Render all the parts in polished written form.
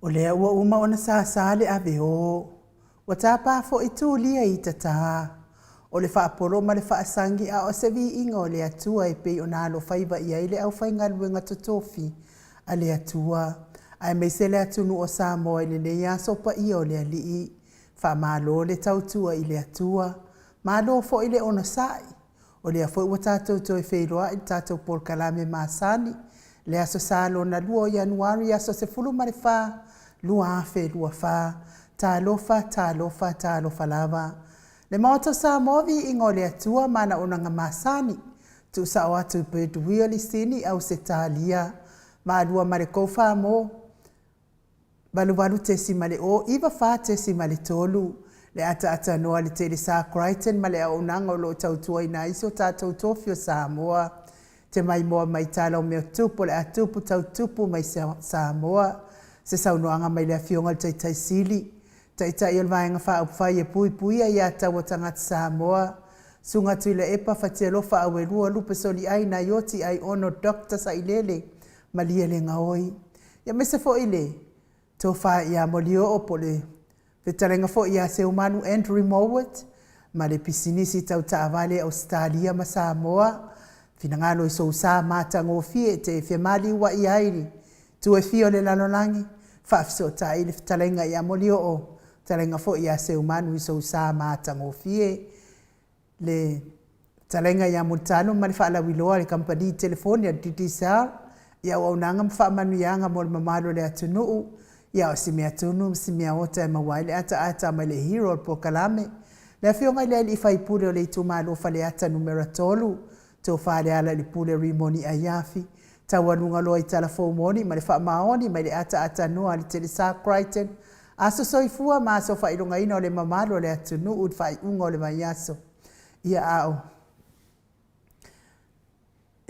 O lea ua uma ona sasa le ave o, ua tapa foi tulia i tata. O le faapolo ma le faasagi a o se viiga o le Atua e pei ona alofaiva i ai le aufaigaluega totofi a le Atua, aemaise le atunuu o Samoa i lenei aso paia o le Alii. Faamalo le tautua i le Atua, malo foi le onosai. O lea foi ua tatou toe feiloai i le tatou polokalame masani, le Aso Sa lona lua o Ianuari, aso 14, 2024. Talofa, talofa, talofa lava. Le Maota o Samoa, viiga o le Atua ma ana auaunaga masani, tuusao atu i Perth i Sini, Ausetalia, Malua ma le Kou 88.0 94.3, le ataatanoa le Telesa Crichton ma le auaunaga o lo o tautuaina ai si o tatou tofi o Samoa. Te maimoa mai tala o mea tupu o le a tupu tautupu mai Samoa. Se saunoaga mai le Afioga i le Taitai Sili, Taitai o le Vaega Faaupufai e Puipuia Aia Tatau a Tagata Samoa, Susuga Tuilaepa Fatialofa Auelua Lupe Soliai Naioti Aiono Dr. Sailele Malielegaoi. Ia aemaise foi le tofa ia Molioo po o le fetalaiga foi ia Seumanu Andrew Mowat ma le pisinisi tau taavale Ausetalia ma Samoa. Finagalo i sou sa matagofie e te femaliuai ai i itu e fia o le lalolagi, faafesootai le fetalaiga ia Molioo, fetalaiga foi ia Seumanu i sou sa matagofie. Le fetalaiga ia Mulitalo ma le faalauiloa a le kamupani telefoni a le Digicel i auaunaga ma faamanuiaga mo le mamalu o le atunuu. Ia o si mea tunu ma si mea ota e maua ai le ataata mai le hero o le polokalame, le Afioga i le alii faipule o le itumalo o Faleata 3, Tofa Lealailepule Rimoni Aiafi, taualuga loa i tala fou moni ma le faamaoni mai le ataatanoa a le Telesa Crichton, aso soifua ma aso faailogaina o le mamalu o le atunuu i le faaiuga o le vaiaso. Ia a o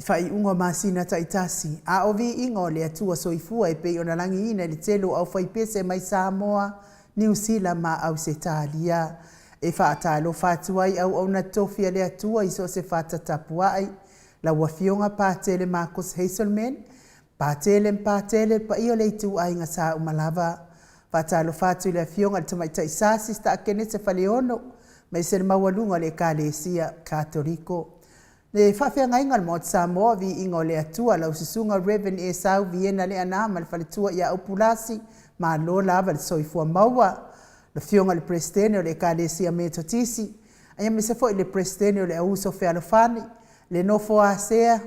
faaiuga o masina taitasi, a o viiga o le Atua soifua e pei ona lagiina i le tele o aufaipese mai Samoa, Niu Sila ma Ausetalia. E faatalofa atu ai auauna tofi a le Atua i so o se fata tapuai, lau Afioga Patele Marcus Hazelman, Patele Patele, le paia o le ituaiga sa uma lava. Faatalofa atu i le Afioga i le Tamaitai Sa, Sista Akenese Faleono, aemaise le maualuga o le Ekalesia Katoliko. Le faafeagaiga o le Maota Samoa, viiga o le Atua, lau susuga Reverend Esau Viena Leaana ma le faletua ia Upulasi, malo lava le soifua maua. Le Afioga i le Peresetene o le Ekalesia Metotisi, aemaise foi le Peresetene o le Auuso Fealofani, le nofo a sea,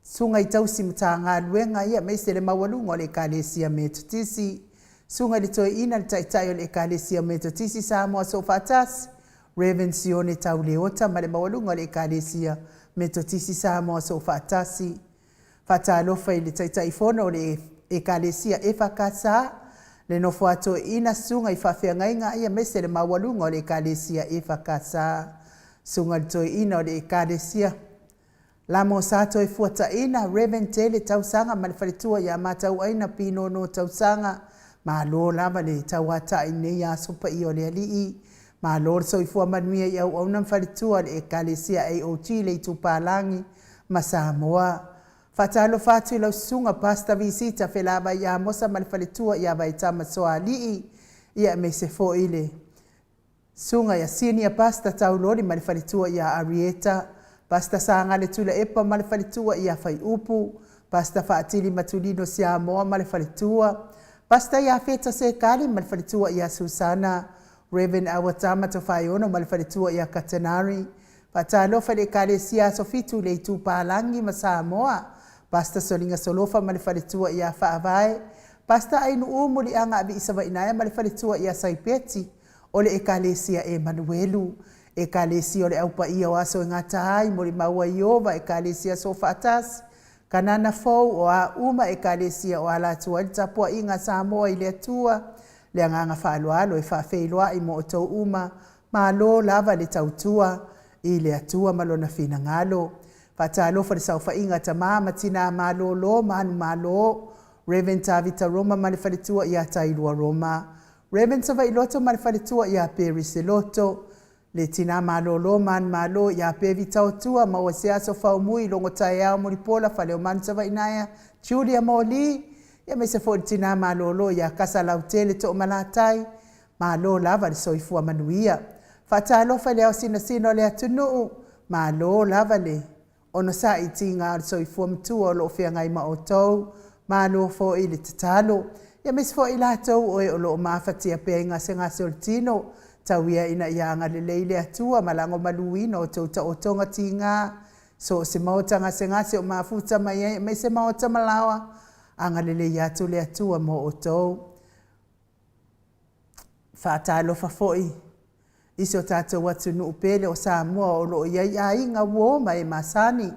susuga i tausi Matagaluega, aemaise le maualuga o le Ekalesia Metotisi, susuga i le Toeaina, le Taitai o le Ekalesia Metotisi Samoa Soofaatasi, Reverend Sione Tauleota ma le maualuga o le Ekalesia Metotisi Samoa Soofaatasi. Faatalofa i le Taitaifono o le Ekalesia EFKS, le nofo a toeaina, susuga i faafeagaiga, aemaise le maualuga o le Ekalesia EFKS, susuga i le Toeaina o le Ekalesia Lamo Sa Toefuataina, Reverend Tele Tausaga ma le faletua ia Matauaina Pinono Tausaga, malo lava le tauatai i lenei aso paia o le Alii. Malo le soifua manuia i auauna ma faletua o le Ekalesia AOG le Itupalagi ma Samoa. Faatalofa atu i lau susuga Pastor Visita Felavai Amosa ma le faletua ia Vaitama Soalii, ia aemaise foi le Susuga ia Senior Pastor Tauloli ma le faletua ia Arieta, Pastor Sagale Tuilaepa ma le faletua ia Faiupu, Pastor Faatili Matulino Siamoa ma le faletua, Pastor Iafeta Sekali ma le faletua ia Susana, Rev. Awatama Tofaeono ma le faletua ia Katenari. Faatalofa i le Ekalesia Aso Fitu i le Itupalagi ma Samoa, Pastor Soliga Solofa ma le faletua ia Faavae, Pastor Ainuu Muliaga Aviisavainaea ma le faletua ia Saipeti, o le Ekalesia Emanuelu, Ekalesia o le Au Paia o Aso e Gata ai, Molimau a Ieova, Ekalesia Soofaatasi, Kanana Fou, o a uma Ekalesia o ala atu ai le tapuaiga a Samoa i le Atua, le agaga faaaloalo e faafeiloai mo outou uma, malo lava le tautua i le Atua ma Lona finagalo. Faatalofa i le saofaiga a tama ma tina malolo ma manumalo, Rev. Tavita Roma ma le faletua ia Tailua Roma, Rev. Savailoto ma le faletua ia Peri Seloto, le tina malolo manumalo ia Pevi Taotua, maua se aso faumui logo taeao mulipola Faleomanu Savainaea, Julia Moli. Aemaise foi le tina malolo ia Kasalautele Toomalatai, malo lava le soifua manuia. Faatalofa i le ao sinasina o le atunuu, malo lava le onosai i tiga o le soifua matua o lo o feagai ma outou, malo foi le tatalo. Aemaise foi i latou o e o lo o mafatia pea i gasegase o le tino, tau ia ina ia agalelei le Atua ma lagomaluina outou taotoga tiga, so o se maota gasegase o mafuta mai ai aemaise maota ma laoa, agalelei atu le Atua mo outou. Faatalofa foi i si o tatou atunuu pele o Samoa o lo o i ai aiga, uo ma e masani,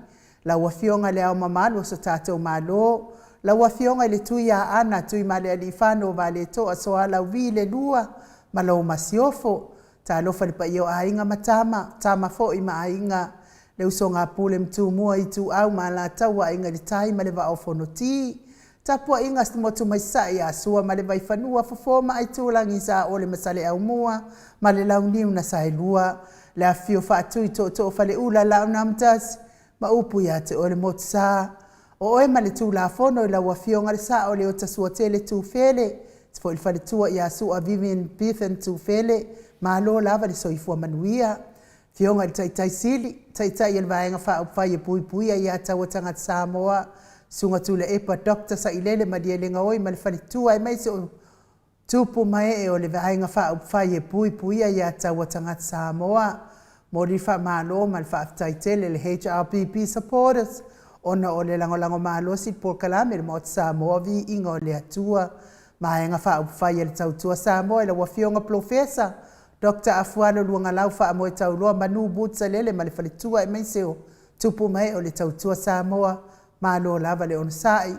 lau Afioga i Le Ao Mamalu o so tatou Malo, lau Afioga i le Tuiaana Tuimalealiifano Vaaletoa Sualauvi II ma lau Masiofo. Talofa i le paia o Aiga ma Tama, Tama foi ma Aiga, le usoga a Pule ma Tumua, Ituau ma Alataua, Aiga i le Tai ma le Vaa o Fonoti. Tapuaiga a si motu mai Sasae ia Sua ma le Vaifanua, Fofo ma Aitulagi, Saole ma Saleaaumua ma le Launiu na Saelua, le afifio o Faatui Tootoo o Faleula, Laau na Amotasi ma upu ia te oe le Motusa. O oe ma le Tulafono i lau Afioga i le Sao o Leota Suatele Tufele, aemaise foi le faletua ia Sua Vivian Biven Tufele, malo lava le soifua manuia. Afioga i le Taitai Sili, Taitai o le Vaega Faaupufai e Puipuia Aia Tatau a Tagata Samoa, Susuga Tuilaepa Dr. Sailele Malielegaoi ma le faletua aemaise o tupu ma ee o le Vaega Faaupufai e Puipuia Aia Tatau a Tagata Samoa. Momoli le faamalo ma le faafetai tele i le HRPP supporters ona o le lagolago malosi i le polokalame i le Maota Samoa, Viiga o le Atua. Vaega Faaupufai a le Tautua Samoa i lau Afioga Polofesa Dr. Afualo Luagalau Faamoetauloa Manu Boots Alele ma le faletua aemaise o tupu ma ee o le Tautua Samoa, malo lava le onosai.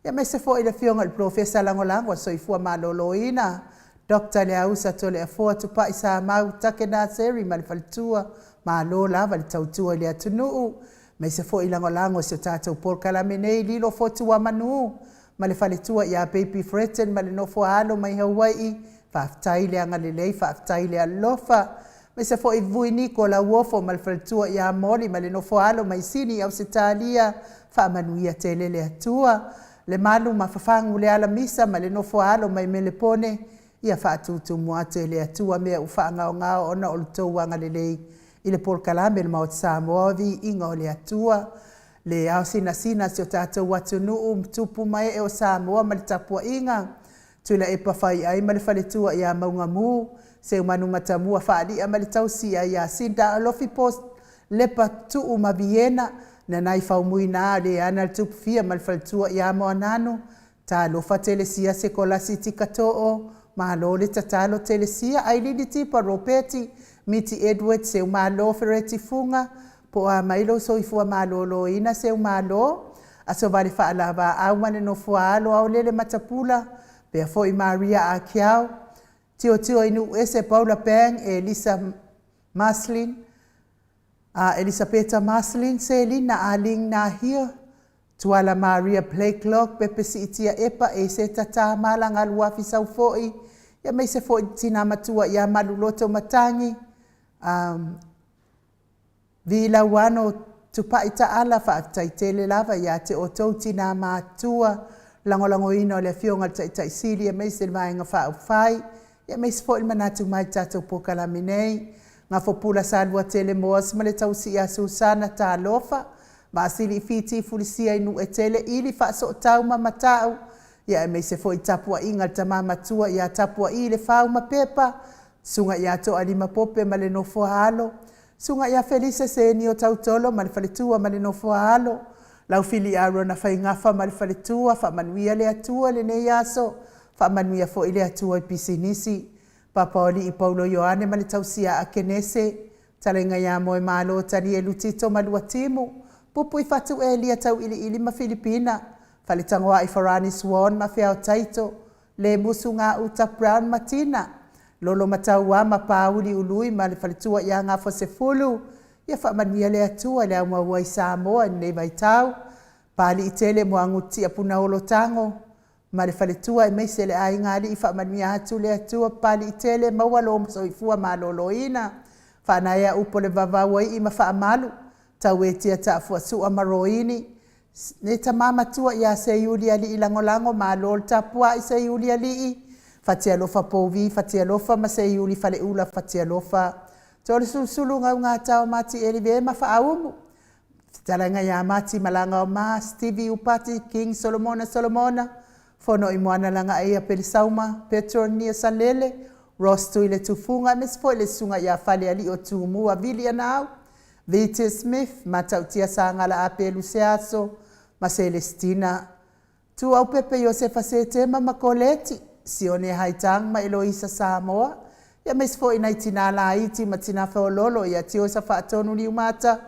Aemaise foi le Afioga i le Polofesa Lagolago a le Soifua Maloloina, Dr. Leausa Toleafoa Tupai Samau Take Naseri ma le faletua, malo lava le tautua i le atunuu. Aemaise foi lagolago i si o tatou polokalame nei, Lilo Fotuamanu ma le faletua ia Baby Fretton ma le nofo a alo mai Hawaii, faafetai le agalelei, faafetai le alofa. Aemaise foi Vui Niko Lauofo ma le faletua ia Moli ma le nofo a alo mai Sini Ausetalia, faamanuia tele le Atua. Le malu ma fafagu le alamisa ma le nofo a alo mai Melepone, ia faatutumu atu e le Atua mea ua faagaogao ona o le tou agalelei i le polokalame le Maota Samoa, viiga o le Atua. Le ao sinasina o si o tatou atunuu, tupu ma ee o Samoa ma le tapuaiga, Tuilaepa Faiai ma le faletua ia Maugamu, Seumanu Matamua Faalia ma le tausia ia Cinda Alofi Post Lepa Tuu ma Viena, Nanai Faumuina Leana le Tupufia ma le faletua ia Moananu, Talofa Telesia Sekolasi Tikato'o, malo le tatalo Telesia, Ailini Tipa Ropeti, Miti Edward Seumalo Fereti Fuga, po o a mai lou soifua maloloina Seumalo, Aso Vale Faalavaau ma le nofo a alo Aolele Matapula, pea foi Maria Akiau, Tilotilo i Nuuese Paula Bang, Elisa Maslin, Elisapeta Maslin, Selina Aling Nahia, Tuala Maria Blakelock, Pepe Siitia Epa, Eseta Tamala Galuafi Saufo'i, aemaise foi tina matua ia Maluloto Matangi, Vilauano Tupai Taala, faafetai tele lava ia te outou tina matua, lagolagoina o le Afioga i le Taitai Sili aemaise le Vaega Faaupufai, aemaise foi le manatu mai i le tatou polokalame nei. Gafopula Saluatele Moas ma le tausi ia Susana Talofa, Vaasili Fiti Fulisia i Nuuetele, Ili Faasootau ma Matau, aemaise foi tapuaiga a le tama matua ia Tapuai le Fau ma Pepa, Susuga ia Toalima Pope ma le nofo a alo, Susuga ia Felise Seni o Tautolo ma le faletua ma le nofo a alo, Laufili Arona Faigafa ma le faletua, faamanuia le Atua i lenei aso, faamanuia foi le Atua i pisinisi. Papaolii Paulo Ioane ma le tausia a Kenese, Talaiga ia Moemalo Tanielu Tito ma Luatimu, Pupu i Fatu Elia Tauiliili ma Filipina, Faletagoai Farani Swan ma Feao Taito, Le Musu Gauta Brown ma Tina, Lolo Matauā ma Pauli Ului ma le faletua ia Gafosefulu, ia faamanuia le Atua i le aumaua i Samoa i lenei vaitau. Paliitele Muagututia Punaolo Tago ma le faletua aemaise le aiga alii, faamanuia atu le Atua. Paliitele, maua lo soifua maloloina, faanaea upu o le vavau ai ma faamalu, tauetia taafuasua ma roini. Le tama matua ia Seiuli Alii Lagolago malo le tapuai Seiuli Alii Fatialofa Povi Fatialofa ma Seiuli Faleula Fatialofa Tolesulusulu Gaugata o Mati Elive ma Faaumu Fetalaiga ia Mati Malaga o Ma Stevie Upati King Solomona Solomona Fonoimoana Lagaia Pelesauma Petronia Salele Ross Tuiletufuga aemaise foi le susuga ia Falealii o Tumua Vili Anau Viti Smith, Matautia Sagala Apelu Seaso ma Selesitina Tuaupepe Iosefa Setema ma Koleti, Sione Haitang ma Eloisa Samoa, aemaise foi nai tinā laiti ma tinā feoloolo ia Tiosa Faatonu Niumata,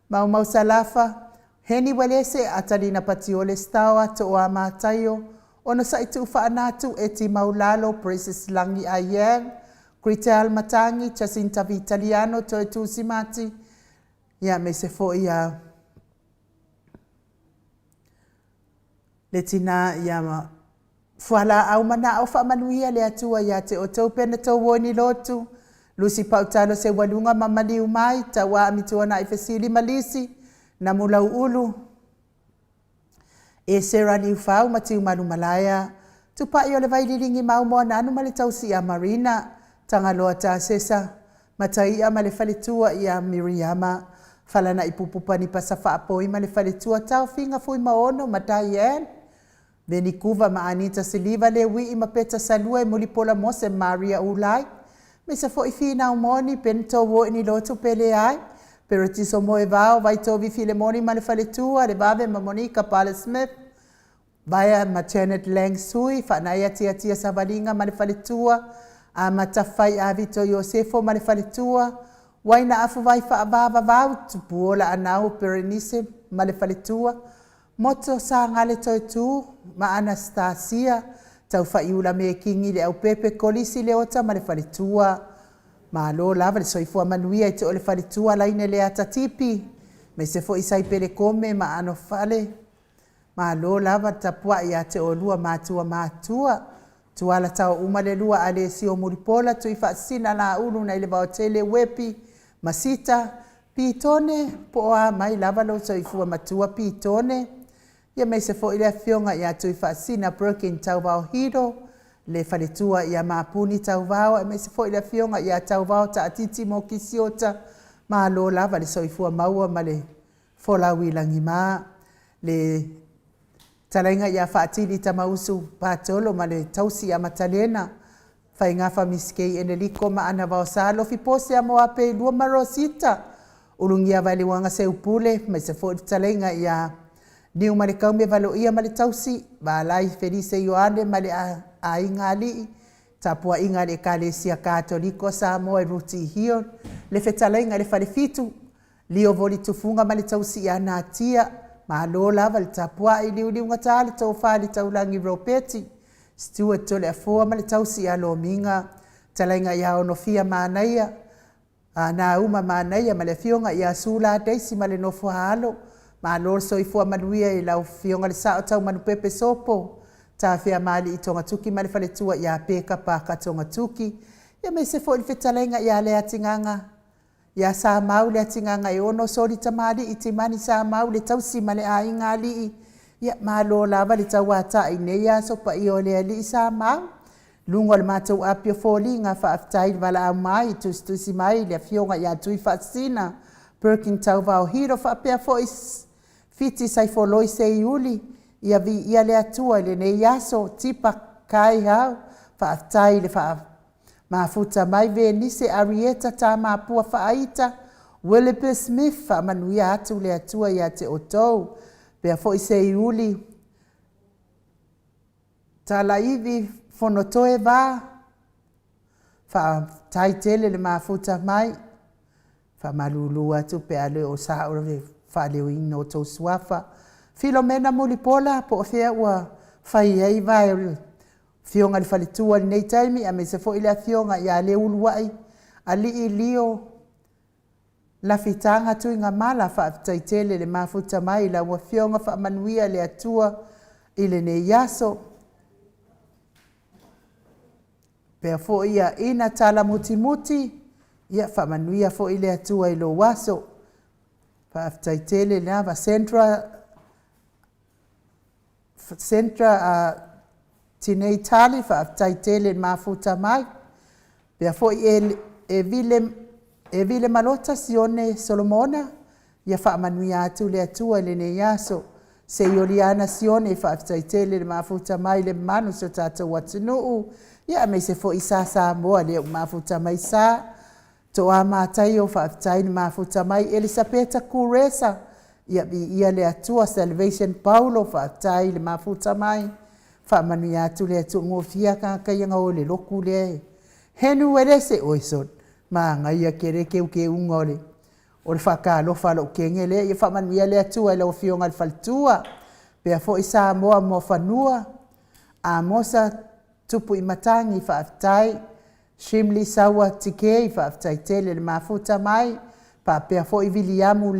Maumau Salafa, Heni Uelese, Atalina Patiole Staoa, Tooa Mataio, Onosai Tuufaanatu, Eti Maulalo, Princess Lagi Aiyang, Kritel Matangi, Jacinta Vitaliano, Toetusi Mati, aemaise foi ia le tinā ia Fualaau Manao Faamanuia le Atua ia te outou pena tou o ni lotu, Lusi Pautalo Seualuga ma Maliu Mai, Tauaa Mituanai Fesili ma Lisi, Namulau Ulu, Esera Liufau ma Tiumalu Malaea, Tupai o le Vaililigi ma Aumoananu ma le tausi ia Marina, Tagaloa Tasesa, Mataia ma le faletua ia Miriama, Falanaipupu Panipasa Faapoi ma le faletua Taofiga Fuimaono ma Diane, Venikuva ma Anita Siliva Leuii ma Peta Salua e Mulipola Mose Maria Ulai, aemaise foi Finau Moni, Peni tou o i ni lotu pe leai, Peretiso Moevao, Vaitovi Filemoni ma le faletua, le Vave ma Monika Pale Smith, Vaea ma Janet Lang Sui, Faanaia Tiatia Savaliga ma le faletua, Amata Fai Avito Iosefo ma le faletua, Uaina Afuvai Faavavavau, Tupuola Anau Perenise ma le faletua, Moto Sagale Toetu ma Anastasia, Taufaiula Mekingi le Aupepe Kolisi Leota ma le faletua. Malo lava le soifua manuia i te o le faletua Laine Leata Tipi, aemaise foi Saipele Kome ma Anofale. Malo lava le tapuai ia te oulua matua matua. Tuala tao uma le lua Alesio Mulipola Tuifaasisina Laulu nai le Vaotele Uepi ma Sita Pitone po o a mai lava lou soifua matua Pitone aemaise foi le afioga ia Tuifaasisina Perkin Tauvao Hiro le faletua ia Mapuni Tauvao aemaise foi le afioga ia Tauvao Taatiti Mokisiota. Malo lava le soifua maua ma le folau i lagima. Le Talaiga ia Faatili Tamausu Patolo ma le tausi ia Matalena, Faigafa Misikei Eneliko ma Ana Vaosa, Lofi Pose a Moape i lua ma Rosita, Ulugia Vaeleuaga Seupule, aemaise foi le fetalaiga ia Niumalekaume Valoia ma le tausi, Valai Felise Ioane ma le Aiga Alii, Tapuaiga a le Ekalesia Katoliko Samoa i Ruti Hill, le fetalaiga i le Falefitu, Lio voli tufuga ma le tausi ia Natia, malo lava le tapuai, liuliugata le tofa i le taulagi Ropeti, Stewart Toleafoa ma le tausi ia Lomiga, talaiga ia Onofia Manaia, Nauma Manaia ma le afioga ia Sula Daisy ma le nofo a alo, malo le soifua manuia i lau afioga le Sao Taumanupepe Sopo, Tafea Maalii Togatuki ma le faletua ia Peka Paka Togatuki, aemaise foi le fetalaiga ia Leatigaga Ia Samau le atigaga e ono soli tamalii Timani Samau le tausi ma le aiga alii Ia malo lava le tauatai i nei aso paia o le alii Samau Luga o le matou api o foliga faafetai le valaau mai tusitusi mai le afioga ia Tuifaasisina Perkin Tauvao Hiro faapea foi Fiti Saifoloi Seiuli Ia viia le Atua i lenei aso Tipa Kaihau faafetai le faa Mafuta mai Venise Arieta Tamapua Faaita Willoughby Smith Faamanuia atu le Atua ia te outou pea foi Seiuli Talaivi Fonotoe Va Faafetai tele le mafuta mai Faamalulu atu pe a le o sao le faaleoina o tou suafa Filomena Mulipola po o fea ua fai ai vae o le Afioga i le faletua i lenei taimi, aemaise foi le afioga ia Leuluai Alii Lio Lafitaga Tuigamala. Faafetai tele le mafuta mai i lau afioga, faamanuia le Atua i lenei aso. Pea foi ia Ina Tala Mutimuti, ia faamanuia foi le Atua i lou aso. Faafetai tele lava Sandra. Centre a Tinei Tali, faafetai tele i le mafuta mai. Pea foi e Vile Malota Sione Solomona, ia faamanuia atu le Atua i lenei aso. Seioliana Sione, faafetai tele i le mafuta mai le mamalu o si o tatou atunuu, ia aemaise foi Sa Samoa lea ua mafuta mai Sa. Toa Mataio, faafetai le mafuta mai. Elisapeta Kuresa, ia viia le Atua. Salvation Paulo, faafetai le mafuta mai. Faamanuia atu le Atua. Gofie tagata ia na o i le lotu lea e Henu Elese, oi sole, manaia tele teuteuga o le faatalofa a lou teine lea. Ia faamanuia le Atua i lau Afioga i le faletua. Pea foi Samoa Muafanua, Amosa Tupu i Matagi, faafetai. Shimley Saua TK, faafetai tele i le mafuta mai. Faapea foi Viliamu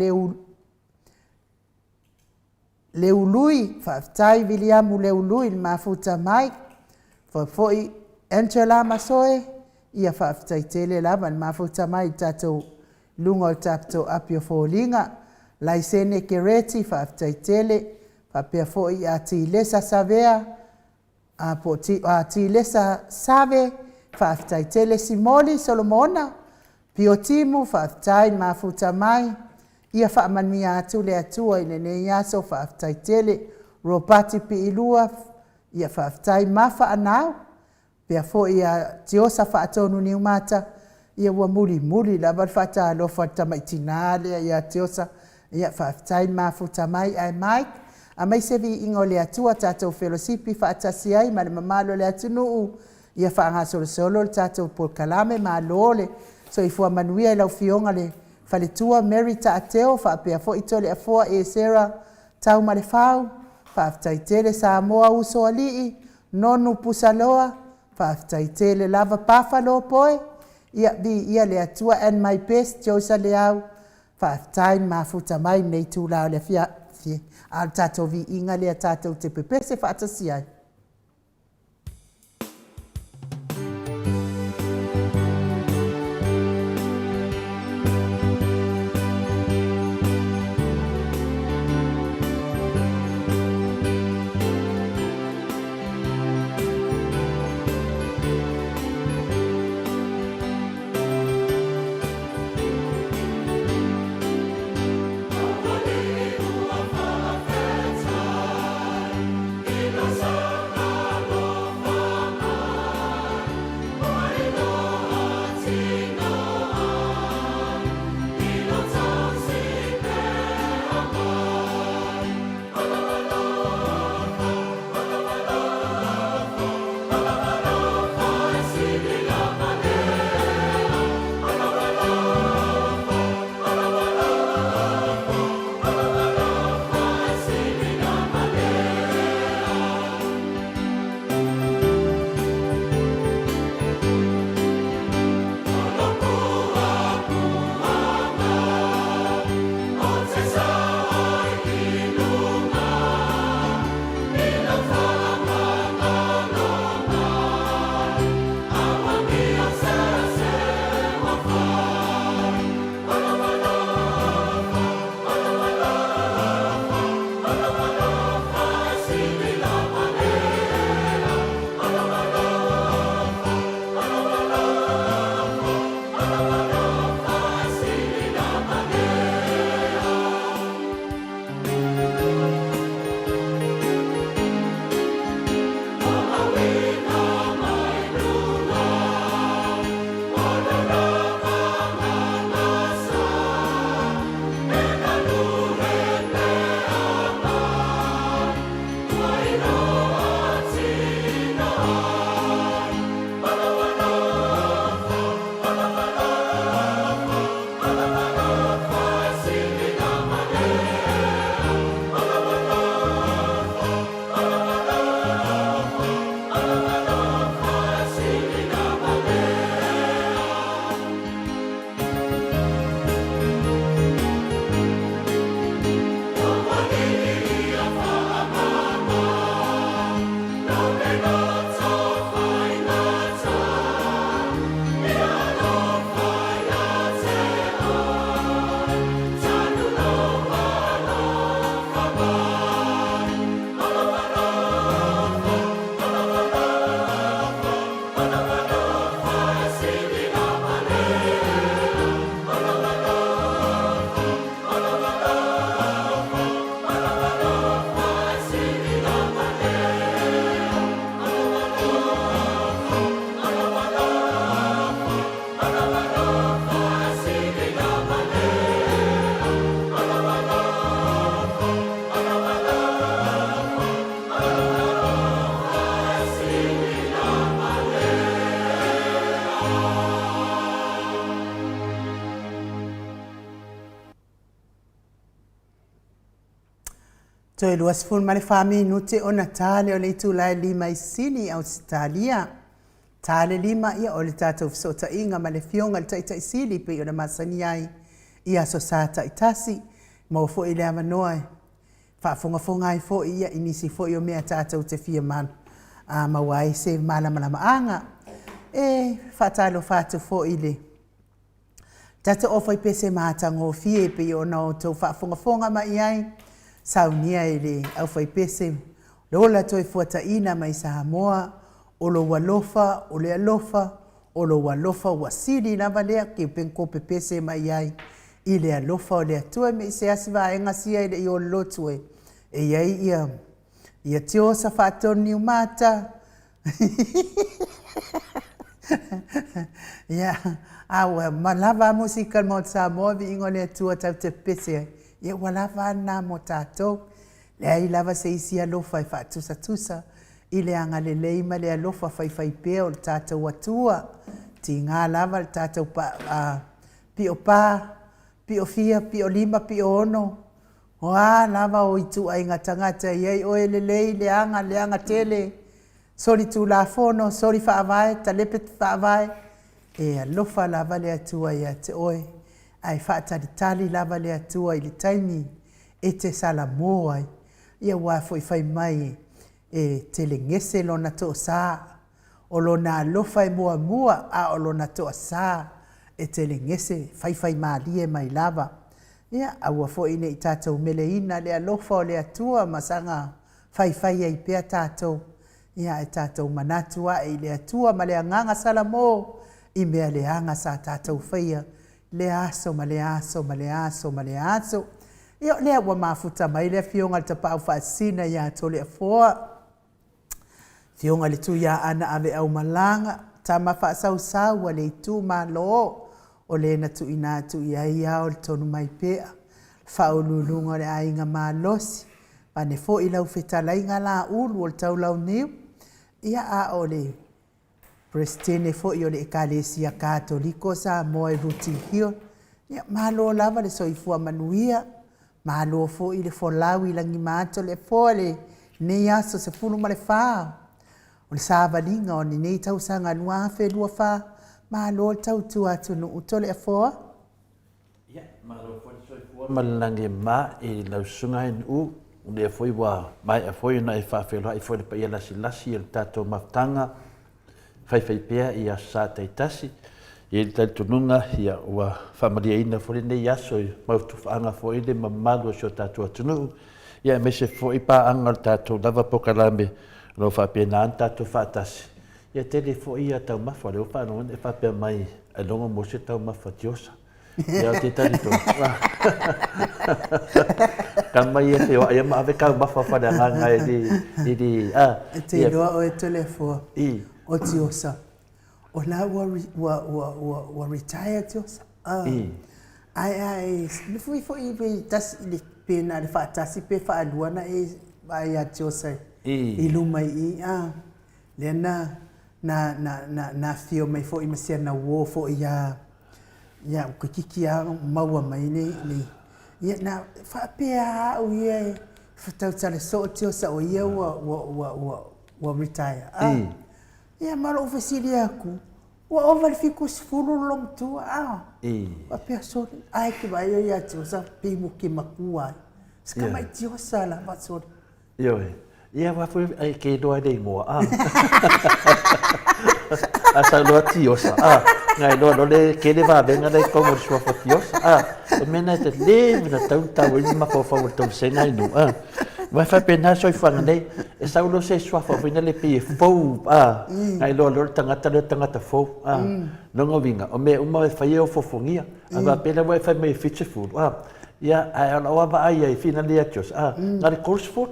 Leului, faafetai Viliamu Leului i le mafuta mai. Faapea foi Angela Masoe, ia faafetai tele lava i le mafuta mai i tatou luga o le tatou api o foliga. Laisene Kereti, faafetai tele. Faapea foi ia Tilesa Savea, po o Tilesa Save, faafetai tele. Simoli Solomona, Pio Timu, faafetai le mafuta mai. Ia faamanuia atu le Atua i lenei aso, faafetai tele. Ropati Piilua, ia faafetai. Mafa Anau, pea foi ia Tiosa Faatonu Niumata, ia ua mulimuli lava le faatalofa a le tamai tina lea ia Tiosa. Ia faafetai le mafuta mai, ae Mike, aemaise viiga o le Atua tatou felosipi faatasi ai ma le mamalu o le atunuu, ia faagasolosolo le tatou polokalame. Malo le soifua manuia i lau Afioga le faletua Mary Taateo, faapea foi Toleafoa Esera Taumalefau, faafetai tele Samoa Usoalii, Nonu Pusaloa, faafetai tele lava Buffalo Boy, ia viia le Atua. And my best Josa Leau, faafetai le mafuta mai i lenei itula o le afiafi, a o le tatou viiga lea tatou te pepese faatasi ai. Toe 24 minute ona ta lea o le itula e 5 i Sini, Ausetalia. Ta le 5, ia o le tatou fesootaiga ma le Afioga i le Taitai Sili pei ona masani ai i Aso Sa taitasi. Maua foi le avanoa e faafogafoga ai foi ia i nisi foi o mea tatou te fia maua ai se malamalamaaga. E faatalofa atu foi i le tatou aufaipese matagofie e pei ona outou faafogafoga mai i ai, saunia e le aufaipese le ola toefuataina mai Samoa, o lou alofa, o le alofa, o lou alofa ua sili lava lea keupenko pepese mai ai i le alofa o le Atua. Me i se asi vaega sia e le i o lotu e e i ai ia ia Tiosa Faatonu Niumata ia a ua lava a musika a le Maota Samoa viiga o le Atua tatou te pepese ai ia ua lava a lena mo tatou. Leai lava se isi alofa e faatusatusa i le agalelei ma le alofa faifaipea o le tatou Atua. Tiga lava le tatou pa, a, pio pa, pio fia, pio lima, pio ono, o a lava o ituaiga tagata e i ai oe lelei, leaga, leaga tele, soli tulafono, soli faavae, talepe faavae, e alofa lava le Atua ia te oe, ae faatalitali lava le Atua i le taimi e te salamo ai, ia aua foi fai mai e telegese lona toasa, o lona alofa e muamua, a o lona toasa e telegese faifaimalie mai lava. Ia, aua foi ne i tatou meleina le alofa o le Atua ma saga faifai ai pea tatou, ia ae tatou manatu ae i le Atua ma le agaga salamo i mea leaga sa tatou faia lea aso ma lea aso ma lea aso ma lea aso. Ia o lea ua mafuta mai le Afioga i le Tapaau Faasisina ia Toleafoa, Afioga i le Tuiaana Aveaumalaga, tama faasausau a le itumalo o le na tuuina atu i ai ao le tonu mai pea, le faauluuluga o le aiga malosi, vaeane foi lau fetalaiga Laulu o le Taulauniu, ia a o le Peresetene foi o le Ekalesia Katoliko o Samoa i Rooty Hill. Ia, malo lava le soifua manuia, malo foi le folau i Lagimatoleafoa i lenei aso 14 o le savaliga o lenei tausaga 2024. Malo le tautua atunuu Toleafoa. Ia, malo foi le soifua ma le lagi e mama i lau susuga Nu'u, o lea foi ua maea foi ona e faafeiloai foi i le paia lasilasi o le tatou mafutaga faifaipea i Aso Sa taitasi. E i ai le talitonuga, ia, ua faamalieina foi lenei aso i mautufaaga foi le mamalu o si o tatou atunuu, ia aemaise foi paaga o le tatou lava polokalame o lo o faapena ona tatou faatasi. Ia tele foi ia taumafa, o lea ua faalogo e faapea mai ailoga mo se taumafa tiosa. Ia o te talitonu. Ka mai e feoai ma ave taumafa fale agaga e le e le a. E te iloa oe Toleafoa. I. O Tiosa. O la ua ua ua ua ua retire Tiosa. I. Ae ae le fui foi pe tasi le pe na le faatasi pe faalua na e vaai ia Tiosa i luma i i a. Lea na, na, na, na, na afifio mai foi ma si ana uo foi ia, ia toeitiiti lava maua mai le, le, ia na faapea au ia e tautala soo Tiosa o ia ua, ua, ua, ua, ua retire. Ah, ia ma lou fesili atu, ua ova i le 70 le loomatua, ah, faapea sole, ai e te vaai oe ia Tiosa pei ua te matua ai. Si tamai Tiosa lava sole. Ioe. Ia aua foi e ke iloa le igoa, a. A sau loa Tiosa, a. Ngai loa loa le kele vavega le tonu o le suafa Tiosa, a. O mea na e tele na tau tau ai le mafaufau o le tausega i nuu, a. Aua e faapena le soifuaga nei, e sau loa se suafa foi lea pei e fou, a. Ngai loa loa le tagata lea o le tagata fou, a. Lona uiga, o mea uma e fai e ofoofogia. A faapea la ua e fai mai e 70, a. Ia, ae o lau lava vaai i ai, finale ia Tiosa, a, na o le 30.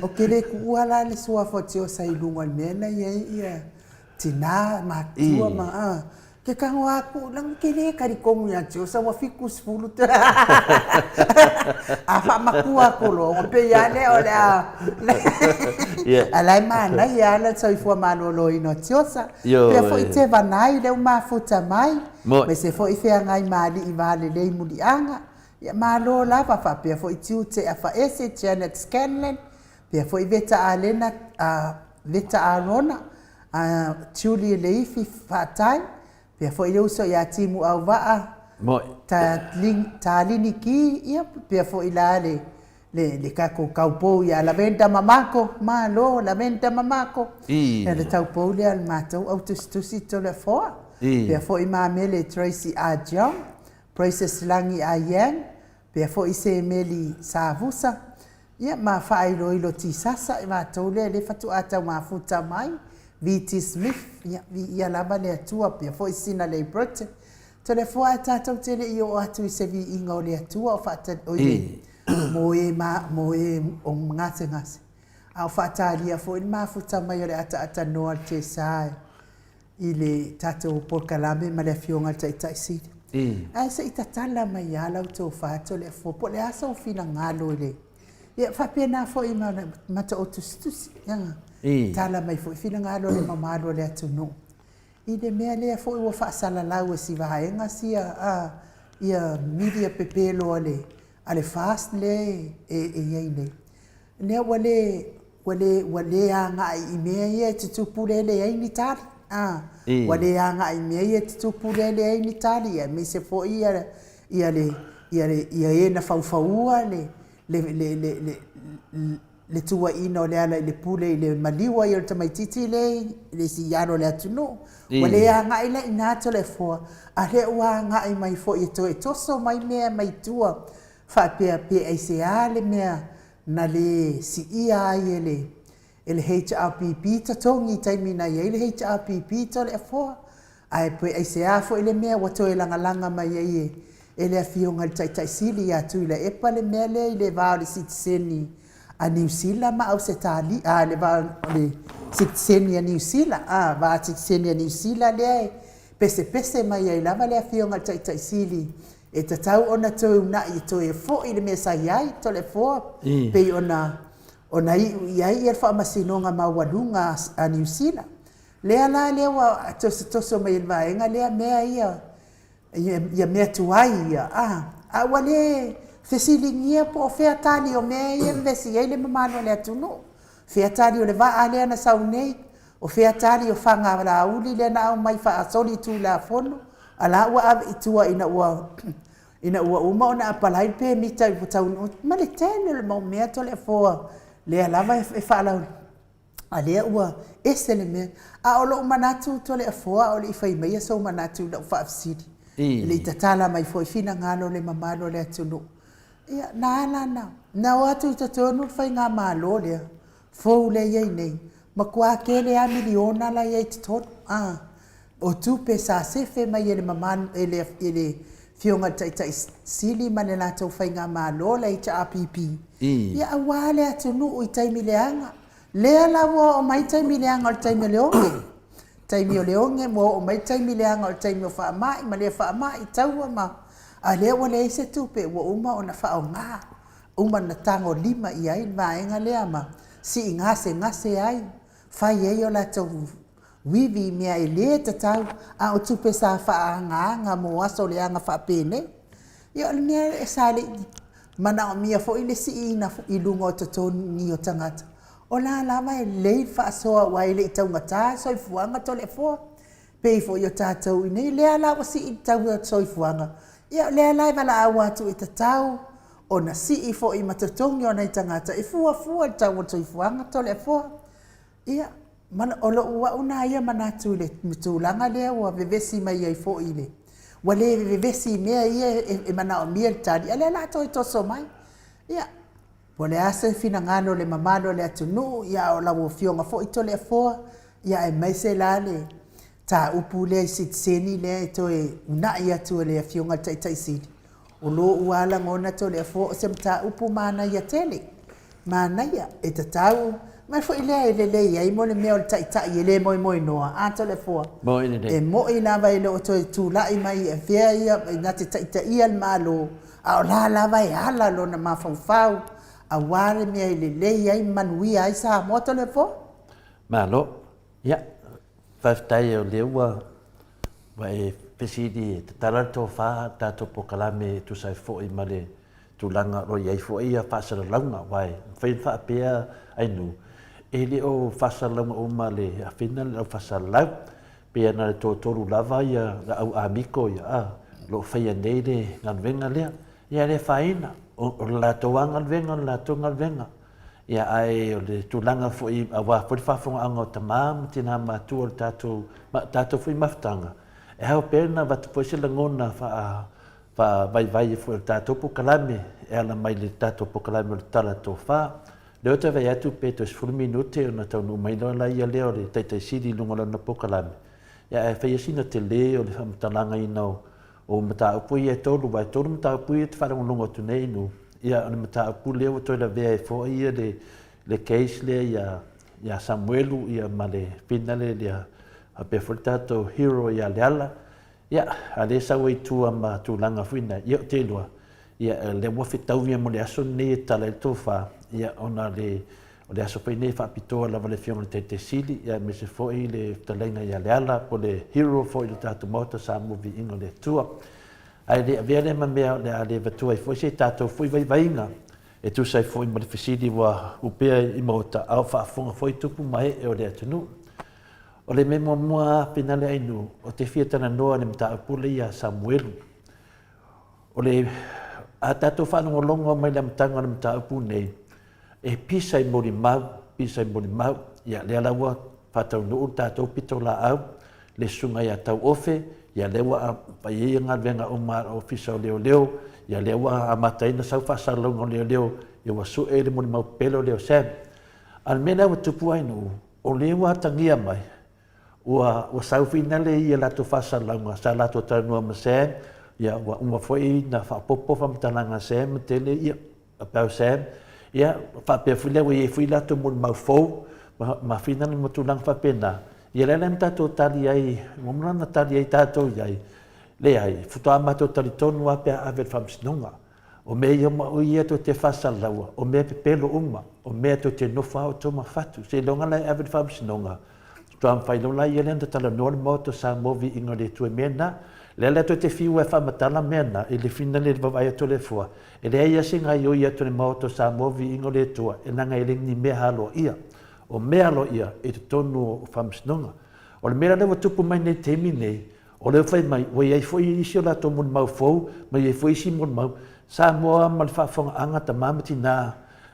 Ou te le tuua la le suafa o Tiosa i luga o le mea na i ai ia tina matutua ma a. Ke tago atu, leaga ou te le talitonu ia Tiosa ua 70 A faamatua atu loa, ona pei lava lea o le a A o la e manaia lava le soifua maloloina o Tiosa. Pea foi Tevanai lea ua mafuta mai. Aemaise foi feagai ma alii va lelei muliaga. Ia malo lava faapea foi Tiute Afaese, Janet Scanlan, pea foi Veta Alena, Veta Arona, Julie Leifi Faatai, pea foi le uso ia Timu Auvaa, Talini Ki, ia pea foi la le le, le tatou taupou ia Lavenda Mamako, malo Lavenda Mamako, ia le taupou lea a le matou au tusitusi Toleafoa, pea foi Mamele Tracy Ah Jeong, Precious Lagi Ah Yang, pea foi Semeli Savusa, ia ma Faailoilo Tisasa, i matou lea lea faatoa tau mafuta mai, VT Smith, ia viia lava le Atua, pea foi Sinalei Burton. Toleafoa ae tatou te le i oo atu i se viiga o le Atua o faata, oi le, mo e ma, mo e o gasegase, a o faatalia foi le mafuta mai o le ataaatanoa a le Tesa e i le tatou polokalame ma le Afioga i le Taitai Sili. Ae se i tatala mai lava la outou Toleafoa, po o le a sou finagalo i le... Ia faapena foi ma le Mataotusitusi, tatala mai foi finagalo o le mamalu o le atunuu i le mea lea foi ua faasalalau e si vaega sia ia media pepelo a le a le FAST lea e i ai nei, lea ua le, ua le, ua le agai i mea ia e tutupu lea e leai ni tali, a, ua le agai i mea ia e tutupu lea e leai ni tali, aemaise foi ia, ia le, ia le, ia e na faufaua le, le, le, le, le, le tuuaiina o Lealailepule i le maliu ai o le tamaitiiti lea i le isi alo o le atunuu. Ua le agai la i ina Toleafoa, a lea ua agai mai foi e toe toso mai mea mai tua faapea pe aisea le mea na le siia ai e le e le HRPP totogi i taimi na i ai le HRPP Toleafoa, ae pe aisea foi le mea ua toe lagalaga mai ai e e le Afioga i le Taitai Sili ia Tuilaepa le mea lea i le va o le sitiseni a Niu Sila ma Ausetalia, a, le va o le sitiseni a Niu Sila, a, va sitiseni a Niu Sila lea e pesepese mai ai lava le Afioga i le Taitai Sili e tatau ona toe una'i e toe fo'i le mea sa i ai Toleafoa pei ona ona iu i ai le Faamasinoga Maualuga a Niu Sila. Lea la lea ua tosotoso mai e le vaega lea mea ia ia mea tuai ia, a, a ua le fesiligia po o fea tali o mea ia e vevesi ai le mamalu o le atunuu. Fea tali o le vaa lea na sau nei, o fea tali o fagalauli lea na aumai faasolitulafono, a la ua ave i tua ina ua ina ua uma ona apalai le pemita ua taunuu ma le tele o le mau mea Toleafoa lea lava e faalaulima. A lea ua ese le mea. A o lou manatu Toleafoa a o le i fai maia sou manatu i lau faafesili, e le i tatala mai foi finagalo o le mamalu o le atunuu. Ia, na ala na, na o atu i totonu le faigamalo lea fou lea e i ai nei, matua tele lava miliona la e i ai i totonu, a, o tupe sa sefe mai e le mamalu, e le, e le Afioga i le Taitai Sili ma le latou faigamalo, le HRPP, ia aua le atunuu i taimi leaga. Lea la ua oo mai taimi leaga o le taimi o le oge, taimi o le oge, ua oo mai taimi leaga o le taimi o faamai ma lea faamai, taua ma, a lea ua leai se tupe ua uma ona faaaoga, uma ona tagolima i ai le vaega lea ma sii gasegase ai, fai ai o latou uivi i mea e le tatau, a o tupe sa faaagaaga mo aso leaga faapenei. Ia o le mea sa le i manaomia foi le siiina i luga o totogi o tagata, o la lava e lelei le faasoa aua e le i taugata le soifuaga Toleafoa, pei foi o tatou i inei, lea la ua sii le tau o le soifuaga, ia o lea la e valaau atu e tatau ona sii foi ma totogi o nai tagata e fuafua i le tau o le soifuaga Toleafoa. Ia, o lou au na ia manatu i le tulaga lea ua vevesi mai ai foi i le, ua le vevesi i mea ia e manaomia le tali, a o lea o le a toe toso mai. Ia, po o le a se finagalo o le mamalu o le atunuu, ia a o lau Afioga foi Toleafoa, ia aemaise la le mataupu lea i sitiseni lea e toe uunai atu e le Afioga i le Taitai Sili, O lou lava lagona Toleafoa o se mataupu manaia tele, manaia, e tatau mai foi lea e lelei ai mo le mea o le taitai e le moemoenoa, a Toleafoa? E moi lava e le o toe tulai mai e avea ia na te taitaia le Malo, a o la lava e ala lona mafaufau aua le mea e lelei ai ma manuia ai Samoa Toleafoa. Malo. Ia, faafetai o lea ua e. fesili e tatala le tofa a le tatou polokalame e tusa ai foi ma le tulaga o lo o i ai foi ia faasalalauga, aua e mafai ona faapea Ainuu, e le o faasalalauga uma a le afena le au faasalalau, pei ona le toatolu lava ia le au amiko ia, a, o lo o faia nei le galuega lea. Ia e le afaina, o le latou lava galuega o le latou galuega. Ia ae o le tulaga foi aua foi le faafofogaaga o tama ma tina matua o le tatou, tatou foi mafutaga, e ao pea ona avatu foi se lagona faa faavaivai foi o le tatou polokalame e ala mai le tatou polokalame o le Tala Tofa. Lea ou te vaai atu pe toe 10 minute ona taunuu mai loa laia lea o le Taitai Sili i luga o lana polokalame, ia ae faia sina tele o le faamatalaga-ina o o mataupu ia e tolu, aua e tolu mataupu ia e te faalogologo atu nei Inu, ia o le mataupu lea ua toe lavea ai foi ia le, le case lea ia, ia Samuelu ia ma le finale lea, faapea foi le tatou hero ia Leala, ia, a lea e sau ai i tua ma tulaga foi na, ia ou te iloa, ia lea ua fetau ia mo le aso lenei e tatala ai le tofa, ia ona le, O le aso foi lenei e faapitoa lava le Afioga i le Taitai Sili aemaise foi le fetalaiga ia Leala po o le hero foi o le tatou Maota Samoa Viiga o le Atua. Ae le avea lea ma mea o le a le avatua ai foi se tatou foi vaivaiga e tusa ai foi ma le fesili ua opea i Maota a o faafofoga foi tupu ma ee o le atunuu. O le mea muamua a Finale Ainuu, ou te fia talanoa i le mataupu lea ia Samuelu. O le a tatou faalogologo mai le amataga o le mataupu lenei, e pisa i molimau, pisa i molimau. Ia, lea la ua faataunuu le tatou pitolaau, le susuga ia Tauofe, ia lea ua fai ai galuega uma a le Ofisa o Leoleo, ia lea ua amata ai ona sau faasalalauga o leoleo, ia ua sue le molimau pepelo lea o Sam. A o le mea lea ua tupu ai nuu, o lea ua atagia mai, ua, ua sau finale ia latou faasalalauga, sa latou talanoa ma Sam, ia ua uma foi na faaopoopo faamatalaga a Sam ma tele, ia, about Sam, ia, faapea foi lea ua i ai foi latou molimau fou, ma, ma finale ma tulaga faapena. Ia lea la na tatou tali ai, ua uma ona tali ai tatou i ai, leai, faatoa matou talitonu lava pe a ave i le faamasinoga. O mea ia uma o ia tou te faasalalaua, o mea pepelo uma, o mea tou te nofo lava outou ma fatu. Seiloga la e ave i le faamasinoga, faatoa mafai loa la ia lea ona talanoa le Maota o Samoa viiga o le Atua i mea na. Lea la tou te fiu e faamatala mea na, i le finale i le vaavaai atu a le Afua, e leai lava se gaioi atu a le Maota o Samoa viiga o le Atua, e leaga e le ni mea aloaia. O mea aloaia i totonu o faamasinoga. O le mea la lea ua tupu mai nei i le taimi nei, O lea ua fai mai, ua i ai foi isi o latou molimau fou, ma i ai foi isi molimau, Samoa ma le faafofogaaga a tama ma tina,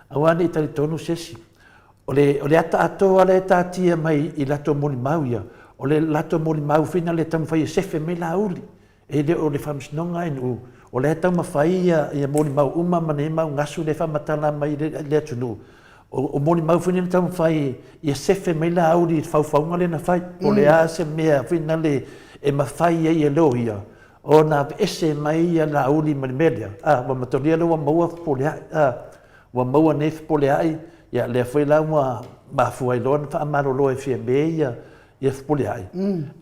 aua ne i talitonu se isi. O le, o le ata atoa lea e taatia mai i latou molimau ia, o le latou molimau foi na le taumafai e sefe mai Laauli. E le o le Faamasinoga a NU, o la e taumafai ia, ia molimau uma ma nei mau gasu lea e faamatala mai i le, le atunuu, O molimau foi nei na taumafai ia sefe mai Laauli i le faufauga lea na fai. Po o le a se mea foi nale e mafai ai e loia ona aveese mai ia Laauli ma le mea lea. A, ua matolia lea ua maua fepoleai. A, ua maua nei fepoleai, ia lea foi la ua mafua ai loa ona faamalolo e Fiame ia ia Fepuleai,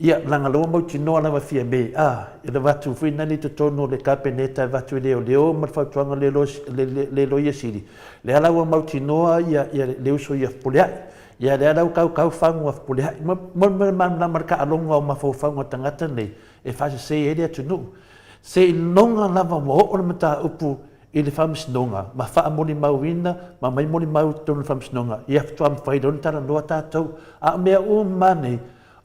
ia, leaga lea ua mautinoa lava Fiame, a, i le avatu foi nani i totonu o le Kapeneta e avatu i leoleo ma le fautuaga a le, le Loia Sili, lea la ua mautinoa ia, ia le uso ia Fepuleai. Ia, lea la ua kaukau fagu a Fepuleai. Mo, mo le malamalama i le taaloga o mafaufauga o tagata nei e faasese ai le atunuu. Seiloga lava ua oo le mataupu i le Faamasinoga ma faamolimauina ma aumai molimau i totonu o le Faamasinoga, ia faatoa mafai loa ona talanoa tatou. A o mea uma nei,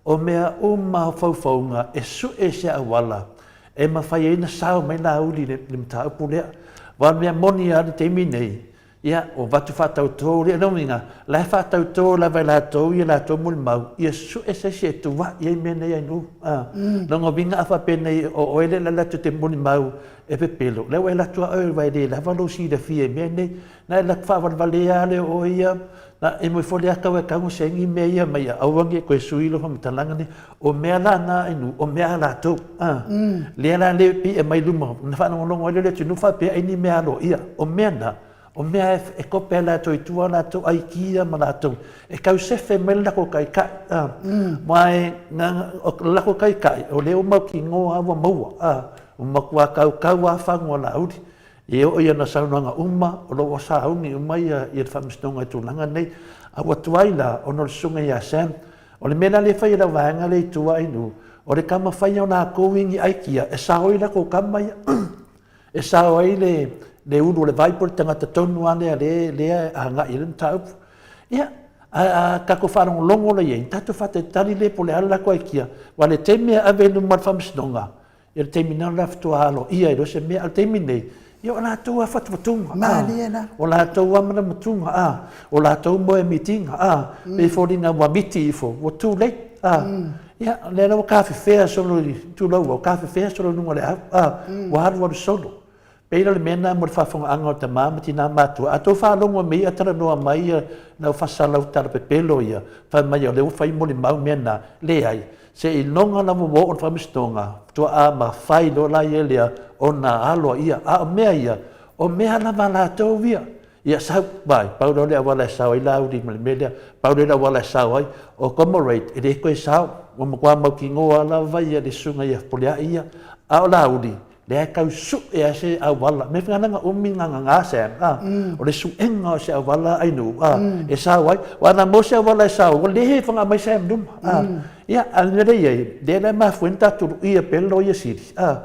o mea uma o faufauga e sue se auala e mafai ai ona sao mai Laauli i le mataupu lea. Aua o le mea moni lava i le taimi nei, Ia, ua avatu faatautō, o lona uiga, la e faatautō lava e latou ia latou molimau, ia sue se isi e tuai ai mea nei a nuu. A, lona uiga a faapea nei o oe lea e alu atu e te molimau e pepelo, lea ua e alu atu lava oe aua e le lava lou silafia i mea nei. Na e alu atu faavalevalea lava lea o oe ia, na emo ifo lea tau e tago segi mea ia mai ia, aua ne i toe sui lou faamatalaga nei. O mea la na a nuu, o mea a latou. A, lea la le pei e aumai i luma, ona faalogologo ai lea o le atunuu faapea ai ni mea aloaia. O mea na, o mea e kope e latou i tua latou aikia ma latou, e tau sefe mai le latou taitai. A, aua e, o le latou taitai, o lea ua mautinoa lava ua maua. A, ua matua tautau lava fagu a Laauli. E oo i ana saunoaga uma, o lo o sauni uma ia le Faamasinoga i tulaga nei. A ua tuai la ona o le susuga ia Sam. O le mea la lea e fai e lau vaega lea i tua i nuu, O le taumafaiga o latou i ni aikia e sao ai latou tama ia, e sao ai le, le ulu o le vai po o le tagata tonu lava lea lea, lea e agai i ai le mataupu. Ia, ae a tatou faalogologo loa i ai, ona tatou faatalitali lea po o le a le latou aikia, aua o le taimi e ave i luma o le Faamasinoga, Ia le taimi na la faatoa aloaia ai loa se mea, a o le taimi lenei, ia o latou lava fatufatuga, Malie la. o latou lava manamatuga, a, o latou moe mitiga, a, pei e foliga ua miti ifo, ua too late, a. Ia, o lea la ua tafefea solo i, tulou ua tafefea solo i luga o le au, a, ua alualu solo. Pei la o le mea lena mo le faafofogaaga o tama ma tina matutua, a outou faalogo mai a talanoa mai le au faasalau tala pepelo ia, fai mai o lea ua fai molimau mea na, leai, seiloga lava ua oo i le faamasinoga, faatoa mafai loa laia lea ona aloaia. A o mea ia, o mea lava a latou ia. Ia sau, vai, pau lea o le auala e sao ai Laauli ma le mea lea, pau lea o le auala e sao ai, o comrade, e le toe sao, ua matua mautinoa lava ia le susuga ia Fepuleai ia. A o Laauli, lea e tau sue lava se auala. Mea foi na umi na gaga Sam, a, o le suega o se auala ainuu, a, e sao ai. Aua ana maua se auala e sao ai, ua le faga mai Sam i luma, a. Ia, a o le mea lea e i ai, lea la e mafua ai ona tatou luia pea le Loia Sili, a,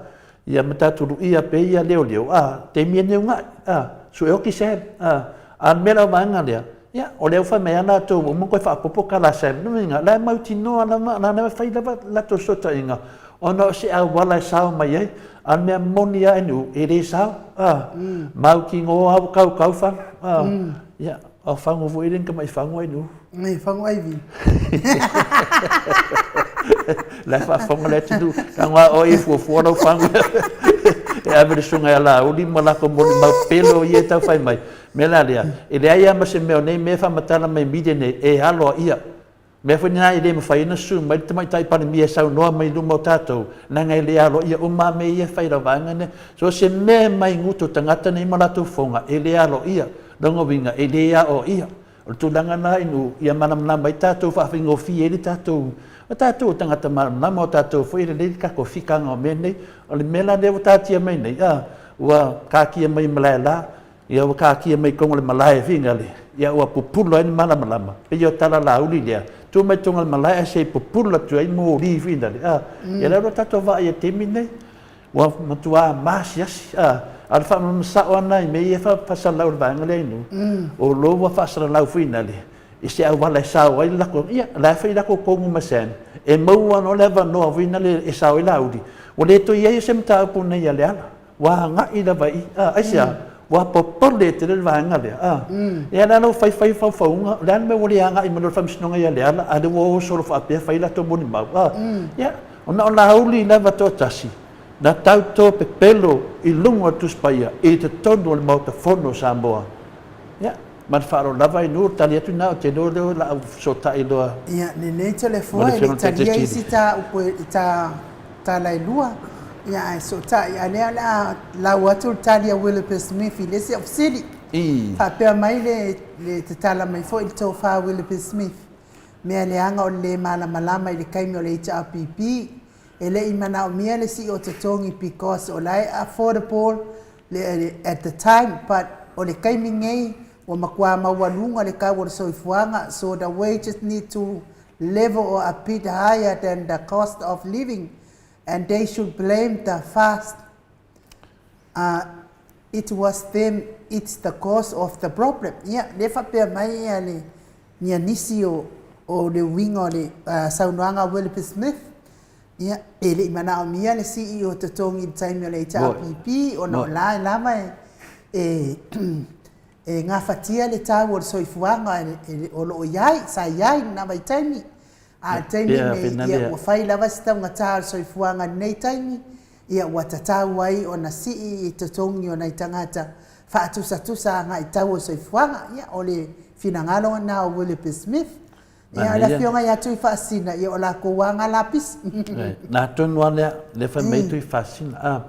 ia ma tatou luia pea ia leoleo, a, taimi e neuga ai, a, sue oti Sam, a. A o le mea la o vaega lea, ia, o lea ua fai mai lava latou ua uma ona toe faaopoopo tala a Sam, lona uiga, o la e mautinoa lava, o la e fai lava latou fesootaiga, ona o se auala e sao mai ai, a o le mea moni lava nuu, e le sao, a, mautinoa lava ua tautau fagu, a, ia, o fagu foi e le ni tamai fagu ai nuu. Nei, fagu aivi. La e faafofoga le atunuu, tago a oe e fuafua lau fagu e ave le susuga ia Laauli ma latou molimau pelo ia e tau fai mai. Mea la lea, e leai lava ma se mea o nei mea e faamatala mai media nei e aloaia. Mea foi lena e le mafai ai ona susu mai le Tamaitai Palemia e saunoa mai i luma o tatou, leaga e le aloaia uma lava mea ia e fai i lau vaega lea. So o se mea e mai gutu o tagata nei ma latou fofoga, e le aloaia. Lona uiga, e le aoaia. O le tulaga lena inu ia malamalama ai tatou, faafaigofie ai le tatou, o tatou o tagata malamalama, o tatou foi e lelei le tatou fikaga o mea nei. O le mea la lea ua taatia mai nei, a, ua taatia mai i Malaela, Ia ua taatia mai i totonu o le malae finale, ia ua pupula ai le malamalama. E pei o tala Laauli lea, tu mai totonu o le malae ae se i pupula atu ai moli finale, a. Ia lea ua tatou vaai i le taimi lenei, ua matua maasiasi, a. A o le faamalamalama sao lava lena i mea ia e faasalalau i le vaega lea i nuu, o lo ua faasalalau finale i se auala e sao ai le latou, ia, o la e fai latou tonu ma Sam, e maua loa le avanoa foi lea e sao ai Laauli, ua le toe i ai se mataupu nei ia Leala. Ua agai lava i i. A, aisea? Ua popole tele le vaega lea. A, ia la ua fai fai faufauga, o le a le mea ua le agai mai loa le faamasinoga ia Leala, a o lea ua o solo faapea fai latou molimau. A, ia, ona o Laauli lava toatasi na tauto pepelo i luga o le Tusi Paia i totonu o le Maota Fono o Samoa. Ia, ma le faaaloalo lava i nuu, tali atu lena, ou te iloa lea o le a ou fesootai loa. Ia, lenei Toleafoa e le i talia isi ta upu e, ta tala e lua, ia ae fesootai, a o lea o le a lau atu le tali a Willoughby Smith i le isi au fesili. Faapea mai le, le tatala mai foi le tofa a Willoughby Smith, mea leaga o le lē malamalama i le taimi o le HRPP, e le i manaomia le sii o totogi because o la e affordable le at the time but o le taimi nei ua matua maualuga le tau o le soifuaga so the wages need to level or a bit higher than the cost of living and they should blame the fast uh, it was them it's the cause of the problem ia lea faapea mai ia le ia nisi o o le uiga o le uh, saunoaga a Willoughby Smith Ia, e le i manaomia le sii o totogi i le taimi o le HRPP ona o la e lava e, e gafatia le tau o le soifuaga o lo o i ai, sa i ai i lena vaitaimi. A o le taimi lenei, ia, ua fai lava si taugata o le soifuaga i lenei taimi, ia, ua tatau ai ona sii i totogi o nai tagata faatusatusa agai i tau o le soifuaga. Ia, o le finagalo lena o Willoughby Smith. Ia, o le Afioga ia Tuifaasisina, ia o lakou lava na lapisi. Na tonu lava lea, lea fai mai Tuifaasisina, a,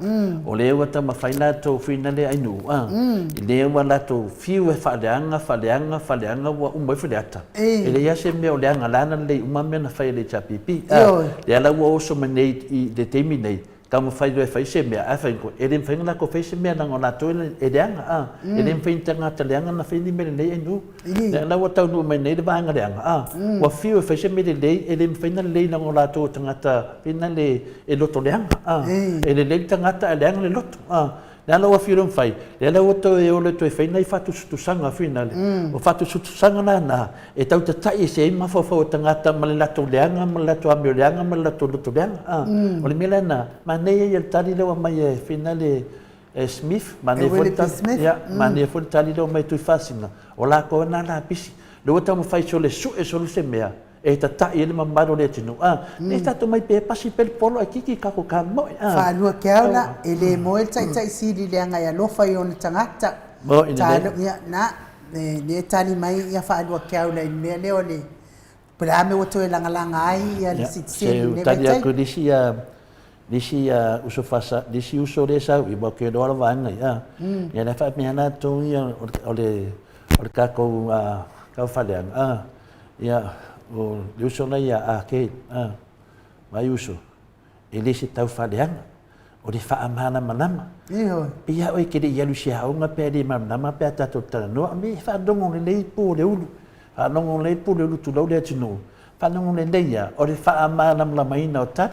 o lea ua taumafai latou whina lea ainuu, a, i lea ua latou fiu e faaleaga, faaleaga, faaleaga, ua uma ifo le ata. E leai lava se mea o leaga, la na lelei uma mea na fai e le HRPP, a, lea la ua oso mai nei i le taimi nei, Taumafai loa e fai se mea, ae fai atu, e le mafai ona latou faia se mea leaga o latou e leaga, a. E le mafai e ni tagata leaga ona fai ni mea lelei ae nuu. Lea la ua taunuu mai nei le vaega leaga, a, ua fiu e fai se mea lelei, e le mafai ona lelei leaga o latou o tagata foi na le e loto leaga, a. E lelei le tagata ae leaga le loto, a. Lea la ua fiu loa ma fai, lea la ua toe o loa e toe fai nai faatusatusaga foi nale. O faatusatusaga la na, e tau tatai ese ai mafaufau o tagata ma le latou leaga ma le latou amio leaga ma le latou loto leaga. A, o le mea la lena, manaia ia le tali lea ua aumai e foi nale e Smith, manaia foi le tali, ia, manaia foi le tali lea ua aumai e Tuifasina, o latou lava na lapisi. Lea ua taumafai solo e sue solo se mea e tatai ai le mamalu o le atunuu, a, nei tatou omai pea e pasi pea le polo ae kiki i tatou kamoe, a. Faalua Keaula, e le moe le taitai sili leaga e alofa i ona tagata. Moe lelei. Ia, na, lea e tali mai ia Faalua Keaula i le mea lea o le, po o le a mea ua toe lagalaga ai ia le sitiseni i lenei vaitaimi. Se tali atu i le isi, le isi uso fasa, le isi uso lea e sau i, aua ou te iloa la vaega ia, ia la e faapea latou ia o le, o le tatou taufaleaga, a. Ia, o le uso la ia a Kate, a, vai uso, e le se taufaaleaga, o le faamalamalama. Ioe. Pei lava oe e te le i alu i se aoga pe a le malamalama pe a tatou talanoa, me faalogo lelei pu o le ulu, faalogo lelei pu o le ulu tulou le atunuu, faalogo lelei lava, o le faamalamalamaina o tali.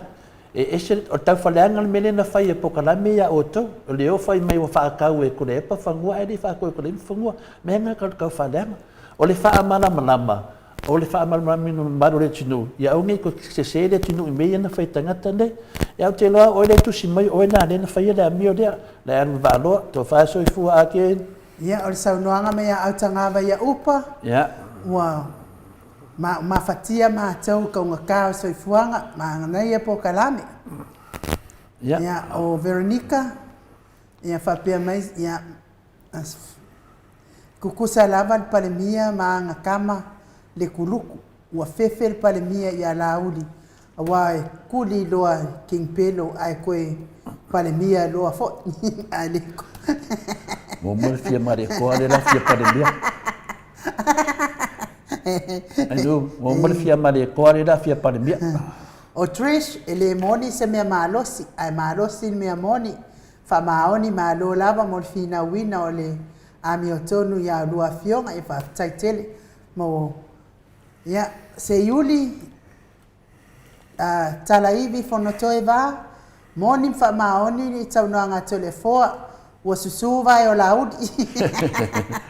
E ese, o le taufaaleaga le mea lea na fai e polokalame ia outou, o le o fai mai ua faatau e Tuilaepa fanua ae le i faatau e Tuilaepa fanua. Mea na o le taufaaleaga. O le faamalamalama, o le faamalamalamaina o le mamalu o le atunuu, ia aua ne i toe sese le atunuu i mea ia na fai e tagata nei. Ia ou te iloa o oe lea e tusi mai, o oe lena lea na faia le amio lea, la e alu i le Vaaloa, tofa soifua again. Ia, o le saunoaga mai a Autagava ia Upa, ua mafatia matou i kaugata o le soifuaga, manaia polokalame. Ia, o Veronica, ia faapea mai, ia, Tutusa lava le Palemia ma ana tama le kuluku. Ua fefe le Palemia ia Laauli aua e kuli loa e King Pelo ae toe Palemia loa foi. Ae le Muamua le fia Malietoa lea la fia Palemia. Ainu, muamua le fia Malietoa lea la fia Palemia. O Trish, e le moni se mea malosi, ae malosi le mea moni. Faamaoni malo lava mo le finauina o le amiotonu ia lua afioga, ia faafetai tele mo ia Seiuli Talaivi Fonotoe Va, moni ma faamaoni le saunoaga a Toleafoa, ua susu vae o Laauli.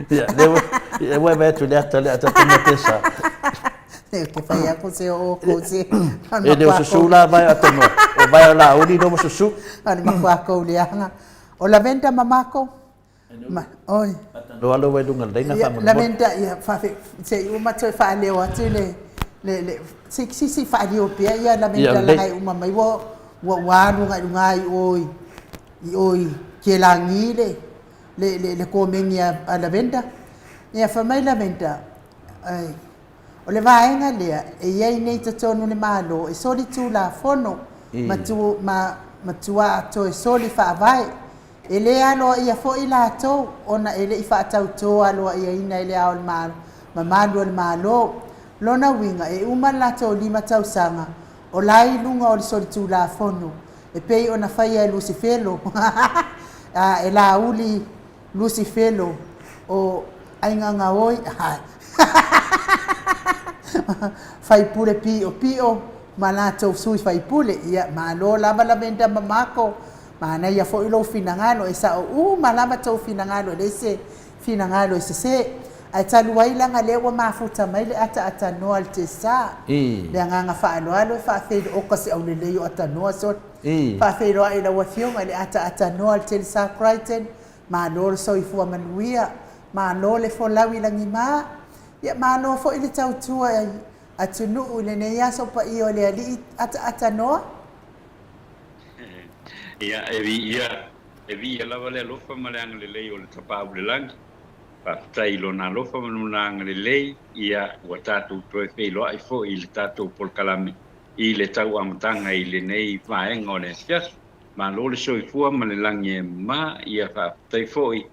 Ia, lea ua, lea ua e vaai atu i le ata lea a tatou mea pesa. Ou te fai atu se o kou se. E le o susu la vae o Atanoa, o vae o Laauli lea ua susu. O le matua kou leaga. O Lavenda Mamako, ma, oi. Atanoa lea ua i luga o le laina faamolemole. Lavenda, ia, faafe, se i uma toe faaleo atu le, le, le, se i se i faaleo pea ia Lavenda leaga e uma mai ua, ua, ua alu agai i luga i o i, i o i Kelagi le, le, le, le komeni a Lavenda. Ia, fai mai Lavenda, ai, O le vaega lea e i ai nei totonu le Malo e soli tulafono ma tu ma matuā toe soli faavae. E le aloaia foi latou ona e le i faatautō aloaiaina e Le Ao Mamalu o le Malo. Lona uiga e uma le latou 5 tausaga o la i luga o le solitulafono e pei ona faia e Lusifelo a e Laauli Lusifelo o Aigagaoi Faipule piopio ma latou sui faipule. Ia, malo lava Lavenda Mamako, manaia foi lou finagalo, e sao uma lava tou finagalo, e leai se finagalo e sese. Ae talu ai leaga lea ua mafuta mai le ataaatanoa a le Tesa, le agaga faaaloalo e faafeiloa, oka se aulelei o atanoa sole. Faafeiloai i lau Afioga i le ataaatanoa a le Telesa Crichton, Malo le soifua manuia, malo le folau i lagima, ia malo foi le tautua i atunuu i lenei aso paia o le Alii ataata noa. Ia, e viia, e viia lava le alofa ma le agalelei o le Tapaau i le Lagi. Faafetai i Lona alofa ma Lona agalelei, ia, ua tatou toe feiloai foi i le tatou polokalame i le tau amataga i lenei vaega o le afiafi. Malo le soifua ma le lagi e mama, ia faafetai foi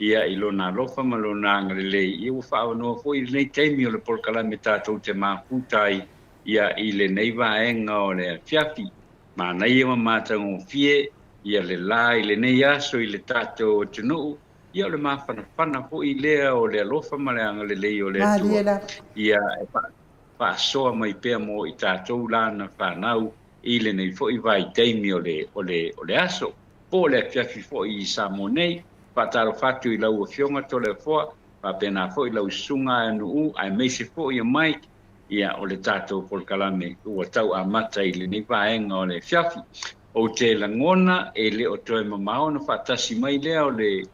ia i Lona alofa ma Lona agalelei, ia ua faaavanoa foi lenei taimi o le polokalame tatou te mafuta ai ia i lenei vaega o le afiafi. Manaia ma matagofie ia le la i lenei aso i le tatou atunuu, ia o le mafanafana foi lea o le alofa ma le agalelei o le Malie Atua, lava. ia e faasoa mai pea mo i tatou lana fanau i lenei foi vaitaimi o le, o le, o le aso, po o le afiafi foi i Samoa nei. Faatalofa atu i lau Afioga Toleafoa, faapena foi lau Susuga Aeanuu, aemaise foi o Mike, ia, o le tatou polokalame ua tau amata i lenei vaega o le afiafi. Ou te lagona e le o toe mamao ona faatasi mai lea o le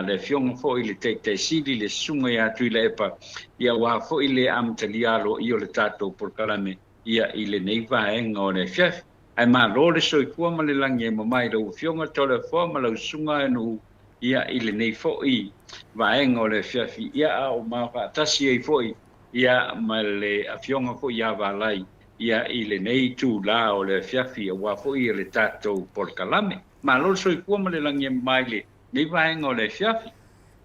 le Afioga foi i le Taitai Sili, le Susuga ia Tuilaepa, ia aua foi le amatalia aloaia o le tatou polokalame ia i lenei vaega o le afiafi. Ae malo le soifua ma le lagi e mama i lau Afioga Toleafoa ma lau Susuga Aeanuu ia i lenei foi vaega o le afiafi, ia a o ma faatasi ai foi ia ma le Afioga foi ia Valai ia i lenei itulā o le afiafi aua foi le tatou polokalame. Malo le soifua ma le lagi e mama i lenei vaega o le afiafi.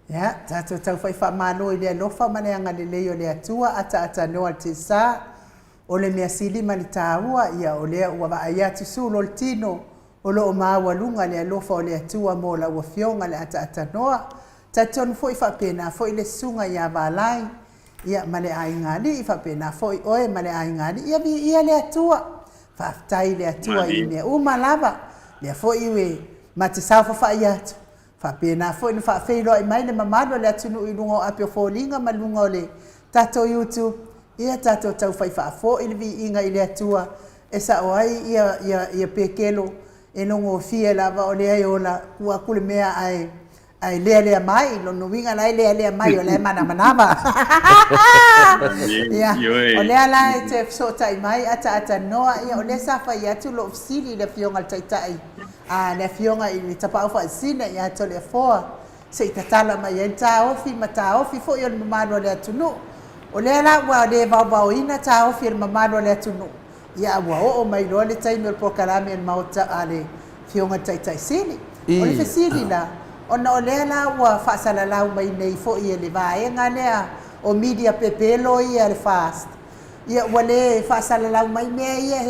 Ia, tatou taufai faamalo i le alofa ma le agalelei o le Atua, ataatanoa le tesa, o le mea sili ma le taua, ia o lea ua vaai atu sulu o le tino, o lo o maualuga le alofa o le Atua mo lau Afioga le ataatanoa. Talitonu foi faapena foi le susuga ia Valai, ia ma le aiga alii, faapena foi oe ma le aiga alii, ia viia le Atua. Faafetai i le Atua i mea uma lava, lea foi ue ma te saofafai atu, Faapena foi ona faafeiloai mai le mamalu o le atunuu i luga o ape o foliga ma luga o le tatou YouTube, ia tatou taufai faafoi le viiga i le Atua e sao ai ia ia ia pekelo e logofie lava o lea e ola tuu atu le mea ae ae lealea mai, lona uiga la e lealea mai o la e manamanava. Ia, o lea la e te fesootai mai ataatanoa, ia o lea sa fai atu lou fesili i le Afioga i le Taitai a le Afioga i le Tapaau Faasisina ia Toleafoa se i tatala mai ai le taofi ma taofi foi o le mamalu o le atunuu. O lea la ua le vaovaoina taofi o le mamalu o le atunuu, ia a ua oo mai loa le taimi o le polokalame a le Maota a le Afioga i le Taitai Sili. O le fesili la, ona o lea la ua faasalalau mai nei foi e le vaega lea o media pepelo ia le FAST, Ia ua le faasalalau mai mea ia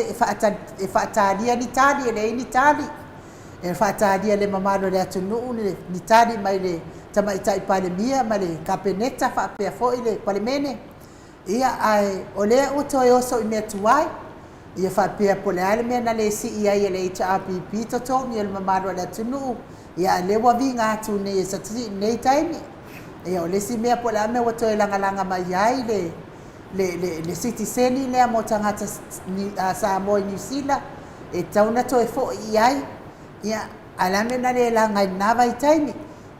e faatalia ni tali, e leai ni tali. E faatalia e le mamalu o le atunuu ni tali mai le Tamaitai Palemia ma le Kapeneta faapea foi le Palemene. Ia, ae o lea ua toe oso i mea tuai. Ia faapea po o le a le mea na le sii ai e le HRPP totogi o le mamalu o le atunuu, ia a o lea ua viga atu nei e sii i lenei taimi. Ia o le isi mea po o le a le mea ua toe lagalaga mai ai le le, le, le sitiseni lea mo tagata Samoa i Niu Sila, e tatau ona toe foi i ai, ia, ae o le a le mea na le laga ai i lena vaitaimi?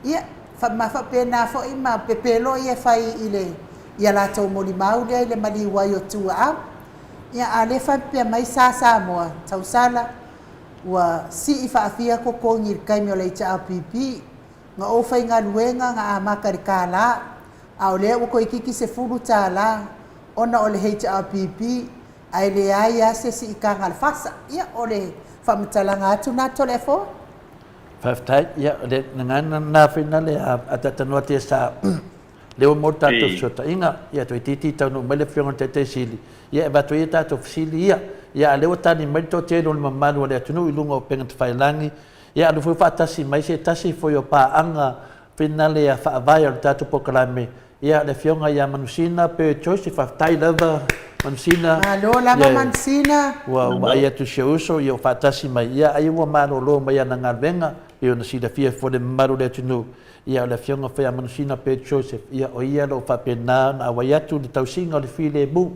Ia, fa, ma faapena foi ma pepelo ia e fai i le, i a latou molimau lea i le maliu ai o Tuaau. Ia, a o lea e faapea mai sa Samoa, tausala, ua sii faafia totogi i le taimi o le HRPP, na ou faigaluega na amata i le $1, a o lea ua toeitiiti $10 ona o le HRPP ae leai lava se siitaga a le FASA. Ia, o le faamatalaga atu lena Toleafoa. Faafetai. Ia, o le gagana lena finale a Tatanoa Tesa, lea ua maua le tatou fesootaiga, ia toeitiiti taunuu mai le Afioga i le Taitai Sili, ia e avatu ai a tatou fesili ia. Ia, a o lea ua tali mai le toatele o le mamalu o le atunuu i luga o upega tafailagi, ia alu foi faatasi mai se tasi foi o paaga finale a faavae o le tatou polokalame, ia le Afioga ia Manusina Bird Joyce, faafetai lava Manusina. Malo lava Manusina. Ua vaai atu i si ou uso, ia ua faatasi mai, ia ai ua malolo mai ana galuega, pei ona silafia foi le mamalu o le atunuu, ia o le Afioga foi ia Manusina Bird Joseph, ia o ia o lo o faapena ona auai atu i le tausiga o le filemu,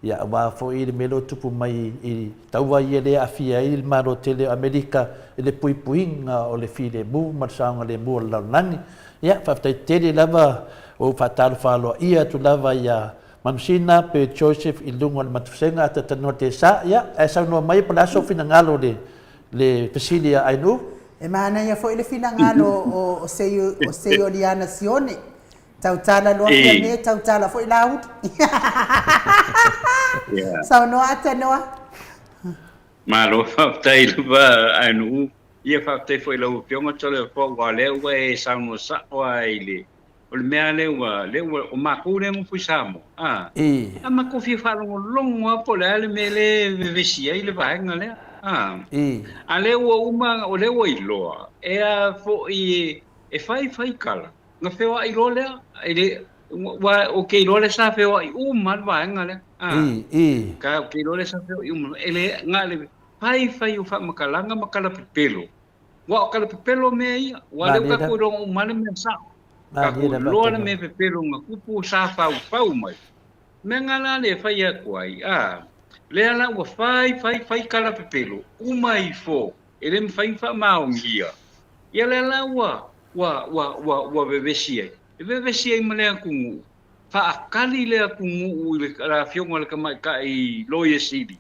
Ia, aua foi le mea lea ua tupu mai i taua ia lea e aafia ai le Malo tele o Amerika i le puipuiga o le filemu ma le saogalemu o le lalolagi. Ia, faafetai tele lava, ua ou faatalofa aloaia atu lava ia Manusina pe Joseph i luga o le matusega a Tatanoa Tesa. Ia, ae saunoa mai po o le a sou finagalo i le fesili a Ainuu? E manaia foi le finagalo o Seioliana Sione Tautala loa Fiame, tautala foi Laauli. Saunoa Atanoa. Malo faafetai lava Ainuu. Ia faafetai foi i lau Afioga Toleafoa aua o lea ua e saunoa sao lava i le o le mea lea ua lea ua o matou lea e nofo i Samoa a a matou fia faalogologo lava po o le a le mea lea e vevesi ai le vaega lea. A. A lea ua uma, o lea ua iloa, e a foi e fai fai kala, na feoai loa lea, e le, ua, ou te iloa lea sa feoai uma le vaega lea. A. Ka, ou te iloa lea sa feoai uma, e le, na le fai fai o faamatalaga ma tala pepelo. Ua o tala pepelo mea ia, ua lea ua tatou iloa uma le mea sao. Tatou iloa le mea pepelo na tupu sa faufau mai. Mea nga la le fai atu ai, a, lea la ua fai fai fai tala pepelo, uma ifo, e le mafai ona faamaonia. Ia lea la ua, ua, ua, ua, ua vevesi ai. E vevesi ai ma le atunuu. Faakali le atunuu i le Afioga i le Tamaitai Loia Sili.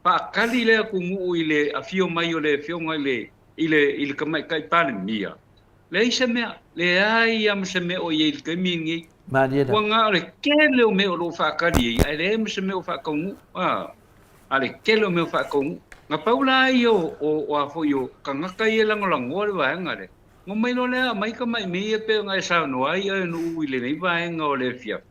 Faakali le atunuu i le afio mai o le Afioga i le, i le, i le Tamaitai Palemia. Leai se mea, leai lava ma se mea o i ai i le taimi lenei. Malie Ua na o le tele o mea o lo o faakali ai, ae leai ma se mea o faataunuu. A, a le tele o mea o faataunuu. Na pau la ia o, o, o a foi o tagata ia e lagolagoa le vaega lea, na omai loa lea aumai tamai mea ia pei ona e saunoa ai oe Nu'u i lenei vaega o le afiafi.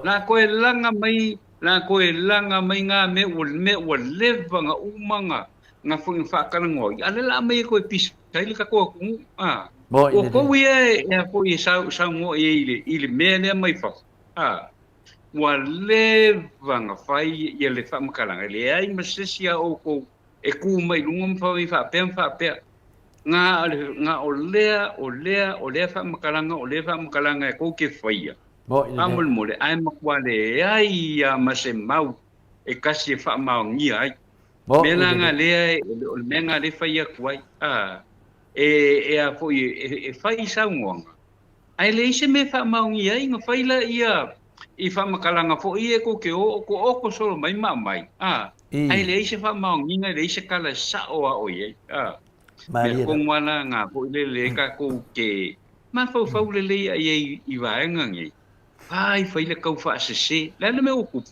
La toe laga mai, la toe laga mai ngā mea ua, mea ua leva na uma na, na foi na faatalanoa ai, a lea la aumai e toe pisa ai le tatou atunuu. A, ua tou ia e, e a foi e sau, saunoa i ai i le, i le mea lea mai fafo. A, ua leva na fai ia le faamatalaga, e leai ma se isi a outou e tu mai i luga ma fai mai faapea ma faapea. Nga, nga o lea, o lea, o lea faamatalaga, o lea faamatalaga e tou te faia. Faamolemole, ae matua leai lava ma se mau e tasi e faamaonia ai. Mea la nga lea, o le mea nga lea e fai atu ai, a, e, e a foi, e, e fai saunoaga, ae leai se mea e faamaonia ai, na fai laia i faamatalaga foi ia tou te o, oto solo mai ma aumai, a, ae leai se faamaoniga, leai se tala e sao a o i ai, a. Mea tonu lava la nga foi lele e tatou te mafaufau lelei ai ai i vaega nei, ai fai le tau faasese. Le a le mea ua tupu?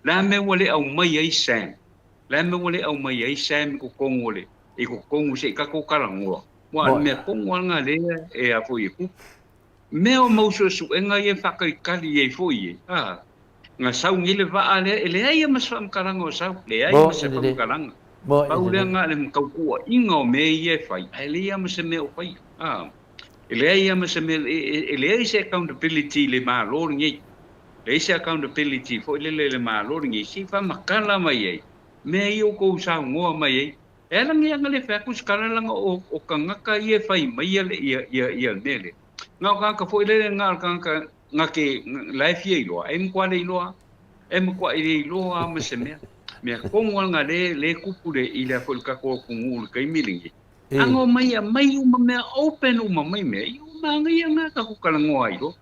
Le a mea ua le aumai ai Sam? Le a mea ua le aumai ai Sam i totonu o le, i totonu se i tatou talanoa? Aua o le mea tonu lava lena lea e a foi e tupu. Mea o mau suesuega ia e faatalitali ai foi e, a, na sau nei le vaa lea, e leai lava ma se faamatalaga o sau, leai ma se faamatalaga. Pau lea na o le tautuuaiga o mea ia e fai, ae leai lava ma se mea o faia. A, e leai lava ma se mea, e leai se accountability i le Malo lenei. Leai se accountability foi lele i le Malo lenei, se i faamatala mai ai mea ia ua outou saunoa mai ai. E ala nei ana le fai atu se tala leaga o, o tagata ia e fai mai ia, ia, ia, ia le mea lea. Na o tagata foi lele na o le tagata na te, la e fia iloa, e matua le iloa, e matua i le iloa ma se mea. Mea tonu lava na le, le tupu le, i le foi le tatou atunuu i le taimi lenei. Ana omai aumai uma mea, open uma mai mea, ia ua manaia na tatou talanoa ai loa.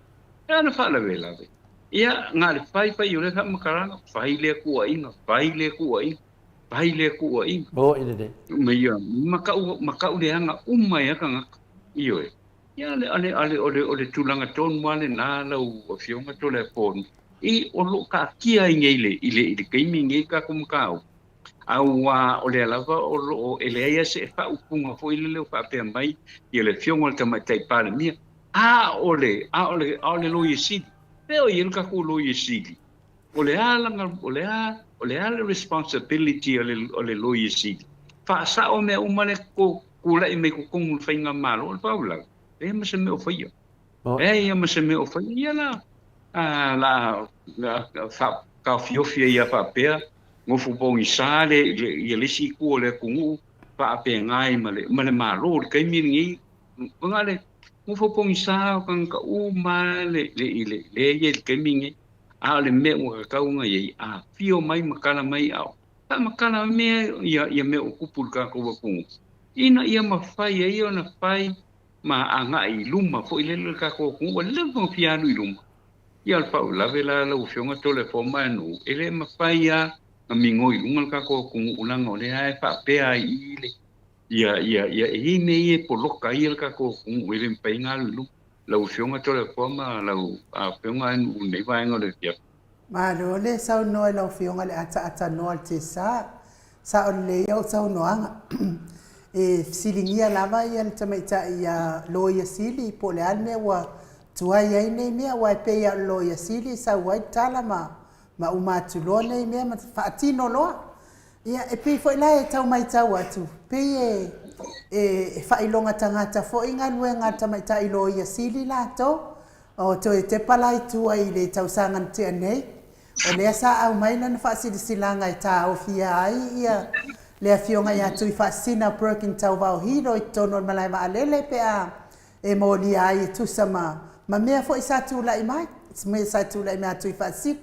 E ala faalavelave. Ia, na o le fai fai o lea faamatalaga, fai lea tuuaiga, fai lea tuuaiga. Fai lea tuuaiga. Moe lelei. Ma ia, makau, makau leaga uma ai lava tagata. Ioe. Ia, ale, ale, ale, o le, o le tulaga tonu lava lena lau Afioga Toleafono, i, o lo o taatia ai nei i le, i le, i le taimi lenei le tatou mataupu, auā o lea lava o lo o, e leai lava se faaupuga foi lele o faapea mai ia le Afioga i le Tamaitai Palemia, a o le, a o le, a o le Loia Sili. Fea o i ai le tatou Loia Sili? O le a lana, o le a, o le a le responsibility a le, o le Loia Sili? Faasao mea uma lea ko tulai mai totonu o le faigamalo, o le faalavelave, leai ma se mea o faia. Leai lava ma se mea o faia. Ia la, a, la, la faataofiofi ai lava faapea, nofo pogisa le, le, ia le isi itu o le atunuu, faapena ai ma le, ma le Malo i le taimi lenei. Na o le nofo pogisa o tagata uma le, le, le, le ia i le taimi lenei. A o le mea ua tatau ona i ai, a afio mai ma tala mai a o faamatala mea ia, ia mea o tupu i le tatou atunuu, ina ia mafai ai ona fai ma agai i luma foi lele le tatou atunuu ua leva ona fia alu i luma. Ia o le faalavelave la lau Afioga Toleafoa Maenu, e le mafai lava ona migoi i luga le tatou atunuu leaga o lea lava e faapea ai i i le, ia, ia, ia, e i ai mea ia e poloka ai le tatou atunuu e le mafai ona alu i luma. Lau Afioga Toleafoa ma lau Afioga i lenei vaega o le afiafi. Malo le saunoa i lau Afioga i le ataatanoa o le Tesa. Sao lelei au saunoaga. E fesiligia lava ia le tamaitai ia Loia Sili po o le a le mea ua tuai ai nei mea aua e pei lava o le Loia Sili e sau ai le tala ma ma uma atu loa nei mea ma faatino loa. Ia, e pei foi la e tau maitau atu, pei e, e, e faailoga tagata foi galuega a le Tamaitai Loia Sili latou. O toe tepa la i tua i le tausaga na tea nei, o lea sa aumai lana faasilasilaga e taofia ai ia le Afioga ia Tuifaasisina Perkin Tauvao Hilo i totonu o le malae vaalele pe a e molia ai e tusa ma ma mea foi sa tulai mai, mea sa tulai mai a Tuifaasisina.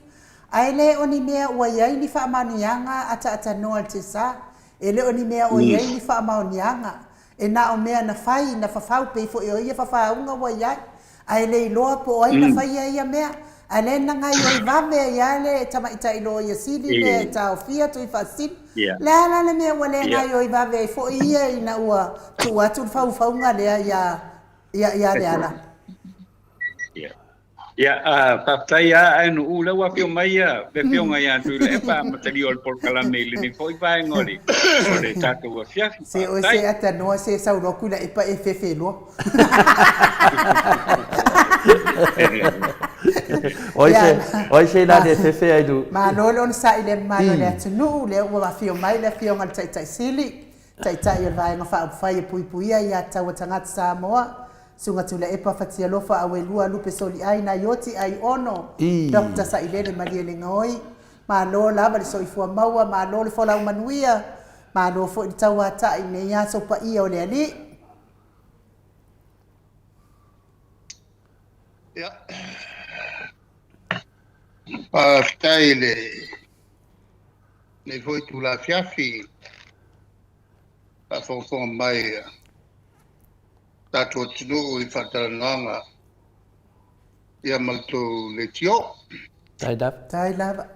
Ae le o ni mea ua i ai ni faamanuiaga ataatanoa i le tiasa, e le o ni mea o i ai ni faamaoniaga, e na o mea na fai, na fafau, pei foi o ia fafauga ua i ai, ae le iloa po o ai na faia ia mea. Ae lea na gaioi vave ai lava le tamaitai loia sili lea e taofia Tuifaasisina. O le a la le mea ua le gaioi vave ai foi ia ina ua tuu atu le faufauga lea ia ia Leala? Ia, faafetai lava Ainuu, o lea ua afio mai le Afioga ia Tuilaepa amatalia o le polokalame i lenei foi vaega o le o le tatou afiafi. Se oe se atanoa se sau loa Tuilaepa e fefe loa. Oi se oi se ina le fefe Ainuu. Malo le onosai i le mamalu o le atunuu, lea ua afio mai le Afioga i le Taitai Sili, Taitai o le Vaega Faaupufai e Puipuia Aiatatau a Tagata Samoa, Susuga Tuilaepa Fatialofa Auelua Lupe Soliai Naioti Aiono Doctor Sailele Malielegaoi, malo lava le soifua maua, malo le folau manuia, malo foi le tauatai i lenei aso paia o le Alii. Ia, faafetai i lenei foi itula afiafi faafogafoga mai a tatou atunuu i faatalanoaga ia ma le tou leitio. Tai lava. Tai lava.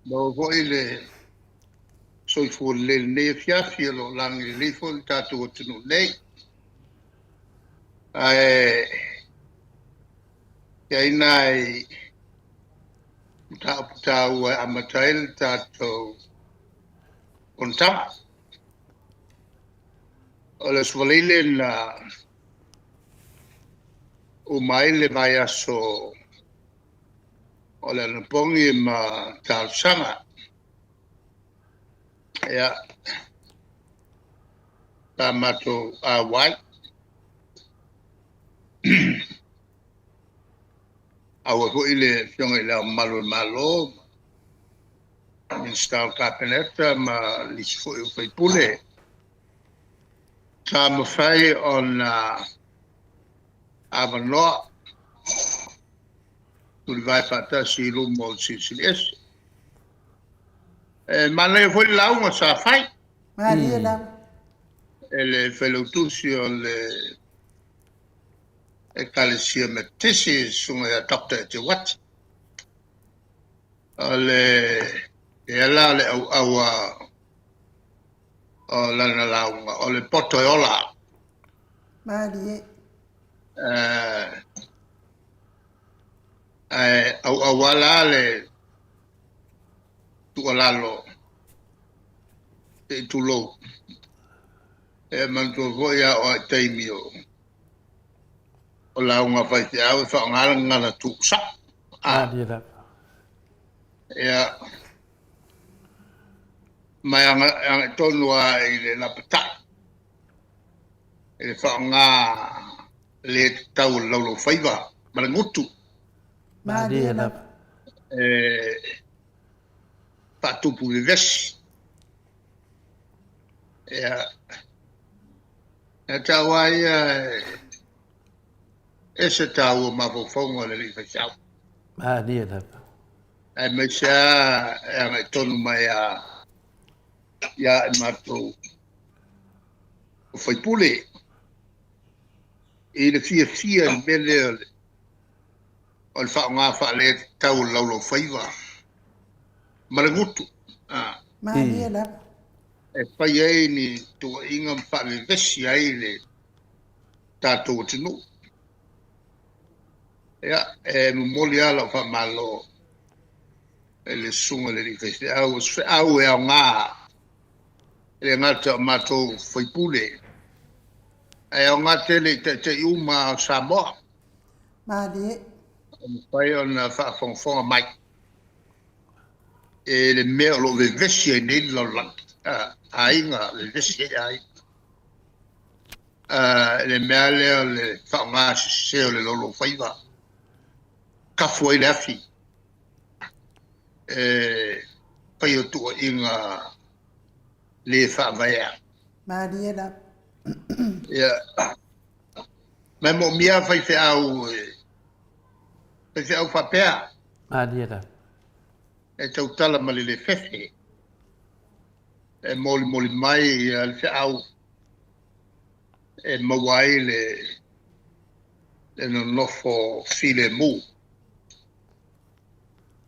Maua foi le soifua lelei i lenei afiafi o lo o lagi lelei foi le tatou atunuu nei. Ae i ai nai mataupu taua e amata ai le tatou fonotaga. O le Aso Faraile na uma ai le vaiaso o le anapogi ma talosaga. Ia, sa matou auai. Auai foi le Afioga i Le Ao Mamalu o le Malo, Minisita o le Kapeneta ma nisi foi o sui usufono. Sa mafai ona avanoa tulivae faatasi i luma o le Silisili Ese. E manaia foi le lauga sa fai. Malie lava. E le Failautusi o le Ekalesia Metotisi, Susuga ia Doctor Eteuati. O le ia la o le auaua o lana lauga, o le poto e ola. Malie. Ae auaua la le tuualalo se i tulou. E manatua foi a o ai taimi o o lauga faifeau e faaaoga le gagana tuusao. Malie lava. Ia, ma e agai tonu lava i le lapatai, i le faaaoga le tatau o le laulaufaiva ma le gutu. Malie lava. E faatupu vevesi. Ia, e tau lava ia e ese taua mafaufauga o le alii faifeau. Malie lava. Aemaise lava e agai tonu mai a ia i matou o faipule i le fiafia i le mea lea o le faaaoga faaletatau o le laulaufaiva ma le gutu. Malie lava. E fai ai ni tuuaiga ma faavevesi ai le tatou atunuu. Ia, e momoli lava lau faamalo i le susuga i le alii faifeau, o se feau e aoga e le gata o matou faipule, ae aoga tele i taitai uma o Samoa. Malie. E mafai ona faafogafoga mai e le mea o lo o vevesi ai nei le lalolagi. aiga, vevesi ai aiga. I le mea lea o le faaaoga sese o le loulou faiva, kafu ai le afi e fai o tuuaiga le faavaea. Malie lava. Ia, ma e moomia faifeau e faifeau faapea. Malie lava. E tautala ma le le fefe, e molimoli mai ia le feau e maua ai le le nonofo filemu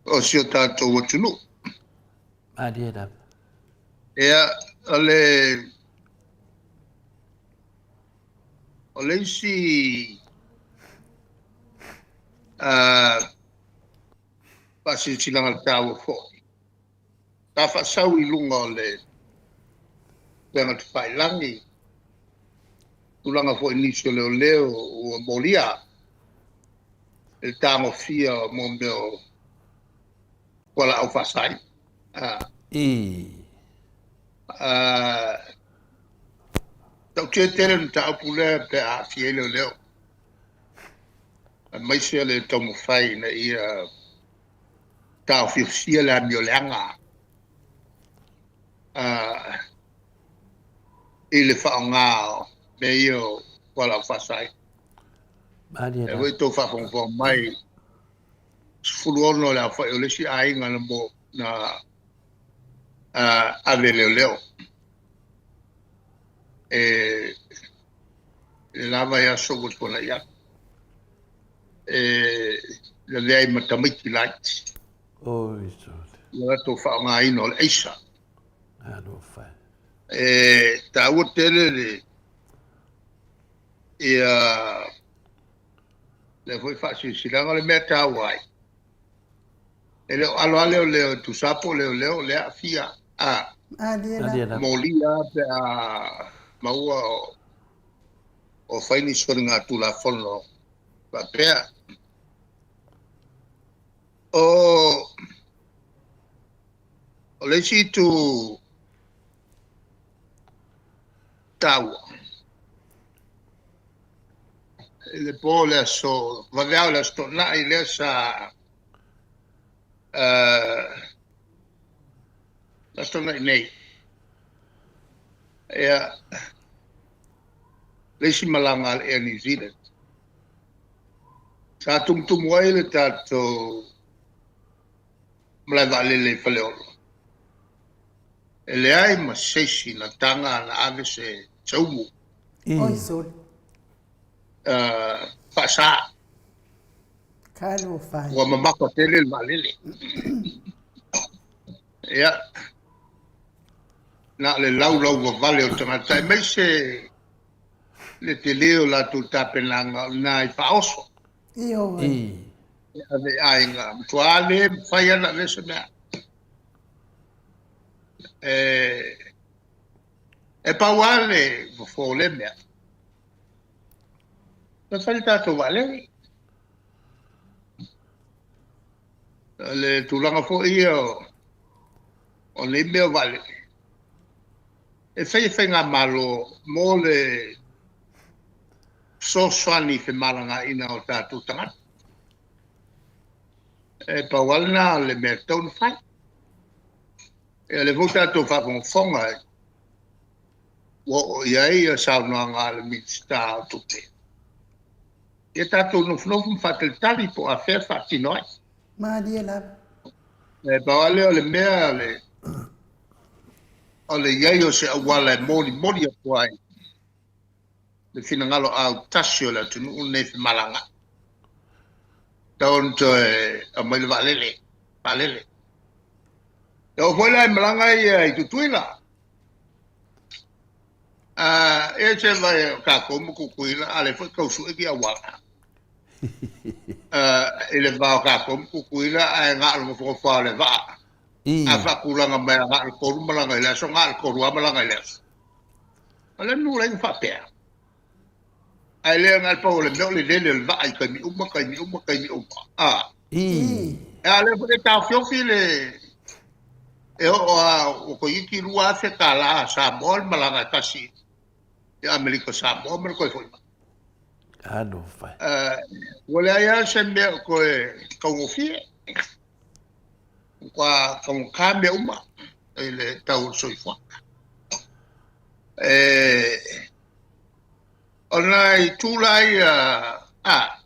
o si o tatou atunuu. Malie lava. Ia, o le o le isi faasilasilaga taua foi, sa faasau i luga o le upega tafailagi, tulaga foi i nisi o leoleo ua molia i le tagofia o mo mea o fualaau faasaina. Tautia tele le mataupu lea pe a aafia ai leoleo, aemaise le taumafai ina ia taofiofia le amio leaga i le faaaoga o mea ia o fualaau faasaina. E foi tou faafogafoga mai, 16 le aofai o le isi aiga na mo na ave leoleo e le la vaiaso ua tuanai atu e lavea ai ma tamaiti laiti. Oi, sole. Ia latou faaaogaina o le aisa. Alofa. E taua tele le ia lea foi faasilasilaga o le mea taua ai. E le o alo lava leoleo e tusa po o leoleo o lea aafia. A. Malie lava. Molia pe a maua o fai ni soligatulafono faapea. O o le isi itu taua, i le po o le aso, vaveao o le aso Toonai lea sa aso Toonai nei, ia, le isi malaga a le Air New Zealand. Sa tumutumu ai le tatou malae vaalele i Faleolo. E leai ma se isi na taga na ave se umu. Oi sole. Faasa. Talofa e. Ua mamafa tele le vaalele. Ia, na o le laulau vavale o tagata, aemaise le tele o latou tapenaga o lena i faaoso. Ioe. E ave i aiga. Matua le mafai lava ona ave se mea. E, e pau lava le fofo o lea mea. Na fai le tatou vaalele. O le tulaga foi ia o nei mea o vaalele, e fai e faigamalo mo le fesoasoani i femalagaaiga o tatou tagata. E pau lava lena o le mea e tatau ona fai. Ia o lea foi ua tatou faafogafoga ua oo i ai saunoaga a le Minisita o Tupe. Ia tatou nofonofo ma faatalitali po o afea e faatino ai. Malie lava. E pau lava lea o le mea le, o le i ai o se auala e molimoli atu ai le finagalo autasi o le atunuu lenei i femalagaai. Tau ona toe aumai le vaalele, vaalele. E oo foi la i malaga ia i Tutuila. E se vai o tatou ma Tutuila, a lea foi tau sue ki auala. I le va o tatou ma Tutuila, ae na o le nofonofo lava o le vaa. A faatulaga mai na o le 3 malaga i le aso, na o le 3 lava malaga i le aso. O le nuu la faapea. Ae le na o le pau o le mea o le lele o le vaa i taimi uma, taimi uma, taimi uma. A lea foi e taofiofi le E oo a ua toeitiiti $2,000 Samoa le malaga e tasi i Amerika Samoa ma le toe foi mai. Alofa. Ua leai lava se mea o toe taugofie. Ua taugata mea uma i le tau o le soifuaga. O nai tula ia a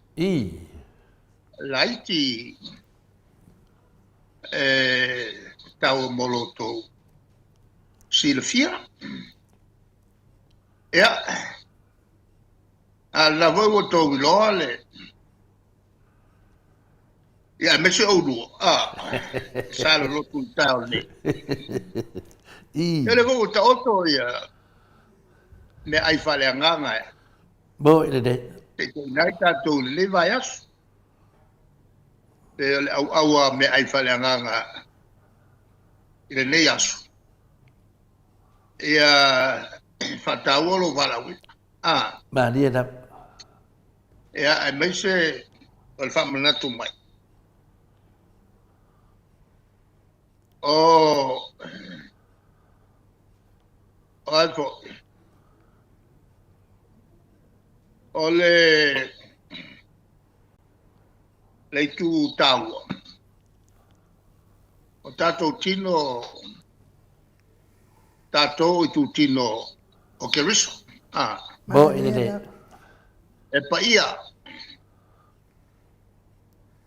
laiti e taua mo lo outou silafia. Ia, a o lena foi ua outou iloa le, ia aemaise oulua, a, sa lolotu i taeao nei. Ia lea foi ua taoto ia meaai faaleagaga e. Mo i lenei. Taitaiina ai tatou i lenei vaiaso. Pe o le ʻauʻau a meaai faaleagaga i lenei aso, ia faataua lou valaauina. A. Malie lava. Ia, aemaise o le faamanatu mai. O, o ai foi? O le le itu taua. O tatou tino, tatou itutino o Keriso. Ah. Mo i lelei. E paia.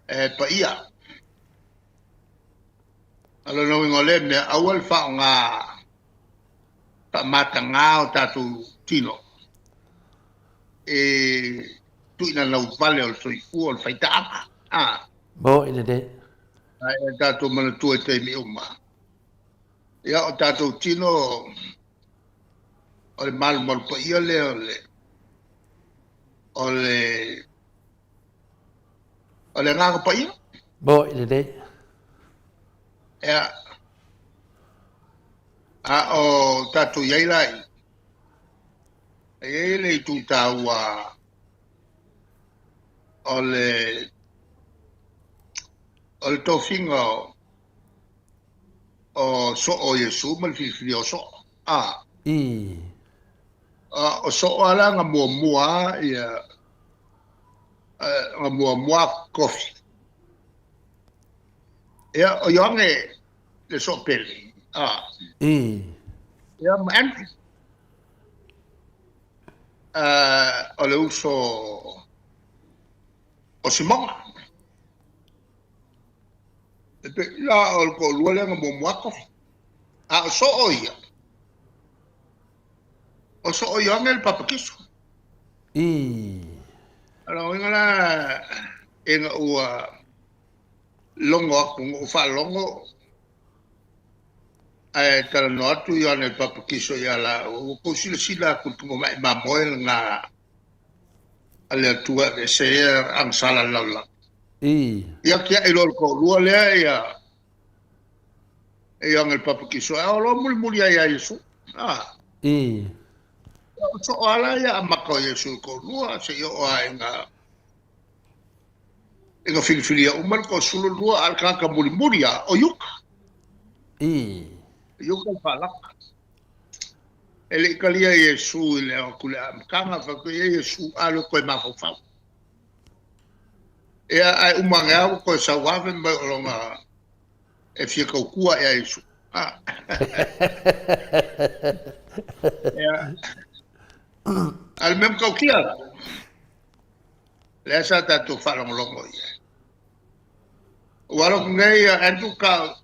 E paia. A lona uiga o lea mea, aua le faaaoga faamatagā o tatou tino e tuuina vale o le soifua o le faitaaga. Ah. Mo i lelei. Ae ia tatou manatua i taimi uma. Ia, o tatou tino o le malumalu paia lea o le o le o le agaga paia. Mo i lelei. Ia, a o tatou i ai la i, e i ai le itu taua o le o le tofiga o o soo o Iesu ma le filifilia o soo. A. I. A, o soo ala nga muamua ia nga muamua kofi. Ia, o Ioane le soo pele. A. I. Ia, ma Andrew. O le uso o Simoga. E pei la o le toalua lea na muamua kofi. A o soo ia. O soo Ioane le papatiso. I. O lona uiga la ina ua logo atu, ina ua faalogo ae talanoa atu Ioane le papatiso ia laua, ua tou silasila atu i le tupama'i mamoe lena a le Atua e aveese ai agasala a le lalolagi. I. Ia tiai loa le toalua lea ia Ioane le papatiso, ae o loa mulimuli ai ia Iesu. A. I. O soo ala ia amata o Iesu i toalua, seia oo lava ina ina filifilia uma le 12, a o le tagata mulimuli lava, o Iuta. I. Iuta le faalata. E le i talia Iesu i le ao atu i le amataga, fai atu, Ia Iesu, alu e toe mafaufau. Ia, ae uma ane lava ua toe sau ave mai o lona e fia tautua ia Iesu. Ah. Ia. A o le mea matautia la, lea sa tatou faalogologo i ai. Ua alo atu nei ia Andrew kau,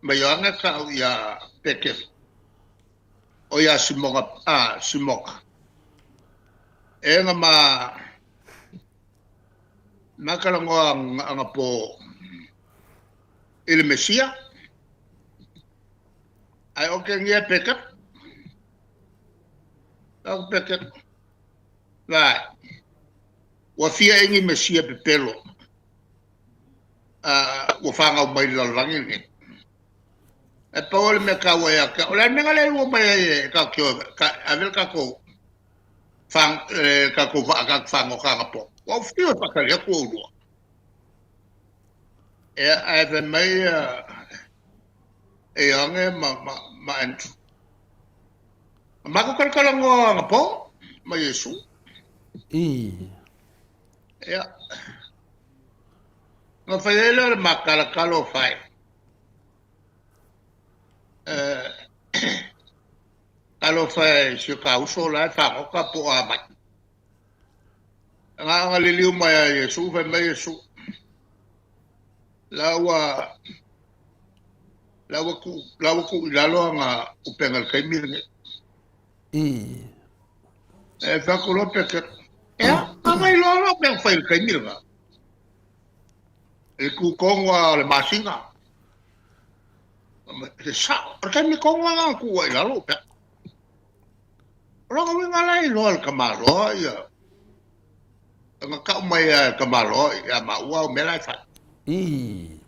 ma Ioane kau ia Peteru, o ia Simoga, a, Simoga. E nga ma, ma talanoa anapo i le Mesia, ae o ke ngia Peteru. Au Peteru. Vai. Ua fia e ni Mesia pepelo ua fanau mai le lalolagi lenei. E pau o le mea taua ia te au, o le a le mea na le lua mai ai e tatou te o e ave le tatou le tatou vaa tatou fagota anapo. Ua ou fiu e faatali atu oulua. Ia, ae fai mai E Ioane ma, ma, ma Andrew. Na matou talatalanoa anapo ma Iesu. I. Ia. Na fai ai lea o le matalatalo fai. Eh, talofa e si o ta uso la e fagota po o a mai. Na ona liliu mai a Iesu, fai mai Iesu, la ua la ua tuu la ua tuu i lalo ana upega i le taimi lenei. I. E fai atu loa Petero, Ea, a mai loa lau mea na fai i le taimi lena. I le tu tonu lava o le masina. E sao, o le taimi tonu lava lena na tuu ai i lalo upega. O lona uiga la e iloa e le tamaloa ia, na tau mai lava e le tamaloa ia maua au mea la e fai. Ii.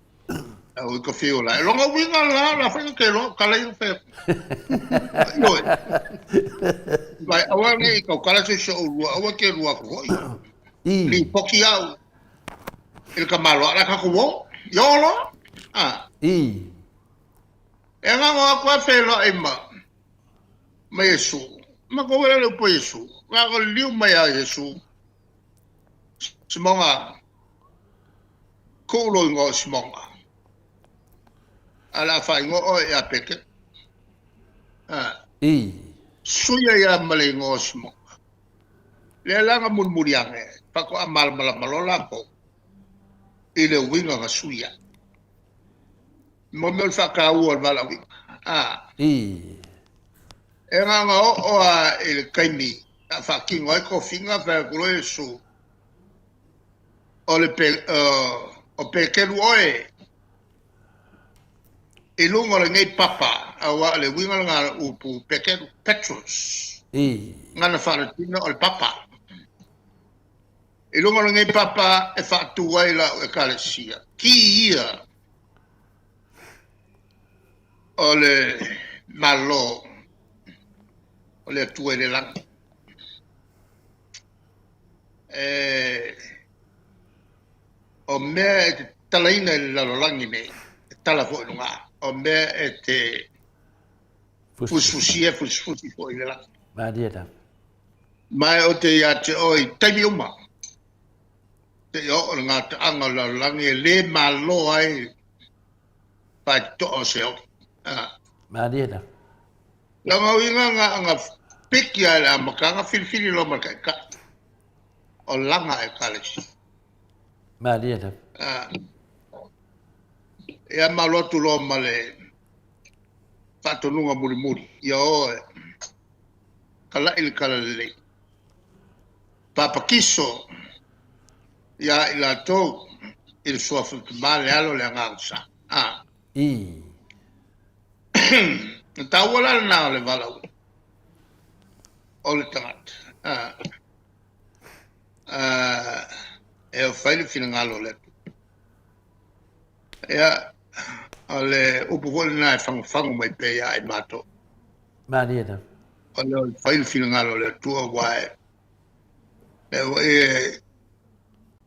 Au i ka whio la. E lona uiga la, la whai te loa, kala i whai. Ioe. Mai, aua nei i kau kala se se o rua, aua ke rua ko hoi. Ii. Li poki au. I le tamaloa, la kako wo. Yo loa. Ah. Ii. E nganga aku a whenua i ma. Ma Iesu. Ma ko wela le upu a Iesu. Na ko liu mai a Iesu. Simonga. Ku'u lou igoa o Simonga. A le a faaigoa oe ia Peteru. A. I. Suia ia ma le igoa o Simonga. Lea la na mulimuli ane, faatoa malamalama loa latou i le uiga na suia ai. Mo mea o le faataua o le valaauina. A. I. E na ona oo lava i le taimi a faatino ai tofiga, fai atu loa Iesu, O le pe, o Peteru oe, i luga o lenei papa, aua o le uiga lena o le upu Peteru, Petrus. I. Gana faaletino o le papa. I luga o lenei papa e faatu ai lau ekalesia. Ki ia o le Malo o le Atua i le lagi. E, o mea e te talaina i le lalolagi nei, e tala foi i luga. O mea e te fusifusia, fusifusi foi i le lagi. Malie lava. Ma e o te ia te oe i taimi uma, seia oo i le gataaga o le lalolagi e le malo ai faitotoa o Seoli. Malie lava. Lona uiga na ona piki lava i le amataga filifili loa ma le taitai o lana Ekalesia. Malie lava. Ia ma alu atu loa ma le faatonuga mulimuli, ia o e kalaʻi le talalelei. Papatiso iā i latou i le Suafa o le Tama, le Alo, le Agaga Sa. A. I. Na taua la lena o le valaauina o le tagata. A. A, e o fai le finagalo o le Atua. Ia, o le upu foi lena e fagofago mai pea ia i matou. Malie lava. O le o fai le finagalo o le Atua aua e e foi e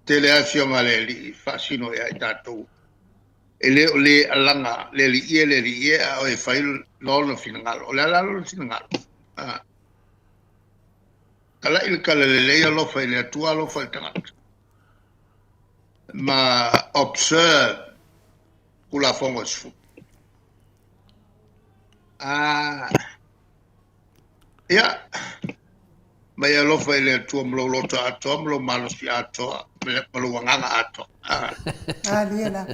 tele lava afioga a le Alii e faasino ia i tatou. E le o le alaga le Alii e le Alii e a o e fai lona finagalo. O le a la lona finagalo? A. Kalaʻi le tala lelei alofa i le Atua alofa i le tagata. Ma observe Tulafono e 10. A, ia, ma e alofa i le Atua ma lou loto atoa, ma lou malosi atoa, ma lou agaga atoa. A. Alia la.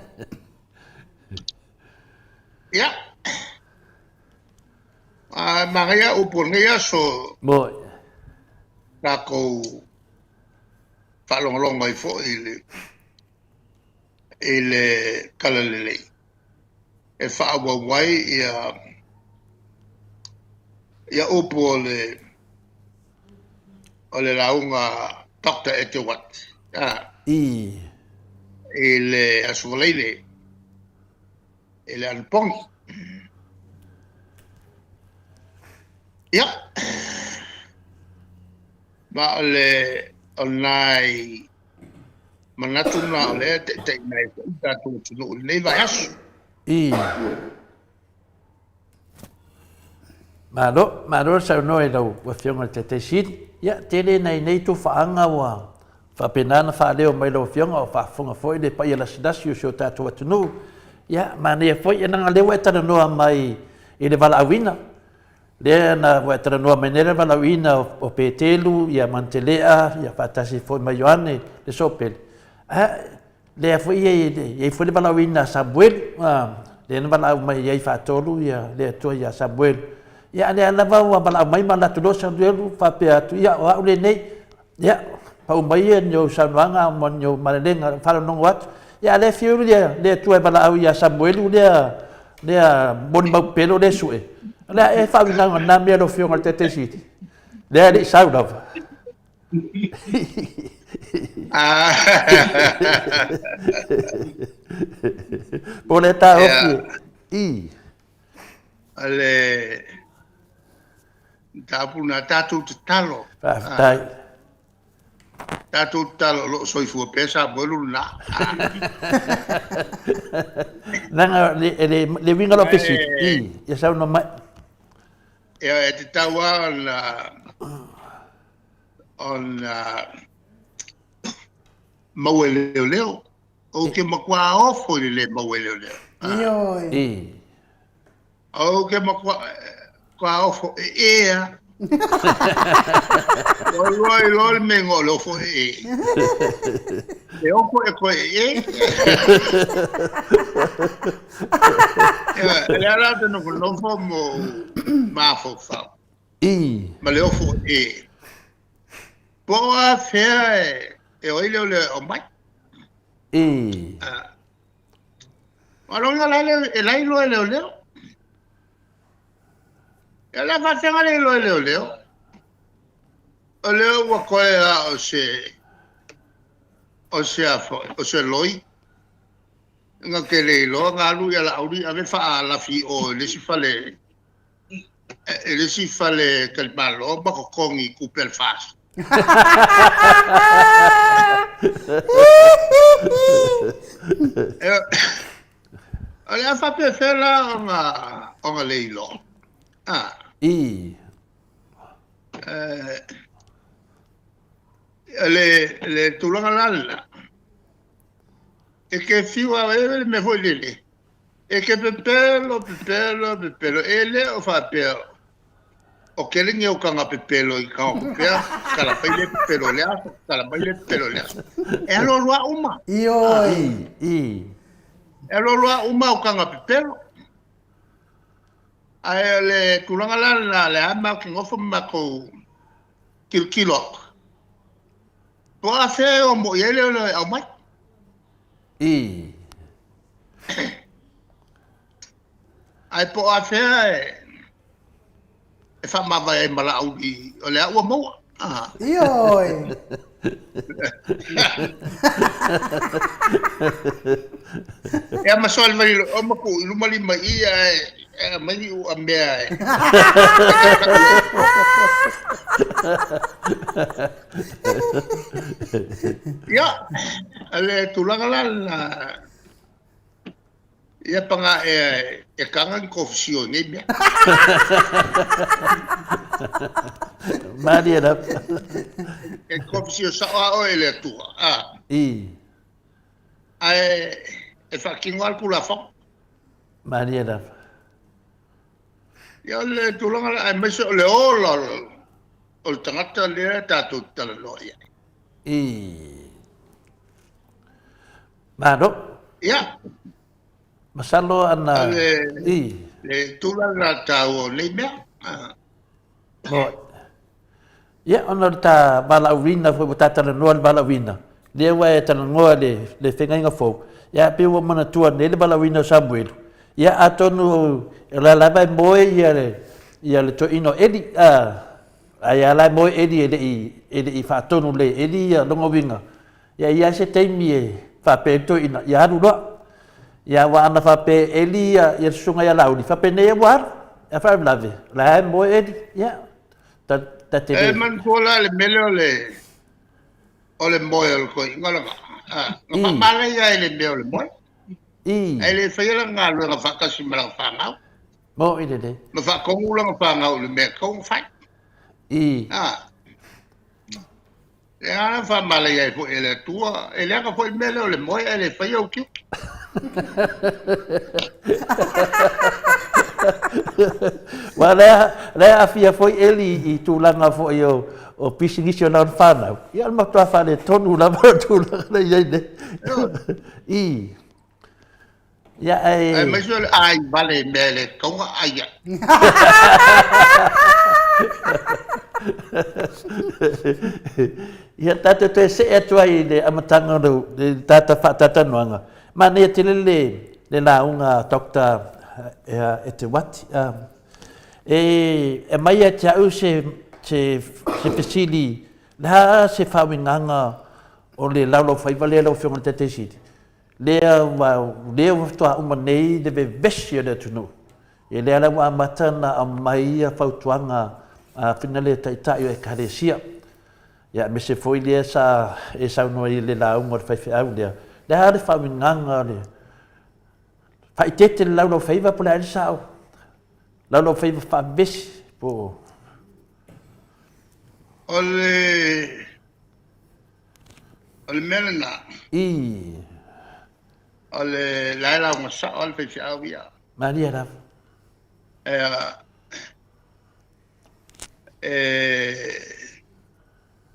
Ia. A, manaia upu o lenei aso. Moi. Takou faalogologo ai foi i le i le talalelei e faaauau ai ia ia upu o le o le lauga Doctor Eteuati a I. I le Aso Faraile i le Anapogi. Ia, ma o le o nai manatu na o lea e taitaiina ai foi le tatou atunuu i lenei vaiaso. I. Malo, malo le saunoa i lau Afioga i le Taitai Sili. Ia, tele nai nei tofaaga ua faapena ona faaleo mai lau Afioga o faafofoga foi le paia lasilasi o si o tatou atunuu. Ia, manaia foi, leaga o lea ua e talanoa mai i le valaauina, lea na ua e talanoa mai nei le valaauina o Petelu, ia ma Anitelea, ia faatasi foi ma Ioane le Sopele. Ae, Lea foi e i ai foi le valaauina a Samuelu, lea na valaau mai ai faatolu ia le Atua ia Samuelu. Ia a lea lava ua valaau mai ma alu atu loa Samuelu faapea atu, ia o au lenei, ia pau mai ia ni ou saunoaga ma ni ou malelega faalogo atu. Ia a lea fiu le Atua e valaau ia Samuelu lea lea molimau pepelo lea sue. O lea e faauigaga na mea lau Afioga i le Taitai Sili. Lea e le i sau lava. Po o le taofi i. O le mataupu lena, tatou tatalo. Faafetai. Tatou tatalo o lo o soifua pea Samuelu lena. Leaga le uiga o lau fesili, i, ia saunoa mai. Ia, e tatau lava ona ona maua e leoleo. Ou te matua ofo i le lē maua e leoleo. Ioe. I. Ou te matua matua ofo e e a. Ua iloa iloa le mea o le ofo e e. E ofo e koe e e. Ia, le ala te nofonofo mo mafaufau. I. Ma le ofo e. Po o a fea e, e oi leo le o mai. I. O longa la le e lai loa leo leo. E la fa fenga le loa leo leo. O leo ua koe a o se o se a foi, o se loi. Nga ke le iloa nga alu ia la auli ave fa lafi o le si fale e le isi fale talimalo ma totogi i tupe a le FAST. O le a faapefea la ona, ona le iloa? Ah. I. Eh, le, le tulaga la lena, e ke fiu a e le mea foi lele, E ke pepelo, pepelo, pepelo, e le o faapea o kele ni o kanga pepelo i ka o pea, kala mai le pepelo le aso, kala mai le pepelo le aso. E alo aloa uma. Ioe. I. E alo aloa uma o kanga pepelo. Ae o le tulaga la lena, le a matou te nofo ma matou tilotilo atu. Po o afea e omo i ai le e aumai. I. Ae po o afea e, e faamavae ai ma Laauli o lea ua maua. Ah. Ioe. Ia ma soa le mai o ma ku i luma lima i ae e aumai ni ua mea e. Ia, le tulaga la lena, ia panga e, e kanga ni kofisio i nei mea. Malie la. E kofisio sao a oe le Atua. Ah. I. Ae e faatino lava le Tulafono. Malie lava. Ia o le tulaga la, aemaise o le ola o le tagata lea tatou te talanoa i ai. I. Malo. Ia. Masalo ana... Le, I. Le tulaga taua o nei mea. Mo, Ia, ona o le ta valaauina foi ua ta talanoa le valaauina, lea ua e talanoa le, le feagaiga fou, ia pei ua manatua nei le valaauina o Samuelu. Ia, atonu o la lava e moe ia le, ia le toeaina o Eli, a, ai a la e moe Eli e le i, e le i faatonu lelei e Eli ia lona uiga. Ia, i ai se taimi e faapea ai le toeaina, ia alu loa. Ia, aua ana faapea e Eli ia, ia le susuga ia Laauli, faapenei ia ua alu. Ae faalavelave, o la e moe Eli, ia. Ta, ta te E manatua la le mea lea o le o le moe o le toeaina lena. Ah, na faamalaia ai le mea o le moe. I. Ae le faia lana galuega faatasi ma lana fanau. Moʻi lelei. Ma faatonu lana fanau i le mea e tatau ona fai. I. A. Lea lava faamalaia ai foi e le Atua, e leaga foi le mea lea o le moe ae le faia ou tiute. Aua lea, lea aafia foi Eli i tulaga foi o, o pisinisi o lana fanau. Ia o le matua faaletonu lava o tulaga lea i ai nei. I. Ia, ae... Aemaise o le ai vale i mea e le tatau ona ai ai. Ia, tatou toe see atu ai i le amataga o le tata faatatalanoaga. Manaia tele le, le lauga a Doctor Eteuati. E aumai ia te au se, se, se fesili, le a se faauigaga o le laulaufaiva lea lau Afioga i le Taitaisili? Lea ua, lea ua faatoa uma nei le vevesi o le atunuu. Ia lea la ua amata ona aumai ia fautuaga a fina le taitai o Ekalesia. Ia aemaise foi lea sa e saunoa i le lauga o le faifeau lea. Le a le faauigaga o le faaeteete le laulaufaiva po o le a le sao? Laulaufaiva faavevesi po o O le O le mea lena. I. O le la e lauga sao lava le faifeau ia. Malie lava. E, e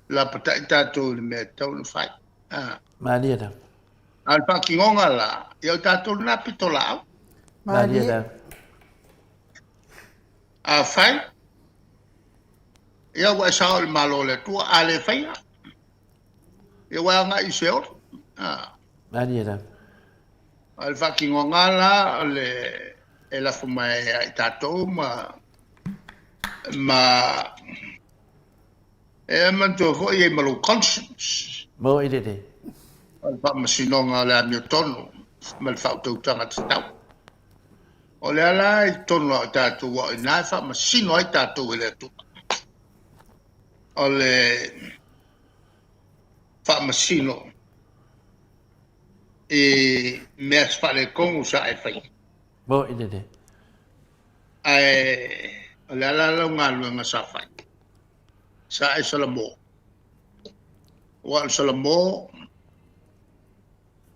lapatai tatou i le mea e tatau ona fai. Ah. Malie lava. A o le faatinoga la, ia o tatou lena pitolaau. Malie lava. A fai, ia ua e sao i le Malo o le Atua, a le faia, Ia ua agai i Seoli. A. Malie lava. O le faatinoga la o le e lafo mai ia i tatou ma ma e manatua foi e i ai ma lou conscience. Mo i lelei. O le faamasinoga o le amiotonu ma le faautautaga tatau. O lea la i totonu lava o tatou aua o i ina e faamasino ai tatou e le Atua. O le faamasino i mea faaletonu sa e faia. Moʻi lelei. Ae o le a la lau galuega sa fai? Sa e salamo. Aua o le salamo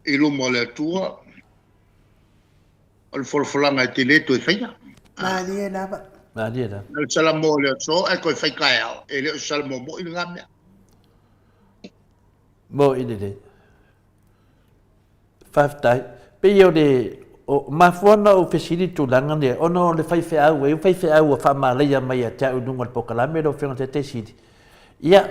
i luma o le Atua, o le folafolaga e te le toe faia. Malie lava. Malie lava. O le salamo o le aso ae toe fai taeao, e le o se salamo moi lena mea. Moi lelei. Faafetai. Pei o le o mafua ona ou fesili i tulaga nei, ona o le faifeau, e i ai faifeau ua faamalaia mai ia te au i luga o le polokalame lau Afioga i le Taitaisili. Ia,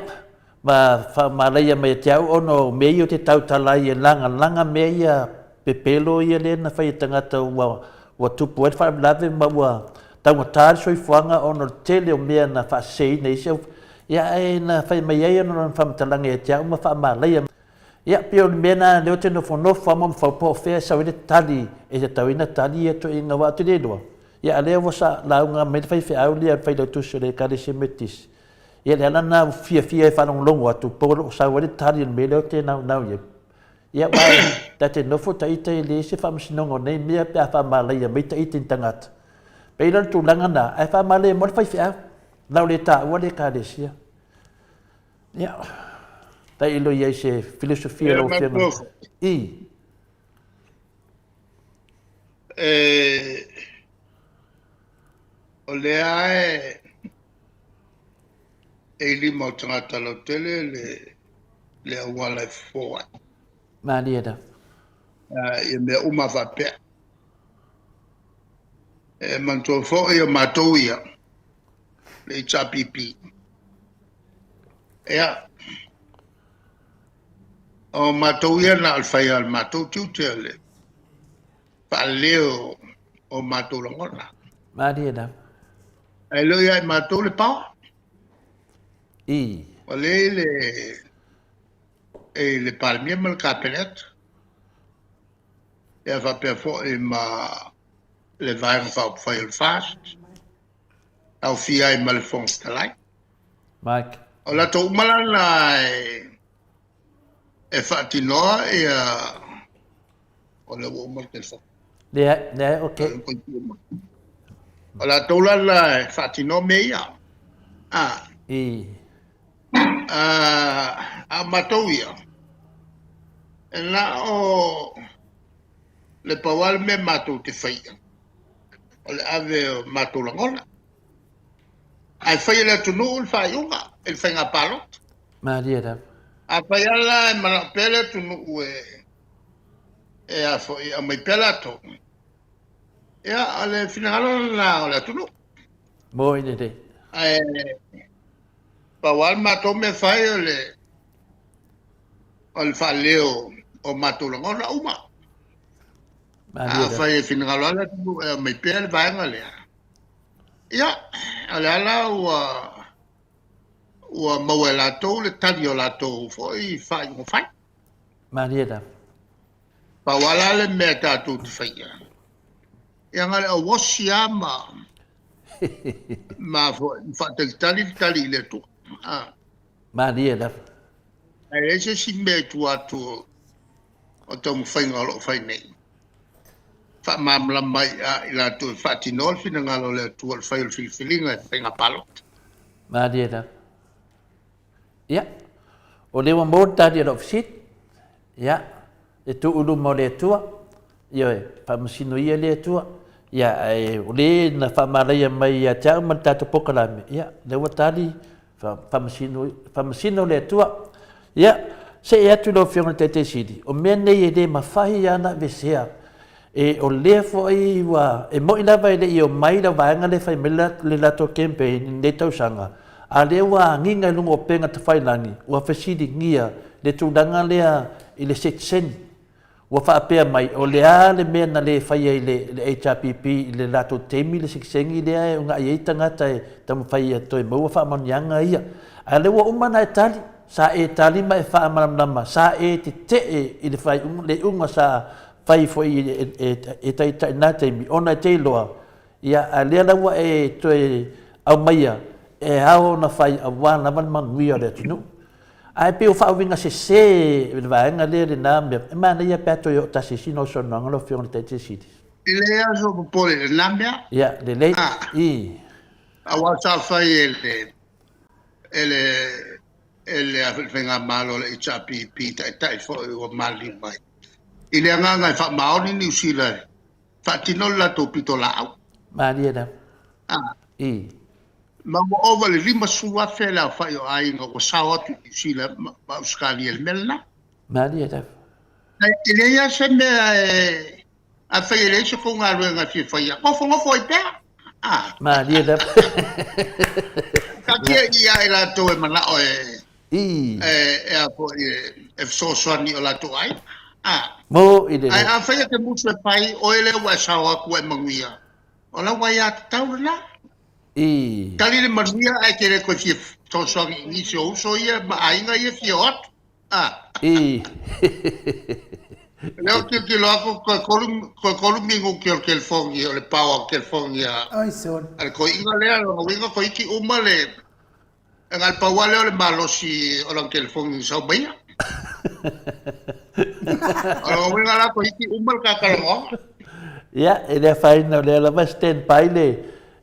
ma faamalaia mai ia te au ona o mea ia ou te tautala ai e lagalaga mea ia pepelo ia lea na fai e tagata ua ua tupu ai le faalavelave ma ua taugata le soifuaga ona o le tele o mea na faaseseina e isi au ia ae na fai mai ai ona o lana faamatalaga ia te au ma faamalaia. Ia pei o le mea lena lea ou te nofonofo lava ma mafaufau po o fea e sau ai le tali e tatau ai ona tali ia ituaiga aua ou te le iloa. Ia a o lea ua sa lauga mai le faifeau lea le failautusi o le Ekalesia Metotisi. Ia le ala lena ua fiafia e faalogologo atu po o lo o sau ai le tali o le mea lea ou te naunau i ai. Ia aua ta te nofo ta ita e leai se faamasinoga o nei mea pe a faamalaia mai ta ita i ni tagata. Pei la o le tulaga lena, ae faamalaia mo le faifeau, na o le taua le Ekalesia. Ia, tailo i ai se filosofia o lau Afioga. I. E, o lea e e i lima o tagata lautele le, le auala e fofo ai. Malie lava. Ia mea uma faapea. E manatua foi o matou ia, le HRPP. Ia, o matou ia na o le fai o le matou tiute o le faaleleo o matou lagona. Malie lava. Ae le o ia i matou le power. I. O lea i le, i le Palemia ma le Kapeneta. Ia faapea foi ma le Vaega Faaupufai o le FAST, aofia ai ma le Fofoga Fetalai. Mike. O latou uma la na e, e faatinoa ia o lea ua uma le telefoni. Leai, leai, ok. O latou la la e faatinoa mea ia. A. I. A, a matou ia, e na o le pau lava le mea matou te faia, o le ave o matou lagona. Ae fai e le atunuu le faaiuga i le faiga palota. Malie lava. Afai lava la e manao pea le atunuu e e a foi e aumai pea latou, ia o le finagalo lena o le atunuu. Moi lelei. Ae pau lava le matou mea fai o le o le faaleo o matou lagona uma. Afai e finagalo lava le atunuu e aumai pea le vaega lea, ia o le ala ua ua maua e latou le tali o latou foi faaiuga fai. Malie lava. Pau lava la le mea tatou te faia, ia na o le auosi lava ma ma foi faatalitali le tali i le Atua. Ah. Malie lava. Ae leai se isi mea i tua atu o, o taumafaiga o lo o fai nei. Faamalamalama ai a i latou e faatinoa le finagalo o le Atua o le fai o le filifiliga i faiga palota. Malie lava. Ia, o lea ua maua le tali a lau fesili. Ia, e tuu i luma o le Atua. Ioe, faamasino ia le Atua. Ia, ae o le na faamalaia mai ia te au ma le tatou polokalame, ia, lea ua tali, faamasino, faamasino le Atua. Ia, see atu lau Afioga i le Taitai Sili, o mea nei e le mafai lava ona aveesea. E, o lea foi ua, e moni lava e le i omai lau vaega lea e fai mai le latou campaign i lenei tausaga, a lea ua agiga i luga o upega tafailagi, ua fesiligia le tulaga lea i le setiseni. Ua faapea mai, o le a le mea na le faia i le, le HRPP i le latou taimi le sekiseni lea e uunai ai tagata e taumafai ia toe maua faamanuiaga ia. A lea ua uma ona e tali, sa e tali ma e faamalamalama, sa e tetee i le faaiuga, le iuga sa fai foi e taitai i lena taimi, ona e te iloa, ia, a lea la ua e toe aumaia e ao ona fai aua lava le manuia o le atunuu. Ae pei o faauiga sese i le vaega lea lena mea, e manaia pe a toe oo tasi i sina o saunoaga lau Afioga i le Taitai Sili. E leai lava sou popole i lena mea. Ia, lelei. I. Aua sa fai e le, e le, e le a foi le faigamalo a le HRPP, taitai foi ua maliliu mai. I le agaga e faamaoni Niu Sila e faatino le latou pitolaau. Malie lava. Ah. I. Ma ua ova i le 50,000 le aofai o aiga ua sao atu i Niu Sila ma Ausetalia i le mea lena. Malie lava. E leai lava se mea e... Afai e leai se kou galuega e fia faia, nofonofo ai pea. Ah. Malie lava. Taatia i a i latou e manao e I. E, e a foi e, e fesoasoani i o latou aiga. Ah. Mo i le. Ae afai e te musu e fai, oe lea ua e sao atu ua e manuia, o lau aiatatau lena. I. Tali le manuia ae te le toe fia fesoasoani i nisi o uso ia ma aiga ia e fia o atu. Ah. I. Lea ou tilotilo atu, toe tolu, toe tolu minuti o le telefoni, o le power o le telefoni a, Oi sole. a le toeaina lea, lona uiga toeiti uma le, E na o le pau lava lea o le malosi o lana telefoni na sau mai ia. O lona uiga la toeiti uma le ta talanoaga. Ia, e le afaina o lea lava e stand by le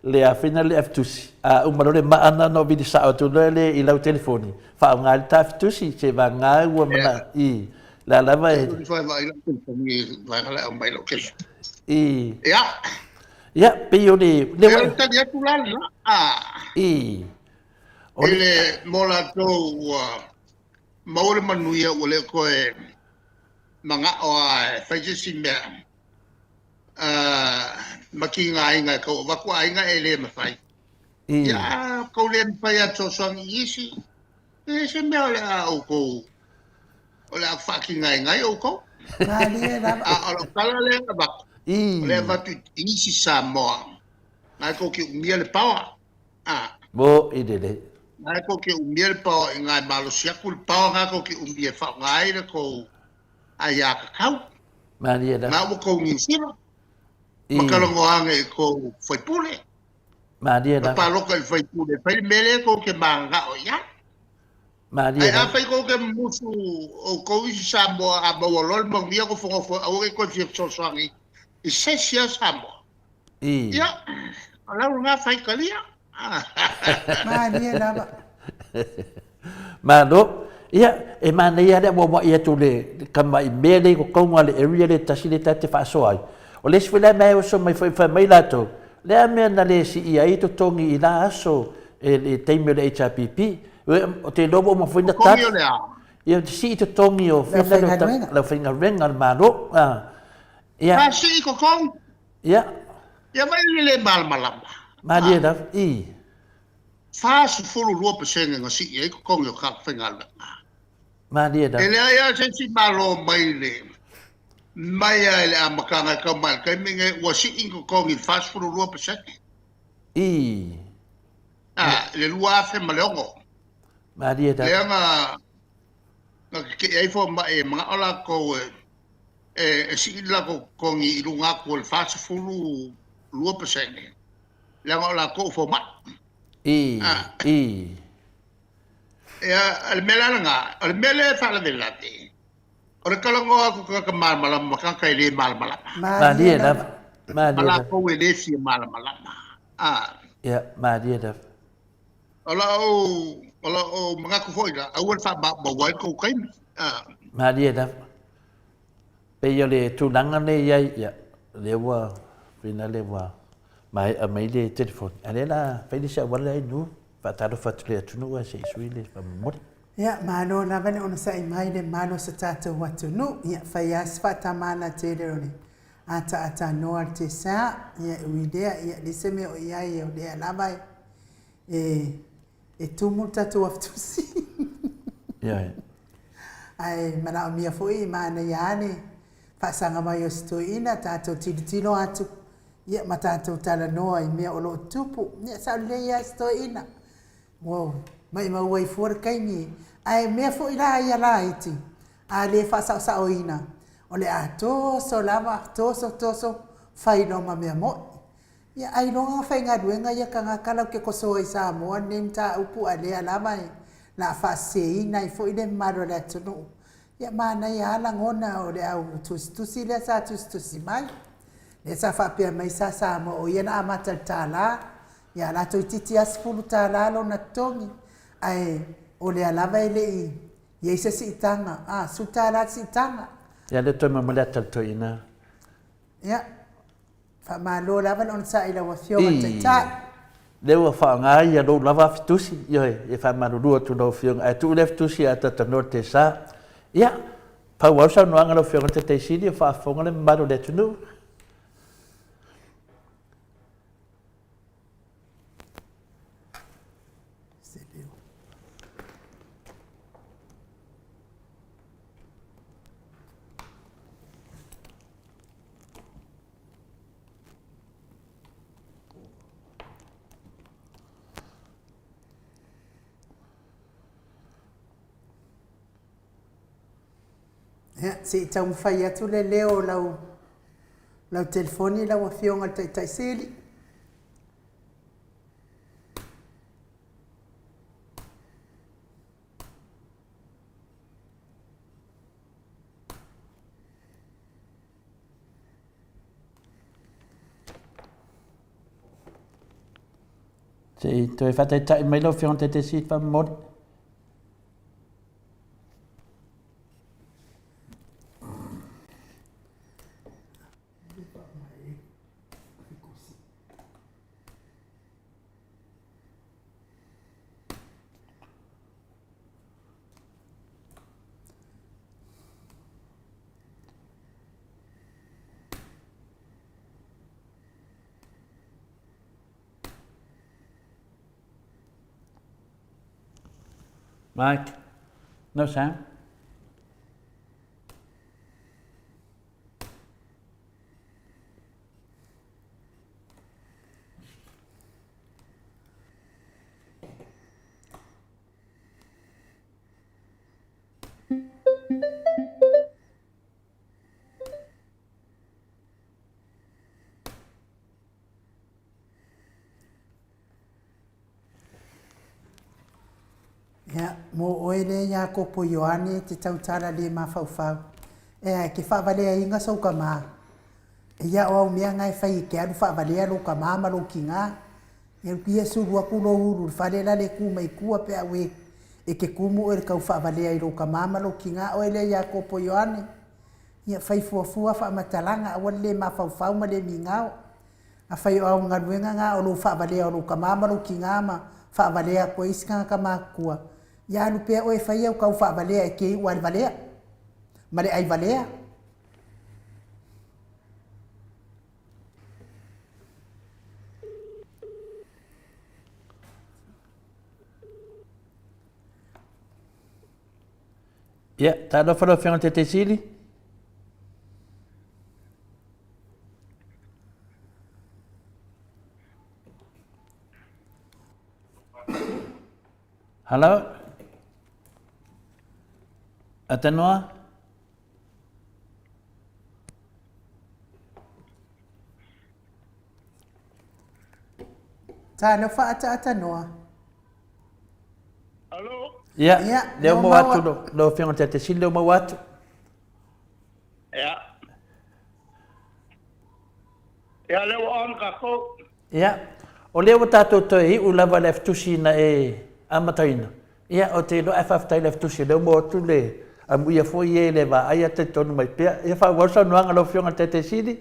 le afina le afitusi. A uma loa le maa lena ona ou vili sao atu loa lea i lau telefoni, faaaoga ai le ta afitusi seiavagana ua mana i la lava e. Ua vaai lau telefoni i le vaega la e aumai lau telefoni. I. Ia. Ia, pei o le le ua. E tali atu la lena. I. O le mo latou ua maua le manuia ua le toe manao lava e fai se isi mea ma tigaina e tau avatu aiga e le mafai. Ia, a tou le mafai lava fesoasoani i isi, e leai se mea o le a outou, o le a faatigaina ai outou. Malie lava. A o lau tala lea e avatu, o lea e avatu i isi Samoa, na e tou te umia le paoa. A. Mo i lelei. Na e tou te umia le paoa i ina e malosi atu le paoa na tou te umia e faaaoga ai le tou aiatatau. Malie lava. Na ua tou Niu Sila. Ma talanoa ane i tou faipule. Malie lava. Ma palota i le faipule e fai le mea lea tou te mananao i ai. Malie Ae lava. afai tou te musu outou isi Samoa a maua loa le manuia nofonofo aua ne i toe fia fesoasoani i se isi lava Samoa. I. Ia, O lau lena faitalia. Malie lava. Malo. Ia, e manaia lava le auauai atu o le tamai mea lea i totonu lava o le area lea e tasi lea ta te faasoa ai. O le isi foi la mea e oso mai foi fai mai latou, le a mea na le sii ai totogi i la aso i le taimi o le HRPP. Ou te iloa ua uma foi na Totogi o le a? Ia, sii totogi o le aufaigaluega a le Malo. Ia. Sa sii totogi? Ia. Ia vai le le malamalama. Malie lava, i. 42% na sii ai totogi o tagata faigaluega. Malie lava. E leai lava se isi Malo mai le mai lava i le amataga e tau mai i le taimi lenei ua sii ni totogi i le 42%. I. A, i le 2006. Malie lava. Lea na na tetee ai fomai e manao latou e e sii le latou totogi i luga atu o le 42%, leaga o latou o fomai. I, i. Ia, o le mea la lena, o le mea lea e faalavelave, o le talanoa atu o tagata malamalama ma tagata e le malamalama. Malie lava. Malie lava. Ma latou e le fia malamalama. Ia, malie lava. O lau, o lau manatu foi la, aua le faamaumau ai le tou taimi. Malie lava. Pei o le tulaga lea e i ai, ia, lea ua, finale ua maea mai le telefoni, a o lea o le a fai le isi auala lea i nu, faatalofa atu i le atunuu ae se i sui le faamomoli. Ia, malo lava le onosai mai le mamalu o so tatou atunuu. Ia, fai lava si faatamala tele o le ataatanoa o le Tesa. Ia, e ui lea, ia, leai se mea o i ai, o lea lava e e tumu le tatou afitusi. Ioe. Ae manaomia foi e manaia lava le faasaga mai o si toeaina, tatou tilotilo atu ia ma tatou talanoa i mea o lo o tupu. Ia sao lelei lava si toeaina, ua maimau ai fua le taimi. Ae mea foi la ia laiti, a le faasaosaoina, o le a toso lava, toso toso, fai loa ma mea moni. Ia ailoga na faigaluega ia tagata lau te kosoa i Samoa lenei mataupu a lea lava e la faaseseina ai foi le mamalu o le atunuu. Ia manaia a lagona o le au tusitusi lea sa tusitusi mai. Lea sa faapea mai sa Samoa o ia na amata i le tala. Ia a la toeitiiti a $10 lona totogi ae o lea lava e le i i ai se siitaga. A, $10 le siitaga. Ia lea toe momoli atu i le toeaina. Ia. Faamalo lava le onosai i lau Afioga i le Taitai. Lea ua faaaoga ia lou lava afitusi, ioe, e faamalulu atu i lau Afioga, ae tuu le afitusi a talatalanoa le tesa. Ia, pau lava saunoaga a lau Afioga i le Taitai Sili o faafofoga le mamalu o le atunuu. Ia, se i taumafai atu le leo o lau, lau telefoni lau Afioga i le Taitai Sili. Se i toe faataitai mai lau Afioga i le Taitai Sili faamolemole. Mike, no sound. Ia, mo oe lea Iakopo Ioane te tautala le mafaufau. Ea, e ke faavaleaina sou tama. Ia o au mea na e fai e te alu faavalea lou tama ma lou tina. Ia ia sulu atu lou ulu i le fale la le tu mai tua pe a ue e te tumu oe i le tau faavalea i lou tama ma lou tina oe lea Iakopo Ioane. Ia fai fuafua faamatalaga aua le le mafaufau ma le migao. Afai o au galuega na o lou faavalea o lou tama ma lou tina ma faavalea atu ai isi tagata matutua, ia alu pea oe e fai au tau faavalea e te iu lava i le valea ma le ai valea. Ia, talofa lau Afioga i le Taitaisili. Hello? Atanoa? Talofa ataatanoa. Alo? Ia, yeah, lea ua maua atu lau Afioga i le Taitaisili, lea ua maua atu. Ia. Ia, lea ua on tatou. Ia, o lea ua tatou toe iu lava i le afitusi na e amataina. Ia, ou te iloa ae faafetai i le afitusi o lea ua maua atu le amuia foi e le vaai a talitonu mai pea. Ia faaauau le saunoaga a lau Afioga i le Taitaisili.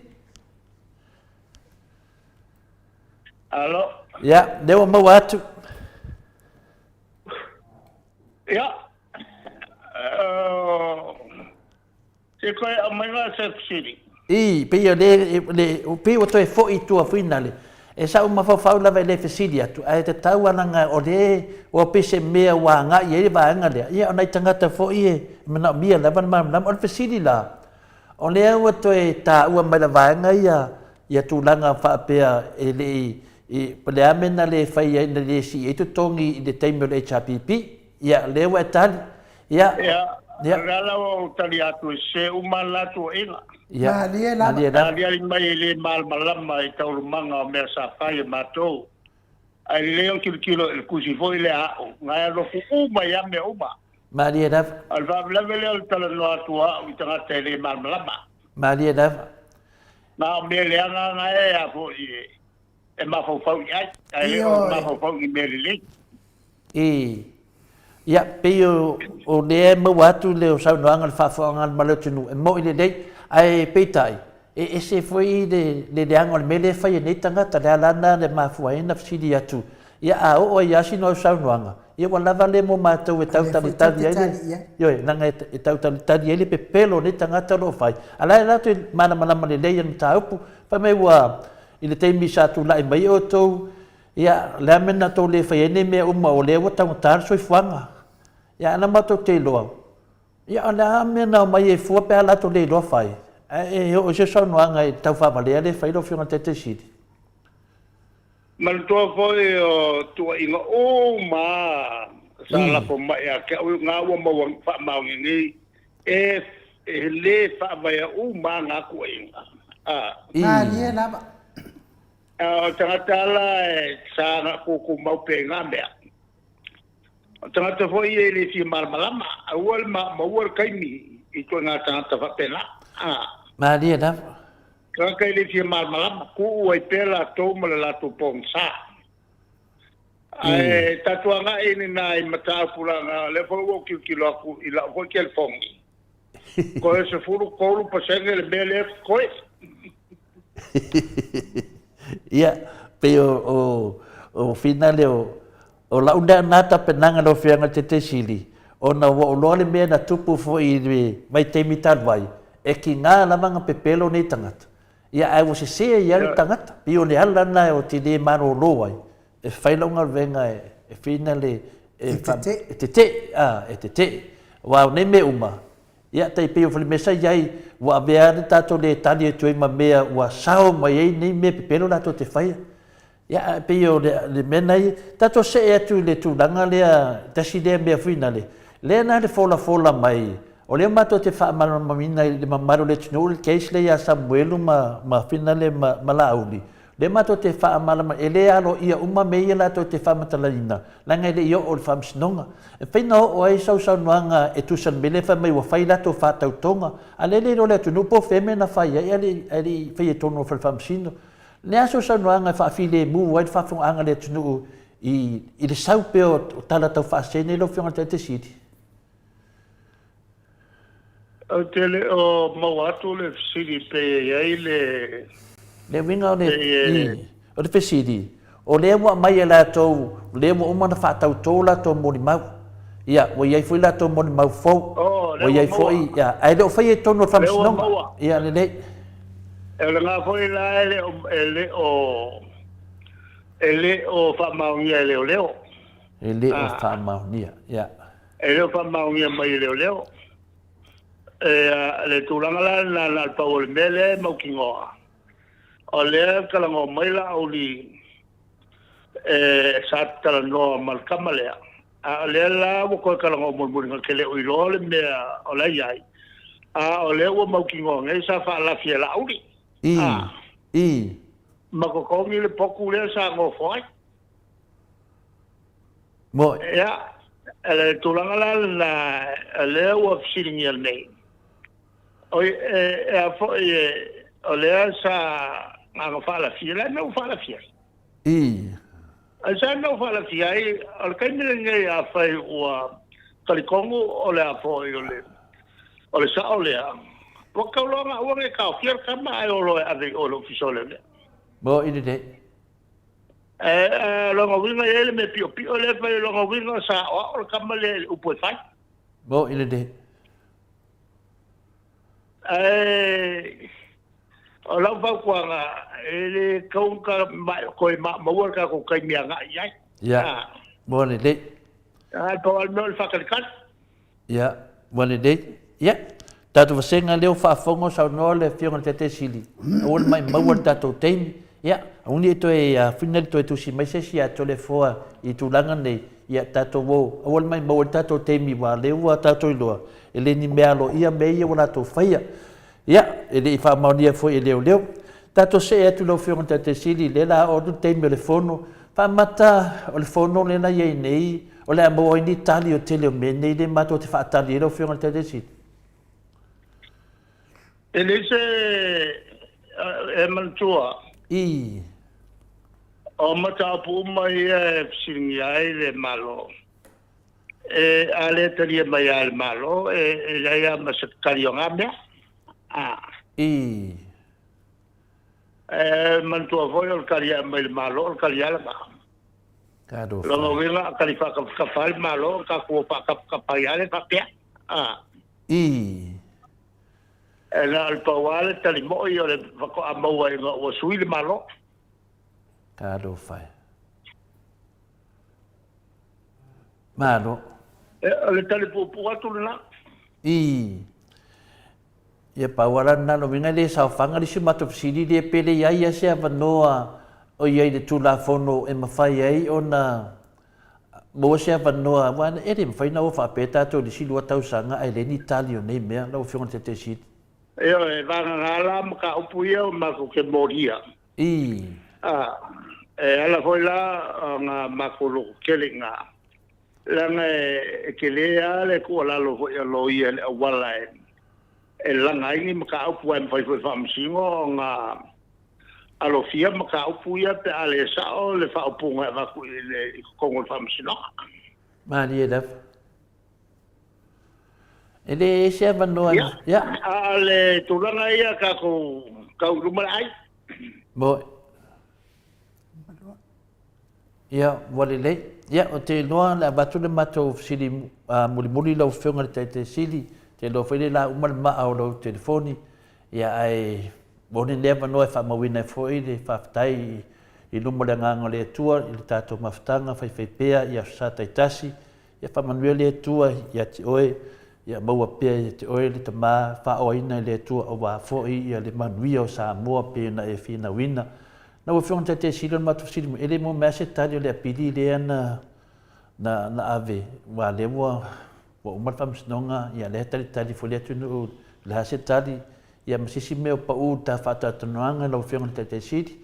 Alo. Ia, lea ua maua atu. Ia. Se toe aumaiga se fesili. I, pei o le, le, pei ua toe foi i tua fuinale. E sa'u mafaufau lava e le fesili atu, ae tatau lava leaga o le ua pei se mea ua agai ai le vaega lea, ia o nai tagata foi e manaomia lava le malamalama. O le fesili la, o lea ua toe taua mai le vaega ia, ia tulaga faapea e le i, i, po o le a mea na le fai ai, na le sii ai totogi i le taimi o le HRPP. Ia, lea ua e tali. Ia. Ia, o le ala ua ou tali atu, e sese uma le la tuuaiga. Ia. Malie lava. Malie lava. Na aliali mai e le malamalama i taualumaga o mea sa fai e matou. Ae lelei ou tilotilo i le tusi foi lea a au, na e alu atu uma ai lava mea uma. Malie lava. O le faalavelave lea o le talanoa atu a au i tagata e le malamalama. Malie lava. Na o mea leaga na e a foi e mafaufau i ai, ae le o mafaufau i mea lelei. I. Ia, pei o, o lea e maua atu le saunoaga le faafofoga a le male atunuu, e moni lelei, ae peitai, e ese foi le, le leaga o le mea lea e fai e nei tagata, le ala lena na mafua ai ona fesili atu, ia a oo ai lava sina au saunoaga, ia ua lava lea mo matou e tau talitali ai le, ioe, leaga e tau talitali ai le pepelo o nei tagata o lo o fai, a o la e latou te malamalama lelei i le mataupu, fai mai ua, i le taimi sa tulai mai ai outou, Ia, o le a le mea na tou le fai ai nei mea uma o lea ua taugata le soifuaga? Ia, a na matou te iloa, ia o le a mea na omai ai fua pe a latou le iloa fai? Ae e oo i se saunoaga i le tau faavalea lea e fai lau Afioga i le Taitai Sili. Manatua foi o tuuaiga uma sa lafo mai ia te au na ua maua faamaoni nei e le faavaea uma na tuuaiga. Malie lava. A o tagata la e sa na tutumau pea i na mea. O tagata foi ia e le fia malamalama, aua le maua le taimi i ituaiga tagata faapena. A. Malie lava. Tagata e le fia malamalama, tuu ai pea latou ma le latou pogisa. Ae tatou agai i nai mataupu leaga o lea foi ua ou tilotilo atu i lau foi telefoni, toe 13% le mea lea e totoe. Ia, pei o, o, o fina lea o, o lau lea na tapenaga lau Afioga i le Taitaisili, ona ua ou iloa le mea na tupu foi i le vaitaimi talu ai, e tiga lava ona pepelo nei tagata. Ia, ae ua sese ai lava le tagata. Pei o le ala lena ou te le malolo ai, e fai lau galuega e fina le, e tetee, a, e tetee. Aua o nei mea uma, Ia, tai pei o le mea sa i ai, ua avea le tatou le tali atu ai ma mea ua sao mai ai nei mea pepelo latou te faia. Ia, ae pei o le, le mea na ia, tatou see atu i le tulaga lea, tasi lea mea foi nale, lea na le folafola mai, o lea matou te faamalamalamaina i le mamalu o le atunuu le case lea ia Samuelu ma, ma Finale ma, ma Laauli. Lea matou te faamalama e le aloaia uma mea ia latou te faamatalaina, leaga e le i oo i le faamasinoga. E mafai ona oo ai sau saunoaga e tusa i le mea lea fai mai ua fai latou faatautoga, a o lea e le iloa e le atunuu po o fea mea na fai ai ae le i faia i totonu o le fale faamasino. O le a sau saunoaga e faafilemu ai le faafofogaaga a le atunuu i le sau pea o tala tau faasese nei lau Afioga i le Taitai Sili? Ou te le o maua atu le fesili pei e i ai le. Le uiga o le, i, o le fesili, o lea ua aumai e latou, o lea ua uma ona faatauto latou molimau. Ia, ua i ai foi latou molimau fou. Oh, ua i ai foi, ia, ae le o faia i totonu o le faamasinoga. Ia, lelei. E o lena foi la e le o, e le o, e le o faamaonia e leoleo. E le o faamaonia, ia. E le o faamaonia mai e leoleo. E, le tulaga la lena na o le pau o le mea lea e mautinoa, o lea e talanoa mai Laauli e, sa talanoa ma le tama lea, a o lea la ua toe talanoa mulimuli na te le o iloa le mea o la e i ai, a o lea ua mautinoa nei sa faalafi e Laauli. I, i. Ma totogi le potu lea sa nofo ai. Moe. Ia, le tulaga la lena, lea ua fesiligia nei, oi, e, e a foi, e, o lea sa na faalafia, la mea ua faalafia ai. I. Ai sa mea ua faalafia ai, o le taimi lenei afai ua talitonu o le a foi o le, o le sao lea, ua tatau loa ona aua ne i taofia le tama ae o loa e ave i o i le Ofisa o Leoleo. Moe i lelei. E, lona uiga e i ai le mea piopio lea e fai, lona uiga sa aoao le tama lea i le upu e fai. Mo i lelei. Ae o lau fautuaga, e le tatau ona toe maua le tatou taimi e agai i ai. Ia, mo lelei. Ae pau lava le mea o le faatalitali. Ia, ua lelei. Ia, tatou vasega lea ua faafofoga o saunoa le Afioga i le Taitai Sili, aua le maimaua le tatou taimi. Ia, aua ne i toe finali toe tusi mai se isi ia Toleafoa i tulaga nei, ia tatou o, aua le maimaua le tatou taimi aua o lea ua tatou iloa, e le ni mea aloaia mea ia ua latou faia. Ia, e le i faamaonia foi e leoleo. Tatou see atu i lau Afioga i le Taitai Sili, lea o le a oo atu le taimi o le Fono. Faamata o le Fono lea na i ai nei, o le a maua ai ni tali o le tele o mea nei lea matou te faatali ai lau Afioga i le Taitai Sili? E leai se e manatua. I. O mataupu uma ia e fesiligia ai le Malo, E, a le talia mai lava e le Malo, e, e leai lava ma se tali o na mea. A. I. E manatua foi o le tali a mai le Malo, o le tali lava lena. Talofa. Lona uiga, a tali faatapatafa ai le Malo, tatou o faatapatapa ai lava lea faapea. A. I. E na o le pau lava le tali moi o le faatoa maua ina ua sui le Malo. Talofa e. Malo. E, o le tali puupuu atu lena. I. Ia pau ala lena lona uiga e le saofaga le isi matou fesili lea pe le i ai ia se avanoa o i ai i le Tulafono e mafai ai ona maua se avanoa aua e le mafai ona o faapea tatou i le isi lua tausaga ae leai ni tali o nei mea lau Afioga i le Taitai Sili. Ioe, vagana la mataupu ia matou te molia. I. A, e ala foi la ona matou loto tele i ina, leaga e tele lava le tuualalo foi a loia i le auala e laga ai ni mataupu aua e mafai foi e faamasino ona alofia mataupu ia pe a le sao le faaupuga e avatu i totonu o le faamasinoga. Malie lava. E le i se avanoa. Ia, ia. A o le tulaga ia tatou tau i luma le ai. Moe. Ia, ua lelei. Ia, ou te iloa le avatu le matou fesili mulimuli lau Afioga i le Taitai Sili, te iloa foi le la uma le maa o lau telefoni, ia ae mo lenei avanoa e faamauina ai foi le faafetai i luma o le Agaga o le Atua i le tatou mafutaga faifaipea i aso Sa taitasi, Ia faamanuia le Atua ia te oe, ia maua pea ia te oe le Tama faaoaina e le Atua aua foi ia le manuia o Samoa pei ona e finauina. Lau Afioga i le Taitai Sili o le matou fesili mai, e le maua mai lava se tali o le apili lea na, na, na ave, aua lea ua, ua uma le faamasinoga, ia lea e talitali foi le atunuu, o le a se tali, ia ma se isi mea o pau i le ta faatalatalanoaga lau Afioga i le Taitai Sili.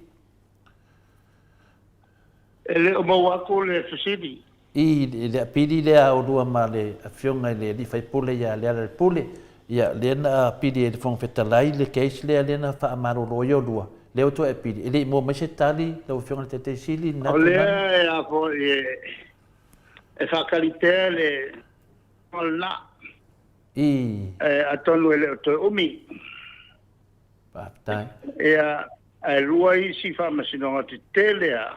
E le o maua atu le fesili. I le apili lea a oulua ma le Afioga i le Alii Faipule ia Lealailepule, ia, lea na apili e le Fofoga Fetalai le case lea, lea na faamalolo ai oulua, lea ua toe apili. E le i maua mai se tali lau Afioga i le Taitai Sili i lena O tulaga? lea e a foi e faatali pea le lena. I. Atonu e le o toe umi. Faafetai. Ia, ae lua isi faamasinoga tetele a.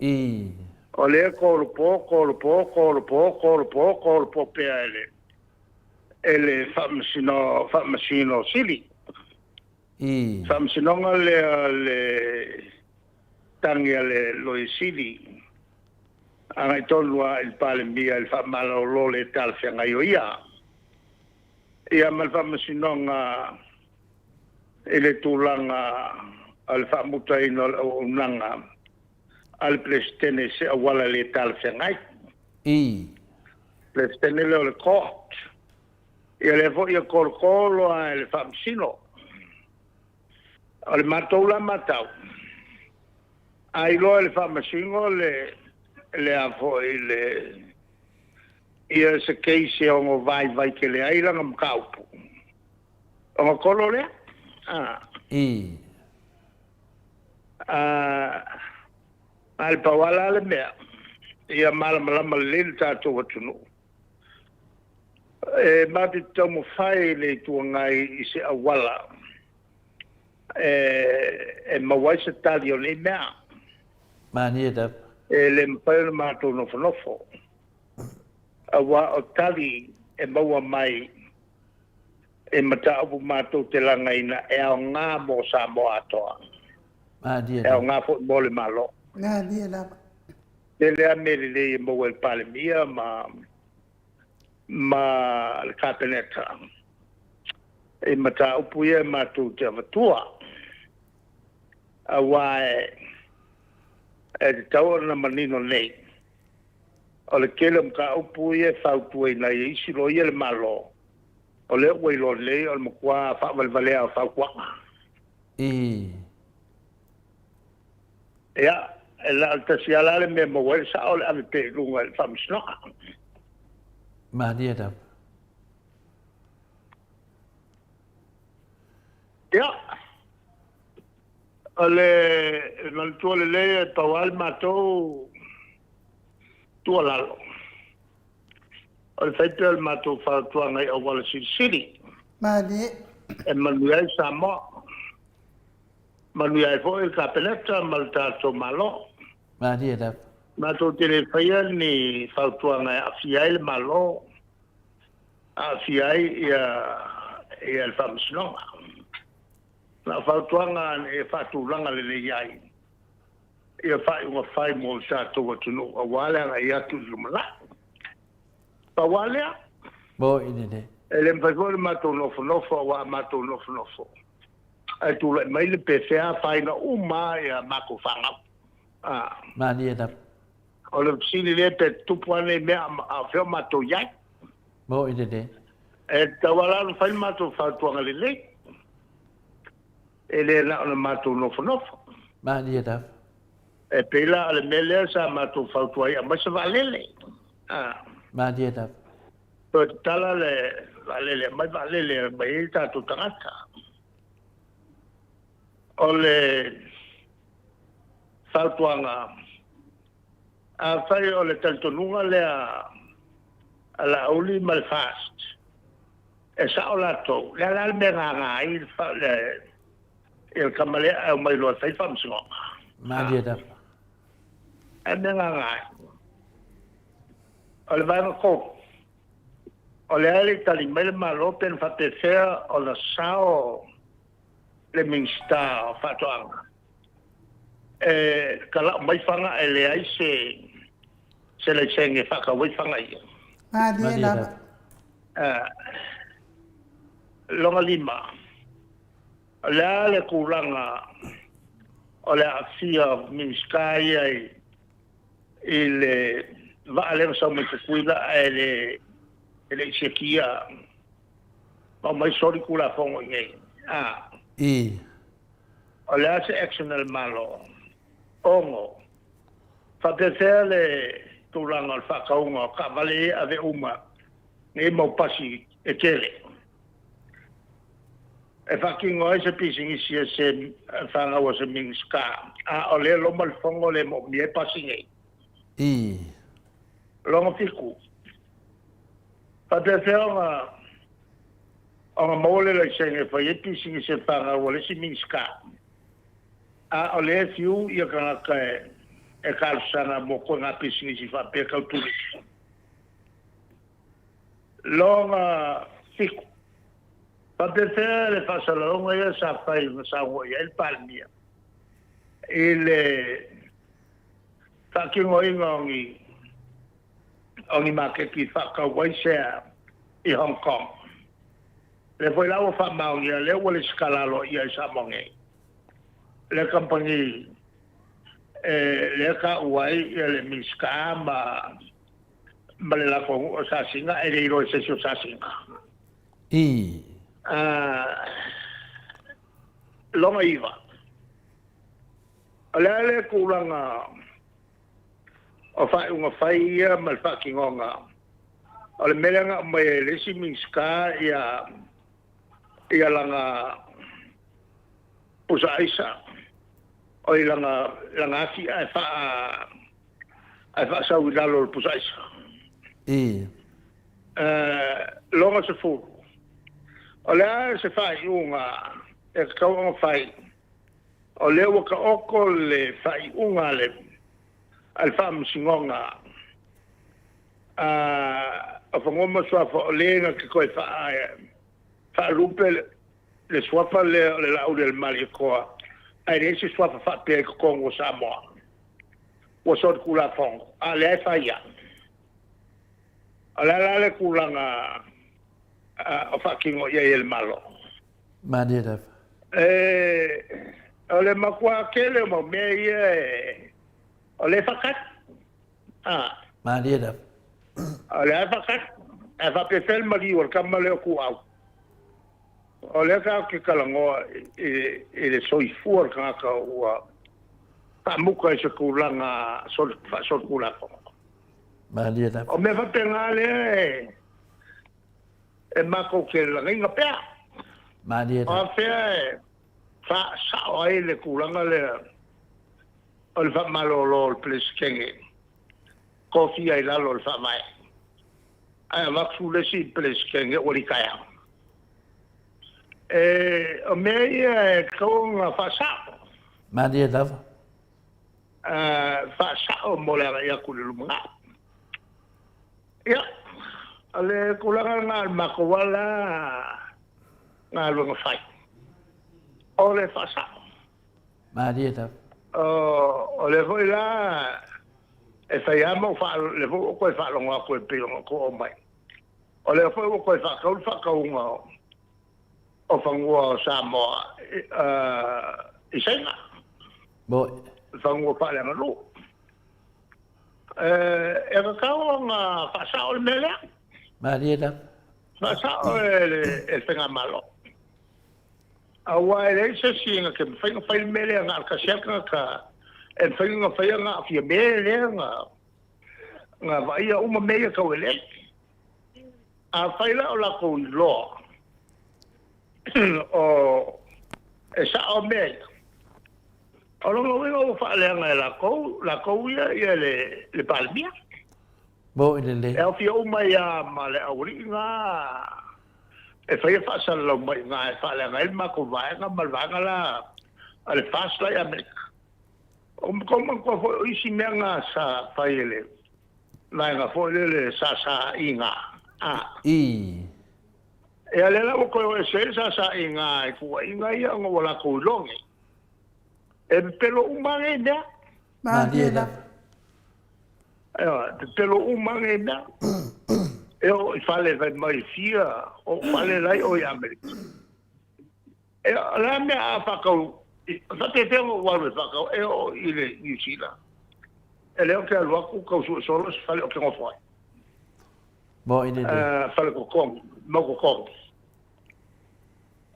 I. O lea kolopo, kolopo, kolopo, kolopo, kolopo pea e le e le faamasino, faamasino sili. I. Faamasinoga lea le tagi a le Loia Sili agai tonu lava i le Palemia i le faamalolo le talafeagai o ia. Ia ma le faamasinoga i le tulaga o le faamutaina o le auaunaga a le Peresetene i se auala le talafeagai. I. Peresetene lea o le Court. Ia lea foi e kolokolo lava e le Faamasino. O le matou la matau, a iloa e le Faamasino le le a foi le ia se case e ono vaivai tele ai lana mataupu, ona kolo lea. A. I. A, a le pau lava la le mea, ia malamalama lelei le tatou atunuu. E matou te taumafai le Itu Agai i se auala e, e maua ai se tali o nei mea. Manie lava. E le mafai ona matou nofonofo, aua o tali e maua mai e mataupu matou te lagaina e aoga mo Samoa atoa. Malie E lava. aoga foi mo le Malo. Malie lava. Tele lava mea lelei e maua e le Palemia ma ma le Kapeneta i mataupu ia e matou te avatua, aua e e tatau ona manino nei, o le tele o mataupu ia e fautuaina ai e isi loia le Malo, o lea ua iloa nei o le matua faavalevalea o fautuaga. I. Ia, e na o le tasi lava la le mea e maua ai le sao o le ave pea i luga i le Faamasinoga. Malie lava. Ia, o le manatua lelei e pau lava le matou tuualalo, o le fai pea o le matou fautuaga i auala silisili. Malie. E manuia ai Samoa. Manuia ai foi le Kapeneta ma le tatou Malo. Malie lava. Matou te le faia ni fautuaga e aafia ai le Malo, aafia ai ia ia le Faamasinoga. Na o fautuaga e faatulaga lelei ai ia faaiuga fai mo le tatou atunuu aua le agai atu i le lumanai. Pau lava lea. Moi lelei. E le mafai foi ona matou nofonofo aua a matou nofonofo ae tulai mai le pefea afaina uma lava matou fanau. A. Malie lava. O le fesili lea pe tutupu lava nei mea a o fea o matou i ai. Moi lelei. E tatau lava la ona fai le matou fautuaga lelei. E le na ona matou nofonofo. Malie lava. E pei la o le mea lea sa matou fautua ai, aumai se vaalele. A. Malie lava. Toe tatala le vaalele, aumai vaalele e aumai ai tatou tagata. O le fautuaga, afai o le talitonuga lea a Laauli ma le FAST, e sao latou, o le a la le mea e gaga ai le le tama lea ae omai loa e fai faamasinoga. Malie lava. A mea gaga ai. O le vaega 3, o lea e le i tali mai le Malo pe na faapefea ona sao le Minisita o Faatoaga e tala'u mai fana ae leai se se laisene e faatau ai fana ia. Malie lava. Lona lima, o le a le tulaga o le aafia o Minisita ia i i le vaa lea na sau mai Tutuila ae le e le i sekia ma aumai soli Tulafono i inei. A. I. O le a se action a le Malo? 6. Faapefea le tulaga o le faatauga o taavale ia e ave uma nei mau pasi e tele e faatino ai se pisinisi a se fanau a se Minisita, a o lea e loma le fono le moomia ai pasi nei? Ii. Lona fitu, faapefea ona ona maua le laisene e fai ai pisinisi a le fanau a le isi Minisita, a o lea e fiu ia tagata e talosaga mo koiga pisinisi faapea tau turisi? Lona fitu, faapefea le faasalalauga ia sa fai na saunoa i ai le Palemia i le faatinoina o ni o ni maketi e faatau ai sea i Hong Kong? Lea foi la ua faamaonia lea ua lesitala aloaia i Samoa nei le kamupani lea taua ai le Minisita ma ma le latou nuu o Sasina e le iloa e se isi o Sasina. Ii. Lona iva, o le a le tulaga o faaiuga fai ia ma le faatinoga o le mea lea na aumai e le isi Minisita ia ia lana pusa aisa, oi lana lana afi ae faa ae faasau i lalo o le pusa aisa. Ii. Lona 10, o le a se faaiuga e tatau ona fai, o lea ua taoto le faaiuga a le a le Faamasinoga o Fanua ma Suafa o le na te toe faalupe le suafa lea o le Laaulialemalietoa, ae leai se suafa faapea i totonu o Samoa. Ua solitulafono, a o lea e fai lava. O le a la le tulaga o faatino i ai e le Malo? Malie lava. E, o le matua tele o mau mea ia e, o lea e faatali. Ah. Malie lava. O lea e faatali. Ae faapefea le maliu o le tama lea o Tuuau? O lea tatou te talanoa i le soifua o le tagata ua faamuta i se tulaga faasolitulafono. Malie lava. O mea faapena lea e, e matou te lagaina pea. Malie lava. O afea e faasao ai le tulaga lea o le faamalolo o le Peresetene tofia i lalo o le Faavae, ae avatu le isi Peresetene ua litaea. E, o mea ia e tatau ona faasao. Malie lava. Faasao mo le agai atu i le lumanai. Ia, o le tulaga lena o le matou ala galuega fai, o le faasao. Malie lava. O lea foi la e fai lava ma ou faalogo, lea foi ua ou toe faalogo atu e pei ona outou aumai. O lea foi ua toe faatau le faatauga o fanua o Samoa i Saina. Moi. Fanua faaleaganuu. E tatau ona faasao le mea lea. Malie lava. Faasao e le Faigamalo. Aua e leai se isi na te mafai ona fai le mea lea na o le tasi lava le tagata e mafai ona faia na aafia mea lea na na vaaia uma mea ia tau eleele. Afai la o latou iloa o e sao mea ia, o lona uiga ua faaleaga e latou, latou ia ia le le Palemia. Mo i lelei. E aofia uma ai lava ma le aualii na e faia faasalalau mai i ina e faaleaga ai le matou vaega ma le vaega la a le FAST la i Amerika. O tou manatua foi o isi mea na sa fai e le vaega foi lele sa sa i ina. A. Ii. Ia lea la ua toe o ese ai le sa sa i ina i tuuaiga ia ona ua latou iloa nei. E pepelo uma lava nei mea. Malie lava. Ioe, pepelo uma nei mea. E oo i fale fai mai fia ou fale la i o i Amerika. E o le a mea a faatau, faapefea ona ou alu e faatau, e oo i le Niu Sila. E lea ou te alu atu tau sue solo se fale ou te nofo ai. Mo i lelei. Fale totogi, mau totogi.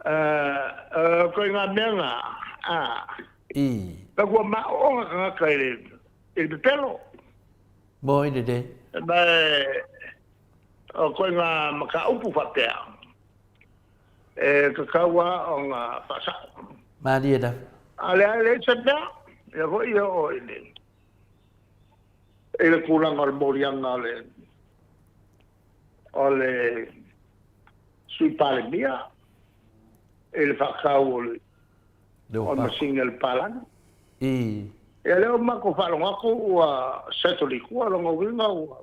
Koe ngā mea ngā, I. Ka kua maoonga tagata i le i le pepelo. Moi lelei. Ma o koiga mataupu faapea e tatau lava ona faasao. Malie lava. A o lea e leai se mea, ia foi e oo i le i le tulaga o le moliaga o le o le Sui Palemia i le faatau o le o le masini a le palagi. Ia lea ua matou faalogo atu ua settle i tua, lona uiga ua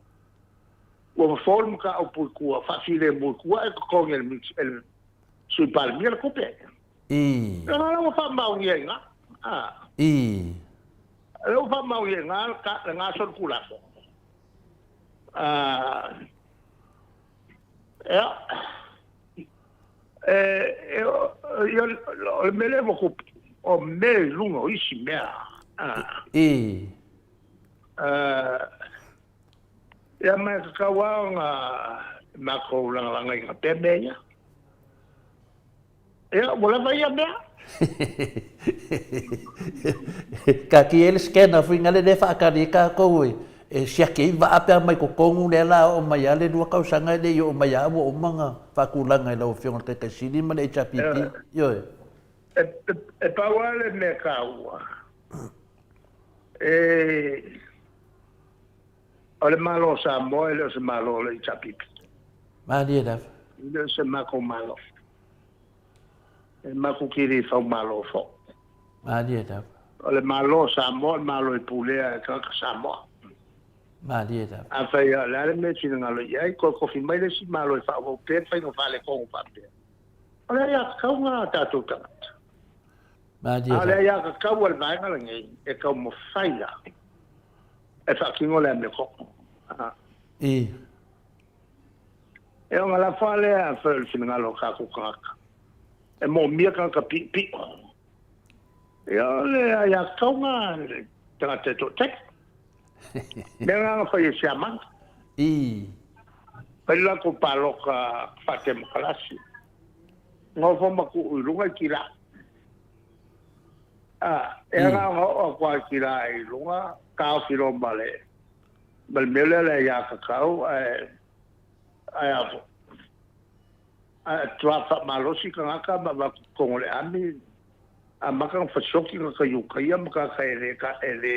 ua fofo le mataupu i tua, faafilemu i tua ae totogi e le Sui Palemia le tupe. Leaga la ua faamaonia i ina. Lea ua faamaonia i ina lena solitulafono. Ia, e, o le mea lea ua tupu, o mea i luga o isi mea. Ia ma e tatau lava ona matou lagalagaina pea mea ia. Ia, ua lava ia mea. Kati e le scanner foi ngale le whaakari e kākou e, e siaki ai vaa pea mai totonu lea la oo mai a le lua tausaga e le i oo mai a ua uma ona faatulaga i lau Afioga i le Taitai Sili ma le HRPP. Ioe. E, e, e pau lava le mea taua, e, o le Malo o Samoa e le o se Malo o le HRPP. Malie lava. E le o se matou Malo. E matou te le faumalo foi. Malie lava. O le Malo o Samoa o le Malo e pulea e tagata Samoa. Malie lava. Afai o le a le mea e finagalo i ai, toe tofi mai le isi Malo e faaauau pea le faiga faaletonu faapea. O le aiatatau lena a tatou tagata. Malie A o le lava. aiatatau a le vaega lenei e taumafai lava e faatino le amiotonu. I. E ona lafo lava lea afai o le finagalo o tatou tagata, e moomia tagata piipio. Ia o le aiatatau lena a le tagata e toatele. Mea lena na fai e Siamani. Fai le latou palota faatemokarasi. Nofo ma tuu i luga i Kila. E ala ona oo atu lava i Kila i luga, taofi loa ma le ma le mea lea le aiatatau ae ae a foi ae tua faamalosi tagata ma avatu i totonu o le army amata ona fasioti tagata i uta ia ma tagata e le e le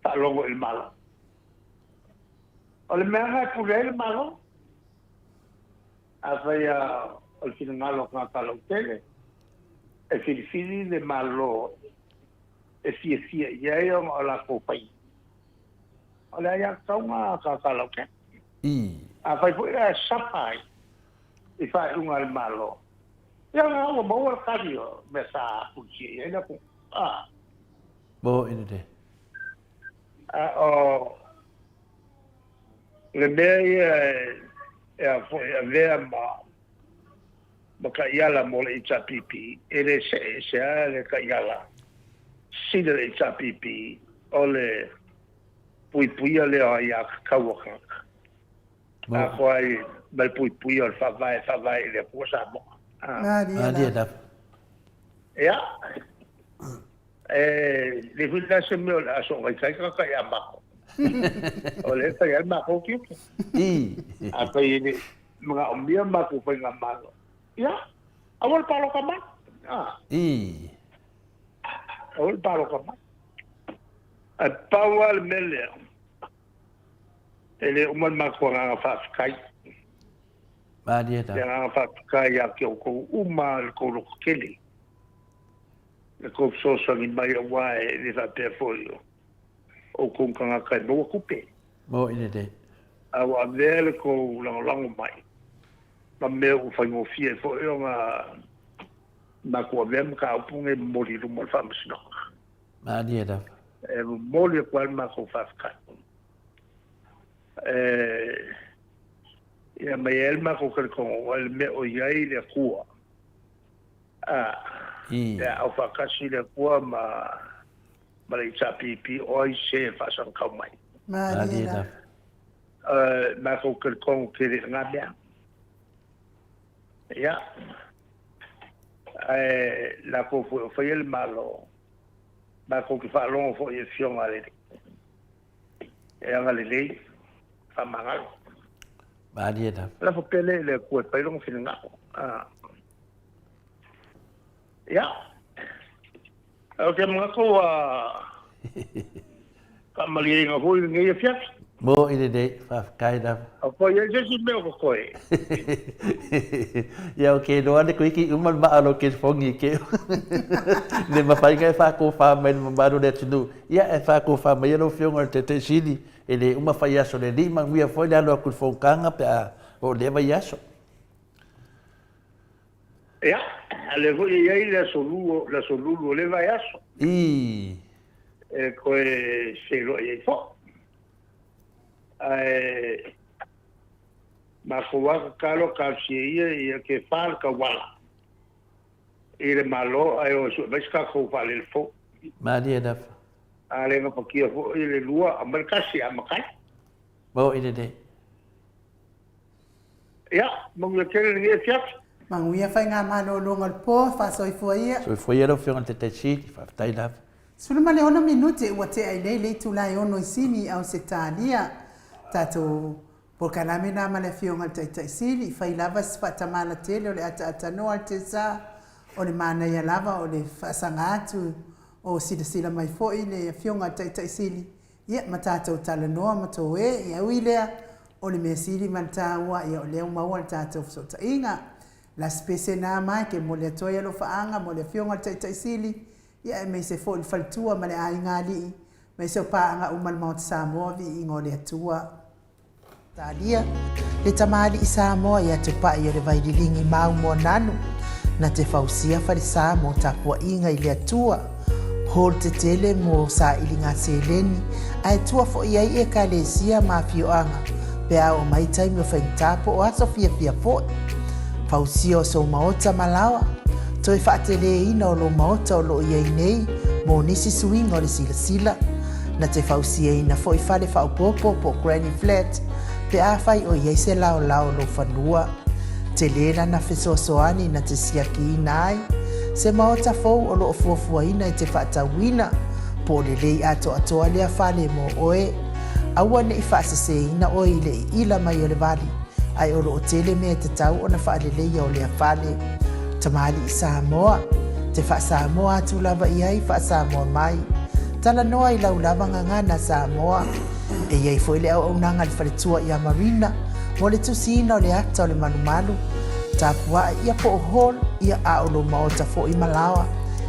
faalogo i le Malo. O le mea lena e pule ai le Malo. Afai o le finagalo o tagata lautele e filifili le Malo e fiafia i ai ona o latou faiga. O le aiatatau lena a tagata lautele. Afai foi la e sapa ai i faaiuga a le Malo, ia lena ua maua le tali o mea sa pulisia i ai le atunuu. A. Mo i le. A o le mea ia e a foi avea ma ma taiala mo le HRPP, e le see ese lava le taiala sili a le HRPP o le puipuia lea o aiatatau a tagata. Atoa ai ma le puipuia o le Faavae e faavae i le Atua Samoa. Malie lava. Ia, e le foi la se mea o le a soona ita ai tagata ia matou. O lea e fai lava le matou tiute. Afai e le manaomia matou faigamalo, ia, aua le palota mai. Aua le palota mai. Ae pau lava le mea lea, e le uma le matou agaga faafetai. Malie lava. Le agaga faafetai ia te outou uma le tou lototele, le tou fesoasoani mai aua e le faapea foi o outou tagata e maua tupe. Moni lelei. A ua avea le tou lagolago mai ma mea ua faigofie ai foi ona matou avea mataupu nei e momoli i luma o le Faamasinoga. Malie lava. E momoli atu ai le matou faafetai. E, ia mai ai le matou talitonuga i le mea o i ai le Atua. A, I. e aao faatasi le Atua ma, ma le HRPP o ai se e faasagatau mai. Malie lava. E, matou talitonu tele i lena mea. Ia, ae latou foi o faia le Malo, matou te faalogo foi i afioga a le Alii. E agalelei, faamagalo. Malie lava. Lafo pea lea i le Atua e fai lona finagalo. Ah. Ia. Ou te manatu ua faamalieina foi lenei afiafi. Mo i lenei, faafetai lava. O koe i ai se isi mea o totoe? Ia o ke loa le kuiki uma le maa o lo kelifogi ke le mafai ona e faatofa mai le mamalu o le atunuu. Ia e faatofa mai lau Afioga i le Taitai Sili e le uma fai aso le alii manuia foi le alo atu i le fonotaga pe a oo i lea vaiaso. Ia, a lea foi e i ai le aso Lua, le aso Lulu o lea vaiaso. Ii. E toe feiloai ai foi. Ae matou lava tatalo talosia ia ia ke fa le tauala i le Malo ae o e sue mai se tatou vaalele fou. Malie lava. A le gafatia foi le lua, aumai le tasi e amata ai. Maua i lelei. Ia, manuia tele lenei afiafi. Manuia faigamalologa o le po, faasoifua ia. Soifua ia lau Afioga i le Taitai Sili, faafetai lava. 16 minute ua tea i nei le itula e ono i Sini i Ausetalia. Tatou polokalame na ma le Afioga i le Taitai Sili, i fai lava si faatamala tele o le ataatanoa le tesa, o le manaia lava o le faasaga atu o silasila mai foi le Afioga i le Taitai Sili Ia, ma tatou talanoa ma tou e, ia ui lea, o le mea sili ma le taua, ia o lea ua maua le tatou fesootaiga. Lasi pese na mai ke momoli atu ai alofaaga mo le Afioga i le Taitai Sili, ia aemaise foi le faletua ma le aiga alii, aemaise o paaga uma a le Maota Samoa, viiga o le Atua. Talia, le tamalii Samoa ia Tupai o le Vaililigi mau Moananu, na te fausia falesa mo tapuaiga i le Atua, hall tetele mo sailiga seleni, ae tua foi ai Ekalesia ma afioaga pe a oo mai taimi o faigata po o aso fiafia foi. Fausia o sou maota ma laoa, toe faateleina o lou maota o loo iai nei mo nisi suiga o le silasila. Na te fausiaina foi fale faaopoopo po o granny flat pe afai o i ai se laolao o lou fanua. Tele lana fesoasoani na te siakiina ai se maota fou o lo o fuafuaina e te faatauina po o lelei atoatoa lea fale mo oe. Aua ne i faaseseina oe i le iila mai o le vali, ae o lo o tele mea e tatau ona faaleleia o lea fale. Tamalii Samoa, te faa-Samoa atu lava i ai faa-Samoa mai. Talanoa i lau lava gagana Samoa. E i ai foi le auaunaga a le faletua ia Marina mo le tusiina o le ata o le malumalu, tapua'i ia po o hall ia a o lou maota foi ma laoa.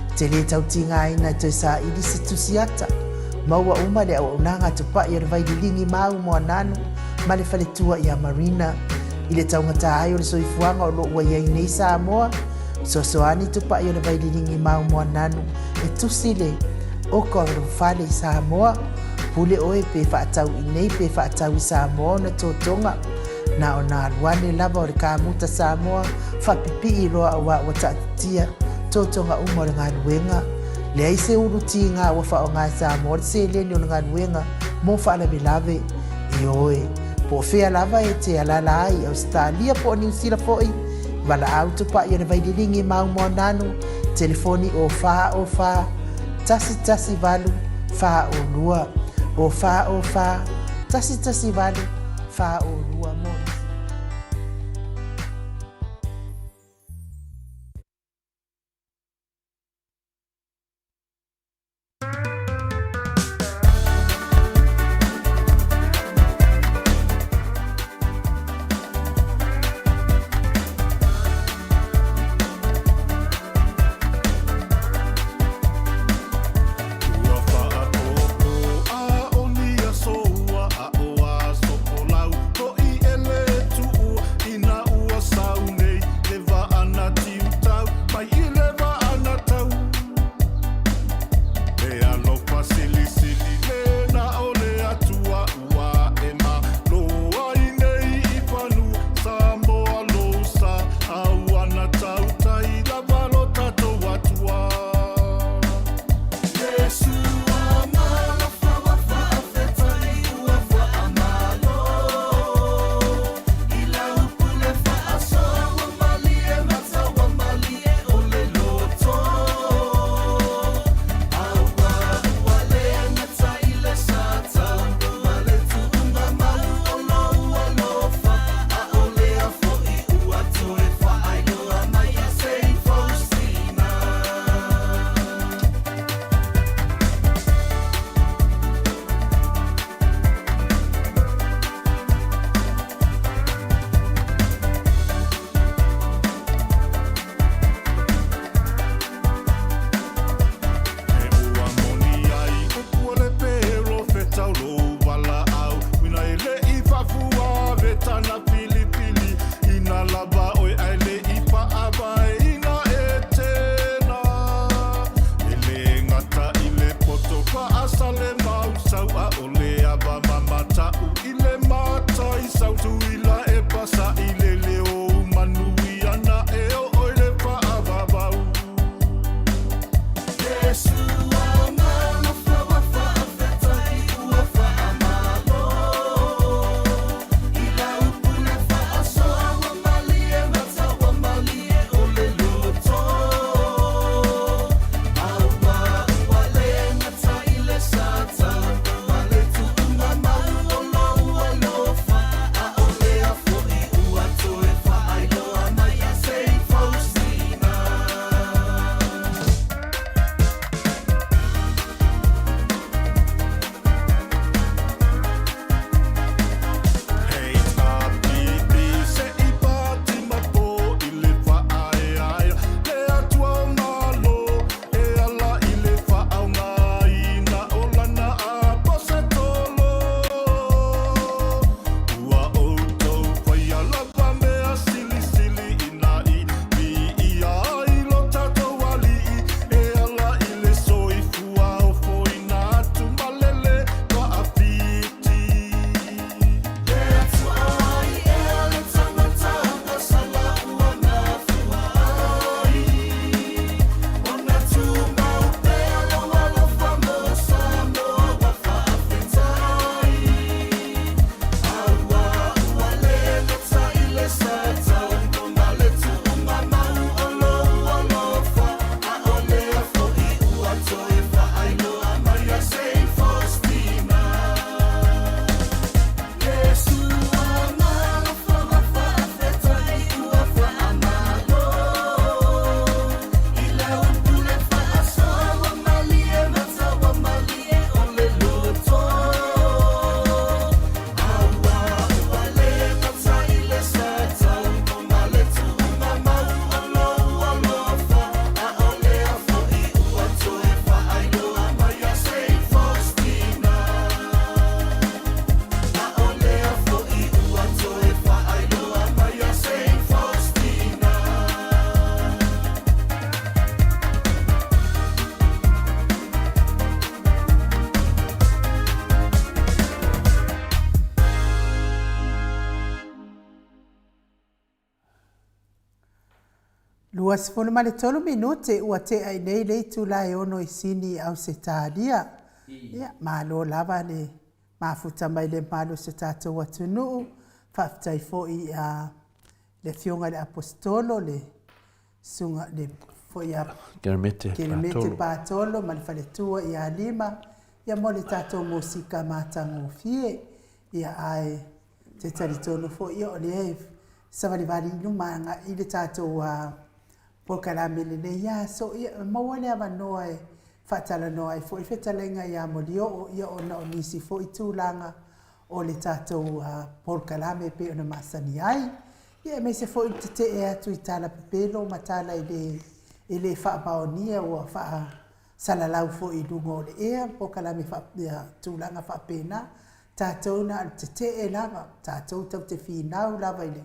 E te lē tau tigaina e toe saili se tusi ata. Maua uma le auaunaga a Tupa'i o le Vaililigi Mau Moananu ma le faletua ia Marina. I le taugata ai o le soifuaga o lo o ua i ai nei Samoa, fesoasoani Tupa'i o le Vaililigi Mau Moananu e tusi le oka o lou fale i Samoa. Pule oe pe faatau i nei pe faatau i Samoa ona totoga. Na ona alu ane lava o le kamuta Samoa faapipii loa auā ua taatitia totoga uma o le galuega. Leai se ulu tiga ua faaaoga e Samoa le seleni o le galuega mo faalavelave. Ioe, po o fea lava e te alaala ai i Ausetalia po o Niu Sila foi, valaau Tupai o le Vaililigi Mau Moananu, telefoni o 4 o 4 1 1 8 4 o 2, o 4 o 4 1 1 8 4 o 2 mo nisi. Ua faaʻōʻō a o ni aso ua aʻo aso ʻo lau hoʻi e la. 23 minute ua tea i nei le itula e ono i Sini i Ausetalia. Ia, malo lava le mafuta mai le malu o si o tatou atunuu. Faafetai foi i le Afioga i le Aposetolo, le Susuga le foi ia Kelemete Kelemete Patolo ma le faletua ia Lima, ia mo le tatou musika matagofie. Ia, ae te talitonu foi ia o lea e savalivali i luma agai le tatou polokalame i lenei aso. Ia, e maua le avanoa e faatalanoa ai foi le fetalaiga ia Molioo, ia ona o nisi foi tulaga o le tatou polokalame e pei ona masani ai. Ia aemaise foi le tetee atu i tala pepelo ma tala e le e le faamaonia ua faasalalau foi i luga o le ea, polokalame faapea, tulaga faapena. Tatou na o le tetee lava, tatou tatou te finau lava i le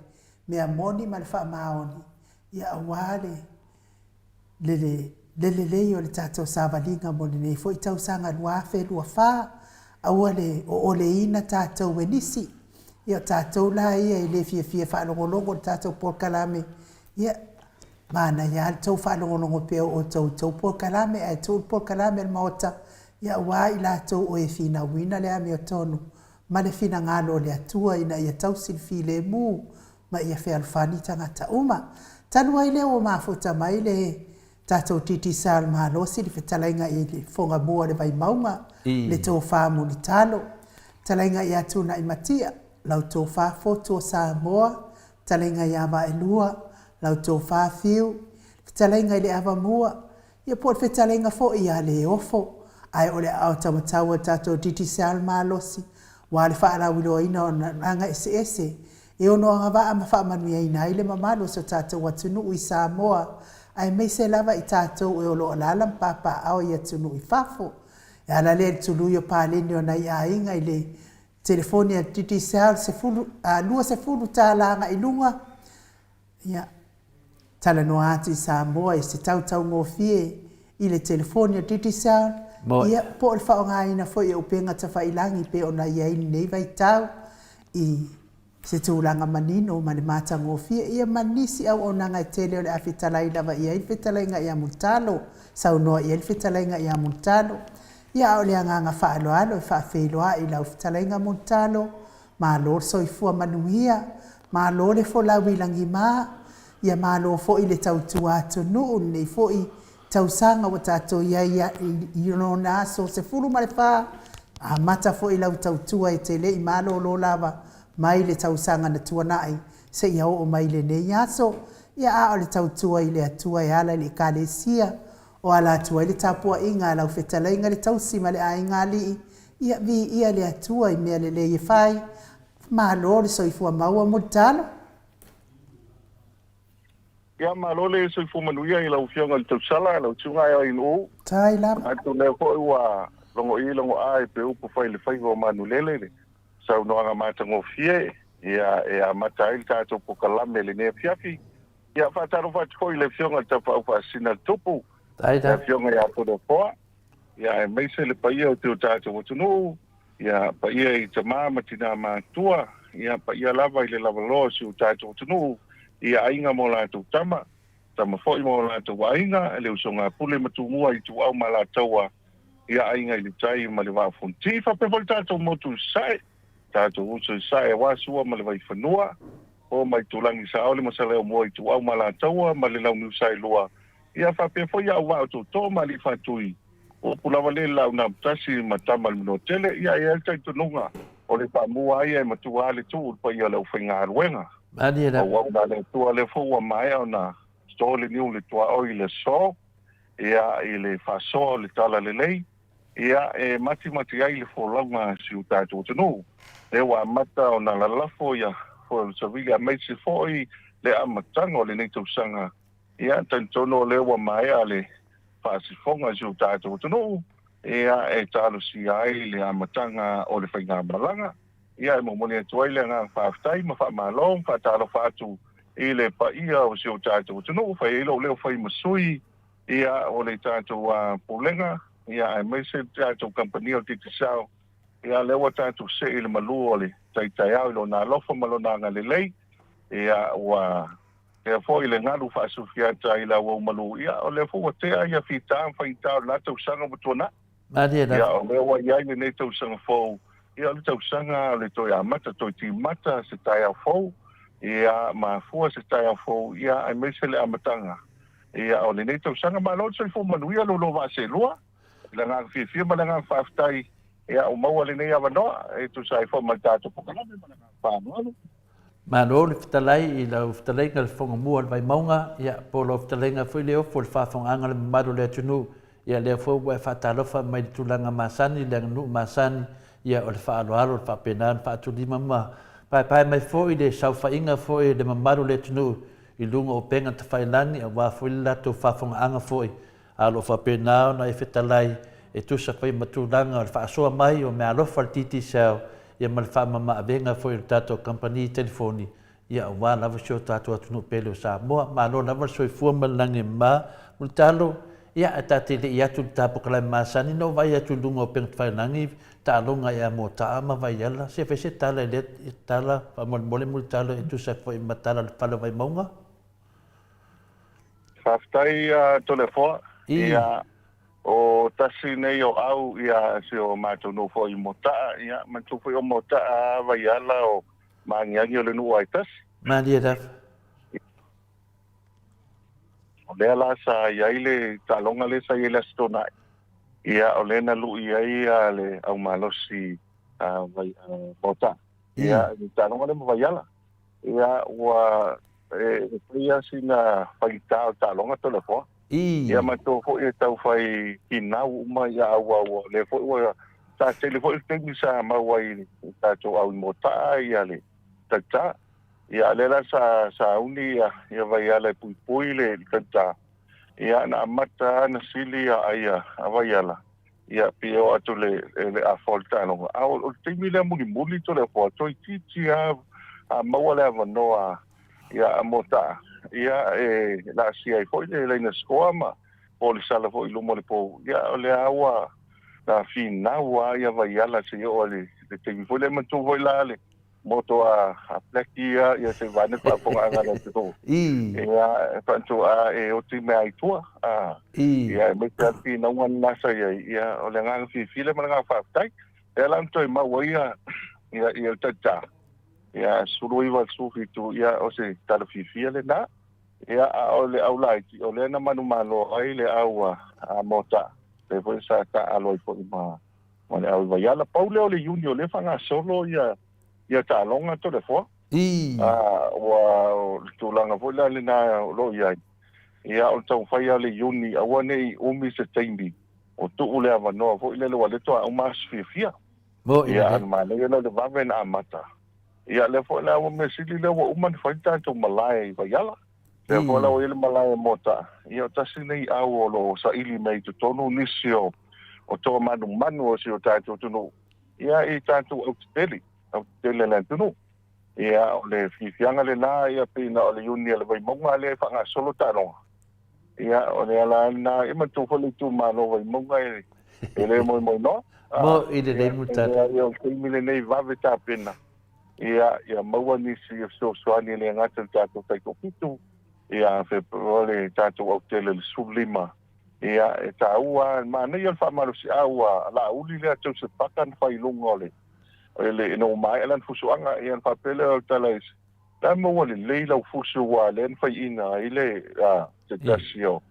mea moni ma le faamaoni, ia aua le le le lelei o le tatou savaliga mo lenei foi tausaga 2024, aua le ooleina tatou e nisi. Ia o tatou la ia e le fiafia faalogologo i le tatou polokalame, ia manaia lava le tou faalogologo pea o outou i tou polokalame, ae tuu le polokalame a le Maota, ia aua i latou o e finauina le amiotonu ma le finagalo o le Atua ina ia tausi le filemu ma ia fealofani tagata uma. Talu ai lea ua mafuta mai le tatou Digicel malosi le fetalaiga i le Fogamua o le Vaimauga, le Tofa Mulitalo, fetalaiga ia Tunaimatia, lau Tofa Fotu o Samoa, fetalaiga ia Vaelua, lau Tofa Fiu, fetalaiga i le Avamua, ia po o le fetalaiga foi ia Leofo, ae o le aao taumatau a le tatou Digicel malosi, aua le faalauiloaina o aga eseese e ono agavaa ma faamanuiaina ai le mamalu o si o tatou atunuu i Samoa, aemaise lava i tatou e o lo o alaala ma papaaao i atunuu i fafo. E ala lea i le tului o paleni o nai aiga i le telefoni a le Digicel $20 agai i luga, ia, talanoa atu i Samoa i se tautaugofie i le telefoni a Digicel, ia, po o le faaaogaina foi o upega tafailagi pei ona i ai i lenei vaitau i se tulaga manino ma le matagofie, ia ma nisi auaunaga e tele o le a fetalai lava i ai le fetalaiga ia Mulitalo, saunoa i ai le fetalaiga ia Mulitalo. Ia, a o le agaga faaaloalo e faafeiloai i lau fetalaiga Mulitalo, Malo le soifua manuia, malo le folau i lagima, ia malo foi le tautua atunuu i lenei foi tausaga ua tatou i ai i lona aso 14, amata foi lau tautua e te le i malolo lava mai le tausaga na tuanai seia oo mai i lenei aso. Ia a o le tautua i le Atua e ala i le Ekalesia o ala atu ai le tapuaiga a lau fetalaiga le tausi ma le aiga alii, Ia viia le Atua i mea lelei e fai. Malo le soifua maua Mulitalo. Ia malo le soifua manuia i lau Afioga i le Tausala, lau Susuga e Ainuu. Tai lava. Manatu lea foi ua logo i logo a e pe upu fai le faiva o Manulele le saunoaga matagofie ia e amata ai le tatou pokalame lenei afiafi. Ia faatalofa atu foi i le Afioga i le Tapaau Faasisina le Tupu, le Afioga ia Toleafoa. Ia aemaise le paia o si o tatou atunuu, ia paia i tama ma tina matutua, ia paia lava i le lavaloa o si o tatou atunuu, i aiga ma o latou tama, tama foi ma o latou aiga, le usoga a Pule ma Tumua, Ituau ma Alataua, ia aiga i le tai ma le Vaa o Fonoti, faapea foi le tatou motu i Sasae, tatou uso i Sasae aua Sua ma le Vaifanua, Fofo ma Aitulagi, Saole ma Saleaaumua, Ituau ma Alataua ma le Launiu Saelua, Ia faapea foi au vaa o Tootoo ma Alii Faatui, o upu lava lea i le Laaunaputasi ma Tama le Manuatele, ia e i ai le talitonuga, o le faamu lava ia e matua lava le tuu i le paia o le aufaigaluega. Malie lava. Auauna a le Atua, lea foi ua maea ona toto le niu i le tuaoi i le aso, ia, i le faasoa o le talalelei, ia, e matimati ai le folauga a si o tatou atunuu. Lea ua amata ona lalafo ia foe o le savili aemaise foi le amataga o lenei tausaga. Ia, talitonu o lea ua maea le faasifoga i si o tatou atunuu, ia, e talosia ai le amataga o le faigamalaga. Ia, e momoli atu ai le agaga faafetai ma faamalo ma faatalofa atu i le paia o si o tatou atunuu, fai ai lou leo fai ma sui, ia, o le tatou Pulega, ia, aemaise le tatou kamupani o le Digicel, ia, lea ua tatou see i le malu o le tai taeao i Lona alofa ma Lona agalelei, ia, ua. Lea foi le galu faasufiata i le auaumalu, ia, o lea foi ua tea ia fita ma faigata o lena tausaga ua tuanai. Malie Ia, lava. o lea ua i ai lenei tausaga fou, ia, o le tausaga o le toe amata, toe timata se taeao fou, ia, mafua se taeao fou, ia, aemaise le amataga, ia, o lenei tausaga. Malo le soifua manuia lo lua vaa seelua, i le agaga fiafia ma le agaga faafetai, ia, ua maua lenei avanoa e tusa ai foi ma le tatou polokalame ma le agaga faaaloalo. Malo le fetalai i lau fetalaiga le Fofoga Mua o le Vaimauga, ia, po o lau fetalaiga foi Leofo i le faafofogaaga a le mamalu o le atunuu, ia, lea foi ua e faatalofa mai i le tulaga masani, le aganuu masani, ia, o le faaaloalo, o le faapena ona faatulima ma paepae mai foi le saofaiga foi a le mamalu o le atunuu i luga o upega tafailagi aua foi le latou faafofogaaga foi a o lo o faapena ona e fetalai e tusa foi ma tulaga o le faasoa mai o meaalofa a le Digicel ia ma le faamama-avega foi o le tatou kamupani telefoni ia aua lava si o tatou atunuu pele o Samoa. Malo lava le soifua ma le lagi e mama. Mulitalo, ia ae ta te le i atu i le tapokalae masani na ou vaai atu i luga o upegatafailagi taaloga ia Motaa ma Vaiala, se fai se tala i lea tala faamolemole Mulitalo e tusa foi ma tala o le Fale o Vaimauga. Faafetai Toleafoa. Ia, o tasi nei o au ia si o matou nuu foi i Motaa, ia, manatua foi o Motaa Vaiala o Maagiagi o le nuu lava e tasi. Malie lava. O lea la sa i ai le taaloga lea sa i ai le Aso Toonai, ia, o lea na lui ai le aumalosi Motaa, ia, i le taaloga lea ma Vaiala. Ia, ua e fai lava sina faigata o le taaloga Toleafoa. Ia matou foi e tau fai finau uma ia auau o lea foi ua sa tele foi le taimi sa mau ai i tatou au i Motaa ia le tauta. Ia a lea la sa sauni ia ia Vaiala e puipui le tauta. Ia na amata lava na sili ia ai a Vaiala. Ia pei e oo atu le le afa o le taaloga. A o le taimi lea mulimuli Toleafoa toeitiiti lava a maua le avanoa ia Motaa ia e laasia ai foi le laina scoa ma po o le sala foi i luma o le pou. Ia o lea ua na finau lava ia Vaiala seia oo i le taimi foi lea. Manatua foi la le moto a Blackie ia, ia se vaeane le faafofogaaga a le atunuu. Ia, e faanatu a e oti mea ai tua. A, ia, aemaise lava le finauga lena sa i ai, ia, o le agaga fiafia lea ma le agaga faafetai. Lea la na toe mau ai ia, ia, ia le talitā, ia, 19 i le 17, ia, o se tala fiafia lena. Ia, a o le au laiti, o lea na manumalo ai le au a, a Motaa, lea foi sa taaalo ai foi ma, ma le au i Vaiala. Pau lea o le Iuni o lea e faagasolo ia, ia taaloga Toleafoa. A, ua, o le tulaga foi la lena o lo o i ai, ia o le taumafai lava o le Iuni, aua ne i umi se taimi o tuu le avanoa foi lele ua le toa uma aso fiafia. Mo i Ia, lelei. a manaia la le vave na amata. Ia, lea foi la ua mea sili lea ua uma ona fai le tatou malae i Vaiala. Lea foi la ua i ai le malae i Moataa. Ia, o tasi lenei au o lo o saili mai i totonu nisi o o toa manumanu o si o tatou atunuu, ia i tatou autetele, autetele a le atunuu. Ia, o le fiafiaga lena, ia pei na o le Iuni a le Vaimauga lea e faagasolo taaloga. Ia, o le ala lena, ia manatua foi le itumalo Vaimauga e, e le moemoenoa. Mo i lelei Ia, Mulitalo. ia, o le taimi lenei vave tapena, ia, ia maua nisi e fesoasoani e le gata i le tatou taitoafitu, ia, o le tatou autele i le 15. Ia, e taua lava, manaia le faamalosiau a Laauli lea Joseph Paka na fai i luga o le, le, ina ua maea lana fusuaga, ia ona faapea lea o le tala i la maua lelei lau fusu aua lea na faiina ai le, a, se tasi o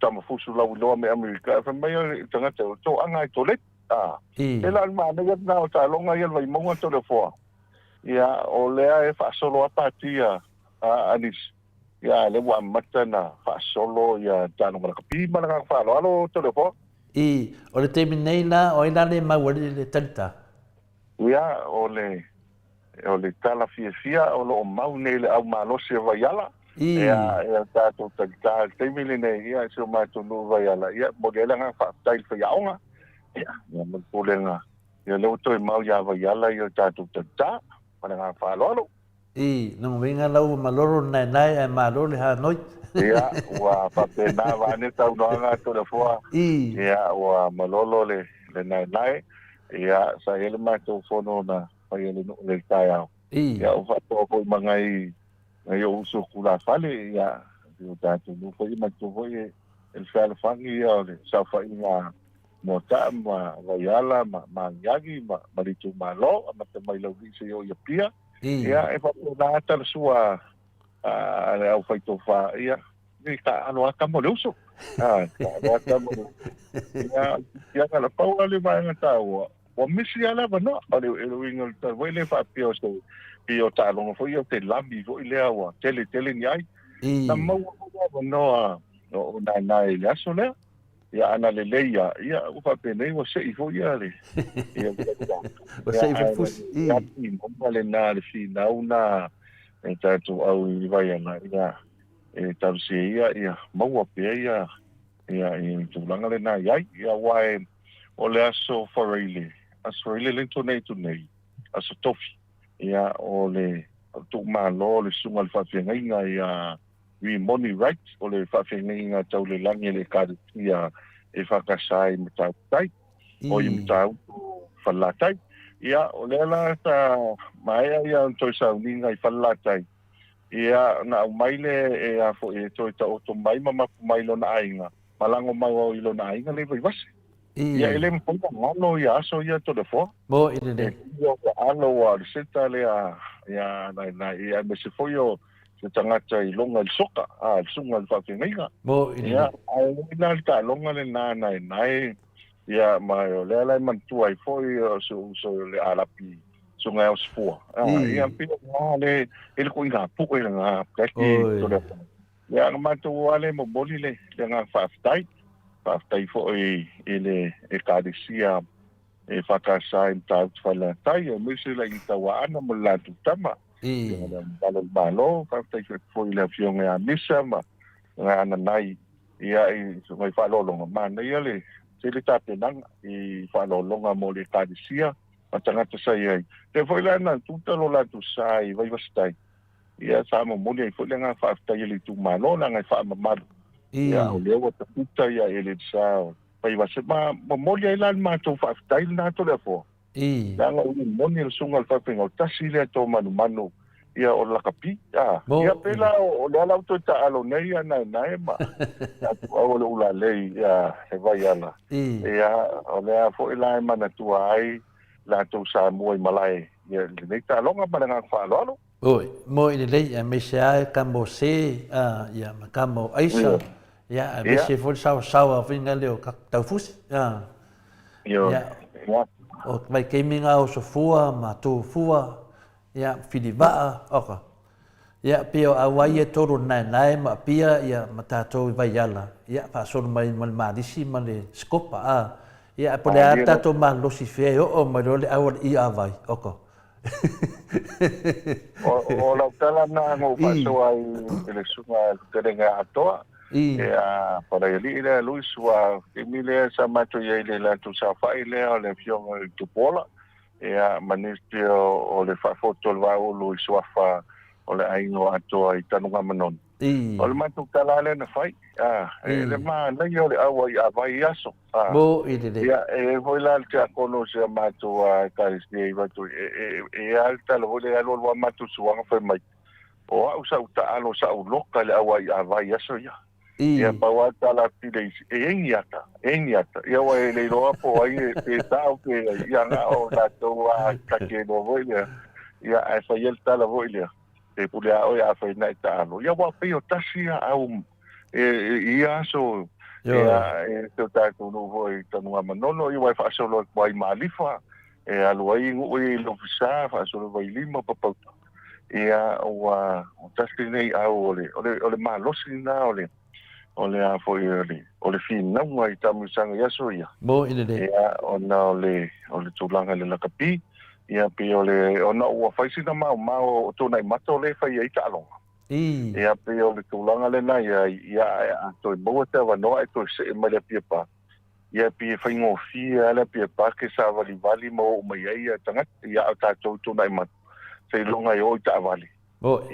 tama fusu lauiloa mai Amerika, ae fai mai o le tagata, o le toaga e toleti, a. E la o le manaia lena o taaloga ia a le Vaimauga Toleafoa, ia, o lea e faasolo lava pati a, a nisi. Ia, lea ua amata ona faasolo ia taaloga lakapi ma le agaga faaaloalo Toleafoa. I, o le taimi nei la, o ai la le mau ai le talita? Ia, o le, o le tala fiafia o lo o mau nei le au malosi o Vaiala. I. Ia, ia tatou talita i le taimi lenei, ia, i si o matou nuu i Vaiala, ia, momoli ai le agaga faafetai i le faiaoga, ia, ia ma le pulega, ia, lea ua toe mau ia Vaiala ia tatou talita ma le agaga faaaloalo. I lona uiga la ua malolo le naenae ae malo le hanoi. Ia, ua faapena vaeane saunoaga a Toleafoa. I. Ia, ua malolo le, le naenae. Ia, sa i ai le matou fono na fai e le nuu i le taeao. I. Ia, ua faatoa foi ma nai Nai ou uso tulafale, ia, si o tatou nuu foi manatua foi e le fealofani ia o le saofaiga a Moata'a ma Vaiala ma Magiagi ma ma le itumalo, amata mai Laulii seia oo i Apia. Ia, e faapena lava talasua a le aufaitofa, ia, i taaalo lava tama o le uso. A, taaalo lava tama o le uso. Ia, ia, na pau lava le vaega taua, Ua misi lava le avanoa. O le uiga o le tala foi lea faapea o se pei o taaloga foi ia o te lami foi lea ua tele tele ni ai. Na maua foi le avanoa o Naenae i le aso lea. Ia ana lelei lava, ia ua faapenei ua sei foi ia le ia Ua sei foi le fusi. Ia finauga lena le finau na e tatou au i Vaiala ia e talosia ia ia maua pea ia ia i tulaga lena i ai. Ia aua e o le aso Faraile, aso Faraile lea na tuanai atu nei, aso Tofi, ia, o le tuumalo o le susuga i le faafeagaiga ia Rimoni Wright, o le faafeagaiga tau le lagi a le Ekalesia EFKS i Matautu-tai, o i Matautu Falelatai. Ia, o lea la sa maea ia ona toe sauniga i Falelatai, ia, na aumai le e a foi e toe taoto mai ma mapu mai lona aiga, ma lago mau au i lona aiga le i Vaivase. Ia e le mafai ona alo ia aso ia Toleafoa. Mo i lelei. E ia ua alo ua o le seta lea ia nai nai ia aemaise foi o se tagata i loga i le soka, a le susuga i le faafeagaiga. Mo i lelei. Ia ae oi la le taaloga lena naenae ia ma o lea la e manatua ai foi o si ou uso le Alapi susuga ia Osifua. Ia pei o lena le e le koiga pu'e lena Blackie Toleafoa. Ia, na matou lava lea e momoli le agaga faafetai. Faafetai foi i le Ekalesia EFKS i Matautu Falelatai, aemaise le Aiga Tauaana ma le latou tama, Afioga i Le Ao Mamalu o le Malo. Faafetai foi i le Afioga ia Misa ma Ananai ia i nai faaaloaloga. Manaia le tele tapenaga i faaaloaloga mo le Ekalesia ma tagata sa i ai. Lea foi la na tuta lo latou sa i Vaivasitai. Ia, sa momoli ai foi le agaga faafetai a le itumalo, leaga e faamamalu. Ia, o lea ua taputa ia Elelsa o Vaivase. Ma momoli ai la le matou faafetai lena Toleafoa. Leaga o le moni o le susuga i le faafeagaiga, o le tasi lea to manumanu ia o le lakapi. A, ia pei la o lea la ua toe taaalo nei ia Naenae ma Atuau o le Ulalei ia e Vaiala. Ia, o lea foi la e manatua ai latou Samoa i malae ia lenei taaloga ma le agaga faaaloalo. Oi, moe lelei aemaise lava e tama o Se, a, ia, ma tama o Aisa, ia, aemaise foi le saosaoa foi lea o Taufusi, a, ia, o vaitaimi na o Sofua ma Tufua, ia, Filivaa, oka. Ia, pei o auai ia e tolu o le Naenae ma Apia, ia, ma tatou i Vaiala, ia, faasolo mai ma le Malisi ma le Sikopa, a, ia, ae po o le a le tatou malolosi i fea e oo mai loa le au a le Iavai, oka. O lau tala lena na ou faasoa ai i le susuga i le Fetalaiga ia Atoa, ia Palaialii lea Louis, ua taimi lea sa matou i ai i le latou saofai lea o le Afioga i le Tupuola, ia ma nisi o le faafoto o le Vaaulu i suafa o le aiga o Atoa i Tanugamanono. O le matou tala lava lea na fai, a, e le manaia o le ʻau ai vai i aso. A, Mo i lelei. Ia, e i ai foi la le tiakono o si a matou Ekalesia i Vaitui, e, e, e i ai le tala foi lea e alualu lava matou suaga fai mai, O au sa ou taalo, sa ou loka i le ʻau ai i aso ia. Ia, pau lava le tala atu i le isi, e i ai ni ata, e i ai ni ata. Ia, aua e le iloa po o ai e, pe sao pe ai, ia na o latou lava ta te iloa foi lea, ia, ae fai ai le tala foi lea. E pule a oe a fai naʻe taalo. Ia ua pei o tasi ia au e, e, i ia aso ia e te o tatou nuu foi i Tanugamanono ia ua e faasolo atu ai ma Alifa e alu ai nuu ia i le ofisa faasolo Vailima Papauta. Ia ua o tasi lenei au o le o le o le malosi lena o le o le a foi o le o le finauga i taamilosaga i aso ia. Mo i lelei. Ia ona o le o le tulaga i le lakapi, ia pei o le ona ua fai sina maomao o Tuanai-mata o lea e fai ai taaloga. Ia pei o le tulaga lena ia ia ae a toe maua se avanoa ae toe see mai le Apia Park, ia pei e faigofie lava le Apia Park e savalivali ma oo mai ai ia tagata, ia a o tatou i Tuanai-mata, seiloga e oo i taavale.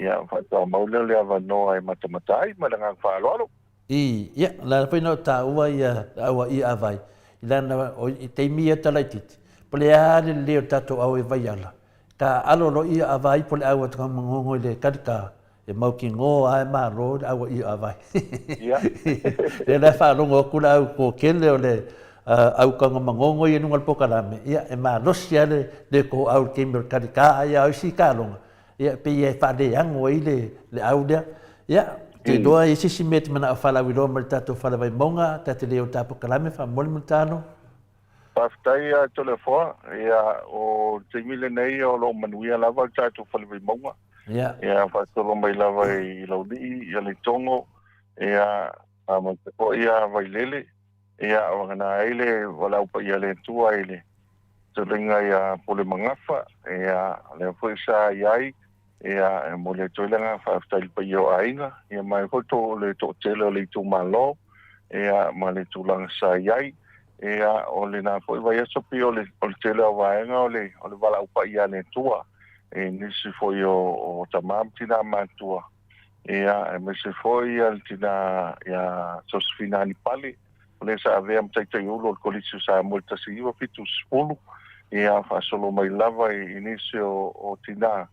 Ia, faatoa mau lea o le avanoa e matamata ai ma le agaga faaaloalo. Ii, Ia, o le ala foi lena o taua ia le au a Iavai, i lana, o i taimi ia talaitiiti, po o le a le lelei o le tatou au e Vaiala, ka alo loa Iavai po o le au a Takamanono i le talita, E mautinoa lava e malo le auaia a vai. Lea la e faalogo atu le au toatele o le au tagomagogo ia i luga o le polokalame, ia e malosi lava le le toau i le taimi o le talita, a ia o isi taaloga, ia e pei e faaleano ai le au lea. Ia, ou te iloa e i ai se isi mea e te manao faalauiloa mai le tatou Fale Vaimauga, ta te le o ta polokalame faamolemole Mulitalo. Faafetai ia Toleafoa. Ia, o le taimi lenei o lo o manuia lava le tatou Fale Vaimauga. Ia. Ia, faasolo mai lava i Laulii, ia Letogo, ia, aemaise foi ia Vailele. Ia, vagana ai le valaau paia a le Atua i le fetalaiga ia Pule Magafa, ia, lea foi sa i ai, ia, e momoli atu ai le agaga faafetai i le paia o aiga, ia ma foi to, le toatele o le itumalo, ia, ma le tulaga sa i ai. Ia, o lena foi vaiaso pei o le, o le tele o vaega o le, o le valaau paia a le Atua i nisi foi o, o tama ma tina matua, ia, aemaise foi ia le tina ia Sosefina Anipale, o lea sa avea ma taitaiulu o le Kolisi o Samoa i le 1970, ia, faasolo mai lava i, i nisi o, o tina,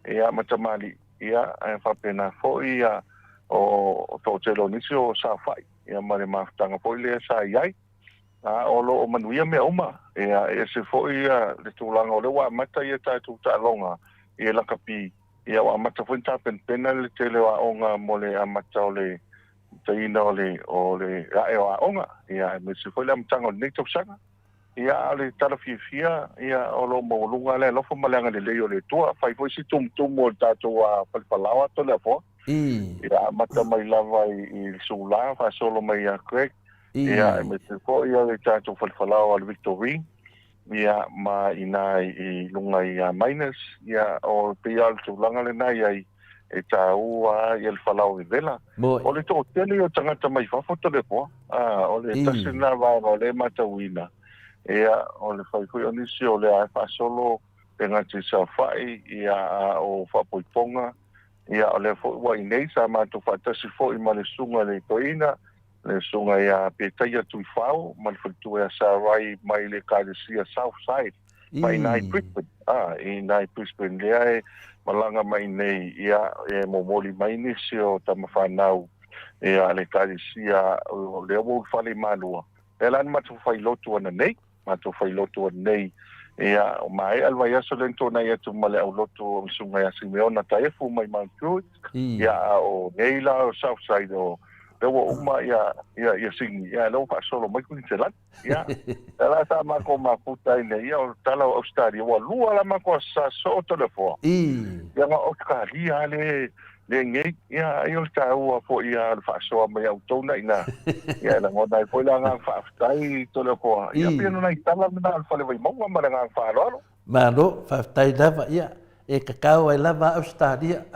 ia, ma tamalii, ia, ae faapena foi ia, o, o toatele o nisi o saofai, ia, ma le mafutaga foi lea sa i ai. A o lo o manuia mea uma, ia, e ese foi ia le tulaga o lea ua amata ia tatou taaloga i lakapi, ia ua amata foi ona tapenapena le tele o aoga mo le amata o le taina o le o le ae o aoga, ia aemaise foi le amataga o lenei tausaga. Ia a o le tala fiafia, ia o lo o maualuga le alofa ma le agalelei o le Atua. Fai foi si tumutumu o le tatou falefalaoa Toleafoa. Ia amata mai lava i le Sula, faasolo mai ia Craig, ia aemaise foi ia le tatou falefalaoa o le Victorine, ia ma i ina i luga i Miners, ia o pei lava o le tulaga lena i ai, e taua ia le falaoa vevela. O le toatele o tagata mai fafo Toleafoa, o le tasi lena vaega o lea e matauina, ia o le fai foi o nisi o lea e faasolo le gata i saofai, ia a o faapoipoga, ia o lea foi ua i inei sa matou faatasi foi ma le susuga i le toeaina, le susuga ia Petaia Tuifao ma le faletua ia Sarai mai le Ekalesia Southside mai i Brisbane, i inā i Brisbane lea e malaga mai nei, ia e momoli mai nisi o tama fanau ia le Ekalesia o lea ua ulufale i Malua. Lea la na matou failotu ananei, matou failotu ananei, ia ua maea le vaiaso lea na tuanai atu ma le aulotu o le susuga ia Simeona Taefu mai Mount Druitt, ia a o nei la o Southside o lea ua uma ia ia ia Sydney, ia lea ua faasolo mai Queensland. Ia lea la sa matou mafuta ai nei, ia o le tala o Ausetalia ua lua la matou aso sa soo Toleafoa. Ia na o Ausetalia lava le Lenei, ia, ai o le taua foi ia o le faasoa mai a outou na ina. Ia, e lagona ai foi le agaga faafetai Toleafoa. Ia, pei o nai tala na o le Fale Vaimauga ma le agaga faaaloalo. Malo, faafetai lava. Ia, e tatau ai lava Ausetalia,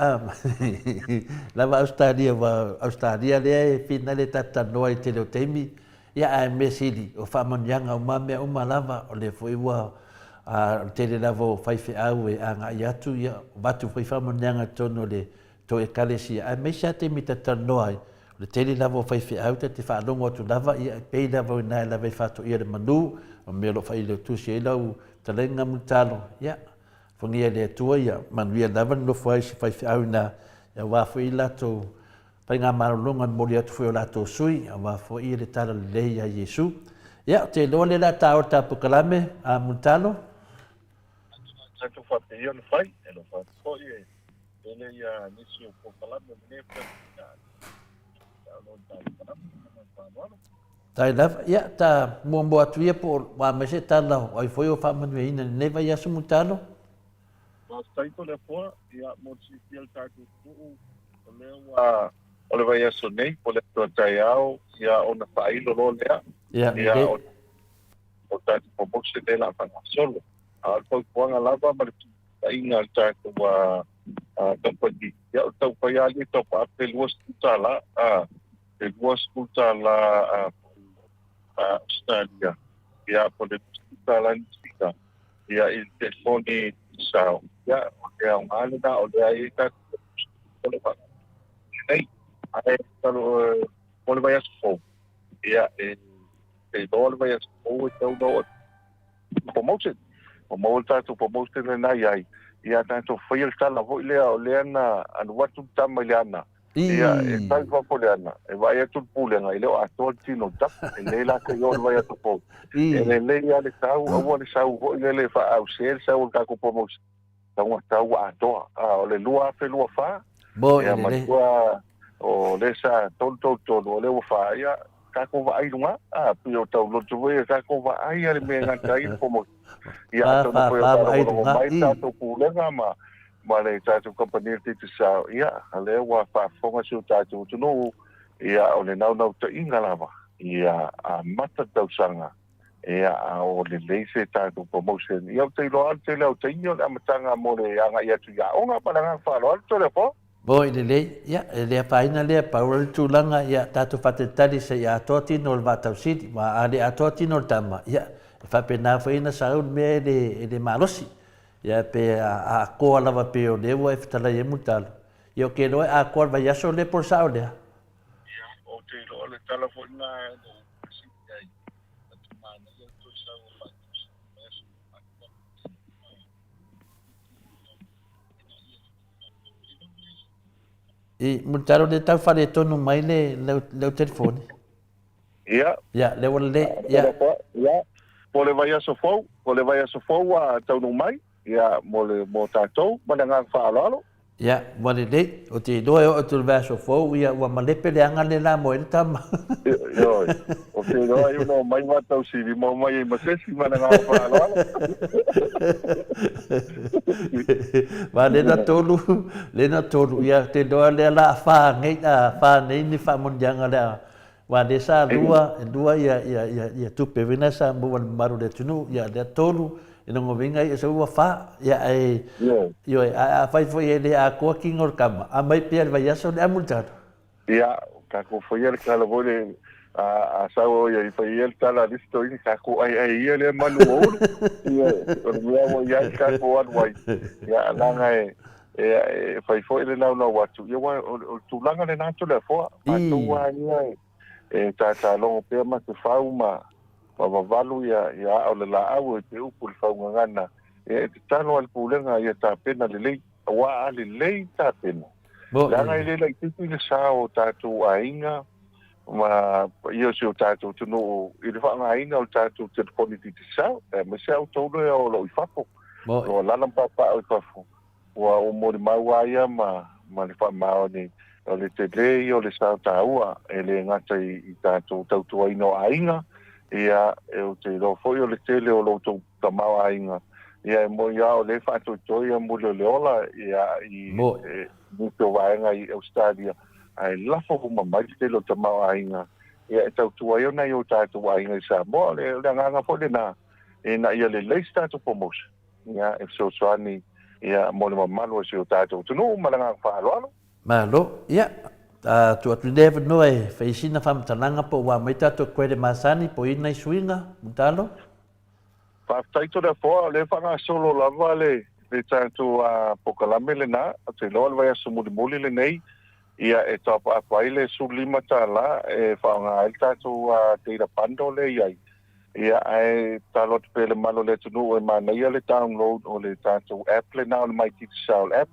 lava Ausetalia, aua o Ausetalia lea e finale ta te talanoa ai i le tele o taimi. Ia, ae mea sili, o faamanuiaga uma mea uma lava, o lea foi ua, o le tele lava o faifeau e agai atu, ia, avatu foi faamanuiaga i totonu o le tou Ekalesia, aemaise lava taimi ta te talanoa ai, o le tele lava o faifeau ta te faalogo atu lava, ia, e pei lava o i ina e lava e faatoia le manu, o mea o lo o faailotusi ai lau fetalaiga Mulitalo, ia, alofagia e le Atua, ia manuia lava le nofo ai o si faifeau i ina, aua foi latou faigamalologa e momoli atu foi o latou sui, aua foi le tala lelei a Iesu. Ia, ou te iloa lea o le a taua le ta polokalame, a Mulitalo. Tatou faapea ona fai, e alofa atu foi e tele ia nisi o polokalame o lenei Tai lava, ia, ta muamua atu ia po o a mai se tala o ai foi o faamanuiaina i lenei vaiaso Mulitalo. Faafetai Toleafoa, ia mo le silafia e le tatou atunuu, o lea ua o le vaiaso nei po o le aso a taeao, ia ona faailo loa lea, ia o o le tatou promotion lea o le a faagasolo. A o le fautuaga lava ma le fetuunaiga a le tatou kamupani, ia o le taumafai lava ia tau paape $20, a, le $20 Ausetalia, ia po o le $20 Niu Sila, ia i le telefoni sao, ia o le aoga lena o lea e i ai tatou o le nei. Ae talo mo le vaiaso fou, ia e iloa le vaiaso fou e tau na oo promotion. Ua maua le tatou promotion lena i ai. Ia tatou faia le tala foi lea o lea na alu atu le tama i le ana. Ia, e tau i fafo i le ana, e vaai atu le pulega, e le o atoa le tino o le tama. E lelei la se i oo i le vaiaso fou. E lelei lava le sau, aua le sau foi lele e faaause le sau o le tatou promotion. Taugata ua atoa. A, o le 2024, Mo ia i lelei. matua o lea sa 333, o lea ua 4, ia tatou vaai i luga. A, pei o tau loto foi ia tatou vaai lava le mea e gata ai le promotion. Ia Fa, atonu fa, foi o fa vaai i faalogologo luga. mai le I. tatou pulega ma ma le tatou kamupani o le Digicel, ia, o lea ua faafofoga si o tatou atunuu, ia, o le naunautaiga lava, ia amata le tausaga, ia, a o lelei se tatou promotion. Ia, ou te iloa lava le tele o taimi o le amataga mo le agai atu i aoga ma le agaga faaaloalo, Toleafoa. Moi lelei, ia, e le afaina lea, pau le tulaga, ia, tatou faatalitali se i atoa tino o le vaatausili, ma a le atoa tino o le tama, ia, e faapena foi ona sau le mea e le, e le malosi. Ia, pe a atoa lava pei o lea ua e fetalai ai Mulitalo, ia, ou te iloa e atoa le vaiaso lea po o le sao lea. Ia, ou te iloa le tala foi lena na ou fesili ai, na te manaia le toe sau o Vaatausili i le vaiaso atoa. I Mulitalo lea tau faaletonu mai le lau telefoni. Ia. Ia, lea ua lelei. Ia. Ia. Po le vaiaso fou, po le vaiaso fou ua taunuu mai, ia, mo le, mo tatou, ma le agaga faaaloalo. Ia, ua lelei. Ou te iloa e oo atu i le vaiaso fou, ia, ua malepe le aga le la moe ai le tama. Ioe. Ou te iloa ai ona omai Vatausili ma omai ai ma se isi ma le agaga faaaloalo. Ma lena tolu, lena tolu, ia, ou te iloa lea la a fa nei, a fa nei ni faamanuiaga lea. Aua lea sa lua, e lua ia, ia, ia, ia tupe wena sa maua le mamalu o le atunuu, ia lea tolu, e lona uiga ia sau ua fa, ia ae, ioe, ae afai foi e le atoa tino o le tama, aumai pea le vaiaso le amu le tala. Ia, tatou faia le tala foi le, a, a sau o ia i fai ia le tala a le isi toeaina, tatou aeae ia lea manu ua ulu, ia, o le mea ua i ai le tatou alu ai, ia, leaga e, E fai foi le laulau atu, ia aua o le tulaga lena Toleafoa, matou lava ia e tatalogo pea ma te fau ma vavalu ia aa o le laau e te upu i le faugagana, e tatalo lava i le Pulega ia tapena lelei, aua a lelei tapena, leaga e le laitiiti le sa o tatou aiga ma paia o si o tatou atunuu i le faaaogaina o le tatou telefoni digicel, aemaise lava outou lea o lo o i fafo, o lo o alaala ma papaaao i fafo. Ua ou molimau lava ia ma, ma le faamaoni, o le tele ia o le sao taua, e le gata i, i tatou tautuaina o aiga, ia, e ou te iloa foi o le tele o lo outou tamaoaiga, ia, e moni lava o lea e faatoetoe ia muli o le ola, ia, i, e, nisi o vaega i Ausetalia, ae lafo uma mai le tele o tamaoaiga, ia, e tautua ai ona i o tatou aiga i Samoa. O le, o le agaga foi lena, ina ia lelei se tatou promotion. Ia, e fesoasoani ia mo le mamalu o si o tatou atunuu ma le agaga faaaloalo. Malo. Ia, a tuu atu lenei avanoa e fai sina faamatalaga po ua aumai tatou credit masani po o i ai nai suiga, Mulitalo? Faafetai Toleafoa, o lea e faagasolo lava le le tatou polokalame lena, ou te iloa o le vaiaso mulimuli lenei, ia e tauapaapa ai le $15 e faaaoga ai le tatou data bundle lea e i ai. Ia, ae tatalo atu pea i le mamalu o le atunuu e manaia le download o le tatou app lena o le My Digicel app.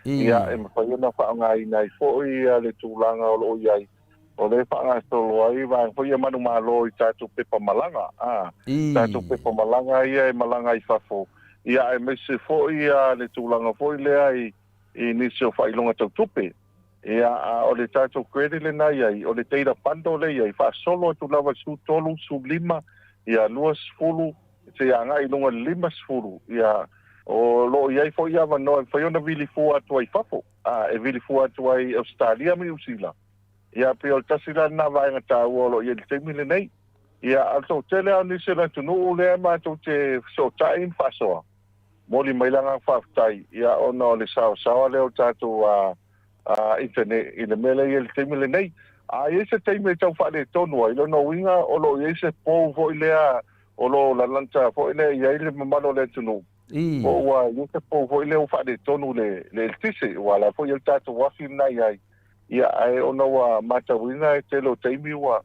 Ia, e mafai ona faaaogaina ai foi le tulaga o lo o i ai, o lea e faagasolo ai vaega foi ia manumalo i tatou pepa malaga, a, tatou pepa malaga ia e malaga i fafo, ia, aemaise foi le tulaga foi lea i nisi o faailoga tau tupe. Ia, a o le tatou credit lena i ai, o le data bundle lea i ai, faasolo atu lava i le 13, 15, ia 20, seia agai i luga i le 50, ia, o lo o i ai foi avanoa e mafai ona vili fua atu ai i fafo, a, e vili fua atu ai i Ausetalia ma Niu Sila. Ia, pei o le tasi la lena vaega taua o lo o i ai i le taimi lenei. Ia, a o le toatele lava o nisi o le atunuu lea matou te fesootai ma faasoa, Momoli mai le agaga faafetai, ia, ona o le saoasaoa lea o le tatou internet i le mea lea e i ai i le taimi lenei. A i ai se taimi e tau faaletonu ai, lona uiga o lo o i ai se pou foi lea o lo o lalanta foi lea e i ai le mamalu o le atunuu, po ua i ai se pou foi lea ua faaletonu le eletise, aua o la e foi e i ai le tatou afi lena e i ai. Ia, ae ona ua matauina e tele o taimi ua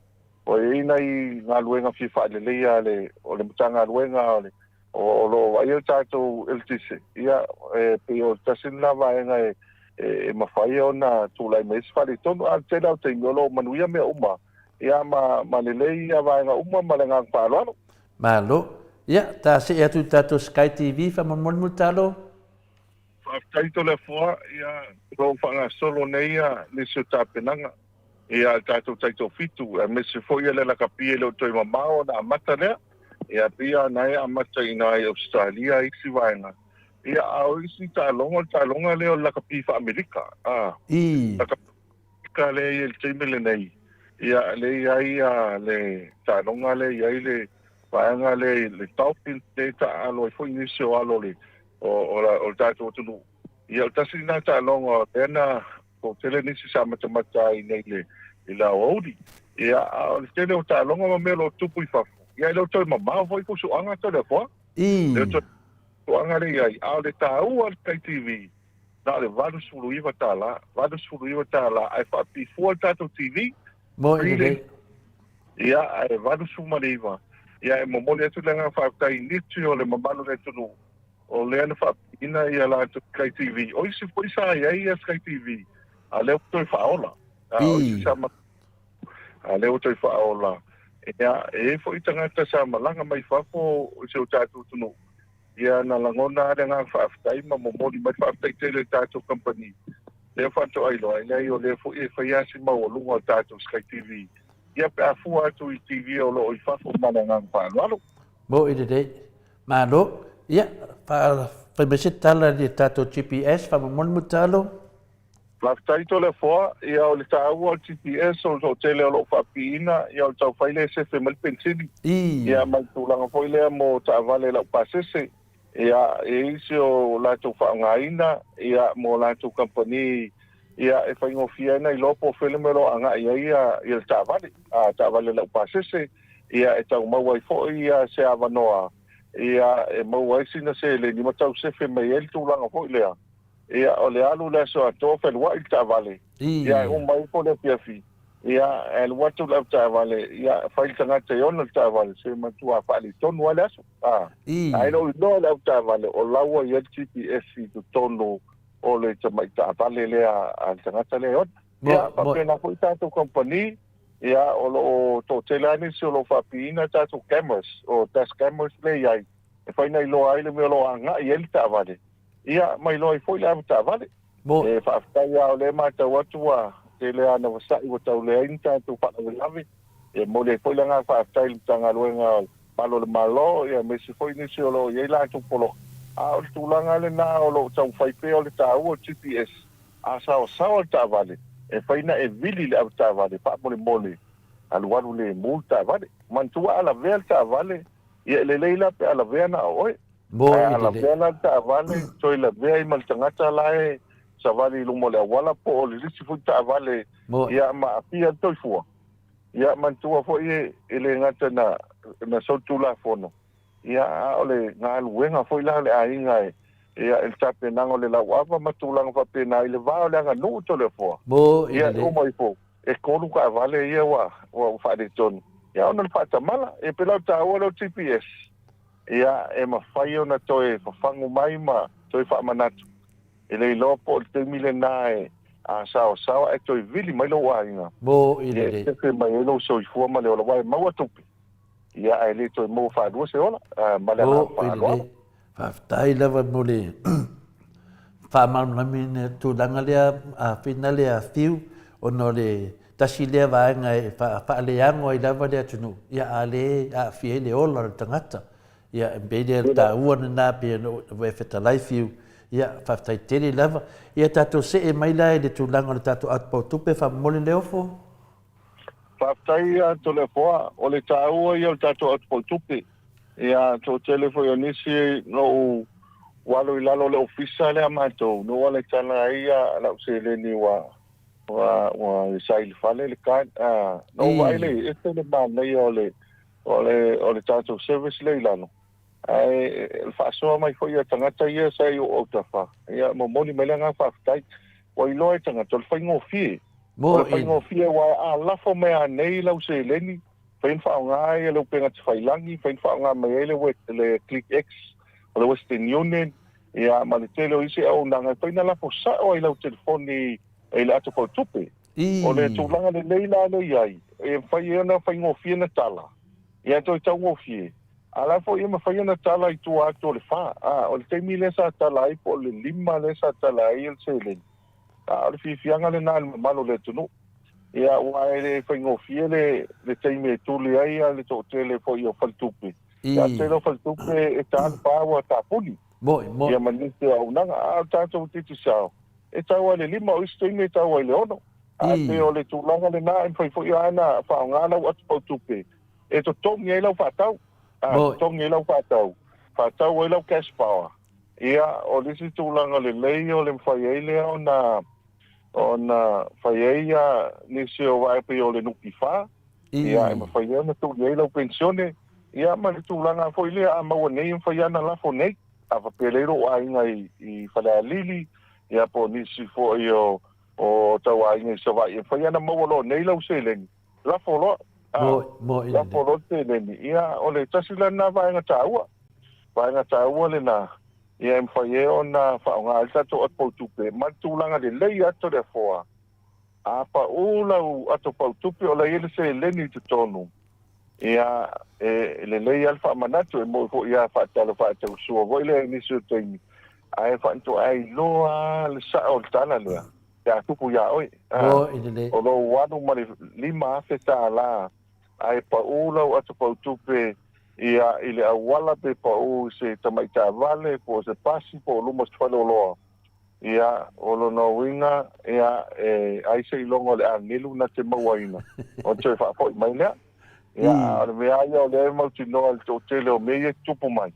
i ai nai galuega fia faaleleia a le, o le Matagaluega o le. O lo o vaaia le tatou eletise, ia, e pei o le tasi lena vaega e e mafai ona tulai mai ai se faaletonu. A o le tele lava o taimi o lo o manuia mea uma, ia, ma ma lelei ia vaega uma ma le agaga faaaloalo. Malo. Ia, ta see atu i le tatou Sky TV faamolemole Mulitalo. Faafetai Toleafoa, ia, o lo o faagasolo nei ia nisi o tapenaga ia le tatou taitoafitu aemaise foi ia le lakapi e le o toe mamao ona amata lea. Ia pei lava na e amata i ina i Ausetalia isi vaega, ia a o isi taaloga o le taaloga lea o le lakapi faa-Amerika, a, lakapi faa-Amerika lea e i ai i le taimi lenei, ia lea e i ai ia le taaloga lea e i ai le vaega lea i le Dolphins lea e taaalo ai foi nisi o alo o le o le tatou atunuu. Ia o le tasi lena taaloga lea na toatele nisi sa matamata ai nei le i le aoauli. Ia, a o le tele o taaloga ma mea o lo o tupu i fafo, ia e le o toe mamao foi fusuaga Toleafoa. E le o toe fusuaga lea i ai, a o le taua o le Sky TV, na o le $89, $89 ae faapifua le tatou TV, free le Ia, ae 89, ia e momoli atu le agaga faafetai i nisi o le mamalu o le atunuu o lea na faapipiina ia latou Sky TV. O isi foi sa i ai ia Sky TV, a lea ua toe faaola. A o isi sa a lea ua toe faaola. Ia, e i ai foi tagata sa malaga mai fafo i si o tatou atunuu, ia na lagona lava le agaga faafetai ma momoli mai le faafetai tele i le tatou kamupani. Lea faatoa iloa, e leai o lea foi e fai lava si maualuga o le tatou Sky TV, ia pe a fua atu i TV o lo o i fafo ma le agaga faaaloalo. Mo i lelei. Malo. Ia, fai mai se tala i le tatou GPS, faamolemole Mulitalo. Faafetai Toleafoa, ia o le taua o le GPS o le toatele o lo o faapipiina, ia o le tau fai lea e sefe mai le penisini. Ia ma le tulaga foi lea mo taavale laupasese, ia e i ai isi o latou faaaogaina, ia mo latou kamupani, ia e faigofie ai ona iloa po o fea le mea o lo o agai ai ia le taavale, taavale laupasese. Ia e tau maua ai foi ia se avanoa ia e maua ai sina seleni ma tau sefe mai ai le tulaga foi lea, ia o le alu i le aso atoa feluai le taavale, ia e uma ifo le afiafi, ia e alu atu le avetaavale, ia fai le tagata e ona le taavale, se matua faaletonu lava le aso. A, ae le o iloa le avetaavale o la ua i ai le GPS i totonu o le tamai taavale lea a le tagata lea e ona. Ia faapena foi tatou kamupani. Ia, o lo o toatele lava nisi o lo o faapiina tatou cameras, o dash cameras lea e i ai, e fai ona iloa ai le mea o lo o agai i ai le taavale, ia, ma iloa ai foi le avetaavale. E faafetai lava o lea e matau atu ua tele lava ina vasai ua tau leai ni tatou faalavelave. E momoli ai foi le agaga faafetai i le Matagaluega o Malu o le Malo, ia, aemaise foi nisi o lo o i ai latou poloka. A o le tulaga lena o lo o taumafai pea o le taua o le GPS, A saosaoa le taavale, e fai na e vili le avetaavale faamolemole alualu lemu le taavale. Manatua a lavea le taavale, ia e lelei la pe a lavea na o oe. Ae a lavea la le taavale, toe lavea ai ma le tagata la e savali i luma o le auala po o le lisi foi taavale, ia ma aafia le toifua. Ia manatua foi e le gata na na solitulafono, Ia, a o le galuega foi la a le aiga e, ia, i le tapenaga o le lauava ma tulaga faapena i le va o le aganuu Toleafoa. Mo i Ia, e uma ifo, e tolu taavale ia ua, ua faaletonu. Ia, ona o le faatamala. E pei la o le taua lea o le GPS, ia, e mafai ona toe fafagu mai ma toe faamanatu. E le iloa po o le taimi lena e, a saosaoa ae toe vili mai lou aiga, Mo i ia, e sefe mai ai lou soifua ma le ola, aua e maua tupe. Ia, ae le toe maua faalua se ola, ma le agaga faaaloalo. Faafetai lava mo le faamalamalamaina o le tulaga lea Fina lea Fiu, ona o le tasi lea vaega e faaleago ai lava le atunuu, ia a le aafia ai le ola o le tagata. Ia, e pei lea o le taua lena pei ona ua e fetalai Fiu, ia faafetai tele lava. Ia tatou see mai la i le tulaga o le tatou atupautupe faamolemole Leofo. Faafetai ia Toleafoa, o le taua ia o le tatou atupautupe. Ia, toatele foi o nisi na ou alo i lalo o le ofisa lea a matou, na ou ala i tala ai ia lau seleni ua ua ua sa i le fale le card. Ah, na ou vaai lea e ese le manaia o le o le o le tatou service lea i lalo. Ae o le faasoa mai foi a tagata ia sa i ou autafa, ia momoli mai le agaga faafetai. Ua iloa e tagata o le faigofie. O le faigofie aua a lafo mai anei lau seleni, Mafai ona faaaoga ia le upega tafailagi, mafai ona faaaoga mai ai le le Click X o le Western Union, ia ma le tele o isi auaunaga e mafai ona lafo sao ai i lau telefoni i le ato pautupe. O le tulaga lelei la lea e i ai, e mafai ai ona faigofie ona tala, ia toe taugofie, a o la foi e mafai ona tala i tua atu o le fa. A, o le taimi lea sa tala ai po o le 5 lea sa tala ai le seleni, a o le fiafiaga lena i le mamalu o le atunuu. Ia, aua e le faigofie le, le taimi e tuli ai le toatele foi o faletupe. Ia, o le tele o faletupe e ta le pa ua tapuni. Moi, moi. Ia ma nisi o auaunaga. A o le tatou Digicel, e tau ai le 5, o isi taimi e tau ai le 6. Ae pei o le tulaga lena e mafai foi lava ona faaaoga lau atu pautupe e totogi ai lau faatau. A totogi ai lau faatau, faatau ai lau cash power. Ia, o le isi tulaga lelei o le mafai ai lea ona ona fai ai ia nisi o vaega pei o le NPF, ia e mafai ai ona tuli ai lau penisione, ia ma le tulaga foi lea a maua nei e mafai lava ona lafo nei. A faapea lelei lou aiga i Falealili, ia po o nisi foi o o tau aiga i Savaii, e mafai lava ona maua loa nei lau seleni, lafo loa. Lafo loa le seleni. Ia o le tasi la lena vaega taua, vaega taua lena. Ia e mafai ai ona faaaoga ai le tatou ato pautupe ma le tulaga lelei atu o le afoa. A pau lau ato pautupe o la e i ai le seleni i totonu, ia e lelei lava le faamanatu, e moi foi lava faatala faatausua foi lea i nisi o taimi, ae faatoa iloa lava le sao o le tala lea pe a tupu ia oe. O lou alu ma le $5,000 ae pau lau ato pautupe ia i le auala pe pau i se tamai taavale po o se pasi po o luma o se faleoloa, ia, o lona uiga, ia, e ai seiloga o le agelu na te mauaina ona toe faafoi mai lea. Ia, a o le mea lava ia o lea e mautinoa i le toatele o mea ia e tutupu mai,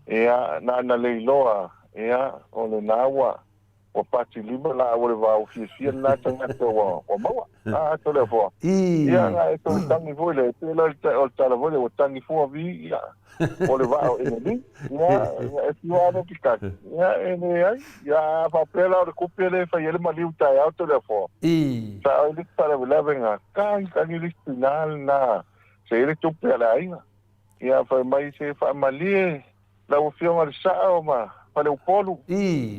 ia, na ona le iloa, ia, o lena ua Ua pati lima la ua le vao fiafia lena tagata ua ua maua. A ato lea foa. Ia nga e toe tangi foi le te la o le tala foi le ua tangi fua vi ia o le vao e ni. Ia e fia alo ki kaki. Ia e le ai. Ia fa pela o le kupe le fai ele maliu tae ao to lea foa. Sa o le tala le nga tangi tangi le final na se ele tupe ala aiga. Ia fai mai se faamalie Lau Afioga i le Sao ma Faleupolu,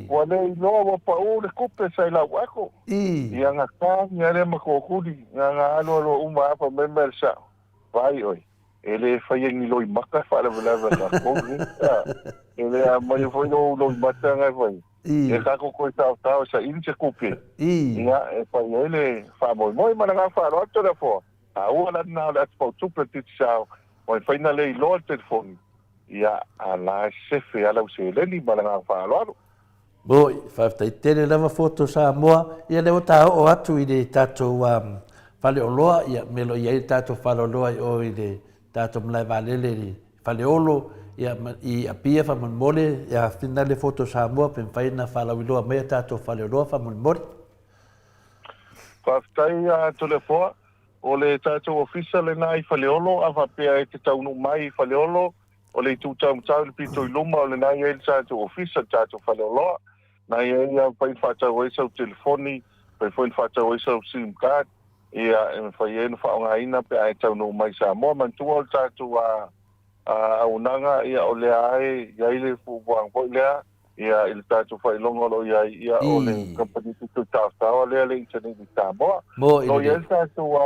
ua le iloa ua pau le kupe sa i lau ako. Ia gata ia lea ma kokuli, nga nga alu aloa uma a fai mai mea le Sao, vaai oe, e le faia ni loimata e faalavelave a tatou nei. E le amaia foi lou loimata nga e fai, e tatou toe taotao e saili se kupe, ia e fai ai le faamoemoe. Ma le agaga faaaloalo Toleafoa. A ua la lena o le atu pautupe o le Digicel, ua mafai ona le iloa le telefoni, ia, a la e sefe lava lau seleni ma le agaga faaaloalo. Moi, faafetai tele lava Foto Samoa. Ia lea ua ta oo atu i le tatou faleoloa, ia mea o lo o i ai le tatou faleoloa i o i le tatou malae vaalele i le Faleolo, ia ma, i Apia faamolemole, ia finale Foto Samoa pe mafai ona faalauiloa mai a tatou faleoloa faamolemole. Faafetai a Toleafoa. O le tatou ofisa lena i Faleolo, a faapea e te taunuu mai i Faleolo, o le itu taumatau i le pito i luma o lena e i ai le tatou ofisa, le tatou faleoloa. Na i ai a mafai ona faatau ai sau telefoni, mafai foi ona faatau ai sau sim card, ia e mafai ai ona faaaogaina pe a e taunuu mai i Samoa. Manatua o le tatou auaunaga, ia o lea e i ai le fuafuaga foi lea, Ia, i le tatou faailoga o lo o i ai, ia, o le kamupani pito i Taotaoa lea le internet i Samoa. Mo i O lo o i ai le tatou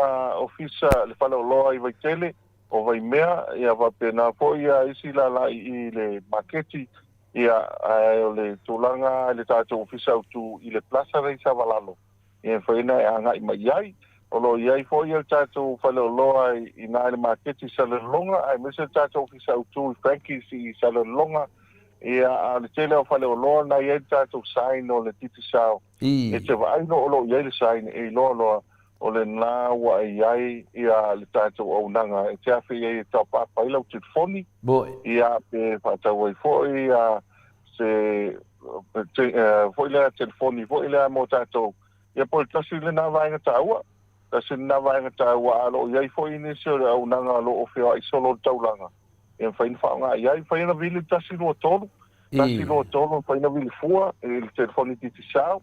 ofisa, le faleoloa i Vaitele, o Vaimea, ia faapena foi ia isi lala i i le maketi, ia, ae o le tulaga i le tatou ofisa autu i le plaza lea i Savalalo, ia e mafai ona e agai mai i ai. O lo o i ai foi le tatou faleoloa i ina i le maketi i Salelologa, aemaise le tatou ofisa autu i Frankie's i Salelologa, Ia, a o le tele o faleoloa na i ai le tatou sign o le Digicel, e te vaai loa o lo o i ai le sign e iloa loa o lena ua i ai ia le tatou auaunaga e te afe i ai e taopaapa ai lau telefoni, ia pe faatau ai foi ia se foi lea telefoni foi lea mo tatou, ia po o le tasi lena vaega taua, tasi lena vaega taua, a o lo o i ai foi nisi o le auaunaga o lo o feoai solo le taulaga. E mafai ona faaaoga i ai, mafai ona vili le 123, 123, mafai ona vili fua i le telefoni Digicel,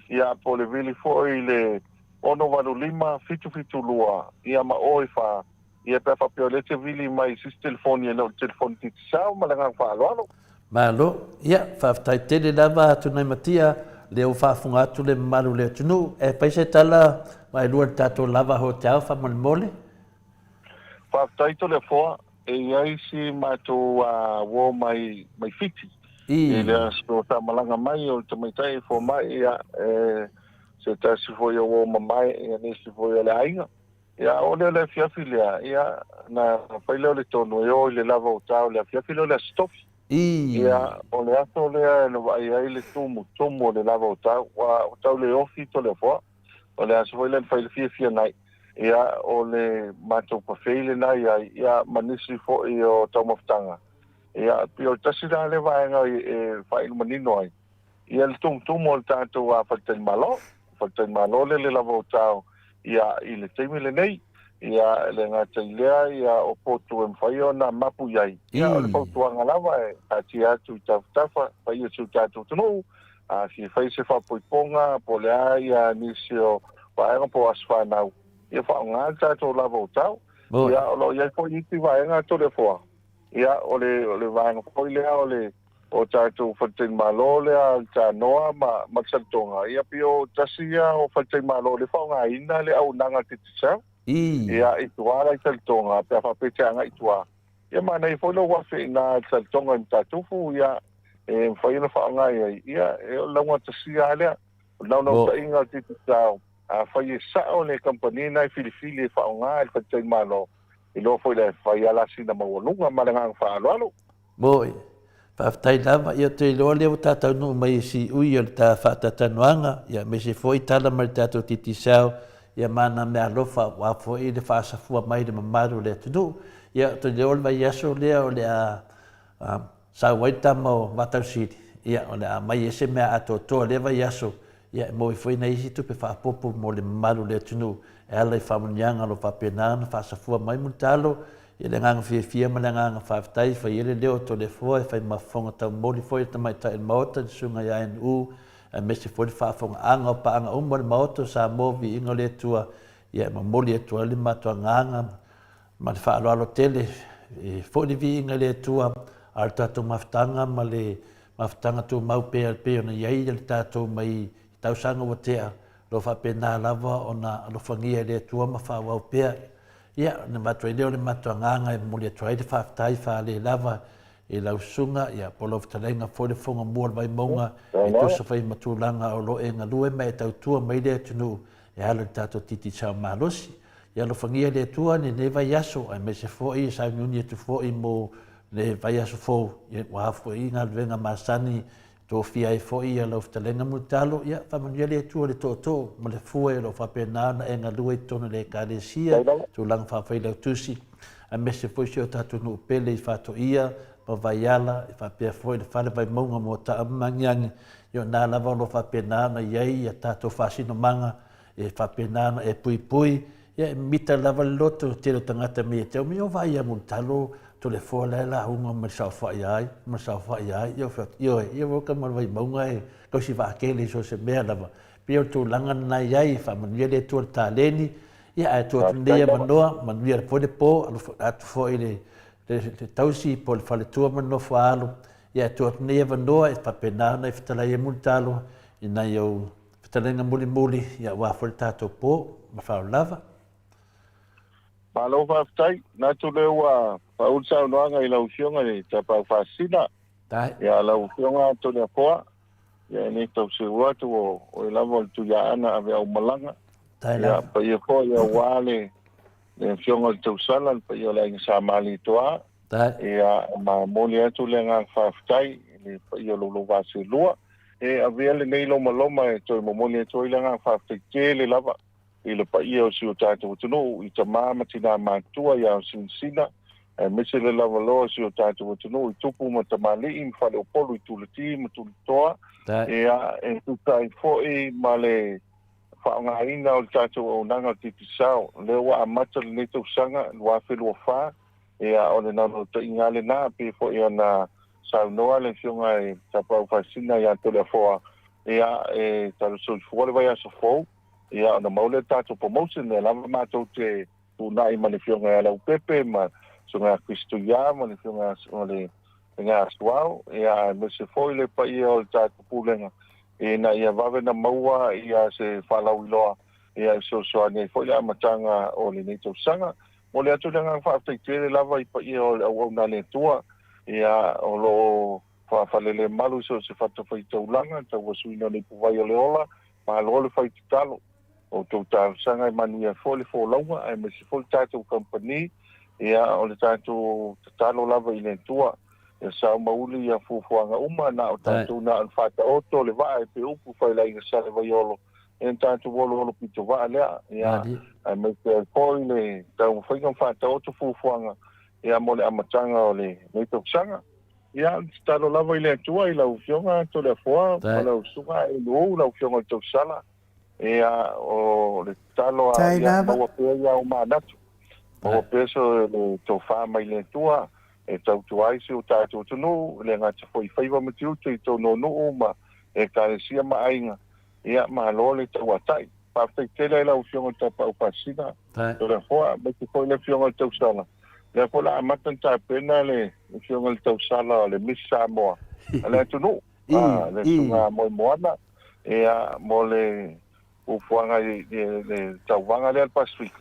ia po o le vili foi i le 685 772, ia ma o e fa, Ia pe a faapea o lea e te vili mai i se isi telefoni e le o le telefoni Digicel ma le agaga faaaloalo. Malo. Ia, faafetai tele lava atu nai Matia, lea ua faafofoga atu le mamalu o le atunuu. E fai se tala vaelua i le tatou Lava Hotel faamolemole. Faafetai Toleafoa, e i ai si matou uo mai mai Fiti i le aso sa malaga mai o le tamaitai fomai, ia, e se tasi foi o uo mamae, ia nisi foi o le aiga. Ia, oo lea o le afiafi lea, ia, na fai lea o le tonu e o i le lava o ta o le afiafi lea o le Aso Tofi. Ia, o le aso lea na vaai ai le tumutumu o le lava o tau, ua tau le ofi Toleafoa. O le aso foi lea na fai le fiafia nai. Ia, o le matou pafei lena i ai, ia, ma nisi foi o taumafataga. Ia, pei o le tasi la lea vaega e faailu manino ai, Ia le tumutumu o le tatou faletalimalo, faletalimalo lea le lava o tao ia i le taimi lenei. Ia le gata i lea ia o potu e mafai ona mapu i ai. Ia o le fautuaga lava e taatia atu i tafatafa paia o si o tatou atunuu, a fia fai se faapoipoga po o le a ia nisi o vaega po o aso fanau, ia faaaoga le tatou lava o tao. Ia o lo o i ai foi isi vaega Toleafoa, ia o le o le vaega foi lea o le o tatou faletalimalo lea le Tanoa ma ma le Saletoga, ia pei o tasi ia o faletalimalo lea faaaogaina le auaunaga a le Digicel. Ia i tua la i Saletoga pe a faapea e te agai i tua, ia manaia foi lou afe i ina i le Saletoga i Matatufu, ia e mafai ona faaaoga i ai, ia e o le laugatasia lava lea. O le naunautaiga o le Digicel, afai e sao le kamupani lena e filifili e faaaoga e le faletalimalo, iloa foi la e fai lava la sina maualuga ma le agaga faaaloalo. Moe. Faafetai lava. Ia, ou te iloa lea ua ta taunuu mai i siui o le ta faatatanuaga, ia, aemaise foi tala mai le tatou Digicel, ia, ma ana meaalofa aua foi le faasafua mai i le mamalu o le atunuu. Ia, ou te iloa o le vaiaso lea o le a sau ai le tama o Vatausili, ia, o le a aumai ai se mea atoatoa i lea vaiaso, Ia, e maua ai foi nai isi tupe faaopoopo mo le mamalu o le atunuu e ala i faamanuiaga o lo o faapena ona faasafua mai Mulitalo i le agaga fiafia ma le agaga faafetai e fai ai le leo o Toleafoa e fai ma fofoga taumoli foi e le tamaitai o le Maota le Susuga ia NU aemaise foi le faafofogaaga o paaga uma o le Maota o Samoa Viiga o le Atua ia e momoli atu ai le matou agaga ma le faaaloalo tele e foi le viiga i le Atua a o le tatou mafutaga ma le Mafutaga tumau pea e pei ona i ai le tatou mai i tausaga ua tea, o lo o faapena lava ona alofagia e le Atua ma faaauau pea. Ia, ona avatu ai lea o le matou agaga e momoli atu ai le faafetai faalelava i lau susuga, ia, po o lau fetalaiga foi le Fofoga Mua o le Vaimauga e tusa foi ma tulaga o lo o e galue ma e tautua mai le atunuu e ala i le tatou Digicel malosi. Ia alofagia e le Atua lenei vaiaso aemaise foi e sauniuni atu foi mo le vaiaso fou, ia ua foi galuega masani tofia ai foi ia lau fetalaiga Mulitalo, ia faamanuia le Atua i le tootoo ma le fue o lo o faapena ona e galue i totonu o le Ekalesia, tulaga faafailautusi, aemaise foi si o tatou nuu pele i Faatoia ma Vaiala, e faapea foi le Fale Vaimauga mo Taa ma Magiagi, ia o na lava o lo o faapena ona i ai ia tatou faasinomaga E faapena ona e puipui, ia e mita lava le loto, le tele o tagata me ia te au, me o vaai ia Mulitalo, Toleafoa la e lauga ma le saofai ai, ma le saofai ai, ia fai atu, ioe, ia ua ka ma le Vaimauga e tausi vaatele i so o se mea lava. Pei o le tulaga lena e i ai, e faamanuia le Atua i le taleni, ia ae tuu atu lenei avanoa, manuia foi le po, alofa atu foi i le, le, le tausi po o le faletua ma le nofo a alo, ia ae tuu atu lenei avanoa e faapena ona e fetalai ai Mulitalo i nai ou Fetalaiga mulimuli, ia aua foi le tatou po ma faaolo lava. Malo faafetai. Manatu lea ua pau le saunoaga i lau Afioga i le Tapaau Faasisina. Ia lau Afioga Toleafoa, ia e le tau seua atu o oe lava o le Tuiaana Aveaumalaga. Ia paia foi aua le le Afioga i le Tausala, le paia o le Aiga Sa Malietoa. Ia ma momoli atu le agaga faafetai i le paia o Loulouvaaselua. E avea lenei lomaloma e toe momoli atu ai le agaga faafetai tele lava i le paia o si o tatou atunuu, i tama ma tina matutua i aosinasina, aemaise le lavaloa o si o tatou atunuu i tupu ma tamalii ma faleupolu i tulati ma tulatoa, ia, e tusa ai foi ma le faaaogaina o le tatou auaunaga o le Digicel. O lea ua amata lenei tausaga 2024, Ia, o le naunautaiga lava lena, pei foi ona saunoa le Afioga i le Tapaau Faasisina ia Toleafoa, ia, e talosoifua le vaiaso fou, ia, ona maua lea o le tatou promotion, lea lava matou te Fetuunai ma le Afioga ia Leaupepe ma le Susuga ia Kristo Ia ma le Afioga o le Susuga ia Suao, ia aemaise foi le paia o le tatou Pulega ina ia vave ona maua ia se faalauiloa ia e fesoasoani ai foi le amataga o lenei tausaga. Momoli atu le agaga faafetai tele lava i paia o le auauna a le Atua ia o lo o faafalelemalu i so o se fatafaitaulaga, le tauasuina o le ipuvai o le ola, malo le fai tatalo. O outou talosaga e manuia ai foi le folauga aemaise foi le tatou kamupani. Ia, o le tatou tatalo lava i le Atua, ia sao ma uli ia fuafuaga uma, na o tatou na o le faataoto le vaa e pei upu fai le Aiga Salevaiolo, ia ona tatou oloolo pito vaa lea. Ia, aemaise ai foi le taumafaiga ma faataoto fuafuaga, ia, mo le amataga o lenei tausaga. Ia, o le tatalo lava i le Atua i lau Afioga Toleafoa ma lau Susuga Eluou, lau Afioga i le Tausala, ia, o le tatalo a, ia, maua pea ia au manatu, maua pea so le tofa mai le Atua e tautua ai si o tatou atunuu, e le gata foi i faiva ma tiute i totonu o nuu ma Ekalesia ma aiga, ia, malo le tauatai. Faafetai tele i lau Afioga i le Tapaau Faasisina, Toleafoa, aemaise foi le Afioga i le Tausala. Lea foi o le a amata ona tapena le Afioga i le Tausala o le Miss Samoa a le atunuu, le Susuga Moemoana, ia, mo le fuafuaga i le tauvaga lea a le Pasefika.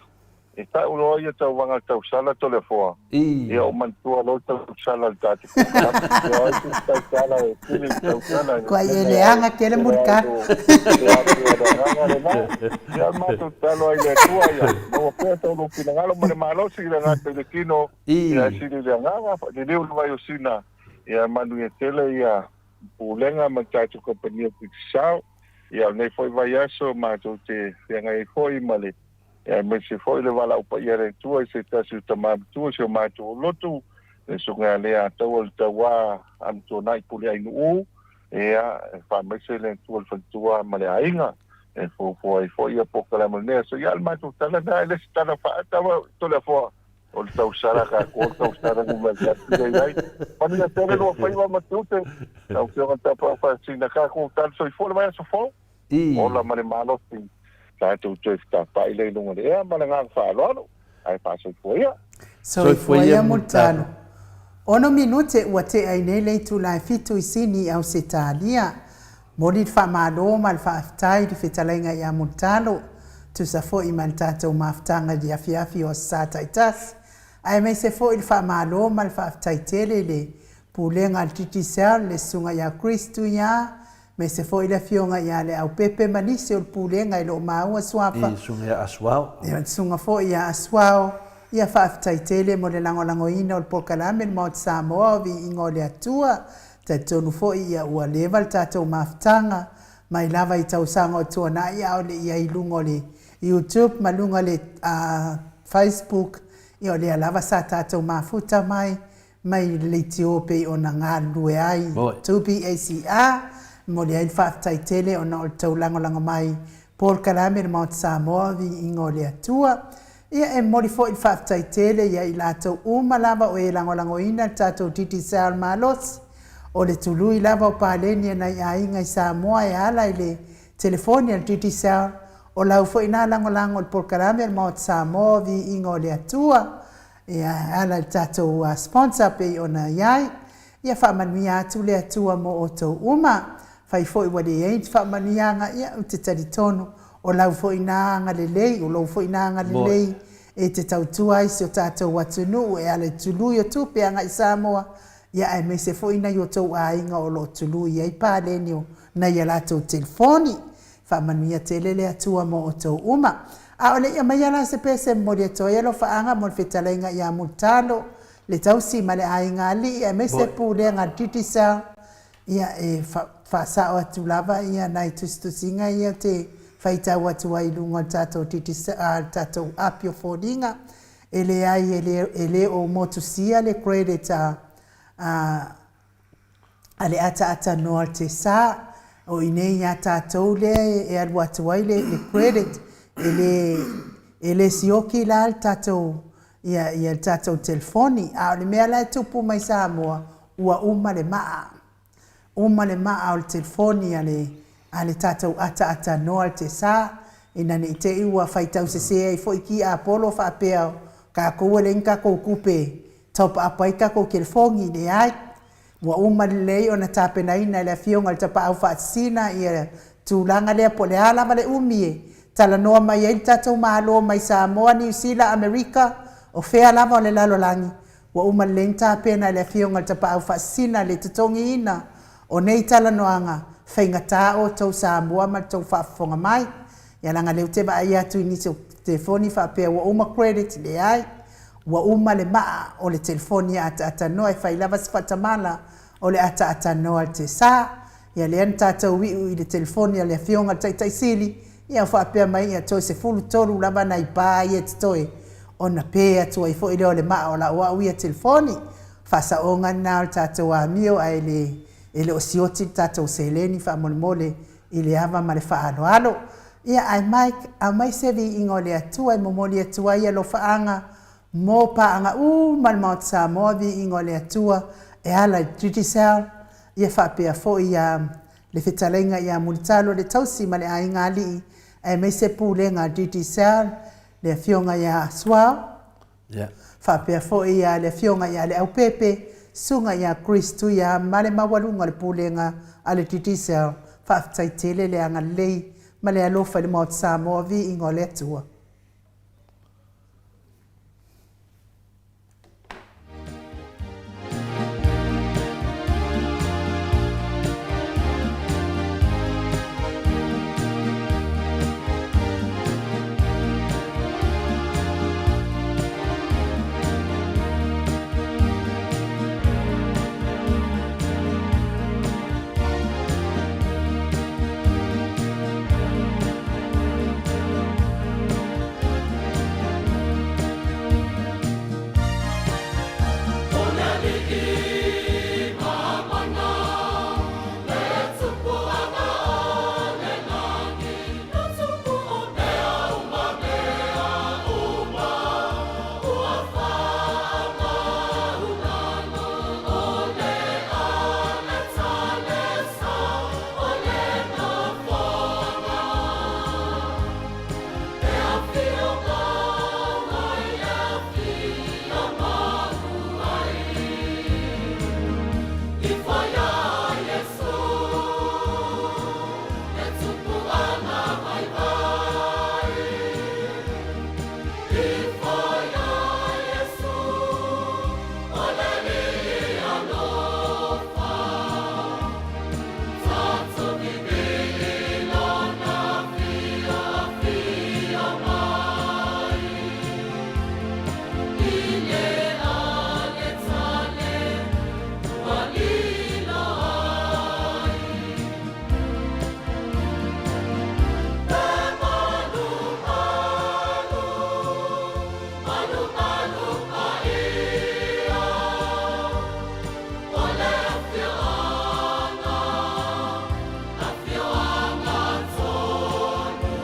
E tau loa ia tauvaga a le tausala Toleafoa, ia ou manatua loa le tausala a le tatou polokalame. Ia o ai se isi tausala e pili i le tausala i le Kuai e leaga tele Mulitalo. Ia pei o le agaga lena. Ia o le matou tatalo ai i le Atua ia maua pea so lou finagalo ma le malosi i le gata i le tino, ia e sili i le agaga, liliu le vai o Sina, ia manuia tele ia Pulega ma le tatou kamupani o Digicel. Ia o lenei foi vaiaso matou te feagai ai foi ma le aemaise foi le valaau paia a le Atua i se tasi o tama matua si o matou lotu, le Susuga ia Leataua le Tauā Amituanai Puleainuu, ia e faamaise le Atua i le faletua ma le aiga e fuafua ai foi ia polokalame o lenei aso. Ia o le matou tala lena, e le o se tala faaata Toleafoa. O le tausala ka ko le tausala numera tasi lea i ai. Manuia tele lua faiva ma tiute. Lau Afioga i le Tapaau Faasisina, tatou tali soifua le vaiaso fou. Ola ma le malosi, tatou toe fetapaai lea i luga o le ea ma le agaga faaaloalo. Ae faasoifua ia. Soifua ia Mulitalo. Ono minute ua tea ai nei le itula e fitu i Sini i Ausetalia. Momoli le faamalo ma le faafetai i le fetalaiga ia Mulitalo, tusa foi ma le tatou mafutaga i le afiafi o Aso Sa taitasi, aemaise foi le faamalo ma le faafetai tele i le Pulega a le Digicel, le Susuga ia Chris Tuia, aemaise foi le Afioga ia Leaupepe ma nisi o le Pulega e le o maua suafa, I Susuga ia Asuao. Le Susuga foi ia Asuao, ia faafetai tele mo le lagolagoina o le polokalame le Maota Samoa o Viiga o le Atua. Talitonu foi ia ua leva le tatou mafutaga mai lava i tausaga o tuanai a o le i ai i luga o le YouTube ma luga o le Facebook, ia o lea lava sa tatou mafuta mai mai le leitio pei ona galulue ai Tubi ACR. Momoli ai le faafetai tele ona o le tou lagolago mai Polokalame le Maota Samoa Viiga o le Atua. Ia e momoli foi le faafetai tele ia i latou uma lava o e lagolagoina le tatou Digicel malosi. O le tului lava o paleni a nai aiga i Samoa e ala i le telefoni a le Digicel, o lau foi na lagolago i le Polokalame a le Maota Samoa Viiga o le Atua. Ia e ala i le tatou sponsor pei ona i ai. Ia faamanuia atu le Atua mo outou uma. Fai foi ua leai ni faamanuiaga, ia ou te talitonu o lau foi na agalelei, o lou foi na agalelei e te tautua ai si o tatou atunuu e ala i tului o tupe agai Samoa, ia aemaise foi nai o tou aiga o lo o tului ai paleni o nai a latou telefoni. Faamanuia tele le Atua mo outou uma. A o le i aumaia la se pese e momoli atu ai alofaaga mo le fetalaiga ia Mulitalo, le tausi ma le aiga alii aemaise pulega a le Digicel, ia e faasao atu lava ia nai tusitusiga ia ou te faitau atu ai i luga o le tatou Digicel, le tatou api o foliga. E leai e le, e le o motusia le credit a, a, a le ataatanoa o le sa, o i inei ia tatou lea e alu atu ai le, le credit, e le, e le sioki la le tatou, ia, ia le tatou telefoni. A o le mea la e tupu mai Samoa, ua uma le maa. Uma le maa o le telefoni a le, a le tatou ataatanoa le sa. Ina ne i te i ua faitau sesē ai foi ki Apolo faapea o kākou ua leai ni kākou kupe e top up ai kākou telefoni, leai. Ua uma lelei ona tapenaina e le Afioga i le Tapaau Faasisina ia tulaga lea po o le a lava le umi e talanoa mai ai le tatou Malo mai Samoa, Niu Sila, Amerika, o fea lava o le lalolagi, ua uma lelei ona tapena e le Afioga i le Tapaau Faasisina le totogiina o nei talanoaga faigata outou Samoa ma le tou faafofoga mai. Ia leaga lea ou te vaai atu i nisi o telefoni faapea ua uma credit, leai. Ua uma le maa o le telefoni e ataatanua e fai lava si faatamala o le ataatanua i le sa. Ia lea na tatou iu i le telefoni a le Afioga i le Taitai Sili, ia faapea mai ia toe 13 lava nai pa ia e totoe ona pe atu ai foi lea o le maa o lau au ia telefoni. Faasaoga lena o le tatou amio ae le e le o sioti le tatou seleni faamolemole i le ava ma le faaaloalo. Ia ae Mike, aumai se viiga o le Atua e momoli atu ai alofaaga mo paaga uma a le Maota Samoa, viiga o le Atua e ala i le Digicel, ia faapea foi ia le fetalaiga ia Mulitalo le Tausi ma le Aiga Alii, aemaise Pulega a le Digicel, le Afioga ia Suao, Faapea foi ia le Afioga ia Leaupepe, Susuga ia Chris Tuia ma le maualuga o le Pulega a le Digicel, faafetai tele le agalelei ma le alofa i le Maota Samoa, viiga o le Atua. O le Alii ma Mana, le tupuaga o le lagi, na tupu o mea uma, mea uma, ua faamaulalo. O le aleta le sa o le nofoaga. E afio mau ai, e afio mau ai, Ifo iā Iesu, e tupu ana vaivai. Ifo iā Iesu, o le Alii alofa. Tatou vivii lona afio, afio mai. I le aletale ua lilo ai. E malu, malu, malu, malu paia. O le afioaga, afioaga tonu.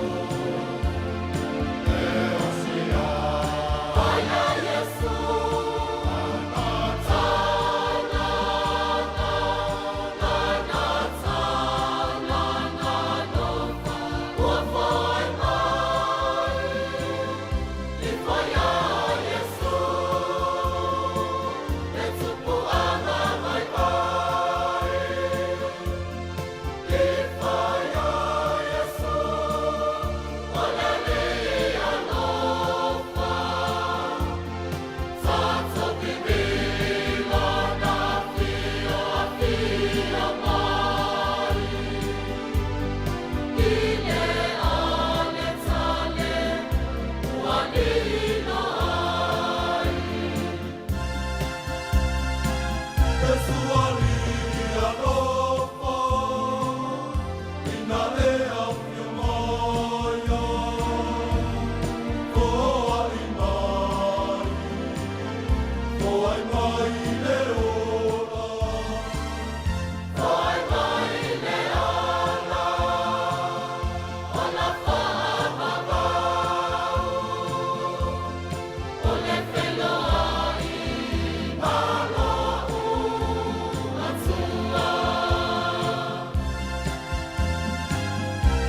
Ai a Iesu, taulana, lana taulana alofa, ua foai mai. Ifo iā Iesu, le tupuaga vaivai. Ifo iā Iesu, o le Alii alofa. Tatou vivii lona afio, afio mai. I le aletale ua lilo ai. Iesu Alii alofa, ina e afio mai ai, foai mai, foai mai le ola. Foai mai le ola, ola faavavau, o le feloai ma lou Atua.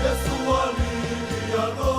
Iesu Alii alofa.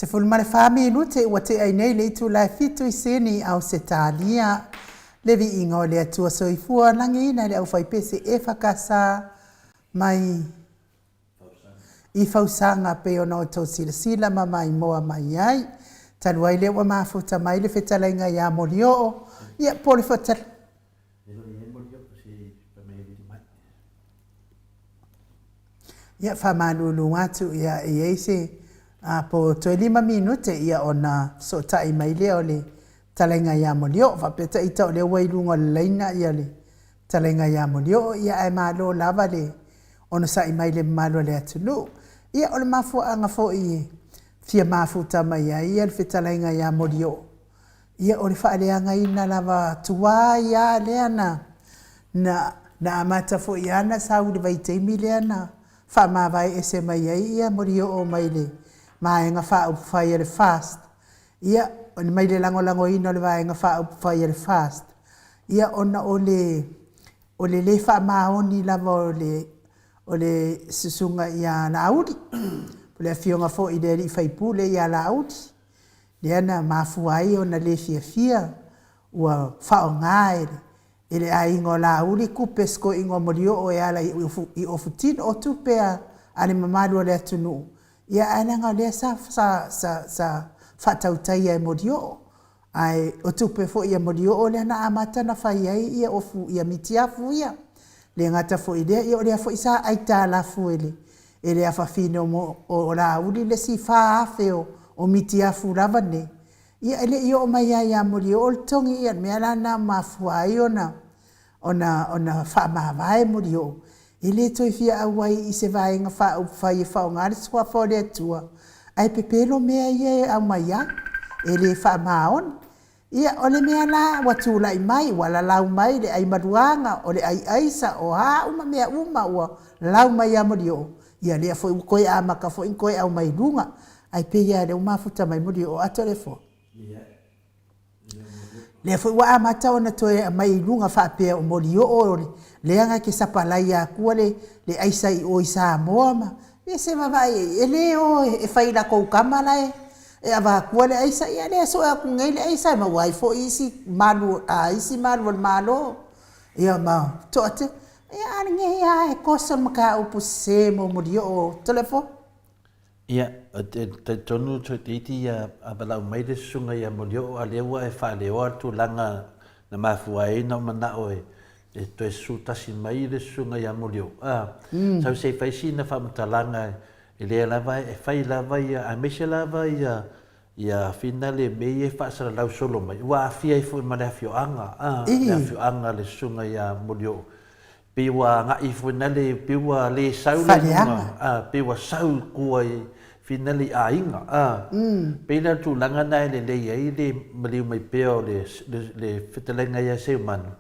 14 minute ua tea ai nei le itula e fitu i Sini, Ausetalia. Le viiga o le Atua Soifua lagiina i le aufaipese EFKS mai i Fausaga pei ona outou silasila ma maimoa mai ai. Talu ai lea ua mafuta mai le fetalaiga ia Molioo, ia po o le fetalaiga. Ia, faamalulu atu, ia, e i ai se, a, po toe lima minute, ia, ona fesootai mai lea o le fetalaiga ia Molioo. Faapea ita o lea ua i luga o le laina ia le fetalaiga ia Molioo, ia, ae malo lava le onosai mai i le mamalu o le atunuu. Ia, o le mafuaaga foi e fia mafuta mai ai ia le fetalaiga ia Molioo, Ia, o le faaleagaina lava tuai lava lea na, na, na amata foi lava ona sau i le vaitaimi lea na faamavae ese mai ai ia Molioo mai le Vaega Faaupufai a le FAST, ia, mai le lagolagoina o le Vaega Faaupufai a le FAST, ia, ona o le, o le le faamaoni lava o le, o le Susuga ia Laauli, o le Afioga foi i le alii faipule ia Laauli. lea na mafua ai ona le fiafia ua faaaoga e le aiga o Laauli tupe sikoiga o Molioo e ala i Ofutino, o tupe a le mamalu o le atunuu, ia ae leaga o lea sa sa sa faatautaia e Molioo. Ae o tupe foi a Molioo lea na amata ona fai ai ia ofu ia mitiafu ia. Le gata foi i lea, ia o lea foi sa aitalafu e le e le afafine o Laauli le isi 4,000 o mitiafu lava nei, ia e le i oo mai lava ia Molioo le togi, ia o le mea la lena ua mafua ai ona ona ona faamavae Molioo, e le toe fia auai i se Vaega Faaupufai e faaaoga le Suafa o le Atua, ae pepelo mea ia e aumai ai, e le faamaoni. Ia, o le mea la ua tulai mai, ua lalau mai le ai maluaga, o le ai aisa, o a uma mea uma ua lau mai ia Molioo, ia lea foi ua toe amata foi ona toe aumai i luga. Ae pei lava o lea ua mafuta mai Molioo atoa le foa. Lea foi ua amata ona toe aumai i luga faapea o Molioo o le lea na te sapalaia atua le le aisa i o i Samoa ma ia se vaavaai e le o e fai i latou tama la e e avatua le aisa, ia lea e sue atu nei le aisa e maua ai foi isi malu a isi malu o le Malo, ia ma toatele. Ia a o lenei lava e toso le mataupu sese mo Molioo Toleafoa. Ia, ou te talitonu toeitiiti ia valaau mai le susuga ia Molioo a lea ua e faaleoa le tulaga na mafua ai ona ou manao e toe susu tasi mai le susuga ia Molioo. A, sau se i fai sina faamatalaga E lea lava e fai lava ia, aemaise lava ia ia finale mea ia e faasalalau solo mai, ua aafia ai foi ma le afioaga, a, le afioaga a le susuga ia Molioo. Pei ua agai foi nale, pei ua le sau le luga, a, pei ua sau i tua i finale i aiga, a. Pei la o le tulaga lena e lelei ai le maliu mai pea o le le fetalaiga ia Seumanu,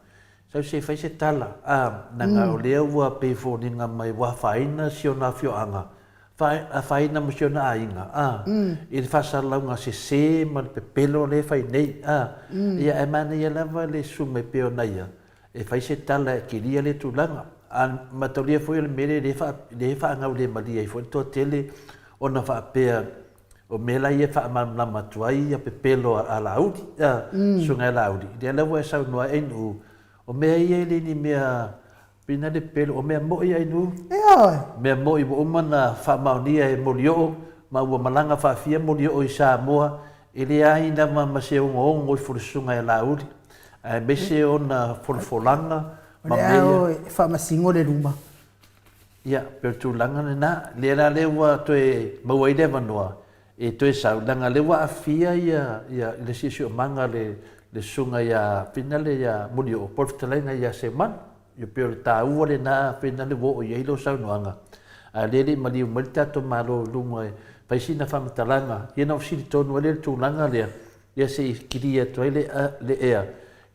Sau se i fai se tala, a, leaga o lea ua pei e foliga mai ua afaina si ona afioaga, afaina ma si ona aiga, a, i le faasalalauga sese ma le pepelo lea e fai nei, a. Ia, ae manaia lava le susu mai pea o naia e fai se tala e kilia lea tulaga. A mataulia foi o le mea lea, lea e faagaulemalie ai foi le toatele ona faapea O mea la ia e faamalamalama atu ai ia pepelo a Laauli, a Susuga ia Laauli, lea la ua e saunoa ai Ainuu, o mea ia e le ni mea pina le pepelo, o mea moi Ainuu. Ioe. Mea moi ua uma ona faamaonia e Molioo, ma ua malaga faafia Molioo i Samoa, e leai lava ma se ogoogo ifo i le Susuga ia Laauli, aemaise ona folafolaga ma mea ia. O le a o e faamasino le luma. Ia, pei o le tulaga lena, lea la lea ua toe maua ai le avanoa e toe sau, leaga o lea ua aafia ia, ia le siosiomaga le, le susuga ia Finale ia Molioo, po o le fetalaiga ia Seumanu. Ia pei o le taua lena Finale ua oo i ai lau saunoaga, a o lea e le i maliu mai le tatou Malo i luga e fai sina faamatalaga, ia ona ou fesili tonu ai lea i le tulaga lea, ia se i kilia atu ai le, le ea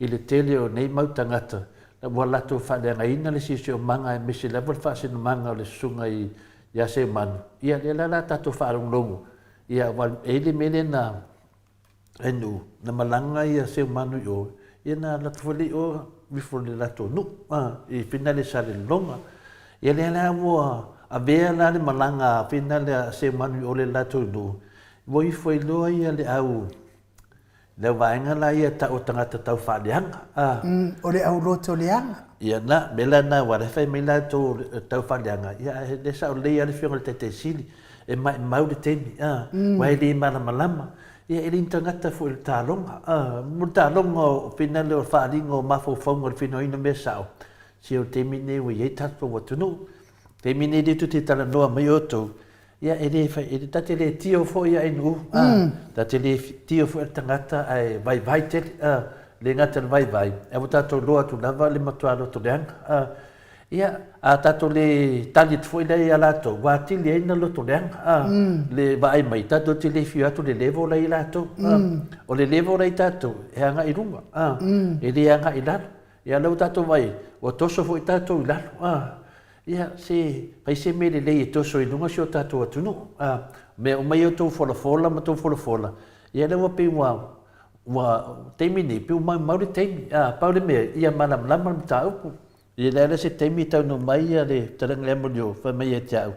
i le tele o nei mau tagata ua latou faaleagaina le siosiomaga aemaise lava le faasinomaga o le susuga i ia Seumanu, ia lea la la tatou faalogologo, ia aua e i ai le mea lea na e nuu, na malaga ia Seumanu i o, ia na alu atu foi lea i o ifo i le latou nuu, a, i Finale Salelologa. Ia lea la ua avea la le malaga a Finale a Seumanu i o le latou nuu, Ua ifo ai loa ia le au, le au vaega la ia tau o tagata tau faaleaga, a. O le au loto leaga. Ia na, mea la na aua lea fai mai latou tau faaleaga, ia ae le sao lelei lava le afioga i le Taitai Sili, e maimau le taimi, a, aua e le malamalama. Ia e le ni tagata foi o le taloga, a, mo le taloga o finale o le faaaliga o mafaufauga o le finoina mea sao, se o le taimi lenei ua i ai tatou atunuu. Taimi lenei lea tou te talanoa mai outou, Ia, e le fai, e, ta te le tio foi ia Inu, a, ta te le tio foi le tagata ae vaivai tele, a, le gata i le vaivai, ae ua tatou iloa atu lava le matua loto leaga, a. Ia, a tatou le tali atu foi lea ia latou, ua atili ai na loto leaga, a, le vaai mai, tatou te le fia atu le level la i latou, a. O le level la i tatou, e agai i luga, a, e le agai i lalo. Ia, lea ua tatou vaai, ua toso foi tatou i lalo, a. Ia, se fai se mea lelei e toso i luga si o tatou atunuu. A, mea uma ia o tou folafola ma tou folafola, ia lea ua pei ua, ua, taimi nei, pei ua maumau le taimi. A, pau le mea, ia malamalama le mataupu. Ia le a lea se taimi e taunuu mai ia le fetalaiga ia Molioo, fai mai ia te au,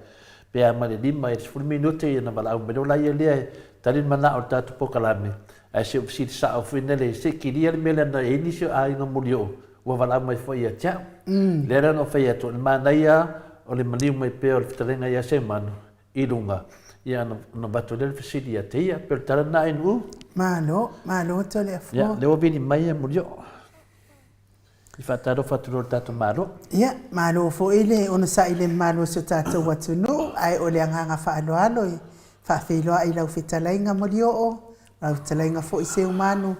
pe a ma le 5 i le 10 minute ia ona valaau mai loa laia lea e tali le manao o le tatou polokalame, ae se i ou fesili sao foi lea, se i kilia le mea lea na i ai nisi o aiga Molioo Ua valaau mai foi ia te au. Lea la na ou fai atu, o le manaia o le maliu mai pea o le fetalaiga ia Seumanu i luga, ia ona avatu ai lea o le fesili ia te ia. Pei o le tala lena Ainu'u. Malo, malo Toleafoa. Ia, lea ua vili mai ia Mulioo. I faatalofa atu loa i le tatou Malo. Ia, malo foi le onosai i le mamalu o si o tatou atunuu, ae o le agaga faaaloalo e faafeiloai i lau fetalaiga Mulioo, lau fetalaiga foi Seumanu,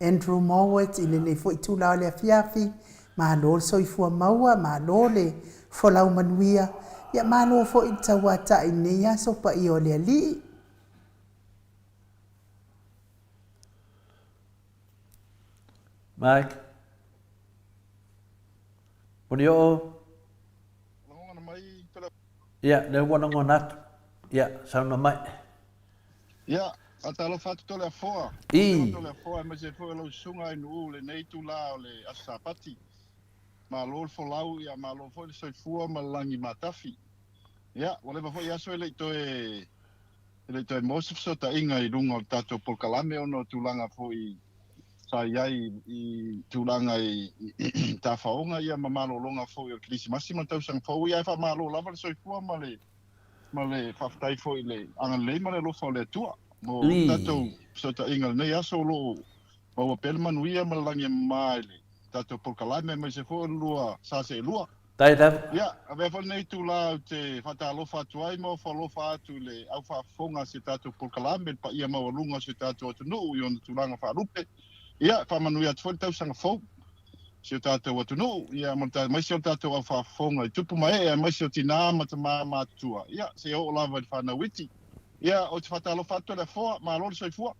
Andrew Mowat i lenei foi itula o le afiafi, malo le soifua maua, malo le folau manuia, ia malo foi le tauatai i lenei aso paia o le Alii. Mike. Molioo. Ia, lea ua lagona atu. Ia, saunoa mai. Ia, faatalofa atu Toleafoa. I. Toleafoa aemaise foi o lau susuga Ainuu i lenei itula o le Aso Sapati. Malo le folau, ia malo foi le soifua ma le lagi matafi. Ia, ua leva foi aso e le i toe e le i toe maua se fesootaiga i luga o le tatou polokalame ona o tulaga foi sa i ai i tulaga i tafaoga ia ma malologa foi o le Kerisimasi ma le tausaga fou. Ia ae faamalo lava le soifua ma le ma le faafetai foi i le agalelei ma le alofa o le Atua mo le tatou fesootaiga i lenei aso o lo o maua pea le manuia ma le lagi e mama i le tatou polokalame aemaise foi o le lua sa seelua. Faafetai lava. Ia, avea foi lenei itula ou te faatalofa atu ai ma ofo alofa atu i le au faafofoga a si o tatou polokalame, le paia maualuga o si o tatou atunuu i ona tulaga faalupe. Ia, faamanuia atu foi le tausaga fou. si o tatou atunuu, ia, ma le, aemaise o le tatou au faafofoga i tupu ma ee, aemaise o tinā ma tamā matutua, ia, seia oo lava i le fanau iti. Ia, ou te faatalofa atu Toleafoa, malo le soifua.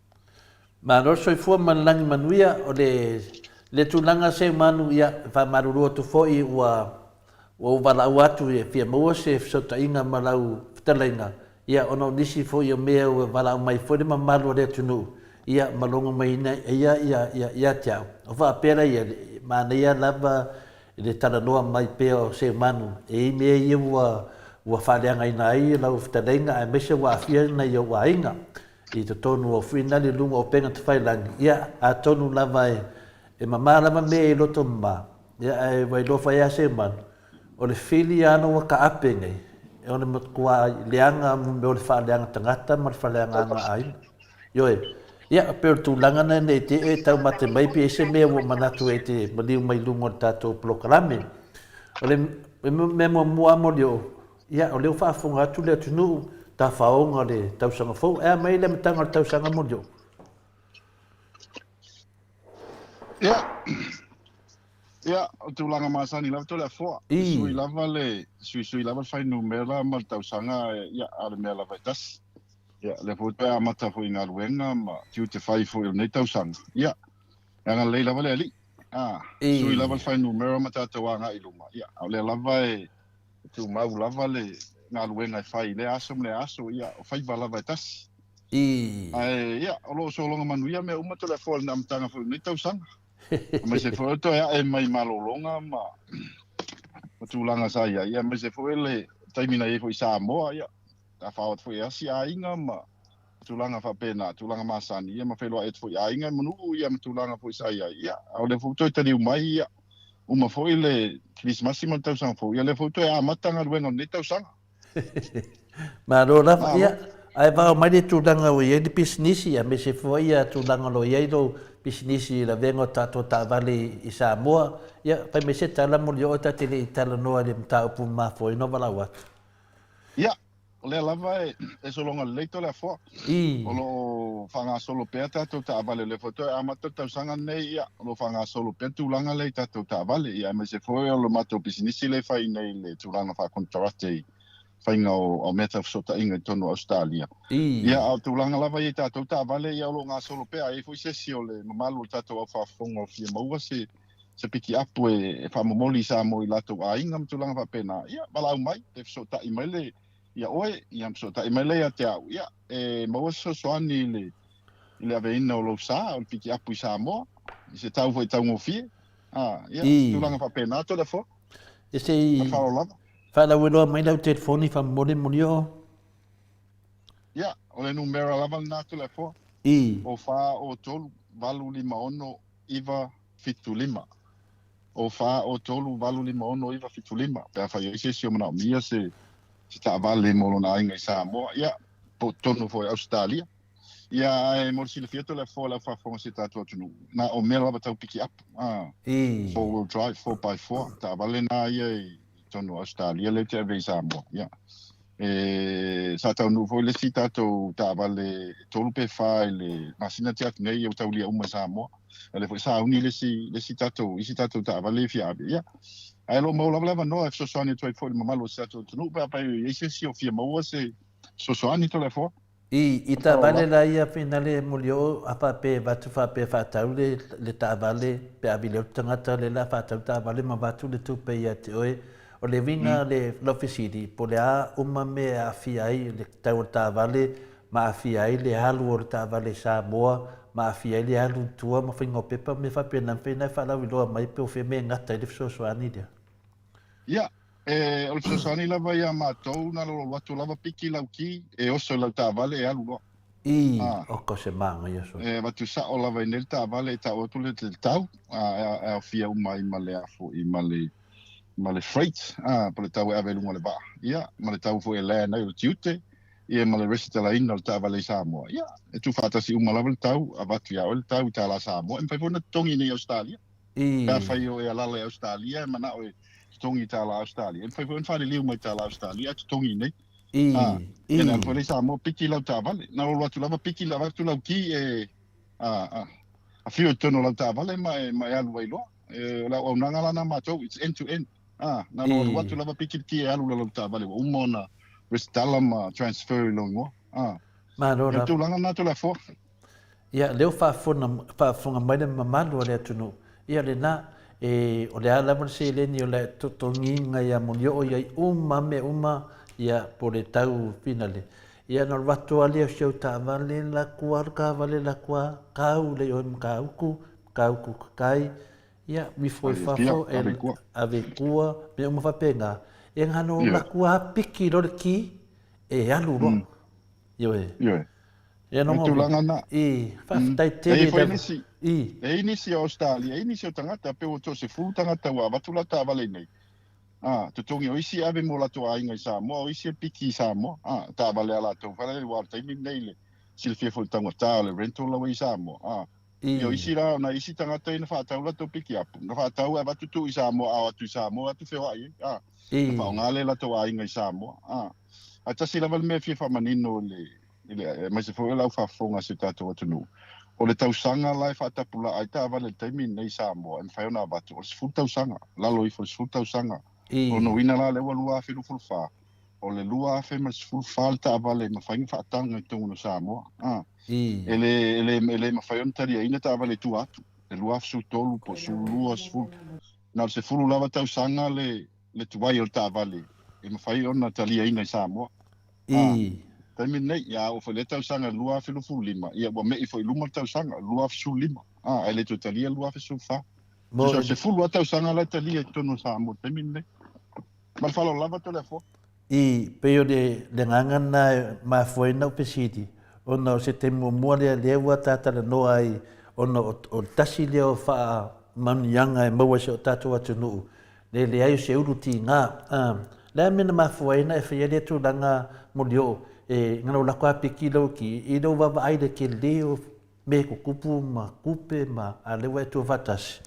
Malo le soifua ma le lagi manuia, o le, le tulaga Seumanu, ia, e faamalulu atu foi ua, ua ou valaau atu e fia maua se fesootaiga ma lau fetalaiga, Ia, ona o nisi foi o mea ua valaau mai foi le mamalu o le atunuu, ia, ma logo mai ia, ia, ia, ia te au. O faapea la ia, manaia lava le talanoa mai pea o Seumanu, e i ai mea ia ua, ua faaleagaina ai lau fetalaiga aemaise ua aafia nai ou aiga i totonu o Fuinali i luga o upega tafailagi, ia, atonu lava e, e mama lava mea i loto mama, ia, ae ua iloa foi lava Seumanu, O le fili ano ua taape nei, o le matua leaga mo le faaleaga tagata ma le faaleagaga aiga. Ioe. Ia, pei o le tulaga lena ne i te i e taumate mai pe i ai se mea ua manatu e te maliu mai luga o le tatou polokalame. O le mea muamua lava Molioo, ia, o lea ua faafofoga atu le atunuu, tafaoga o le tausaga fou. E a mai le amataga o le tausaga Molioo? Ia, ia, o tulaga masani lava Toleafoa. E sui lava le, suisui lava le fuainumera ma le tausaga, ia, a o le mea lava e tasi. Ia, lea foi ua toe amata foi i galuega ma tiute fai foi o lenei tausaga. Ia, e agalelei lava le Alii. A, sui lava le fuainumera ma tatou agai i luma. Ia, a o lea lava e tumau lava le galuega e fai i lea aso ma lea aso, ia, o faiva lava e tasi. Ae, ia, o lo o sologa manuia mea uma Toleafoa i le amataga foi o lenei tausaga. Aemaise foi o le toe ae mai malologa ma ma tulaga sa i ai, aemaise foi le taimi na i ai foi i Samoa, ia, tafao atu foi e asi aiga ma Tulaga faapena, tulaga masani, ia ma feiloai atu foi i aiga ma nuu, ia ma tulaga foi sa i ai, ia, a o lea foi ua toe taliu mai, ia, uma foi le Kerisimasi ma le tausaga fou, ia lea foi ua toe amata galuega o lenei tausaga. Malo lava, Malo. ia, ae vao mai le tulaga ua i ai le pisinisi, aemaise foi ia tulaga o lo o i ai lou pisinisi i lavega o tatou taavale i Samoa, ia, fai mai se tala molioo ta te le i talanoa i le mataupu mafuaina o valaau atu. Ia, O lea lava e sologa lelei Toleafoa. O lo o faagasolo pea tatou taavale, o lea foi toe amata le tausaga lenei, ia, o lo o faagasolo pea le tulaga lea i tatou taavale, ia, aemaise foi o le matou pisinisi lea e fai nei i le tulaga faakonekarate i faiga o mea tau fesootaiga i totonu o Ausetalia. Ia, a o tulaga lava ia i tatou taavale, ia, o lo o gasolo pea. A i ai foi se isi o le mamalu o le tatou au faafofoga o fia maua se se pikiapu e faamomoli i Samoa i latou aiga ma tulaga faapena, ia, valaau mai, e fesootai mai le ia oe, ia fesootai mai lea ia te au, ia, e maua se fesoasoani i le i le aveina o lou sa, o le pikiapu i Samoa, i se tau foi taugofie, a, ia, tulaga faapena Toleafoa. Ia se i Ma le faaaloalo lava. Faalauiloa mai lau telefoni faamomoli molioo. Ia, o le numera lava lena Toleafoa. O 4 o 3 8 5 6 9 7 5. O 4 o 3 8 5 6 9 7 5. Pe afai e i ai se isi o manaomia se se taavale mo lona aiga i Samoa, ia, po o totonu foi o Ausetalia. Ia, ae mo le silafia Toleafoa i le au faafofoga o si o tatou atunuu, na o mea lava tau pikiapu, a, four wheel drive, four by four, taavale na ia i totonu o Ausetalia lea e te ave i Samoa. Ia, e, sa taunuu foi le isi tatou taavale e tolu pe fa i le masina tea atu nei, ia ua taulia uma i Samoa. O lea foi sa uni le isi, le isi tatou, isi tatou taavale e fia ave. Ia, ae o lo o maua lava le avanoa e fesoasoani atu ai foi i le mamalu o si tatou atunuu pe afai e i ai se isi o fia maua se fesoasoani Toleafoa. I, i taavale la ia finale molioo a faapea e avatu faapea faatau le, le taavale pe a vili atu tagata le la faatau taavale ma avatu le tupe ia te oe. O le uiga le, lau fesili, po o le a uma mea e aafia ai le tau o le taavale ma aafia ai le alu o le taavale i Samoa ma aafia ai le alu i tua ma faiga o pepa ma mea faapena, mafai ona e faalauiloa mai pe o fea mea e gata ai le fesoasoani lea? Ia, e, o le fesoasoani lava ia matou, na o lou atu lava piki lau ki, e oso i lau taavale e alu loa. I, ah. oka se māngaia soo. E avatu sao lava i nei le taavale e tau atu le le tau, a, e, e aofia uma ai ma le a foi ma le ma le freight, a, po o le tau e ave i luga o le vaa. Ia, ma le tau foi e land ai o le tiute, ia ma le resitalaina o le taavale i Samoa. Ia, e tuufaatasi uma lava le tau, avatu ia oe le tau i tālā Samoa, e mafai foi ona totogi i nei Ausetalia. Pe afai o e alala i Ausetalia, e manao e totogi i tālā Ausetalia, e mafai foi ona faaliliu mai tālā Ausetalia ae totogi i nei. A, ia na alu foi lea i Samoa, piki lau taavale. Na o alu atu lava piki, avatu lau ki e, a, a, afio i totonu o lau taavale ma e, ma e alu ai loa. E, o le auaunaga la na matou, it's end to end. A, na o alu atu lava piki le ki e alu lau taavale, ua uma ona resitala ma transfer i lou igoa. A, Malo o le lava. tulaga lena Toleafoa. Ia, lea ua faafofoga, faafofoga mai le mamalu o le atunuu. Ia, lena, e, o le a lava le seleni o le totogiina ia Molioo i ai uma mea uma, ia, po o le tau finale. Ia, na alu atu lava lea o si au taavale, la kua, le taavale la kua, kau le i oe ma kauku, kauku kakai, ia, mifo i Ave pia, fafo, e, ave kua. ave kua, mea uma faapena. Ia, na no Ioe. la kua piki loa le ki, e alu loa. Ioe. Ioe. Ia O le nogo tulaga lena. I, faafetai E tele i ai foi lava. nisi, I. e i ai nisi o Ausetalia, e i ai nisi o tagata, pei ua toasefulu tagata ua avatu la taavale i nei. A, totogi, o isi e ave mo latou aiga i Samoa, o isi e piki i Samoa. A, taavale a latou fale, aua o le taimi lenei i le silafia foi i le taugata o le rental la ua i Samoa. A, ia o isi la, o nai isi tagata ia na faatau latou pikiapu, na faatau e avatu tuu i Samoa, a o atu i Samoa atu feoai ai. A, na faaaoga lea e latou aiga i Samoa. A, ae tasi lava le mea e fia faamanino i le, i le, aemaise foi o le au faafofoga a si o tatou atunuu, o le tausaga la e faatapulaa ai taavale i le taimi lenei i Samoa e mafai ona avatu, o le 10 tausaga, lalo ifo i le 10 tausaga. O lona uiga la lea ua 2024, o le 2014 le taavale e mafai ona faataga i totonu o Samoa. A, e le, e le, e le mafai ona taliaina taavale i tua atu, le 2013 po o le 12, 10, na o le 10 lava tausaga le, le tuai o le taavale e mafai ona taliaina i Samoa. A, taimi lenei, ia a oo foi i lea tausaga 2025, ia ua me'i foi i luma le tausaga, 2015, a, ae le toe talia le 2014. Tusa o le 10 lava tausaga la e talia i totonu o Samoa i le taimi lenei. Ma le faaaloalo lava Toleafoa. I, pei o le, le agaga lena e mafua ai ona ou fesili, Ona o se taimi muamua lea lea ua ta talanoa ai ona o le tasi lea o faamanuiaga e maua i si o tatou atunuu, le leai o se ulu tiga. A, le a mea na mafua ai ona e faia lea tulaga Molioo, e na lou lako lava piki lau ki i lou vaavaai i le tele o mea e tutupu ma tupe ma a lea ua e tua faatasi.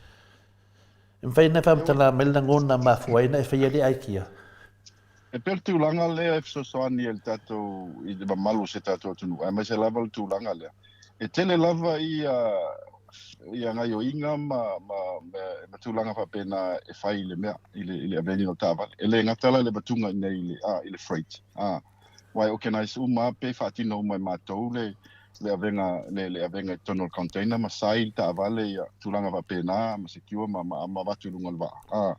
E mafai ona e faamatala mai le lagona na mafua ai ona e faia lea aikia? E pei o le tulaga lea e fesoasoani ai i le tatou, i le mamalu o si o tatou atunuu, aemaise lava le tulaga lea. E tele lava ia ia gaioiga ma ma ma tulaga faapena e fai i le mea, i le i le aveina o taavale. E le gata la i le avatuga i inei i le a i le freight, a aua e organise uma lava pe faatino uma e matou le le avega le le avega i totonu o le container ma sai le taavale ia tulaga faapena ma secure ma ma ma avatu i luga o le vaa. A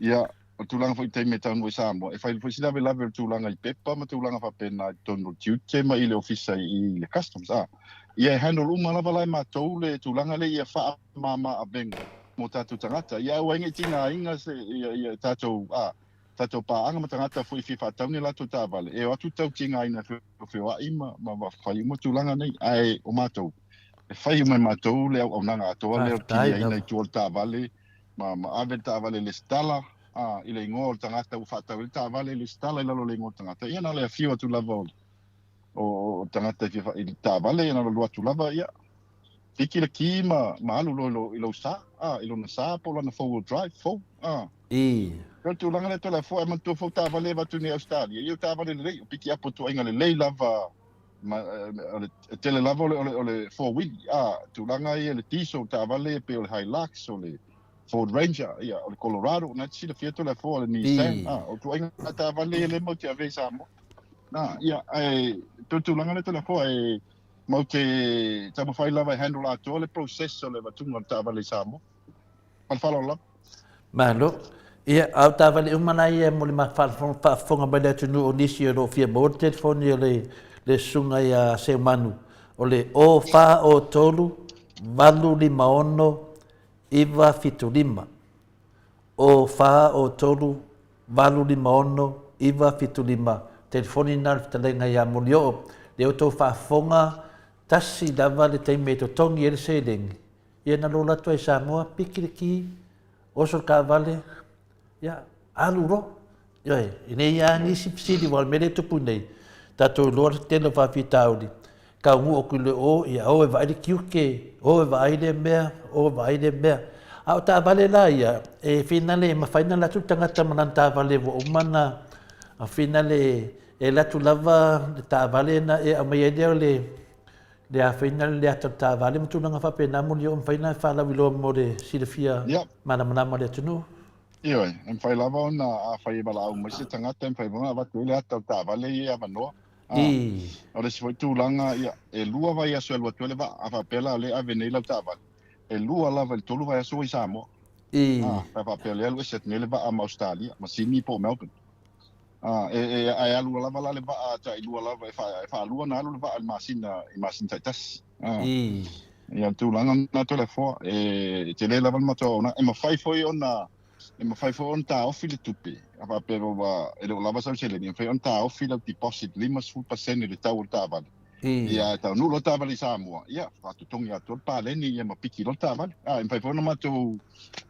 ia O le tulaga foi i taimi e taunuu ai Samoa, e fai foi si lavelave o le tulaga i pepa ma tulaga faapena i totonu o le tiute ma i le ofisa i le customs. A, ia e handle uma lava la e matou le tulaga lea ia faamama avega mo tatou tagata. Ia aua ai ne i tigaina se ia ia tatou a tatou paaga ma tagata foi e fia faatau ni a latou taavale, e o atu tau tigaina e feoai ma ma fai uma tulaga nei. Ae o matou, e fai uma e matou le auaunaga atoa lea o le kiliaina i tua o le taavale, ma, ma ave le taavale lesitala a, i le igoa o le tagata ua faatau ai le taavale, lesitala i lalo o le igoa o le tagata. Ia na o le afio atu lava o, o, o tagata e fia i le taavale, ia na o le alu atu lava, ia, piki le ki ma, ma alu loa i, lo, i lou sa, a, i lona sa po o lana four wheel drive fou, a. I. O le tulaga lea Toleafoa, e manatua fou taavale e avatu nei i Ausetalia, ia o taavale lelei, o piki apo ituaiga lelei lava, ma, o le tele lava o le, o le, o le four wheel, a, tulaga ia le diesel taavale ia pei o le Hilux, o le Ford Ranger, ia, o le Colorado, na te silafia Toleafoa, o le Nissan, a, o ituaiga taavale ia lea matou te avea i Samoa. Na, ia, ae, pei o le tulaga lea Toleafoa, e matou te taumafai lava e handle atoa le process o le avatuga o le taavale i Samoa. Ma le faaaloalo lava. Malo. Ia, a o taavale uma la ia mo le faafofoga mai le atunuu o nisi o lo o fia maua le telefoni o le, le susuga ia Seumanu, o le 0403 856 975. 0403 856 975, telefoni lena o le fetalaiga ia Molioo. Lea ua outou faafofoga, tasi lava le taimi e totogi ai le seleni, Ia na lola atu ai Samoa, piki le ki, oso le taavale, ia, alu loa. Ioe, e nei lava nisi fesili, aua o le mea lea e tupu nei, tatou iloa le tele o faafitauli, taunuu atu i le o, ia o e vaai le tiute, o e vaai lea mea, o e vaai lea mea. A o taavale la ia, e finale e mafai ona alu atu le tagata ma lana taavale ua uma ona finale e alu atu lava le taavale ona e aumai ai lea o le Le afaina le ata o le taavale ma tulaga faapena moni o mafai ona faalauiloa mo le silafia malamalama o le atunuu. Ioe, e mafai lava ona afai e valaau mai se tagata e mafai lava ona avatu ai le ata o le taavale ia e avanoa. I. O le isi foi tulaga, ia, e lua vaiaso e alu atu ai le vaa, a faapea la o lea e ave nei lau taavale, e lua lava i le tolu vaiaso ua i Samoa. I. Pe a faapea o lea e alu ese atu nei le vaa ma Ausetalia, ma Sydney po o Melbourne. A, e, e, ae alu lava la le vaa tailua lava, e, fa, e faalua ona alu le vaa i le masina, i masina taitasi. A, I. Ia, le tulaga lena Toleafoa, e, e tele lava le matou auaunaga. E mafai foi ona, e mafai foi ona taofi le tupe, a faapea ua, e le o lava sau seleni, e mafai ona taofi lau deposit 50% i le tau o le taavale. Ia, e taunuu loa le taavale i Samoa, ia, faatotogi atoa le paleni ia ma piki loa le taavale. A, e mafai foi ona matou,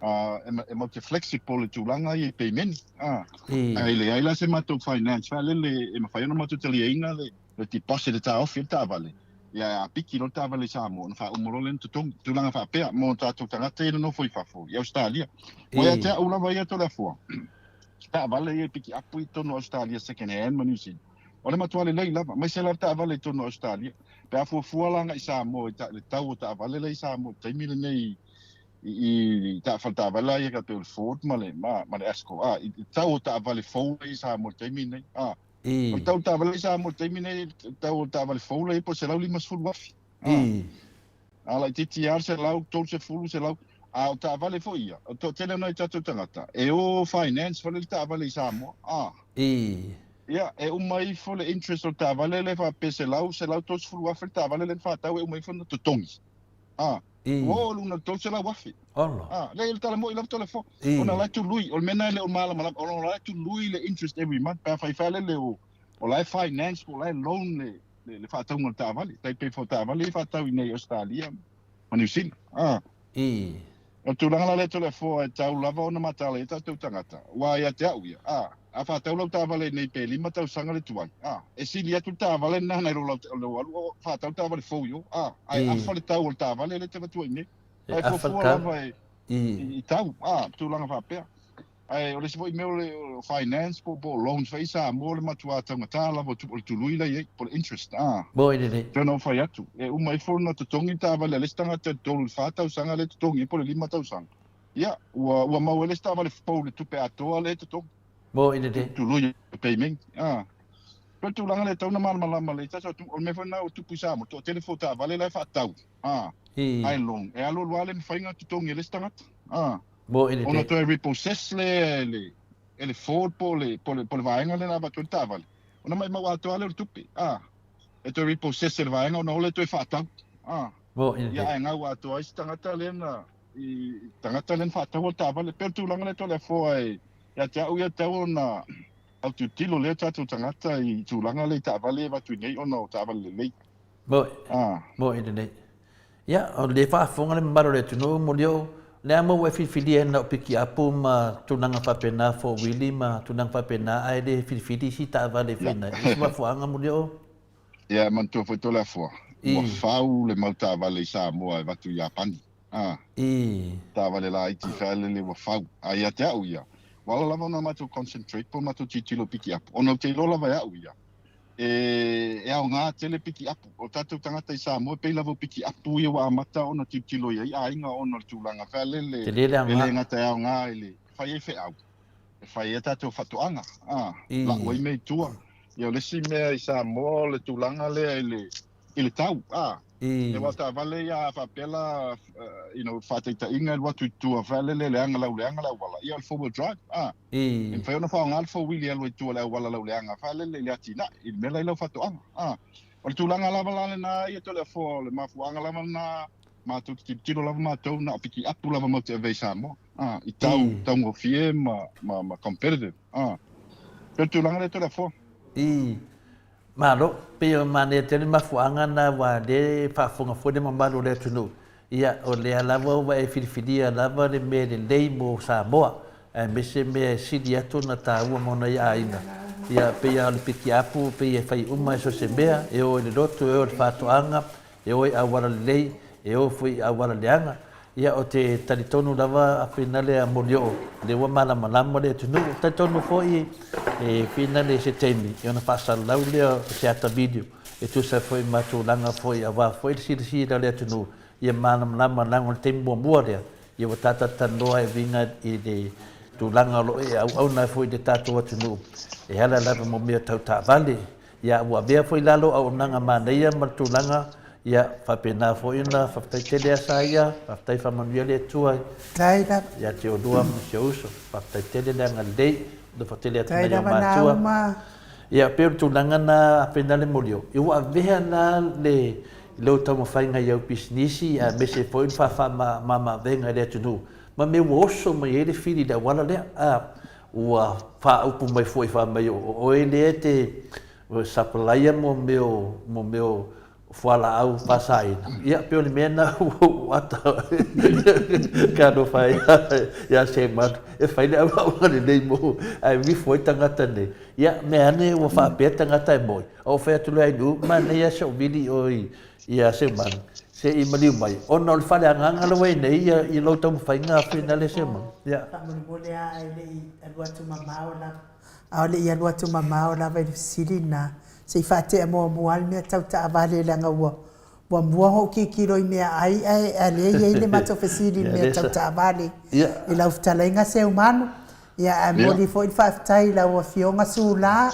a, e, e matou te flexible i tulaga ia i pemeni. A, ae leai la se matou finance faalele e mafai ona matou taliaina le, le deposit e taofi ai le taavale. Ia, a piki loa le taavale i Samoa, ona faauma loa lea ona totogi. Tulaga faapea mo tatou tagata ia e nonofo i fafo, i Ausetalia. Ua ia te au lava ia Toleafoa, taavale ia e piki apu i totonu o Ausetalia second hand ma New Zealand. O le matua lelei lava, aemaise lava taavale i totonu o Ausetalia. Pe a fuafua la agai i Samoa i le tau o taavale la i Samoa i le taimi lenei i i faletaavale la ia e pei o le Ford ma le ma le Escort a i le tau o taavale fou la i Samoa i le taimi lenei a. O le tau o taavale la i Samoa i le taimi lenei, le tau o taavale fou la i ai po o le $150,000. A laitiiti lava le 130, 100, a o taavale foi ia, o le toatele o nai tatou tagata, e o finance foi le taavale i Samoa, a. Ia, e uma ifo le interest o le taavale lea faapea 100, 130 afe le taavale lea na faatau e uma ifo ona totogi, a. Ua oo i luga o le 300 afe. A, leai o le tala moi lava Toleafoa, ona o la e tului, o le mea lena e le o malamalama, ona o la e tului le interest every month, pe afai foi lele o la e finance po o la e loan le. le faatauga o le taavale, tai pei foi o taavale ia e faatau i inei i Ausetalia ma Niu Sila. A. I. O le tulaga la lea Toleafoa e tatau lava ona mataala i ai tatou tagata, aua ia te au ia, a, a faatau lau taavale i inei pe lima tausaga le tuai, a, e sili atu le taavale lena nai lo lou alu o faatau le taavale fou i o, a, ae afa le tau o le taavale lea e te avatua i inei. E Ae afa le fuafua tau. lava e, I. i tau, a, tulaga faapea. Ae o le isi foi mea o le finance po o loans foi i Samoa o le matua taugata lava o le tului la i ai, po o le interest. A, Moi lelei. pei ona ou fai atu, e uma ifo ona totogi le taavale a le isi tagata i le tolu i le fa tausaga lea e totogi ai po o le lima tausaga. Ia, ua, ua maua ai le isi taavale fou i le tupe atoa lea e totogi. Moi lelei. Tului o payment. A, pei o le tulaga lea e tatau ona malamalama lelei tatou atunuu. O le mea foi lena ua tupu i Samoa, toatele foi o taavale la e faatau, a, I. ae loan, e alu alu lava le mafai ona totogi e le isi tagata. A. Mo i le Ona toe repossess lea e le, e le Ford po o le, po o le, po o le vaega lea na avatu ai le taavale, ona maimau atoa lea o le tupe, a. E toe repossess e le vaega ona o lea toe faatau, a. Mo i le Ia ae gau atoa ai si tagata lea na, i tagata lea na faataua le taavale. E pei o le tulaga lea Toleafoa e, ia te au ia e tatau ona autilotilo lea tatou tagata i tulaga lea i taavale ia e avatu i nei ona o taavale lelei. Mo, A. mo i lenei. Ia, o lea faafofoga le mamalu o le atunuu, Molioo, le a mo ua e filifilia ai na o pikiapu ma tulaga faapena, four-wheelie ma tulaga faapena, ae le filifili isi taavale foi nai isi mafuaaga, Molioo? Ia, e manatua foi Toleafoa, ua fau le mau taavale i Samoa e avatu i Iapani. A. Taavale laiti faalele ua fau. A ia te au ia, ua ala lava ona matou concentrate po o matou tilotilo i pikiapu, ona ou te iloa lava e au ia, e, e aoga tele pikiapu. O tatou tagata i Samoa e pei lava o pikiapu ia ua amata ona tilotilo i ai aiga ona o le tulaga faalele Tele le e le aoga. gata e aoga i le fai ai feau, e fai ai a tatou faatoaga, a, lau ai mea i tua. Ia o le isi mea i Samoa o le tulaga lea i le, i le tau, a. Aua o taavale ia a faapea la, you know, faataitaiga e alu atu i tua faalele leaga lauleaga le auala, ia o le four wheel drive, a. E mafai ona faaaoga le four wheel e alu ai i tua i le auala lauleaga faalele i le atinae, i le mea la i lau faatoaga, a. O le tulaga lava la lena ia Toleafoa, o le mafuaaga lava lena matou te tilotilo lava matou na o pikiapu lava matou te ave ai i Samoa, a, i tau taugofie ma, ma, ma competitive, a. Pei o le tulaga lea Toleafoa. Malo, pei o manaia tele mafuaaga na aua lea e faafofoga foi le mamalu o le atunuu, ia o lea lava ua e filifilia lava le mea lelei mo Samoa, aemaise mea e sili atu ona taua mo nai aiga. Ia pei lava o le pikiapu pei e fai uma i so o se mea, e o i le lotu, e o i le faatoaga, e o i auala lelei, e o foi i auala leaga. Ia, ou te talitonu lava a finale a Molioo, lea ua malamalama le atunuu. Talitonu foi e finale i se taimi ona faasalalau lea o se ata video e tusa foi ma tulaga foi aua foi le silasila o le atunuu ia malamalama leaga o le taimi muamua lea ia ua tatou talanoa e uiga i le tulaga o lo o e auauna ai foi i le tatou atunuu e ala lava mo mea tau taavale. Ia, ua avea foi la lou auaunaga manaia ma le tulaga, ia, faapena foi ona faafetai tele a Saia, faafetai faamanuia le Atua ia te oulua ma si ou uso, faafetai tele le agalelei, alofa tele atu nai ou matua. Ia, pei o le tulaga na faapena le moli o, ua avea la le lou taumafaiga i au pisinisi aemaise foi le faamama-avega i le atunuu ma mea ua oso mai ai le fili i le auala lea. A, Ua faaupu mai foi fai mai o oe lea e te sapalaia mo mea o mo mea o fualaau faasaina. Ia pei o le mea lena ua ou ata talofa ai ia Seumanu e fai le auauga lelei mo ae vifo ai tagata nei. Ia mea ane ua faapea tagata e moi a ua fai atu loa e Nu'u, manaia si ou vili i oe ia Seumanu se i maliu mai ona o le faaleagaga lea ua i ai nei ia i lou taumafaiga finale Seumanu. Ia. Faamolemole a e le i alu atu mamao lava. A o le i alu atu mamao lava i le fesili lena, se i faatea muamua lava le mea tau taavale leaga ua muamua ona ou tilotilo i meaai ae a lea e i ai le matou fesili i le mea tau taavale i lau fetalaiga Seumanu. Ia ae momoli foi le faafetai i lau Afioga Sula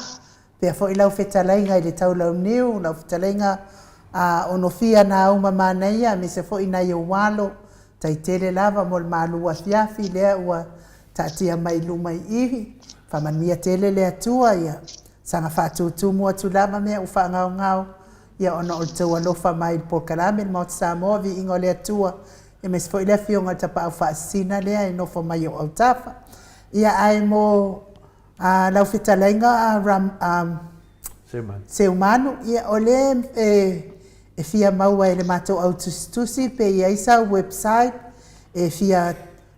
Pea foi lau fetalaiga i le Taulauniu, lau fetalaiga a Onofia Nauma Manaia aemaise foi nai ou alo, tai tele lava mo le malu afiafi lea ua taatia mai i luma i i. Faamanuia tele le Atua ia saga faatutumu atu lava mea ua faagaogao ia ona o le tou alofa mai i le polokalame le Maota Samoa Viiga o le Atua aemaise foi le Afioga i le Tapaau Faasisina lea e nofo mai i ou autafa. Ia ae mo A lau fetalaiga a Ram, a Seumanu. Seumanu, ia o lea e e fia maua e le matou au tusitusi pe i ai sau website e fia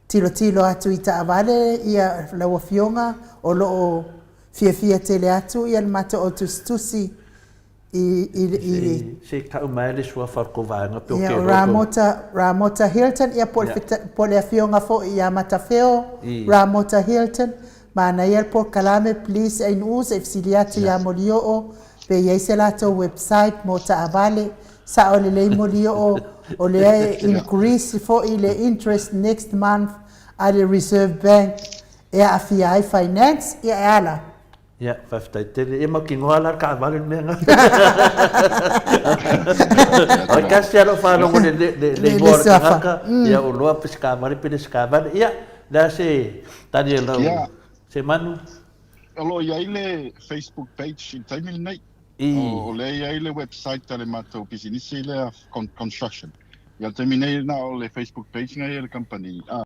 tilotilo atu i taavale ia lau afioga o lo o fiafia tele atu ia le matou au tusitusi i i i Se i tau mai le suafa o le tou vaega pe o Ia ke o loa tou. Ramota Ramota Hilton ia po o le Ia. feta po o le afioga foi ia Matafeo I. Ramota Hilton Manaia le polokalame please Ainuu se i fesili atu ia Molioo pe i ai se latou website mo taavale. Sao lelei Molioo o lea e increase foi le interest next month a le Reserve Bank e aafia ai finance ia e a la? Ia, faafetai tele. Ia mautinoa la le taavale le mea lena. O le tasi lava lau faalogo i le le Le igoa o le suafa. tagata, ia o loa pe se taavale pe le se taavale. Ia, le a se tali a lau Ia, Semanu? O lo o i ai le Facebook page i le taimi lenei. I. O lea e i ai le website a le matou pisinisi lea construction. Ia, le taimi nei na o le Facebook page na i ai le kamupani. A,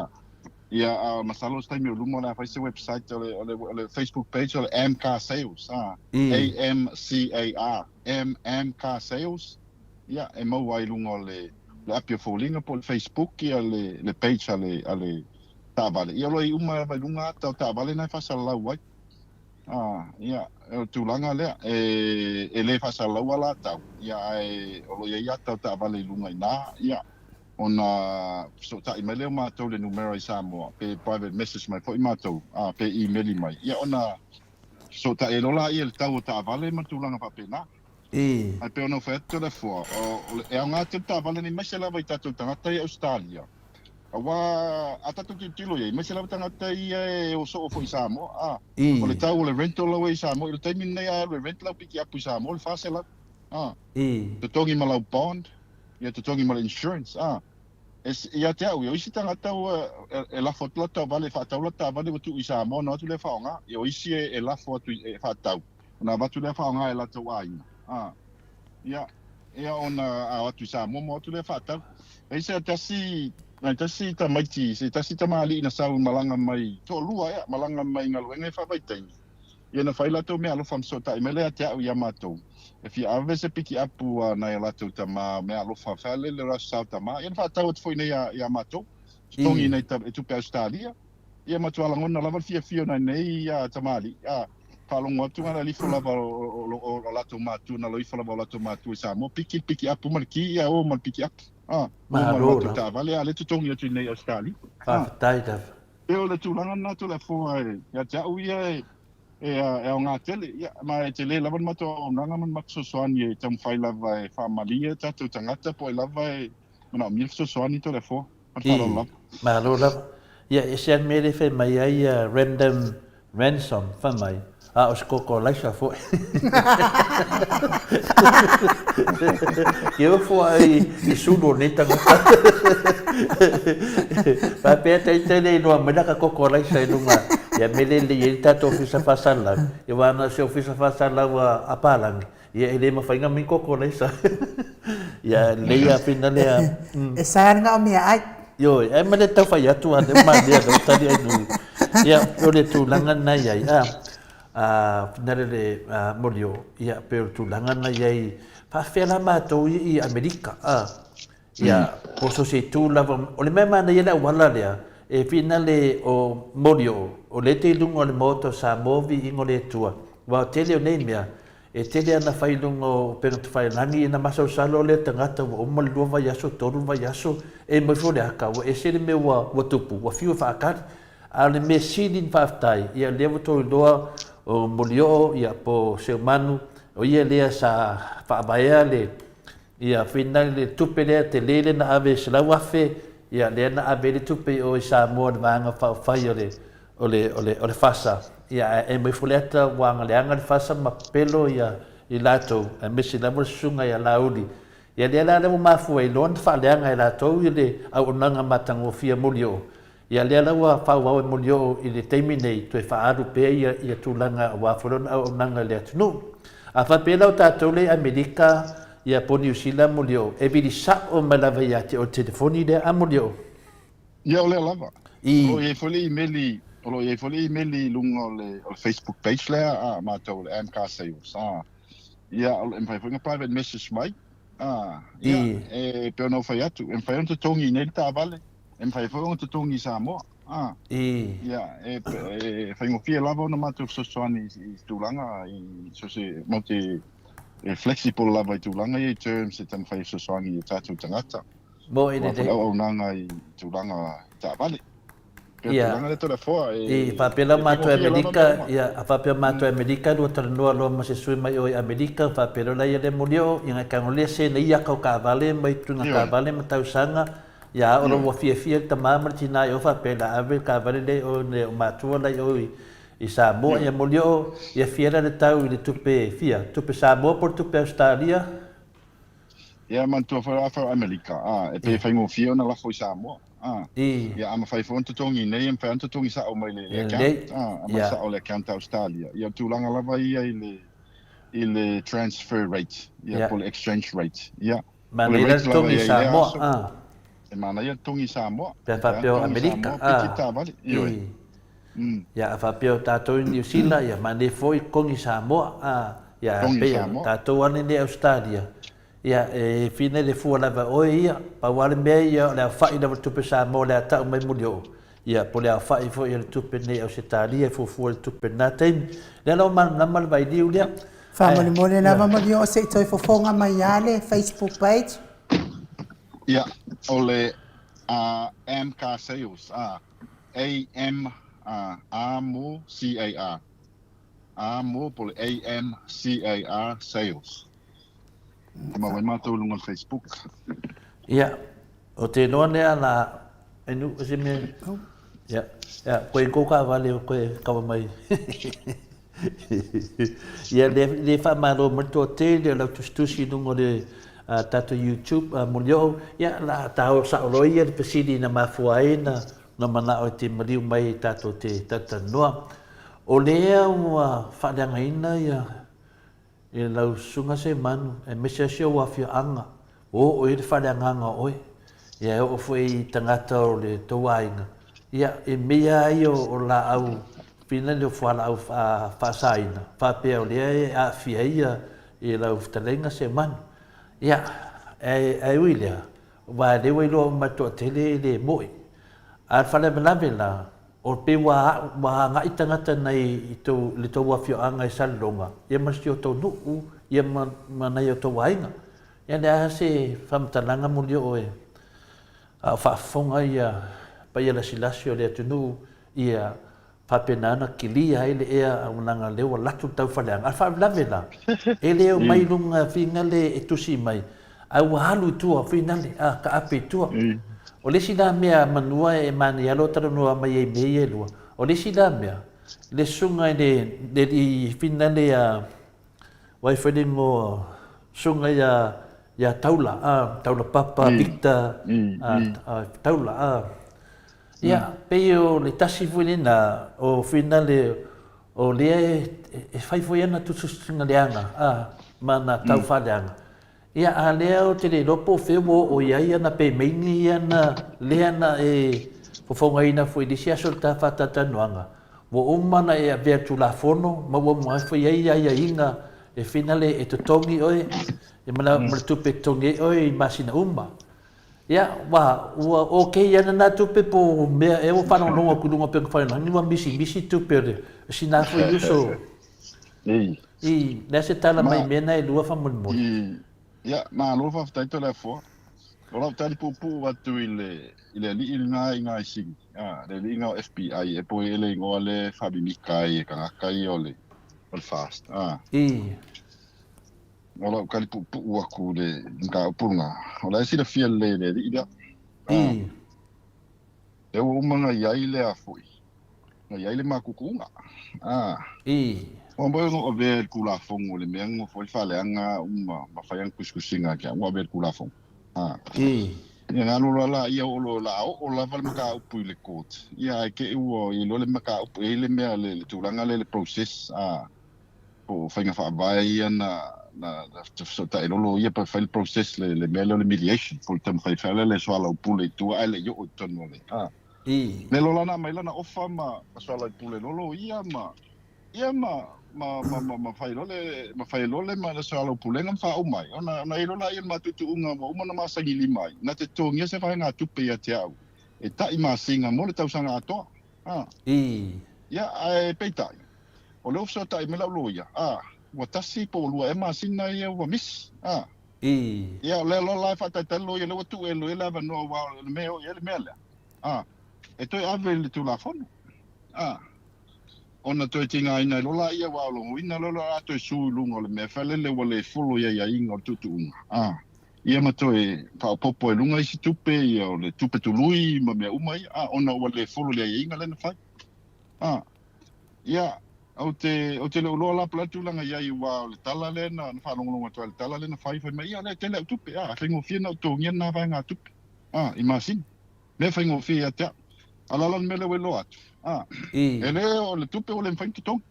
ia, a masalo o se taimi o luma o le a fai se website o le, o le, o le Facebook page o le Amcar Sales, a, I. A-M-C-A-R, M, Amcar Sales, ia, e maua ai i luga o le, le api o foliga po o le Facebook ia le, le page a le, a le taavale. Ia, o lo o i ai uma lava i luga ata o taavale na e faasalalau ai. Ā, ia, o le tulaga lea, e, e le faasalalau a latau, ia, ae o lo o i ai ata o taavale i luga i ina, ia, ona fesootai mai lea o matou i le numera i Samoa, pe private message mai foi matou, ā, pe imeli mai, ia, ona fesootai ai loa laia i le tau o taavale ma tulaga faapena. I. Ae pei ona ou fai atu Toleafoa, o, o le, e aoga tele taavale nei aemaise lava i tatou tagata ia i Ausetalia. Aua a tatou tilotilo i ai, aemaise lava tagata ia e o soo foi i Samoa, a, I. o le tau o le rental lau e i Samoa, i le taimi lenei a alu e rent lau pikiapu i Samoa o le 400, a, I. totogi ma lau bond, ia totogi ma le insurance, a. E, ia te au ia, o isi tagata ua, e, e lafo atu la taavale, e faatau la taavale ua tuu i Samoa ona o atu lea faaaoga. Ia o isi e, e lafo atu i, e faatau, ona avatu lea faaaoga e latou aiga. A, ia, ia ona a o atu i Samoa ma o atu lea faatau. E i se tasi, nai tasi tamaiti, se tasi tamalii na sau malaga mai, toalua ea, malaga mai i galuega e faavaitaimi. Ia na fai latou mea alofa ma fesootai mai lea ia te a'u ia matou, e fia ave se pikiapu a nai o latou tama mea alofa faalele o le Aso Sa o Tama. Ia na faatau atu foi nei ia matou, totogi I. nei e tupe Ausetalia. Ia matua lagona lava le fiafia o nai nei tamalii, a faalogo atu na alifo lava o latou matua, na loifo lava o latou matua i Samoa, piki le pikiapu ma le ki, ia o ma le pikiapu, a o ma le Malo latou lava. taavale, a lea totogi atu i nei Ausetalia. A. Faafetai lava. E o le tulaga lena Toleafoa e ia te au ia e e aoga tele, ia, ma e tele lava le matou auaunaga ma le matou fesoasoani e taumafai lava e faamalie tatou tagata po o ai lava e manaomia le fesoasoani Toleafoa. Ma le I, faaaloalo lava. malo lava. Ia, e ese lava le mea lea e fai mai ai ia random ransom, fai mai, a o se koko alaisa foi. Ke ofo ai i sulu o nei tagata. Faapea ita le iloa mai la ka koko alaisa i luga ia mea le lelei ai le tatou ofisa faasalalau. Ia aua na o se ofisa faasalalau a Palangi, ia e le mafai ona mai koko alaisa. Ia lelei lava fina lea. E sa le gao meaai. Ioe, ae ma le tau fai atu a lea malia lea ua tali ai nui. Ia, o le tulaga lena i ai, a, a, finale le a, molio, ia, pe o le tulaga lena i ai, faafefea la matou ia i Amerika, a, ia, po o so o se itu lava, o le mea manaia le auala lea, e finale o molio, o lea e te i luga o le Maota o Samoa viiga o le Atua, aua o le tele o nei mea, E tele ana fai i luga o upega tafailagi ina masalosalo lea tagata ua uma le lua vaiaso, tolu vaiaso, e mai foi le aka, ua ese le mea ua, ua tupu, ua fiu e faakali. A o le mea sili na faafetai, ia lea ua tou iloa o Molioo, ia po o Seumanu, o ia lea sa faavaea le, ia fina le tupe lea tele lea na ave 100,000, ia lea na ave ai le tupe i o i Samoa i le vaega faaupufai o le, o le, o le, o le FASA, ia, ae e mai Faleata ua agaleaga le FASA ma pepelo ia i latou, aemaise lava le susuga ia Laauli. Ia lea la lea ua mafua ai loa ona faaleaga e latou i le auaunaga matagofie a Molioo. Ia lea la ua faaauau e Molioo i le taimi nei toe faaalu pea ia, ia tulaga aua foi lona auaunaga i le atunuu. A faapea la o tatou lea i Amerika, ia po o Niu Sila Molioo, e vili sa'o mai lava ia te oe le telefoni lea a Molioo. Ia, o lea lava. I. O lo o i ai foi le imeli, o lo o i ai foi le imeli i luga o le, o le Facebook page lea a matou o le Amcar Sales. A. Ia, e mafai foi ona private message mai. Ah, ia, e pei ona ou fai atu, e mafai ona totogi i inei le taavale, e mafai foi ona totogi i Samoa. Ah, ia, e, e faigofie lava ona matou fesoasoani i tulaga i so se matou te e flexible lava i tulaga ia i terms e taumafai e fesoasoani i o tatou tagata. Mo i le le auaunaga i tulaga i taavale. Ia, i faapea la matou i Amerika, ia, a faapea matou i Amerika lua talanoa loa ma se sui mai o i Amerika, faapea loa la ia le moli o, ia ngai kago le se nei ia kau kaavale mai tuinga kaavale ma tausaga, ia a o lo ua fiafia le tama ma le tina i o faapea la ave le kaavale le o ne o matua la i o i Samoa, ia moli o, ia fia la le tau i le tupe fia, tupe Samoa po le tupe Australia? Ia manatua foi la fai Amerika, a, e pei e faigofie ona lafo i Samoa, a. Ia a mafai foi ona totogi i inei, e mafai ona totogi sao mai le le account, a, aumai sao le account a Ausetalia. Ia o le tulaga lava ia i le i le transfer rate, ia po o le exchange rate. Ia, o le rate lava ia i lea aso, e manaia le totogi i Samoa. Pe a faapea o Amerika, a. Piki taavale, ioe. Ia a faapea o tatou i Niu Sila, ia manaia foi totogi i Samoa, a. Ia Togi pei Samoa. tatou ane nei Ausetalia, ia e fina le fua lava oe ia, pau lava le mea ia o le aofai lava o le tupe Samoa o le a tau mai muli oo, ia po o le aofai foi o le tupe nei Ausetalia e fuafua i le tupe i lena taimi. Lea la ua malamalama le vailiu lea. Faamolemole lava moli oo se i toe fofoga mai lava le Facebook page. Ia, o le Amcar Sales, a, A M A M C A R. A mo po o le AMCAR Sales. E maua ai matou i luga o le Facebook. Ia, o te iloa lea la, e nu, se mea, ia, ia, koe i kou kaavale o koe kawa mai. Ia, le, le faamalo mai le toatele o lau tusitusi i luga o le uh, tatou YouTube uh, molioo. Ia, la tāo sao loa ia le fesili na mafua ai na, na manao e te maliu mai tatou te talatalanoa. O lea ua faaleagaina ia e lau susuga Semanu, aemaise lava si ou afioaga, ua oo i ai le faaleagaga o oe, ia e oo foi i tagata o le tou aiga, ia e mea lava ia o laau finale o fualaau faasaina, faapea o lea e aafia ai ia i lau fetalaiga Semanu. Ia, ae ui i lea, aua o lea ua iloa uma e le toatele e le moe. A o le faalavelave la, O pei ua ua agai tagata nei i tou le tou afioaga i Salelologa ia ma si o tou nuu ia ma ma nai o tou aiga. Ia le a se faamatalaga muli o oe a o faafofoga ia paia lasilasi o le atunuu ia faapena ona kilia ai le ea auaunaga lea ua latu le taufaaleaga. A o le faalavelave la, e le omai i luga finale e tusi mai, Ae ua alu i tua, finale, a, taape i tua. O le isi la mea manua e manaia lou talanoa mai ai i mea ia e lua, o le isi la mea, le susuga i le, le alii finale ia, uai foi le igoa, susuga ia, ia Taula, a, Taula Papa, Victor, a, a, Taula, a. Ia, pei o le tasi foi lena o finale o lea e, e fai foi ana tusitusiga leaga, a, ma ana tau faaleaga. Ia, a lea ou te le iloa po o fea ua oo i ai ana pemeinga ia na lea na e fofogaina foi i le isi aso o le ta faatalatalanoaga, ua uma ona e avea i le Tulafono ma ua uma foi i ai aiaiga e finale e totogi oe ma le tupe e totogi ai oe i masina uma. Ia, ua, ua okay ana nā tupe po o mea ea ua faalogologo atu i luga o upega tafailagi ua misimisi tupe o le sina foi uso. I. I, le a se tala mai mea na elua faamolemole. I, ia, malo faafetai Toleafoa. O lau tali puupuu atu i le, i le alii lena i ina i Sini, a, le alii lena o FBI, e poi e le igoa lea e faamimika ai e tagata ia o le, o le FAST, a. I. O lau tali puupuu atu i le mataupu lena, o la e silafia lelei e le alii lea, a. I. Lea ua uma ona i ai le a foi, na i ai le matutuga. A. I. Ua mea ona avea i le Tulafono i le mea na nofo ai le faaleaga uma ma fai ana tusitusiga ia te au, ua avea i le Tulafono. A. I. Ia na alu loa laia oo loa o le a oo lava le mataupu i le court, ia ae te i ua i ai loa le mataupu, e i ai le mea, le tulaga lea i le process, a, po o faiga faavae ia na, na, na fesootai lolo ia pe fai le process le, le mea lea o le mediation, po o le taumafai fai lea le soalaupule i tua ae le i oo i totonu o le, a. I. Le lola na aumai lana ofa ma, ma soalaupule lolo ia ma, ia ma, ma, ma, ma, ma fai loa le, ma fai loa le, ma le soalaupulega ma faauma ai, ona, ona i ai loa lea o le matutuuga ua uma ona masani lima ai, na te totogia se vaegatupe ia te au e taʻi masina mo le tausaga atoa. A. Ii. Ia, ae peitai, o lea ua fesoatai mai lau loia, a, ua tasi po ua lua ea masina ia ua misi. A. Ii. Ia, o lea loa la e faatalitali loia, lea ua tuu e loia le avanoa aua o le mea e oo i ai le mea lea, a, e toe ave i le Tulafono. A. Ona toe tigaina ai loa laia aua o logoina loa le a toe su i luga o le mea falele ua le folo i aiaiga o le tuutuuga, a, ia ma toe faaopoopo ai luga isi tupe, ia o le tupe tului ma mea uma ia, a, ona ua le folo i le aiaiga lea na fai. A, ia, ou te, ou te le o iloa la po o le a le tulaga i ai aua o le tala lea na, na faalogologo atu ai i le tala lea na fai, fai mai, ia o lea e tele au tupe, a, e faigofie ona ou totogia lena vaegatupe, a, i masina. Mea faigofie ia te au. A o le a la le mea lea ua iloa atu? A, e le o le tupe ua le mafai ona totogi.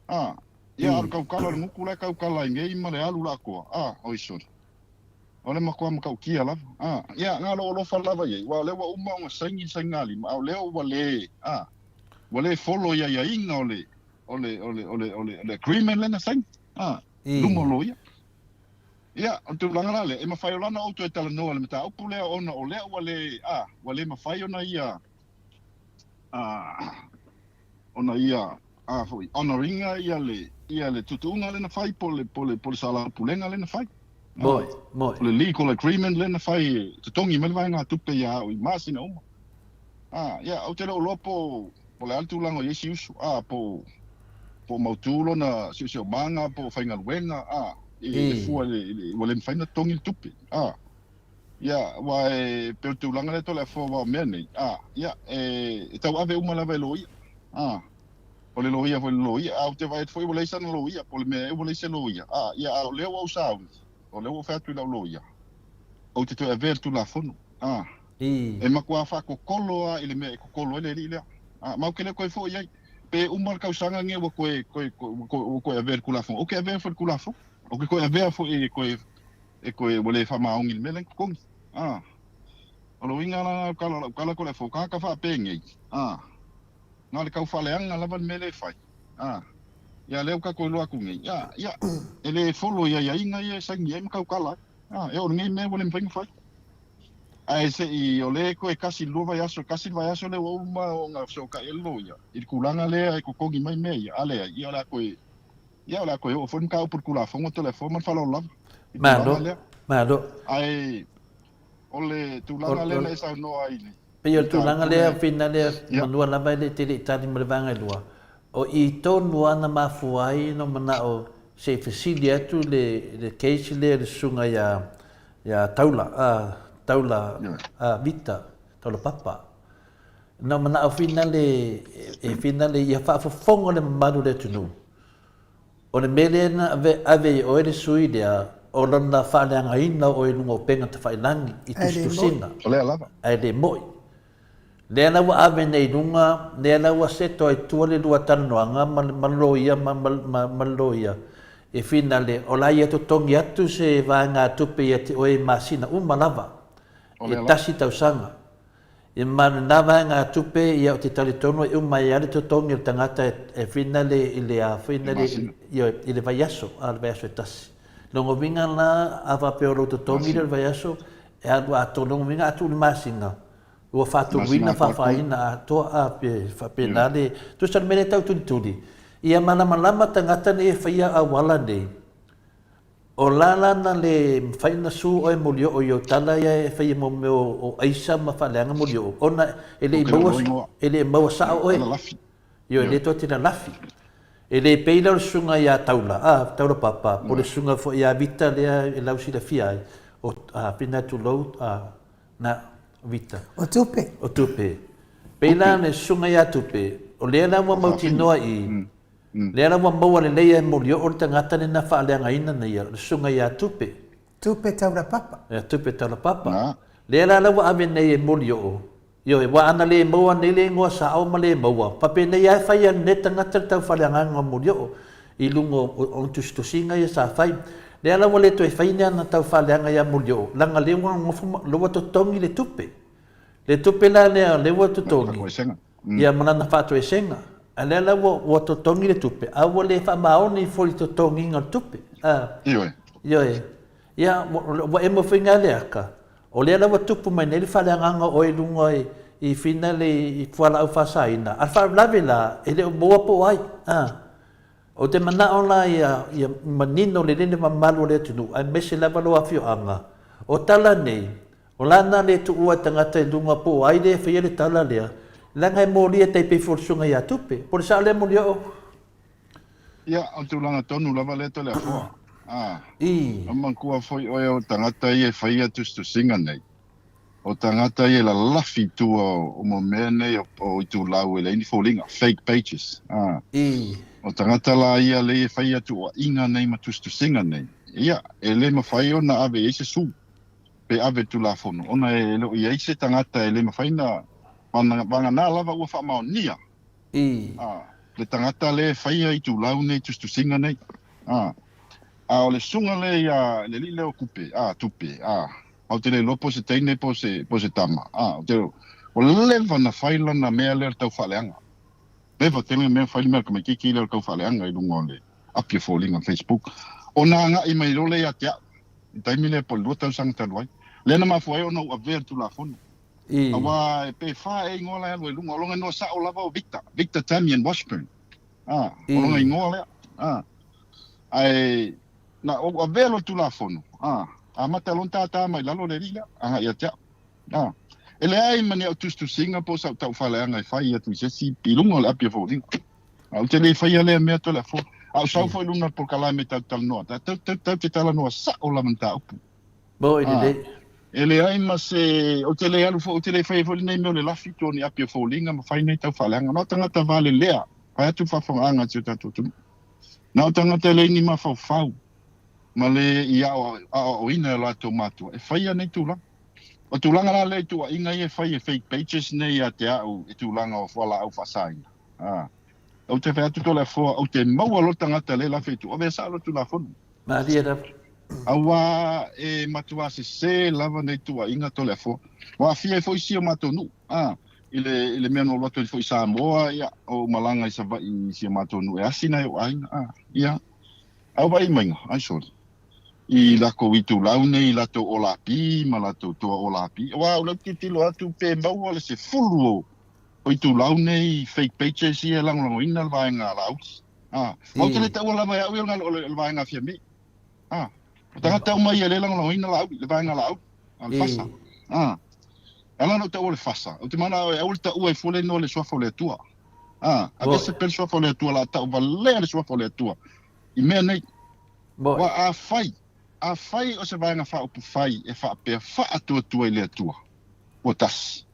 A, ia, a o le taukala o le gutu la e taukala ai nei ma le alu la atoa. A, oi sole. O le matua matautia lava. A, ia, na o lou alofa lava i ai, aua o lea ua uma ona saini le sainigalima, a o lea ua le, a, ua le follow i aiaiga o le, o le, o le, o le, o le agreement lea na saini, a, i luma o loia. Ia, o le tulaga la lea, e mafai loa ona ou toe talanoa i le mataupu lea ona o lea ua le, a, ua le mafai ona ia, a, ona ia, a foi, honour ina ia le, ia le tuutuuga lea na fai po o le, po o le, po o le salaupulega lea na fai. Moi, moi. O le legal agreement lea na fai e totogi mai le vaegatupe ia au i masina uma. A, ia, ou te le o iloa po, po o le a le tulaga o i ai si uso, a, po, po o mautu lona siosiomaga po o faigaluega, a, i le fua i le, i le, ua le mafai ona totogi le tupe, a. Ia, aua e pei o le tulaga lea Toleafoa aua o mea nei, a, ia, e, e tauave uma lava e loia, a. O le loia foi i le loia, a ou te vaai atu foi ua leai sana loia, po o le mea ea ua leai se loia, a, ia, a o lea ua ou sauni, o lea ua ou fai atu i lau loia, ou te toe avea i le Tulafono, a. E matua faakokolo lava i le mea e kokolo ai le alii lea. A, ma ou te le toe foi i ai. Pe uma le tausaga lenei ua toe, toe, ua toe avea i le Tulafono, ou te avea foi i le Tulafono. Ou te toe avea foi e toe, e toe, ua le faamaoni i le mea lea na totogi. A, o le uiga la lena o le tala o lau tala Toleafoa, o tagata faapenei, a, na o le tau faaleaga lava le mea lea e fai. A, ia lea ua tatou iloa atu nei, a, ia, e le follow i aiaiga ia e saini ai ma tautala ai. A, e oo i lenei mea ua le mafai ona fai. Ae se i o lea toe tasi i le lua vaiaso, tasi le vaiaso lea ua uma ona fesootai ai le loia i le tulaga lea e totogi mai mea ia, a leai, ia o le a toe, ia o le a toe oo foi le mataupu i le Tulafono Toleafoa ma le faaaloalo lava i le tulaga lea. Malo. Ae o le tulaga lea na e saunoa ai i le Pei o le tulaga lea, Fina lea, manua lava e le tele i tali ma le vaega e lua. O i tonu lava na mafua ai ona manao se i fesili atu le le case lea i le susuga ia ia Taula, a Taula a Vita, Taula Papa. Na manao Fina le e Fina le ia faafofoga le mamalu o le atunuu. O le mea lea na ave, ave i oe le sui lea, o lona faaleagaina o oe i luga o upega tafailagi i tusitusiga. O lea lava. Ae le moi. Lea la ua ave nei i luga, lea la ua seto ai tua le lua talanoaga ma, ma le loia ma, ma, ma, ma le loia e finale, o la ia totogi atu se vaegatupe ia te oe i masina uma lava, e tasi tausaga. I ma lena vaegatupe, ia ou te talitonu e uma ai lava le totogi o le tagata e finale i le a finale i, i le vaiaso, a le vaiaso e tasi. Lona uiga la, a faapea o lou totogi lea o le vaiaso, e alu atoa, lona uiga a tuu i le masina, Ua faatoluina, faafaina atoa a pe faapena le tusa le mea lea tau tulituli. Ia malamalama tagata nei e faia auala nei, o la la na le mafai ona su oe Molioo i ou tala ia e faia mo mea o aisa ma faaleaga Molioo ona e le i maua, e le i maua sao oe. Ioe, e le toe te lalafi. E le pei la o le susuga ia Taula, a, Taula Papa, po o le susuga foi ia Vita lea e lausilafia ai, o, a, pena tulou, a, Na, Vita. O Tupe. O Tupe. Pei la le susuga ia Tupe, o lea la ua mautinoa i, lea la ua maua lelei e Molioo le tagata lena faaleagaina na ia, le susuga ia Tupe. Tupe Taulapapa. Ia Tupe Taulapapa. Lea la la ua ave nei e Molioo, ioe, ua ana le maua nei le igoa sao ma le maua, fapenei lava e fai e lenei tagata le taufaaleagaga o Molioo. i luga o ona tusitusiga ia sa fai. Lea la ua le toe fai ni ana taufaaleaga ia Molioo, leaga lea ua nofo ma, lea ua totogi le tupe. Le tupe la lea lea ua totogi, ia ma lana faatoesega. A lea la ua, ua totogi le tupe, a ua le faamaoni foi i le totogiina o le tupe. A. Ioe. Ioe. Ia, ua, ua emo foi ngā le aka. O lea la ua tupu mai nei le faaleagaga o oe i luga i, i fina le i fualaau faasaina, a le faalavelave la, e le o maua po o ai. A. Ou te manao la ia, ia manino lelei le mamalu o le atunuu, aemaise lava lou afioaga. O tala nei, O lana le tuua e tagata i luga po o ai lea e faia le tala lea, leaga e molia e tai pei foi o le susuga ia Tupe. Po o le sao lea Molioo? Ia, o le tulaga tonu lava lea Toleafoa. A, I. o manatua foi oe o tagata ia e faia tusitusiga nei, o tagata ia e lalafi i tua o mo mea nei o, o itulau e leai ni foliga, fake pages. A, I. o tagata la ia lea e faia tuuaiga nei ma tusitusiga nei, ia, e le mafai ona ave i ai se sue. pe ave le Tulafono, ona e le o i ai se tagata e le mafai ona vagana lava ua faamaonia le tagata lea e faia itulau nei, tusitusiga nei. A, a o le susuga lea ia le alii lea o Kupe, a, Tupe, a, ou te le iloa po o se teine po o se, po o se tama, a, ou te, ua leva ona fai lana mea lea o le taufaaleaga. Leva tele mea fai le mea a le tamaitiiti lea o le taufaaleaga i luga o le api o foliga o le Facebook. Ona agai mai loa lea ia te au. I le taimi lea po o le 2 tausaga talu ai, lea na mafua ai ona ou avea le Tulafono. Aua pe fa ea igoa la e alu ai i luga, o lona igoa sao lava o Victor, Victor Damien Washburn. A, o lona igoa lea. A, ae na ou avea loa le Tulafono, a, amata loa ona tātā mai lalo le alii lea, agai ia te au. A, e leai ma ni au tusitusiga po o sau taufaaleaga e fai atu i se isi i luga o le api o foliga. A ou te le faia lea mea Toleafoa. A ou sau foi i luna o le polokalame tatou te talanoa, tatou, tatou te talanoa sao lava mataupu. Moi lelei. E leai ma se, ou te le alu foi, ou te le faia foi lenei mea o le lafi i tua o ni api o foliga ma fai nei taufaaleaga. Na o tagata valelea, vaeatu le faafofogaaga a si o tatou atunuu. Na o tagata e leai ni mafaufau ma le i aoaoina e o latou matua e faia nei tulaga. O tulaga la lea i tuuaiga ia e fai e fake pages nei ia te au i tulaga o fualaau faasaina. A. Ou te fai atu Toleafoa, ou te maua loa le tagata lea e lafi atu, avea sao loa le Tulafono. Malie lava. Aua e matuā sesē lava nei tuuaiga Toleafoa. Ua aafia ai foi si o matou nuu, a, i le, i le mea na ou alu atu ai foi i Samoa, ia, o ou malaga i Savaii i si o matou nuu e asi nai ou aiga, a, ia. A ou vaai maiga, ai sole, i lakou itulau nei, i latou olapi ma latou toa olapi, aua o lea ou te tilotilo atu pe maua le sefulu o, O itulau nei fake pages ia e lagolagoina le vaega a Laauli. A, ou te le taua lava e au ia o le vaega a Fiame. A, o tagata uma ia e le lagolagoina Laauli, le vaega a Laauli, a le FASA. A, e ala ona ou taua o le FASA, ou te manao e aua le taua e fua le igoa o le Suafa o le Atua. A, aveese pea le Suafa o le Atua, o le a tau valea le Suafa o le Atua i mea nei. Aua afai, afai o se Vaega Faaupufai e faapea faatuatua i le Atua, ua tasi.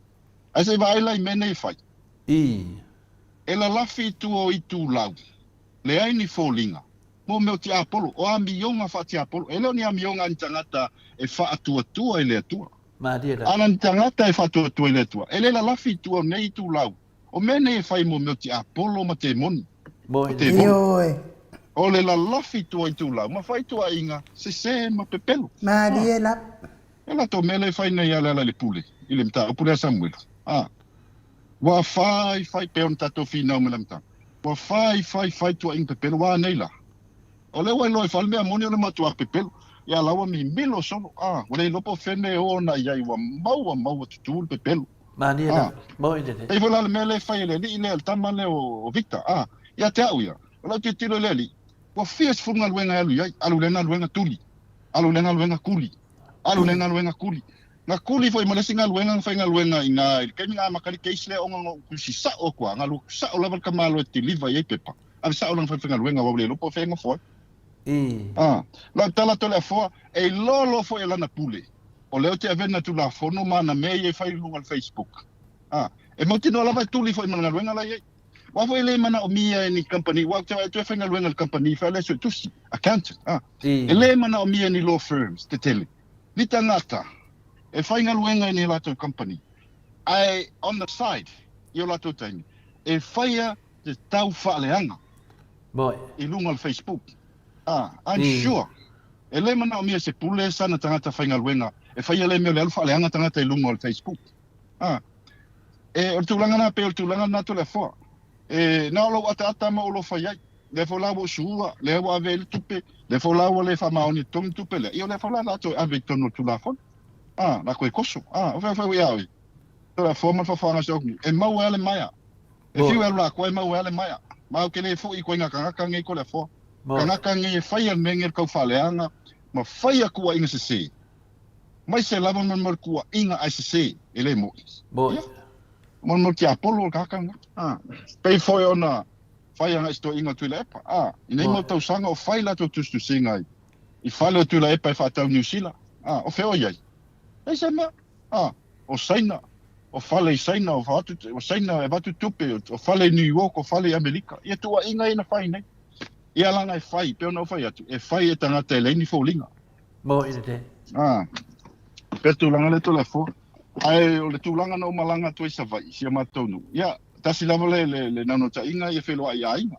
Ae se i vaai la i mea nei e fai. Ii. E lalafi i tua o itulau, leai ni foliga, mo mea o tiapolo, o amioga faatiapolo. E le o ni amioga a ni tagata e faatuatua i le Atua. Malie lava. A na ni tagata e faatuatua i le Atua, e le lalafi i tua o nei itulau, o mea nei e fai mo mea o tiapolo ma temoni. Mo O i le. tevolo. Ioe. O le lalafi i tua o itulau, ma fai tuuaiga sese ma pepelo. Malie lava. E latou mea lea e fai nei ia Lealailepule i le mataupu lea a Samuela. A, ua fai fai pea ona tatou finau mai le amataga. Ua fai fai fai tuuaiga pepelo, ua a nei la? O lea ua iloa e fai le mea moni o le matuā pepelo. Ia la ua mimilo solo. A, ua le iloa po o fea le mea e o ona i ai, ua maua maua tutū le pepelo. Malie A, lava. Moi lelei. pei foi la le mea lea e fai e le alii lea, le tama lea o Victor. A, ia te au ia, o lau tilotilo i le alii, ua fia sefulu galuega e alu i ai, alu i lea galuega tuli, alu i lea galuega kuli. Alu lea galuega kuli. Na kuli foi ma le isi galuega na faigaluega i ina i le taimi na amata ai le case lea ona na ou tusi sao atu lava, na alu atu sao lava le tamaloa e deliver i ai pepa, ave sao lana falefaigaluega aua ua le iloa po o fea e nofo ai. A, lau tala Toleafoa, e iloa loa foi e lana pule, o lea ou te avea na Tulafono ma ana mea ia e fai i luga o le Facebook. A, e mautinoa lava e tuli foi ma le galuega la e i ai. Aua foi e le manaomia e ni kamupani, aua ou te vaai atu e faigaluega i le kamupani fai lea suetusi, accountant, a. E le manaomia e ni law firms tetele, ni tagata e faigaluega i ni latou kamupani, ae on the side i o latou taimi e faia te taufaaleaga i luga o le Facebook. A, I'm sure e le manaomia e se pule sana tagata faigaluega e faia lea mea o le alu faaleaga tagata i luga o le Facebook. A, e, o le tulaga lena, pei o le tulaga lena Toleafoa. E na o lou ataata ma ou alofa i ai. Lea foi la ua ou sua, lea ua ave ai le tupe, lea foi la ua le faamaoni e totogi le tupe lea, ia o lea foi la o le a toe ave i totonu o le Tulafono. A, la toe koso. A, o fea foi ia oe? O le afoa ma le faafaaga o si au e maua ai le maea. E fiu e alu lakoa e maua ai le maea. Ma ou te le foi i koiga tagata nei ko le afoa. Tagata nei e faia le mea nei o le taufaaleaga ma faia tuuaiga sese. Mai se lava ma le tuuaiga ae sese e le moni. Ia, mo le tiapolo o le tagata lena. A, pei foi ona fai agai se toeaina o Tuilaepa. A, i nei mau tausaga o fai latou tusitusiga i fale o Tuilaepa e faatau Niu Sila. A, o fea o i ai? Leai se mea. A, o Saina, o fale i Saina, o avatu, o Saina e avatu tupe, o fale i New York, o fale i Amerika. Ia tuuaiga ia na fai nei. Ia laga e fai, pei ona ou fai atu, e fai e tagata e leai ni foliga. Mo i le. A, pei o le tulaga lea Toleafoa. Ae o le tulaga na ou malaga atu ai i Savaii, si a matou nuu, ia, tasi lava le, le, le naunautaiga ia feiloai i aiga.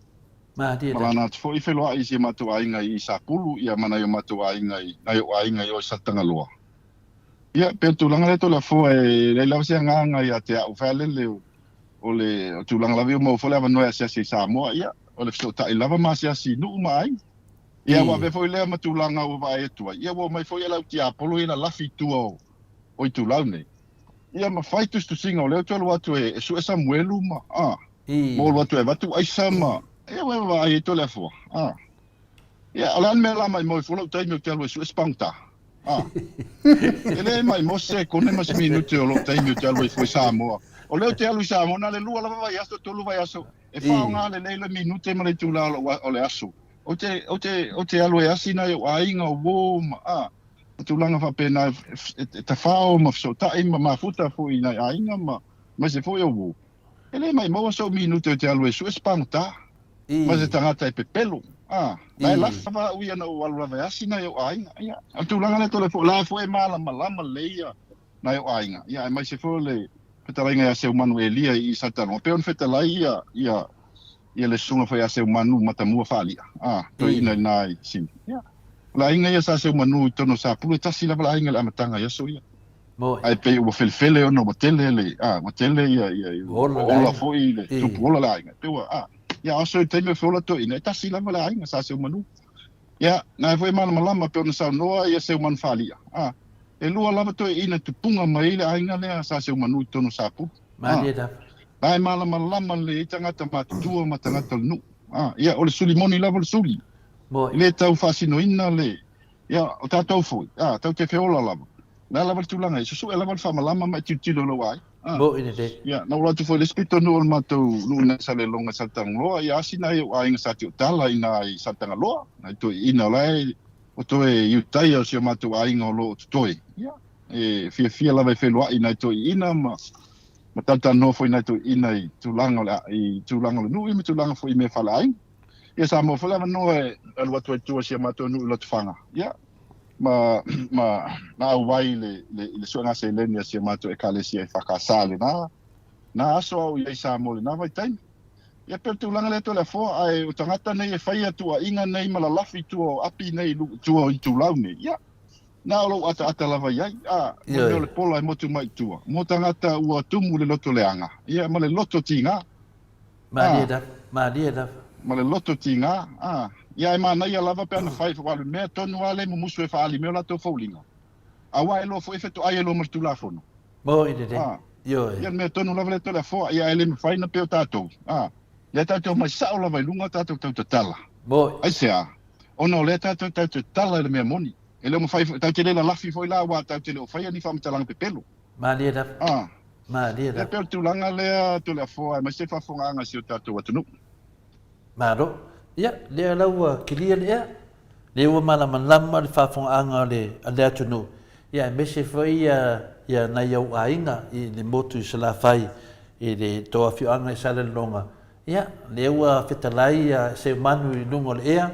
Malie lava. Malana atu foi feiloai i si a matou aiga i Sapulu, ia ma nai o matou aiga i, nai ou aiga i o i Satangaloa. Ia, pei o le tulaga lea Toleafoa e leai lava se agaga ia te au faealele o, o le o tulaga lava ia ua maua foi le avanoa e asiasi ai i Samoa, ia, o le fesootai lava ma asiasi i nuu ma aiga. Ia, ua avea foi lea ma tulaga ua vaai atu ai, ia ua omai foi e lau tiapolo ia lalafi i tua o, o itulau nei. Ia ma fai tusitusiga o lea ou te alu atu e, e sue Samuelu ma, a, ma ou alu atu e avatu aisa ma, ia ua vaai ai Toleafoa, a. Ia, o le a le mea la maimau ai fua lou taimi ou te alu e sue se pagota? A. E le maimau se sekone ma se minute o lou taimi ou te alu ai fua i Samoa. O lea ou te alu i Samoa, na o le lua lava vaiaso, tolu vaiaso, e faaaoga lelei le minute ma le itula o lou, o le aso. Ou te, ou te, ou te alu e asi nai ou aiga, o uō ma, a, ma tulaga faapena e, e tafao ma fesootai ma mafuta foi i nai aiga ma, aemaise foi o uō. E le maimau sou minute ou te alu e sue se pagota. Ma se tagata e pepelo. A, la e lava au ia na ou alu lava e asi nai ou aiga. Ia, o le tulaga lea tole foi, la foi e malamalama lelei ia nai ou aiga. Ia, aemaise foi o le fetalaiga ia Seumanu Elia i Sataloga. Pei ona fetalai ia, ia, ia le susuga foi ia Seumanu Matamua Faali'a, a, toeaina i na i Sini. Ia, o le aiga ia sa Seumanu i totonu o Sapulu, e tasi lava le aiga i le amataga i aso ia. Ae pei ua felefele ona ua tele le, a, ua tele ia, ia, ua ola foi le tupu ola le aiga. Pei ua, a, ia aso i le taimi o feola toeaina, e tasi lava le aiga sa Seumanu. Ia, na e foi e malamalama pei ona saunoa ia Seumanu Faali'a, a, e lua lava toeaina tupuga mai ai le aiga lea sa Seumanu i totonu o Sapulu. A, na e malamalama lelei ai tagata matutua ma tagata o le nuu. A, ia, o le suli moni lava o le suli. E le tau faasinoina le, Ia, o tatou foi, a, tatou te feola lava. O le a lava le tulaga e susue lava le faamalama ma e tilotilo i lou aiga. A, Moʻi lelei. ia, na ou alu atu foi i le isi pitonuu o le matou nuu i nai Saleloga i Saletanaloa, ia asi nai ou aiga sa tiotala i ina i Saletagaloa, nai toeaiina o la e o toe i utaia o si o matou aiga o lo o totoe. Ia, e fiafia lava e feiloai i nai toeaiina ma ma talatalanoa foi i nai toeaiina i tulaga o le i tulaga o le nuu ia ma tulaga foi i mea faaleaiga. Ia sa maua foi le avanoa e alu atu ai i tua i si a matou nuu i Lotofaga, ia, ma, ma, ma auai i le, le, i le suega seleni a si a matou Ekalesia EFKS i lena, na aso a o i ai i Samoa i lena vaitaimi. Ia pei o le tulaga lea Toleafoa, ae o tagata nei e faia tuuaiga nei ma lalafi i tua o api nei i tua o itulau nei, ia, na o lou ataata lava i ai, a, mo le mea o le pola e motu mai i tua, mo tagata ua tumu le loto leaga, ia, ma le loto tiga. Malie lava, malie lava. Ma le loto tiga, a. Ia e manaia lava pe ana fai alu mea tonu a le mumusu e faaali mea o latou foliga. Aua e loa foi e fetoai e loa ma le Tulafono. Moi lelei. A. Ioe. Ia le mea tonu lava lea Toleafoa, ia e le mafai na pei o tatou, a. Lea tatou omai sao lava i luga tatou tau tatala. Moi. Aisea? Ona o lea tatou tau tatala i le mea moni. E le o mafai foi, tatou te le lalafi foi la aua tatou te le o faia ni faamatalaga pepelo. Malie lava. A. Malie lava. E pei o le tulaga lea Toleafoa aemaise faafofogaaga a si o tatou atunuu. Malo. Ia, lea la ua kilia le ea. Lea ua malamalama le faafofogaaga a le, a le atunuu. Ia, aemaise foi ia, ia nai ou aiga i le motu i Salafai i le tou afioaga i Salelologa. Ia, lea ua fetalai ia Seumanu i luga o le ea,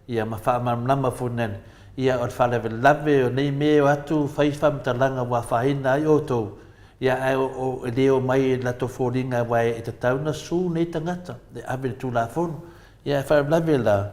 ia ma faamalamalama foi nani. Ia, o le faalavelave o nei mea e o atu fai faamatalaga ua afaina ai outou, ia ae o, o, e le omai i latou foliga aua e tatau ona su nei tagata e ave i le Tulafono. Ia, ae faalavelave la,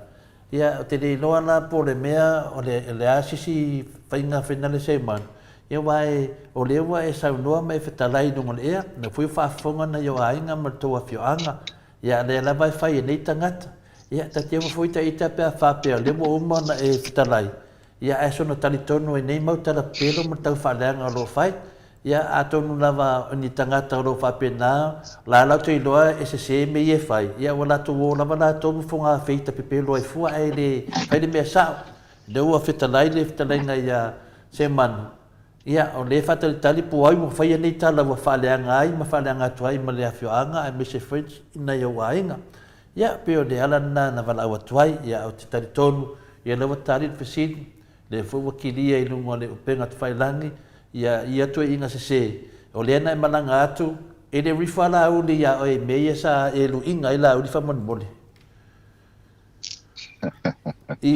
ia, ou te le iloa la po o le mea o le, o le a se isi faiga fainale Seumanu, ia aua e, o lea ua e saunoa ma e fetalai i luga o le ea, o lea foi ua faafofoga nai ou aiga ma le tou afioaga. Ia, lea lava e fai e nei tagata. Ia, ta te ofo foi ta ita pe a faapea o lea ua uma ona e fetalai, ia, ae soona talitonu ai nei mau tala pepelo ma tau faaleaga o lo o fai. Ia, atonu lava o ni tagata o lo o faapena, o la latou iloa e sese mea ia e fai, ia ua latou o lava latou ma fogafeita pepelo ai fua ae le fai le mea sao. O lea ua fetalai le fetalaiga ia Semanu, Ia, o lea e faatalitali po o ai ua faia nei tala ua faaleaga ai ma faaleaga atu ai ma le afioaga aemaise foi nai ou aiga. Ia, pei o le ala lena na valaau atu ai. Ia, ou te talitonu, ia lea ua tali le fesili, lea foi ua kilia i luga o le upega tafailagi, ia, ia tuuaiga sese, o lea na e malaga atu, e le refer Laauli ia oe i mea ia sa e luiga ai Laauli faamolemole. I.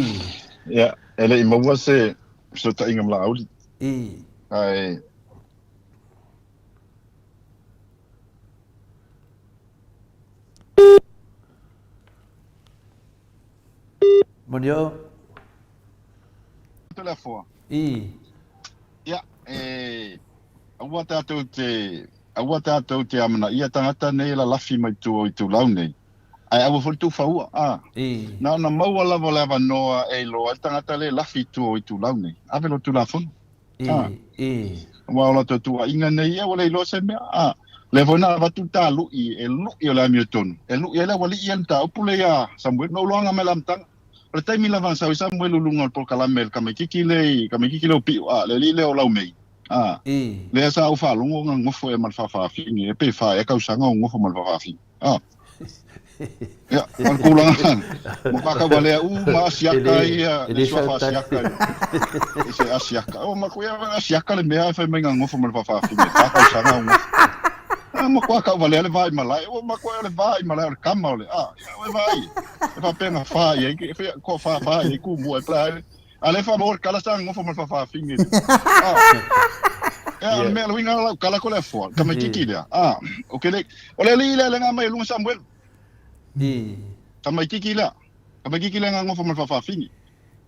Ia, e le i maua se fesootaiga ma Laauli. I. Ae. Moni o. Toleafoa. I. Ia, e, aua tatou te, aua tatou te amanaia tagata nei e lalafi mai tua o itulau nei. Ae aua foi le tuufaua, a. I. Na ona maua lava o le avanoa e iloa ai le tagata lea e lafi i tua o itulau nei. Ave lo Tulafono. I. A. I. Aua o latou tuuaiga nei, ia ua le iloa se mea, a. Lea foi na avatu le talu'i e lu'i o le amiotonu, e lu'i ai le aualii ia le mataupu lea ia Samuelu. Na ou iloaga mai i le amataga, o le taimi lava na sau ai Samuelu i luga o le polokalame a le tamaitiiti lea i, tamaitiiti lea o Piʻu, a, le alii lea o Laumei, a. I. Lea sa ou faalogo na nofo ea ma le faafaafine, pe fa ea tausaga o nofo ma le faafaafine. Ah. Ia, o le tulaga, matua tauvalea uma Asiata ia, le suafa Asiata ia. I se Asiata. O, matua ia Asiata le mea e fai mai nga nofo ma le faafaafine, fa tausaga o nofo. Ah, matua tauvalea le va i malae. O, matua o le va i malae o le kama o le, ah, ia, o e vaai. E faapea na fa i ai, e ko fa fa i ai ku mua e pla. A le fa mo kala sa ngofo ma fafafine. Ah. Ia, o le mea le uiga o lau kala ko le afoa, tamaititi lea. Ah, o ke le, o le alii lea le nga mai lunga Samuel. I. Tamaititi lea. Tamaititi lea nga ngofo ma fafafine.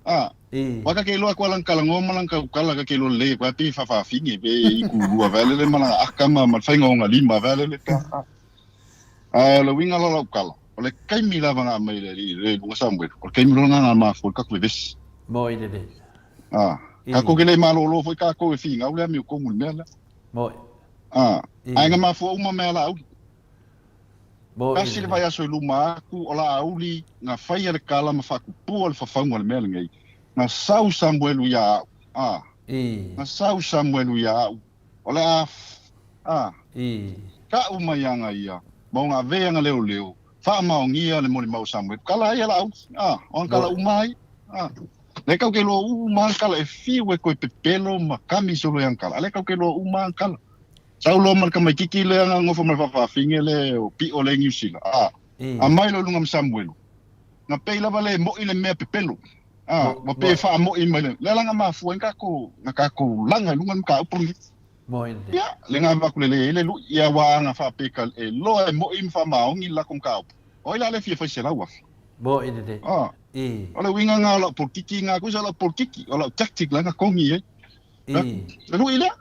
Ah. I. Waka ke iloa kua lang kala ngoma lang kau kala ka ke iloa le kua pi fafafine pe i ku lua vele le malanga akama ma whainga o nga lima vele le. Ah. Ae o le uiga la o lau tala, o le taimi lava na aumai e le Alii i luga Samuelu, o le taimi loa lena na mafua ai le tatou vevesi. Moi lelei. A, tatou ke le malolo foi tatou e finau le amiotonu i le mea lea. Moi. A, ae na mafua uma mea Laauli. Moi Tasi le vaiaso i luma atu o Laauli na faia le kala ma faatupua le fafauga o le mea lenei. Na sau Samuelu ia au. A, na sau Samuelu ia au. O le a, a, Ka'u mai aga ia, ma o ga veaga leoleo, faamaonia le molimau o Samuelu. Kala ai a Laauli, a, o aga kala uma ai, a. Lea kau ke iloa uma aga kala e fiu e koe pepelo ma kami solo i aga kala, a lea kau ke iloa uma aga kala. Sau loa ma le tamaititi lea na nofo ma le faafaafine le o piʻo le Niu Sila, a, aumai loa i luga ma Samuelu. Na pei lava le moʻi le mea pepelo, a, ua pei e faamoʻi mai le, lea la na mafua ai na tatou, na tatou laga i luga le mataupu lenei. Ia, le ga avatu lelei ai le luʻi, ia aua ana faapeka e loa e moʻi ma faamaoni le latou mataupu, o ai la le fia fai 100,000? A, o le uiga na o lau polokiki na, tusa o lau polokiki, o lau tactic la na kogi ai. Le luʻi lea.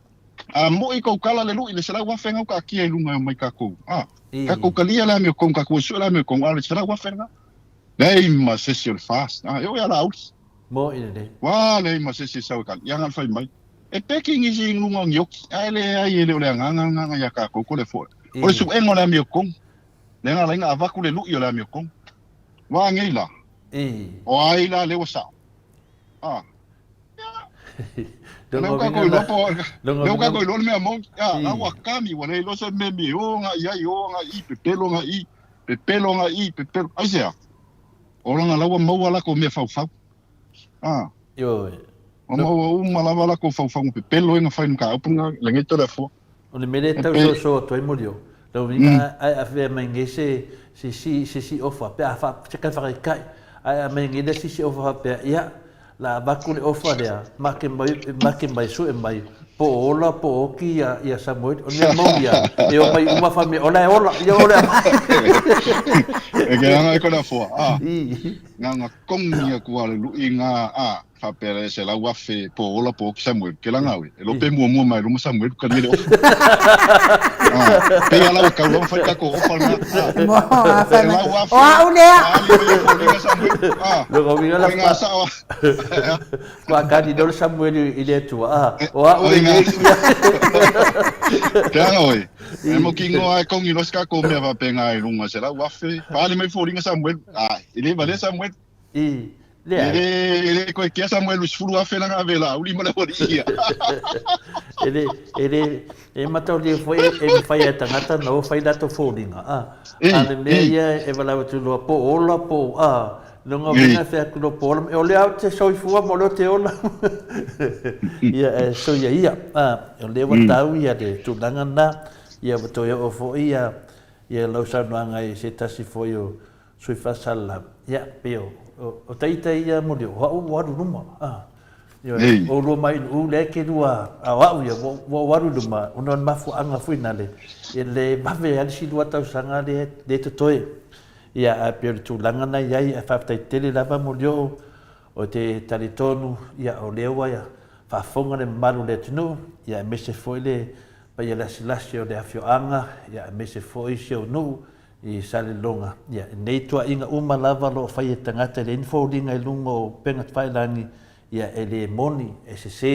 A moʻi kou kala le luʻi le 100,000 na taatia i luga e omai tatou. A, tatou talia le amiotonu, tatou e sue le amiotonu, a o le 100,000 na. Leai ma se isi o le fast. A, e oo ia Laauli. Moʻi lelei. Ua leai ma se isi e sau e kali. Ia na fai mai. E peki nisi i luga o nioki, ae leai e le o le agaga lena ia tatou ko le foe. O le suega o le amiotonu. Lea na ala ai na avatu le luʻi o le amiotonu. Ua nei la. O ai la lea ua sao. A. Ia. Lea ua tatou iloa po o, lea ua tatou iloa le mea moni. Ia, la ua kami, ua le iloa se mea mi e o agai i ai, o agai i, pepelo agai i, pepelo agai i, pepelo. Aisea? O lana la ua maua latou mea faufau. A. Ioe. Ua maua uma lava latou faufauga pepelo ia na fai i le mataupu lena, lenei Toleafoa. O le mea lea e tau soso atu ai Molioo, lau uiga ae avea mai nei se se isi ofa pe a fa se kai whakaikai, ae aumai nei le sisi ofa faapea, ia, la avatu le ofa lea, make mai, make mai, sue mai, po o ola, po o oki ia, ia Samueli. O le mea maoli ia, e omai uma fai mai, o la e ola, ia o le E ke anga e kona foa, a. Nga nga kongi aku a le lui nga, a. faapea e 100,000 po o ola po o oki Samuelu, ke laga au e, e lope muamua mai luma Samuelu talia le ofa. Ah, pei a la ua tau lava fai tatou ofa lena. Ah, Mo, a fai mai. 100,000, O au lea! faali mai e foliga Samuelu. Ah, Lona uiga la o iga sao a. Faakali loa le Samuelu i le Atua, a, o au O iga. lenei ia. Ke aga oe, e moki ingoa e kongi loa se tatou mea faapena i luga, 100,000, faali mai foliga Samuelu. Ah, e le valea Samuelu. I, E leai. le, e le koe kea Samuelu i 10,000 lana ave Laauli ma le aualii ia. E le, e le, e mataulia foi e, e mafai e tagata na o fai latou foliga, a. I, A le mea i. ia e valaau atu loa po o ola po o, a, lona I. uiga e fai atu loa po o ola, o lea ou te soifua ma o lea ou te ola. Ia, e soia ia, a, o lea ua tau ia le tulaga lena, ia ua toe oo foi ia, ia lau saunoaga i se tasi foi o Sui Faasalalau, ia, pei o, o, o taita ia moli, o au ua alu luma, a. Ioe, Ei. o lua mai nuu lea ke lua, a o au ia, ua, ua ou alu i luma, ona o le mafuaaga foi nale, e le vave lava le isi lua tausaga lea, lea e totoe. Ia, ae pei o le tulaga na i ai, ae faafetai tele lava Molioo, o te talitonu, ia, o lea ua faafofoga le mamalu o le atunuu, ia, aemaise foi le paia lasilasi o le afioaga, ia, aemaise foi si ou nuu, i Salelologa. Ia, i nei tuuaiga uma lava o lo o fai e tagata e leai ni foliga i luga o upega tafailagi, ia, e le moni, e sese.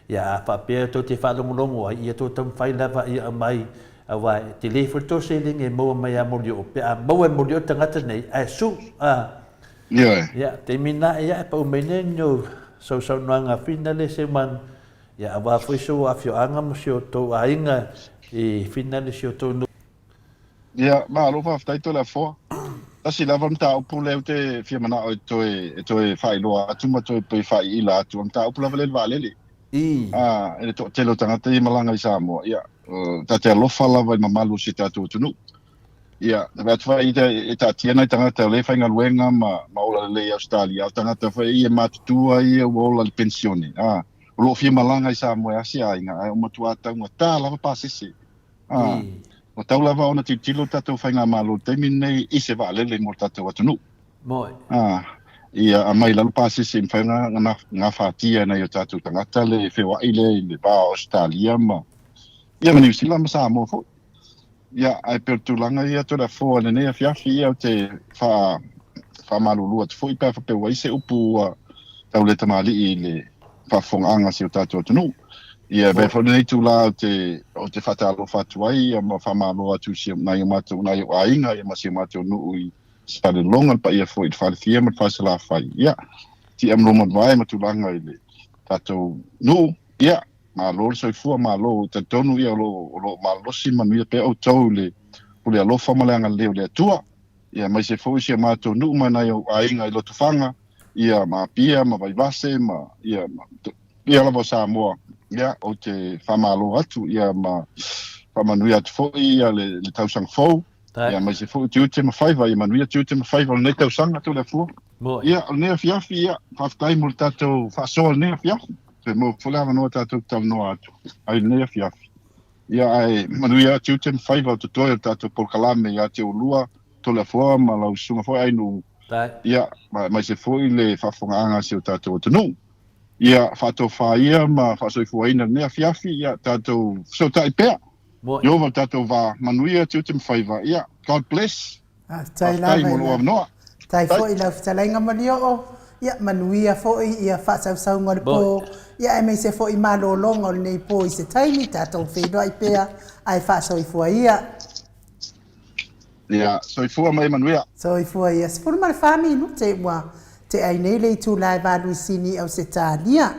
Ia, a faapea tou te faalogologo ai, ia tou taumafai lava ia aumai, aua e tele foi le tou seleni e maua mai ia Molioo, pe a maua e Molioo le tagata nei, ae su, a. Ioe. Ia, taimi na, ia, e pau mai nei ni ou sausaunoaga finale Seuman, ia, aua foi sou afioaga ma si o tou aiga i finale si o tou nuu. Ia, malo faafetai Toleafoa. Tasi lava le mataupu lea ou te fia manao e toe, e toe faailoa atu ma toe pei faaiila atu, o le mataupu lava lea i le vaalele. I. A, i le toatele o tagata ia e malaga i Samoa, ia, ta te alofa lava i le mamalu o si o tatou atunuu. Ia, na vaai atu foi e taatia nai tagata o lea e faigaluega ma, ma ola lelei i Ausetalia, a o tagata foi ia matutua ia ua ola i le penisione, a, o lo o fia malaga i Samoa e asi aiga, ae ua matua taugata lava pasese. Ā, ua tau lava ona tilotilo le tatou Faigamalo i le taimi lenei i se vaalele mo le tatou atunuu. Moe. Ā, ia aumai i lalo pasese e mafai ona gafatia e nai o tatou tagata le feoai lea i le va o Ausetalia ma, ia ma Niu Sila ma Samoa foi. Ia, ae pei o le tulaga ia Toleafoa i lenei afiafi, ia ou te faa, faamalulu atu foi pe a faapea ua i ai se upu ua tau le tamalii i le faafofogaaga a si o tatou atunuu. Ia, avea foi lenei itulā ou te, ou te faatalofa atu ai ia ma faamalo atu i si, nai o matou, nai ou aiga ia ma si o matou nuu i Salelologa, le paia foi i le Falefia ma le Falesalafai. Ia, tia ma loma vae ma tulaga i le tatou nuu. Ia, malo le soifua, malo. Talitonu ia o lo, o lo o malolosi manuia pea outou i le pule alofa ma le agalelei o le Atua. Ia, aemaise foi si o matou nuu ma nai ou aiga i Lotofaga. ia ma Apia ma Vaivase ma ia ma ia lava o Samoa ia ou te faamalo atu ia ma faamanuia atu foi ia le, le tausaga fou ia aemaise foi tiute ma faiva ia manuia tiute ma faiva o lenei tausaga Toleafoa. Ia o lenei afiafi ia faafetai mo le tatou faasoa i lenei afiafi toe maua foi le avanoa tatou te talanoa atu ai i lenei afiafi. Ia ae manuia tiute ma faiva o totoe o le tatou polokalame ia te oulua Toleafoa ma lau susuga foi Ainuu Ia, aemaise foi le faafofogaaga a si o tatou atunuu. Ia, faatofa ia ma faasoifuaina lenei afiafi, ia, tatou fesootai pea. Ieova lo tatou va, manuia tiute ma faiva. Ia, God bless. Faafetai Faafetai lava mo i lou la. avanoa. Faafetai Faafetai. foi i lau fetalaiga Malioo, ia manuia foi ia faasausauga o le po, ia aemaise foi malologa o lenei po i se taimi tatou feiloai pea ae faasoifua ia. Ia, soifua ma ia manuia. Soifua ia. 14 minute ua tea ai nei le itula e valuisini i Ausetalia.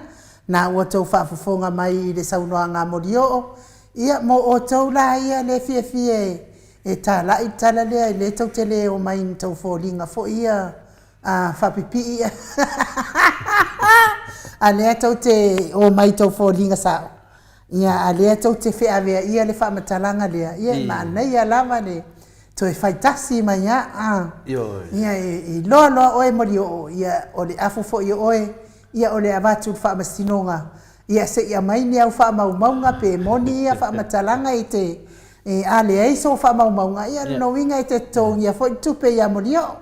Na ua tou faafofoga mai i le saunoaga a Molioo, ia mo outou la ia le fiafia e talai le tala lea, e le tou te le omai i ni tou foliga foi ia a faapipii a lea tou te omai i tou foliga sao. Ia, a lea tou te feaveaia le faamatalaga lea, ia e manaia lava le toe fai tasi mai a, a. Ia, e iloa loa oe Molioo, ia, o le afu foi o oe, ia, o le avatu i le faamasinoga, ia, se i aumai ni au faamaumauga pe moni ia faamatalaga e te, e, a leai sou faamaumauga, ia, o lona uiga e te totogia foi le tupe ia Molioo.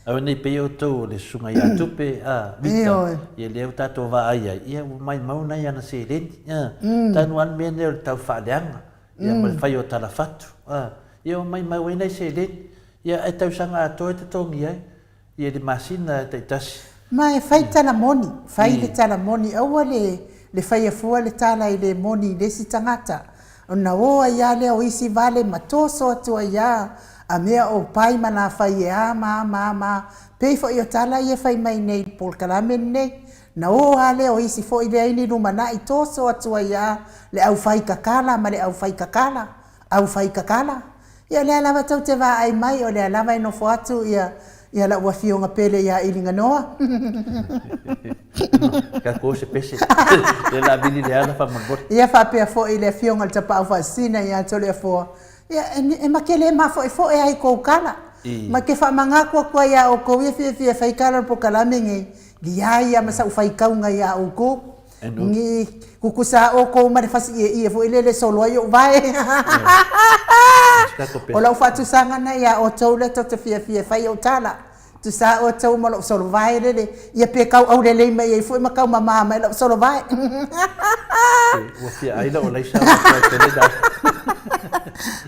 Aua nei pei outou o le susuga ia Tupe, a, Vita, ia lea ua tatou vaai ai, ia ua maimau nai ana seleni, a, tanu lava le mea lenei o le tau faaleaga, ia ma le fai o tala fatu, a, ia ua maimau ai nai seleni, ia ae tausaga atoa e totogi ai, ia le masina taitasi. Ma e fai tala moni, fai le tala moni, aua le le faia fua le tala e le moni i le isi tagata, ona o ai a lea o isi vale ma toso atu ai a a mea o pai ma na fai e a ma a ma a ma a, pei foi o tala ia e fai mai nei i le polokalame lenei, na o a lea o isi foi leai ni lumanai toso atu ai a le au fai kakala ma le au fai kakala, au fai kakala. Ia o lea lava tou te vaai mai o lea lava e nofo atu ia ia lau afioga pele ia Iliganoa. Tatou se pese. Lea la vili le ala faamolemole. Ia faapea foi le afioga i le Tapaau Faasisina ia Toleafoa. Ia e, e ma ke le mafoefoe ai kou kala. Ma ke faamagako atu ai iā oukou ia fiafia e fai kala o le polokalame nei, liai ia ma sau faitauga iā oukou. Ni kukusa oukou ma le fasi ieie foi lele solo ai ou vae. O lau faatusaga na iā outou lea tou te fiafia e fai ou tala. Tusa outou ma lou solo vae lele, ia pe kau aulelei mai ai foi ma kau mamā mai lau solo vae. Ua fia ai lau alaisa ua tuai tele na.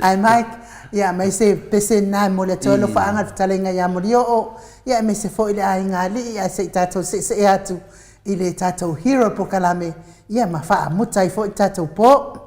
Ae Mike, ia aemaise pese lena e momoli atu ai alofaaga i le fetalaiga ia Molioo, ia aemaise foi le aiga alii ae se i tatou seesee atu i le tatou hero polokalame ia ma faamuta ai foi le tatou po.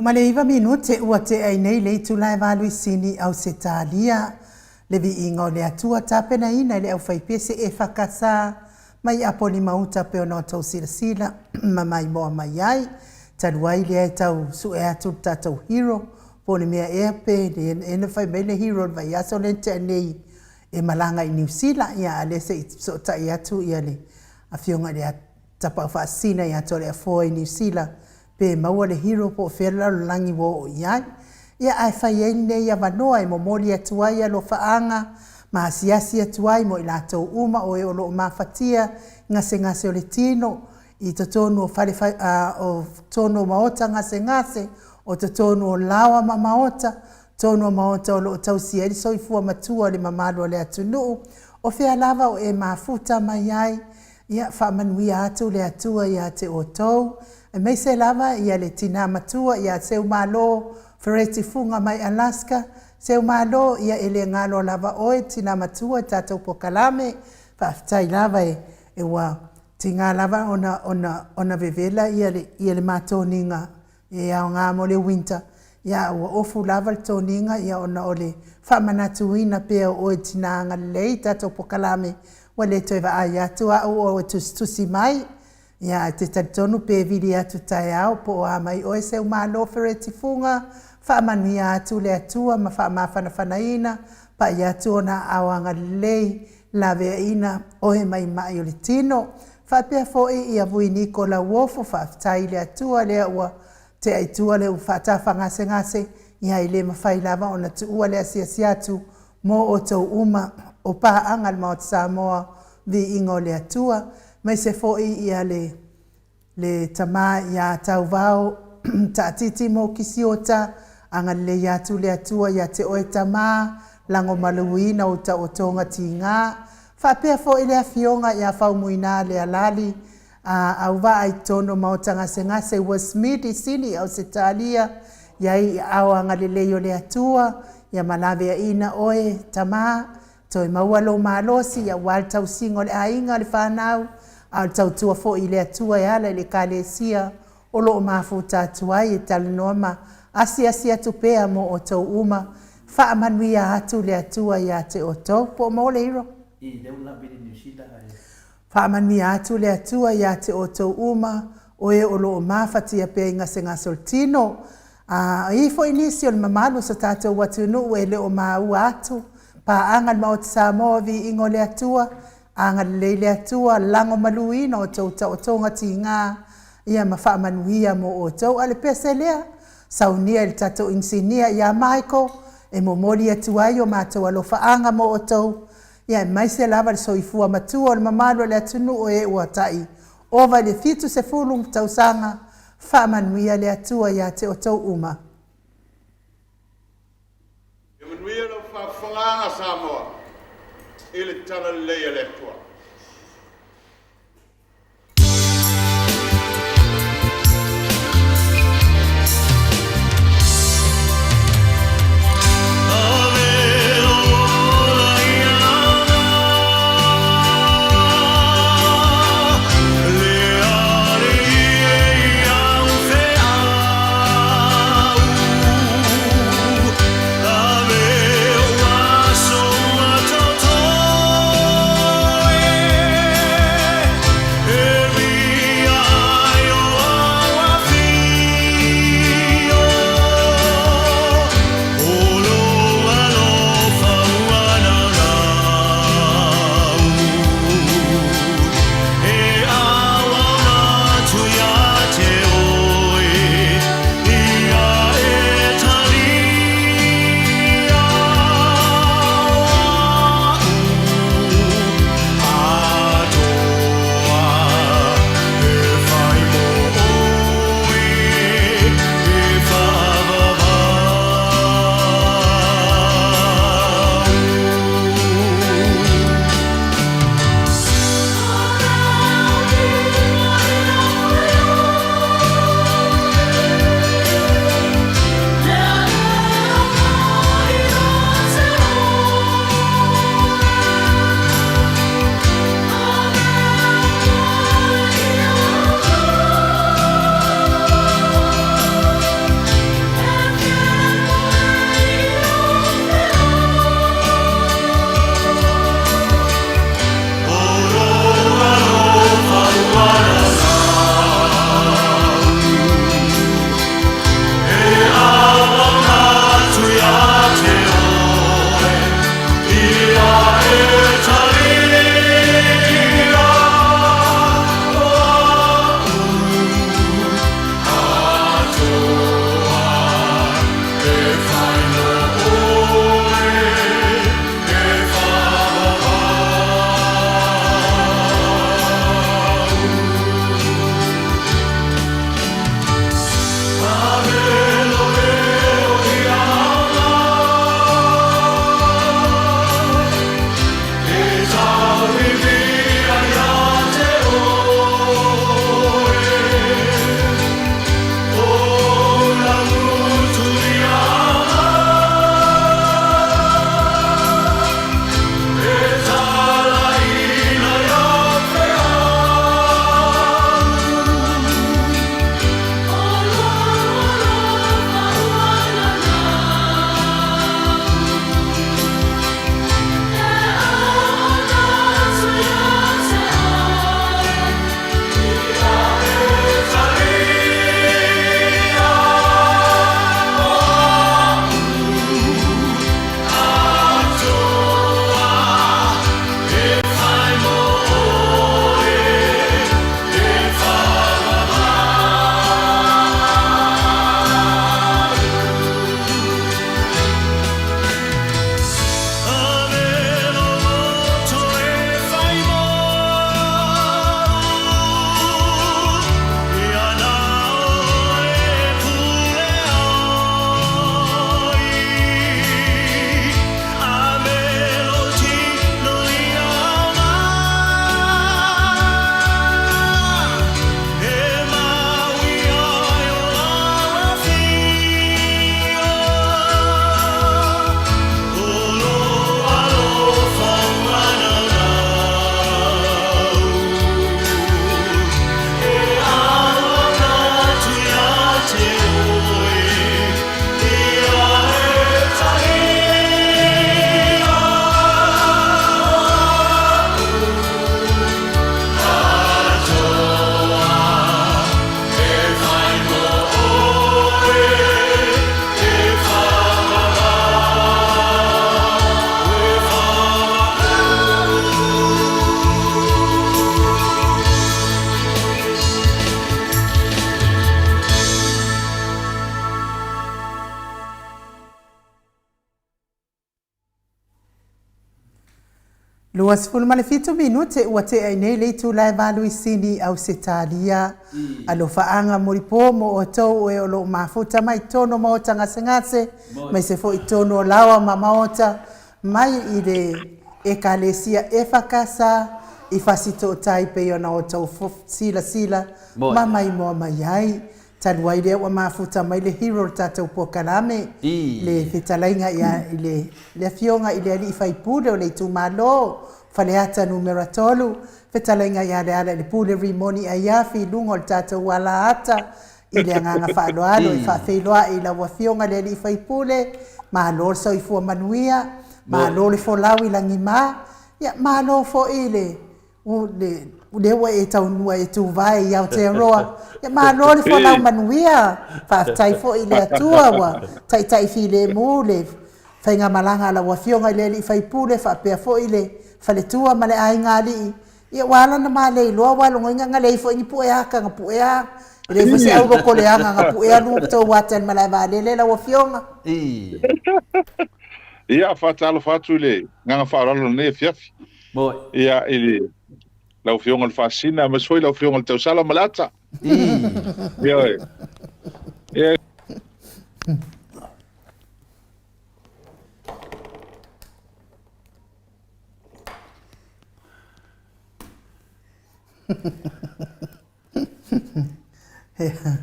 19 minute ua tea ai nei le itula e valu i Sini, Ausetalia. Le viiga o le Atua tapenaina e le aufaipese EFKS. mai Apolima-uta pei ona outou silasila ma maimoa mai ai. Talu ai lea e tau sue atu le tatou hero po o le mea ea pe le ea na fai mai le hero i le vaiaso lea na tea nei e malaga i Niu Sila, ia a o lea se i fesootai atu ia le Afioga i le Tapaau Faasisina ia Toleafoa i Niu Sila pe maua le hero po o fea le lalolagi ua oo i ai. Ia ae fai ai lenei avanoa e momoli atu ai alofaaga ma asiasi atu ai mo i latou uma o e o lo o mafatia i gasegase o le tino, i totonu o fale fai, a, o totonu o maota gasegase, o totonu o laoa ma maota, totonu o maota o lo o tausia ai le soifua matua o le mamalu o le atunuu, o fea lava o e mafuta mai ai, Ia faamanuia atu le Atua ia te outou, aemaise lava ia le tina matua ia Seumalo Fereti Fuga mai Alaska. Seumalo, ia e le galo lava oe tina matua i tatou pokalame. Faafetai lava e, e ua tiga lava ona, ona, ona vevela ia le, ia le ma toniga e aoga mo le winter, ia a ua ofu lava le toniga ia ona o le faamanatuina pea o oe tina agalelei i tatou pokalame ua le toe vaai atu au o e tusitusi mai ia ae te talitonu pe vili atu taeao po o a mai oe Seumalo Fereti Fuga faamanuia atu le Atua ma faamafanafanaina pai atu ona aao agalelei laveaiina oe mai mai o le tino Faapea foi ia Vui Niko Lauofo, faafetai i le Atua lea ua tea i tua le faatafagasegase, ia e le mafai lava ona tuua le asiasi atu mo outou uma o paaga a le Maota Samoa, viiga o le Atua. Aemaise foi ia le le tama ia Tauvao Taatiti Mokisiota, agalelei atu le Atua ia te oe tama, lagomaluina ou taotoga tiga, Faapea foi le Afioga ia Faumuina Lealali, a auvaa i totonu o Maota Gasegase Westmead i Sini, Ausetalia, i ai i aao agalelei o le Atua, ia malaveaiina oe, tama, toe maua lou malosi aua le tausiga o le aiga, le fanau, a o le tautua foi i le Atua e ala i le Ekalesia o lo o mafuta atu ai e talanoa ma asiasi atu pea mo outou uma. Faamanuia atu le Atua ia te outou. Po o maua le hero? I lea ua lavili Niu Sila ae. Faamanuia atu le Atua ia te outou uma, o e o lo o mafatia pea i gasegase o le tino. A i ai foi nisi o le mamalu o so tatou atunuu e le o maua atu, paaga le Maota Samoa, viiga o le Atua, Agalelei le Atua, lagomaluina outou taotoga tiga, ia ma faamanuia mo outou. A o le pese lea, saunia i le tatou inisinia ia Michael, e momoli atu ai o matou alofaaga mo outou, ia aemaise lava le soifua matua o le mamalu o le atunuu o e ua tai ova i le 70 tausaga, faamanuia le Atua ia te outou uma. Ia manuia lau faafofogaaga Samoa i le Talalelei a le Atua. 27 minute ua tea ai nei le itula e valu i Sini, Ausetalia. Alofaaga mulipo mo outou o e o lo o mafuta mai totonu o maota gasegase, maise foi i totonu o laoa ma maota, mai i le Ekalesia EFKS i Fasitootai pei ona outou silasila ma maimoa mai ai. Talu ai lea ua mafuta mai le hero o le tatou polokalame, le fetalaiga ia i le le Afioga i le Alii Faipule o le itumalo Faleata Numera 3, fetalaiga ia Lealailepule Rimoni Aiafi i luga o le tatou alaata i le agaga faaaloalo e faafeiloai i lau Afioga i le Alii Faipule, malo le soifua manuia, malo le folau i lagima, ia malo foi i le O lea ua e taunua e tuvae i Aotearoa. Ia malo le folau manuia. Faafetai foi i le Atua ua taitai filemu le faigamalaga a lau Afioga i le Alii Faipule faapea foi le faletua ma le aiga alii. Ia ua ala ona ma le iloa ua logoina na leai foi ni pueaka na puea. E leai foi se auloko leaga na puea lu tou ata i le malae vaalele lau Afioga. Ia, faatalofa atu i le agaga faaaloalo i lenei afiafi. Moi. Ia, i le, lau Afioga i le Faasina, aemaise foi lau Afioga i le Tausala ma le Ata. Ioe. Ia. Ia.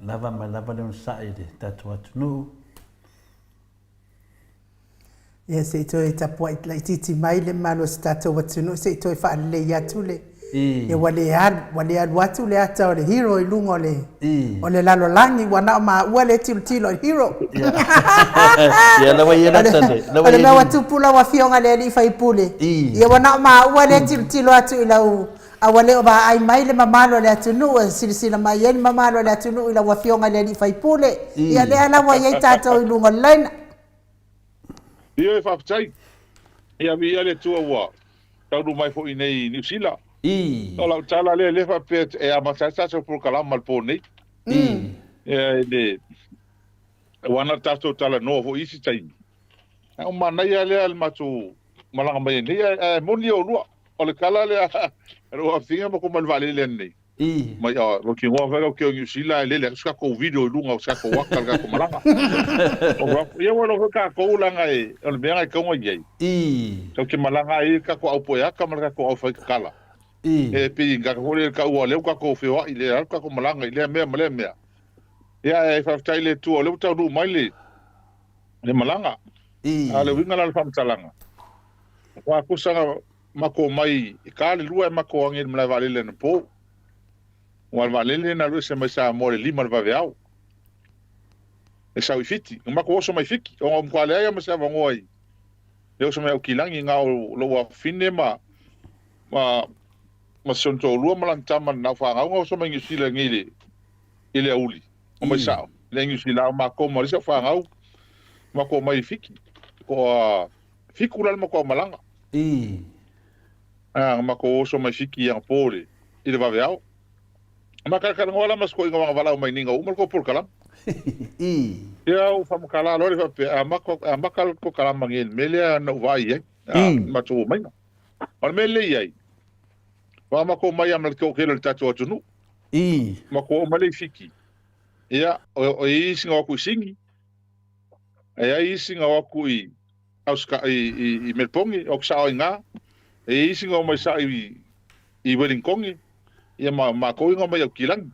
Lava ma lava le onosai i le tatou atunuu. Ia se i toe tapuai laitiiti mai le mamalu o si tatou atunuu se i toe faalelei atu le ia ua le alu ua le alu atu le ata o le hero i luga o le o le lalolagi ua na o maua le tilotilo i le hero. Ia lava ia le ata le O le mea ua tupu lau afioga i le alii faipule. Ia ua na o maua le tilotilo atu i lau A ua le o vaai mai le mamalu o le atunuu e silasila mai ai le mamalu o le atunuu i lau Afioga i le Alii Faipule, ia lea la ua i ai tatou i luga o le laina. Ioe, faafetai. Ia viia le Atua ua taunuu mai foi nei i Niu Sila. O lau tala lea, lea faapea e amata ai le tatou polokalama i le po nei. Ia, i le, aua na tatou talanoa foi i isi taimi. Ae ua manaia lea le matou malaga mai ai nei, ae moni oulua. O le tala lea a lou afafine ma mai le vaalele ananei. Mai a lo ki ngoa fai ke o New Zealand e lele atu se tatou video i luga o se tatou ata le tatou malaga. Ia ua lo tatou langa e o le mea na e taunga i ai. Tau ke malaga ai le tatou au poe ata ma le tatou au fai tatala. E pei tatou foi le taua lea ua tatou feoai le alu tatou malaga i lea mea ma lea mea. Ia e faafetai i le Atua o lea ua taunuu mai le le malaga. A o le uiga la o le faamatalaga, Aua tusa na matou omai i ka le lua e matou agi i le malae vaalele anapo. Aua o le vaalele na alu ese mai Samoa i le lima o le vaveao e sau i Fiti. Na matou oso mai Fiti ona ua matua leai lava ma se avanoa i le oso mai Aukilani na o lou afafine ma ma ma si ona toalua ma lana tama na o fanau na oso mai Niu Sila nei i le i le aoauli. Omai sao le Niu Sila o matou ma le isi au fanau matou omai i Fiti. Toa Fiku la le matou malaga. A, na matou oso mai Fiti i anapo i le, i le vaveao. Na matalanoa la ma si toeaina na valaau mai nei ina ua uma le tou polokalame. Ia ua faamatala loa le faapea, e amata, e amata le polokalama nei i le mea lea na ou vaai i ai, a, i le matou omaiga. O le mea lea i ai, ua matou omai lava ma le toatele o le tatou atunuu. Matou oo mai lea i Fiti, ia, o, o i ai isi na o atu i Sini, E i ai isi na o atu i Auska, i, i, i Melbourne, o atu sao ai i ina. E i ai isi na omai sao i, i Wellington, ia ma matou na omai i Aukilani.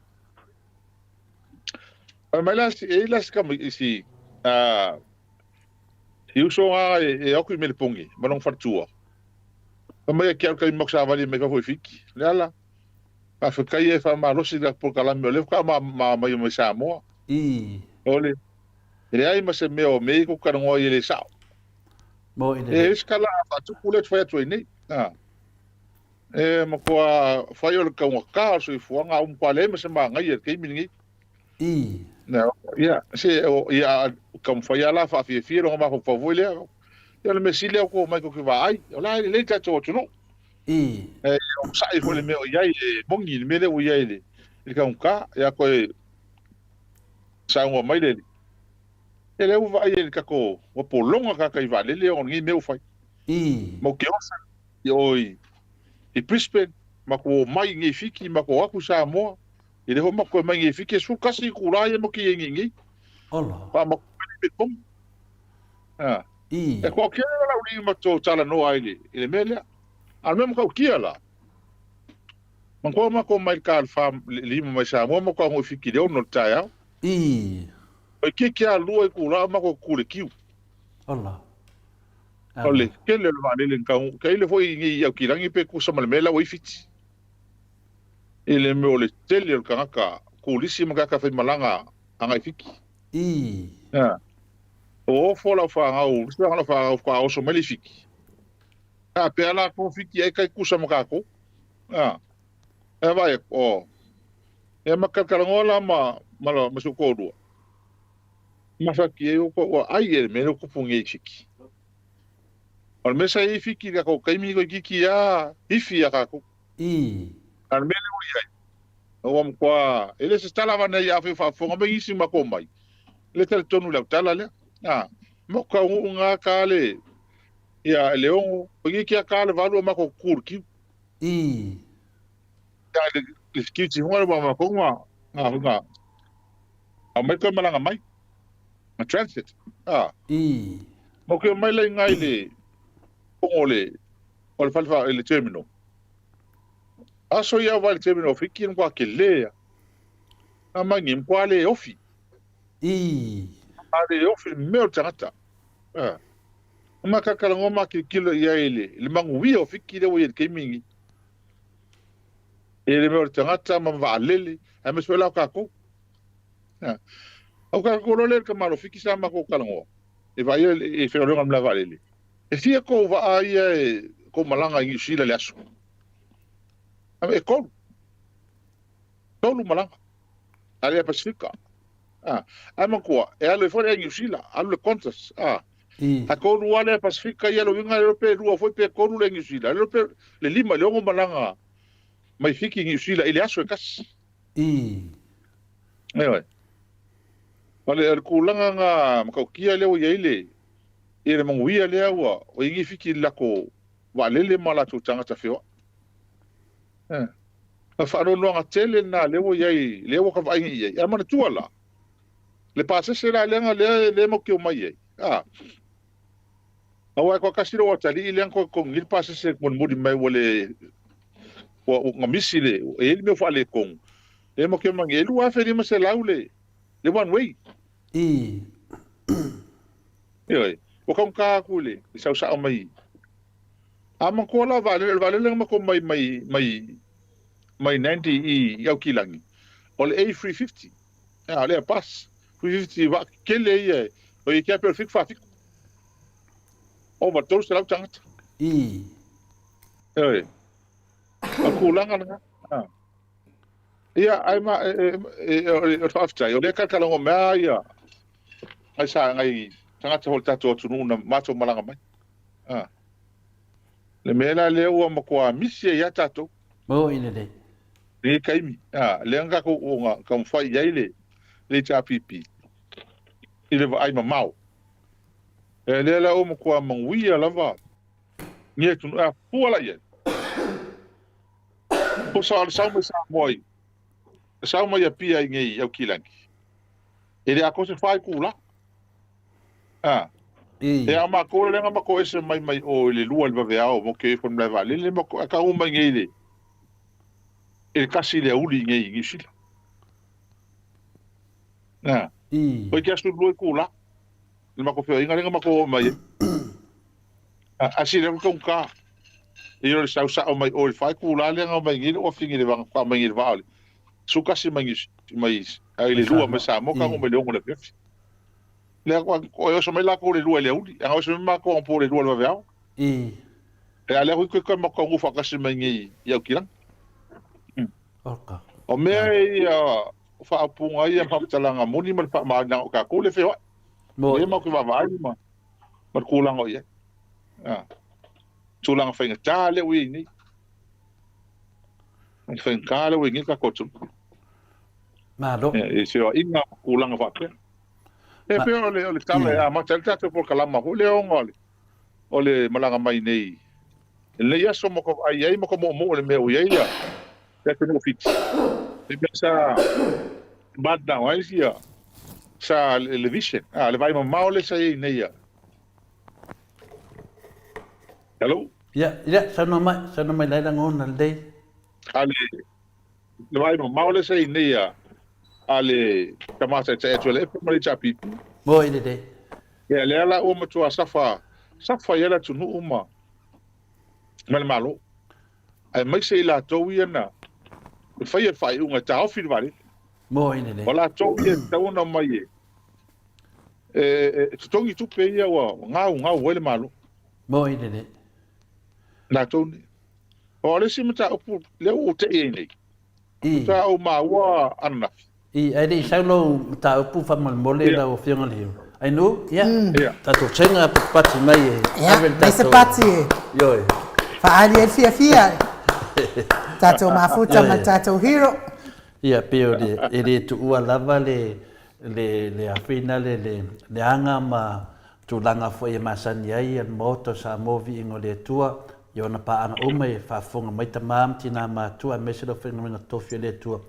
Fai mai la si, e i ai la si tama, si, uh, si uso na e, e o atu i Melbourne, ma lona faletua. Fai mai ia ki au taimi maku savali mai fafo i Fiti. Leala, faafetai e faamalosi le polokalame o lea faatoa ma, ma mai mai Samoa. Ole, E leai ma se mea o mea ia tou talanoa ai e le sao. Mo i le. E isi tala a faatupu lea ou te fai atu ai nei. A. E matua fai o le taugata o le soifuaga a ua matua leai ma se manaia i le taimi lenei. Na, ia, se, o, ia, taumafai lava la faafiafia lona mafaufau foi lea. Ia o le mea sili lava ua omai tou te vaai, o la e lelei le tatou atunuu. E onosai foi i le mea o i ai, e moni le mea lea ua i ai i le taugata. Ia toe. Saunoa mai le alii, Ia lea ua vaai ai i le tatou ua pologa tagata i vaalele ona o lenei mea ua fai. Ma ou te oso i o i Brisbane, matou omai i nei i Fiti, matou o atu i Samoa, ia lea foi matou toe mai nei i Fiti, e 11 itula ia matou te i ai nei i nei. Faatoa matou omai lea i Melbourne. E toatele la lau matou talanoa ai i le mea lea. A o le mea matautia la, manatua matou omai i le ta i le 5 mai Samoa matou taunuu i Fiti i le 6 o le taeao. Toeitiiti lava 2 itula o matou tutu i le kiu. O le tele o le vaalele na taunuu. Tailo foi i nei i Aukilani pe tusa ma le mea la ua i Fiti. I le mea o le tele o le tagata turisi ma tagata faimalaga agai i Fiti. Ua ofo lau fanau, isi lau fanau faatoa oso mai le i Fiti. A pea latou Fiti ai tai tusa ma tatou. A, e vaai atu, o. Ia ma talatalanoa la ma, ma, ma si ou toalua. Masaki ai ua ai e le mea lea ua tupu nei i Fiti. O le mea sa i ai Fiti i le tatou taimi toeitiiti lava ifi ia tatou. A o le mea lea ua i ai, ua matua, e le o se tala avane ai afai o faafofoga mai nisi ma matou omai, e le talitonu i lau tala lea. A, matou taunuu na ta le, ia le 6, toeitiiti lava ta le 8 o matou tutu i le kiu. Ia le security foi lea ua matou na, na, na aumai toe malaga mai, na transit. A. Matou te omai la i ina i le fono o le, o le fale, i le terminal. Aso ia vai i le terminal o Fiti e matua tele lava. A mai nei, matua le ofi. Matua le ofi le mea o le tagata. A. Ma talatalanoa ma tilotilo i ai i le manuia o Fiti lea ua i ai i le taimi lenei. I le mea o le tagata ma vaalele, aemaise foi la o tatou. O tatou loa lea i le tamalo o Fiti sa matou talanoa, e vaaia le faigaluega o le malae vaalele. E fia tou vaa ia e tou malaga i Niu Sila i le aso? E 3. 3 malaga. A le Pasifika. Ae manatua, e alu ai foi le Air Niu Sila, alu le Qantas. A 3 lava le Air Pasifika ia, lona uiga e le iloa pe 2 foi pe 3 le Air Niu Sila. E le iloa pe le 5 i le 6 malaga mai Fiti i Niu Sila i le aso e tasi. Ioe. O le tulaga na matautia lea ua i ai le ia le manuia lea ua i ai Fiti i le latou vaalele ma latou tagata feoai. O le faanoanoaga tele lena lea ua i ai, lea ua ta vaai nei i ai. Ae manatua la, le pasese la lea lea matou te omai ai, a, aua e toatasi lou atalii lea na toe totogi nei le pasese e mulimuli mai ua le, ua na misi le, e i ai le mea ua faaletonu, lea matou te omai nei, e $2,500 le one way. Ioe, ua taugata atu i le sau sao mai. A matua la vaalele, o le vaalele na matou mai mai mai mai Nandi i Aukilani, o le A350, a, o le Airbus 350 vaa tetele ia, o i tea pei o le 747. Ova 300 tagata. Ioe, o le tulaga lena. Ia, ae ma, o le faafetai, o lea e talatalanoa mai lava ia, nai sa, nai tagata foi o le tatou atunuu na matou malaga mai. A. Le mea la lea ua matua misi ai lava tatou. Oi lelei. Lenei taimi, a, lea na tatou na taumafai i ai le HRPP i le vaai mamao. E lea la ua matua manuia lava ni atunuu, a fua la i ai. Po sa o le sau mai Samoa i, sau mai Apia i nei i Aukilani. E le atoa se 4 itula. A. E a matou le na matou ese mai mai o i le 2 i le vaveao mo ke ifo i le malae vaalele matou ae taunuu mai nei i le i le 1 i le aoauli i nei i Niu Sila. A. Oi ke aso 2 itula le matou feoaiga lea na matou oo mai ai. A, a sili atu taugata. I lo le sau sao mai o i le 4 itula lea na omai nei le ofi nei le vaa na omai nei le vaa o le 11 mai Niu mai ai le 2 mai Samoa taunuu mai le 6 i le afiafi. Lea e oso mai latou i le 2 i le aoauli, a na oso mai matou anapo i le 2 i le vaveao. E a lea hui koe matou taunuu faatasi mai nei i Aukilani. O mea ia, o faaupuga ia ma faamatalaga moni ma le faamaoniga o tatou le feoai. Lea matou te vaavaai ma le tulaga o i ai. Tulaga faigata lea ua i ai nei. Faigata lea ua i ai nei le tatou atunuu. Malo. I feoaiga ma tulaga faapea. E pei o le, o le tala e amata ai le tatou polokalama foi lea ona o le, o le malaga mai nei i lenei aso ma ka vaai ai ma ka moomoo i le mea ua i ai ia le atunuu o Fiti. Le mea sa mananao ai sia sa le vision, a, le vaai mamao lea sa i ai nei ia. Hello? Ia, ia, saunoa mai, saunoa mai la e lagona lelei. A le, le vaai mamao lea sa i ai nei a, a le tama taitai atu a le Epe ma le HRPP. Moi lelei. Ia, lea la ua matua safa, safa ai le atunuu ma, ma le Malo. Aemaise i latou ia na faia le faaiuga e taofi le vaalele. Moi lelei. O latou ia e tatau ona omai e, e, e totogi tupe ia ua gaugau ai le Malo. Moi lelei. Latou nei. O le isi mataupu lea ua ou tei ai nei, sa ou maua ananafi. I, ae le i sau lou mataupu faamolemole lau Afioga i le Ainu, ia, tatou sega patipati mai e ave le tatou. Ia, se pati e. Ioe. Faaali ai le fiafia. Tatou mafuta ma le tatou hero. Ia, pei o le, e le tuua lava le, le, le afina le, le, le aga ma tulaga foi e masani ai le Maota o Samoa Viiga o le Atua i ona paaga uma e faafofoga mai tama ma tina matua aemaise le aufaigaluega tofi a le Atua.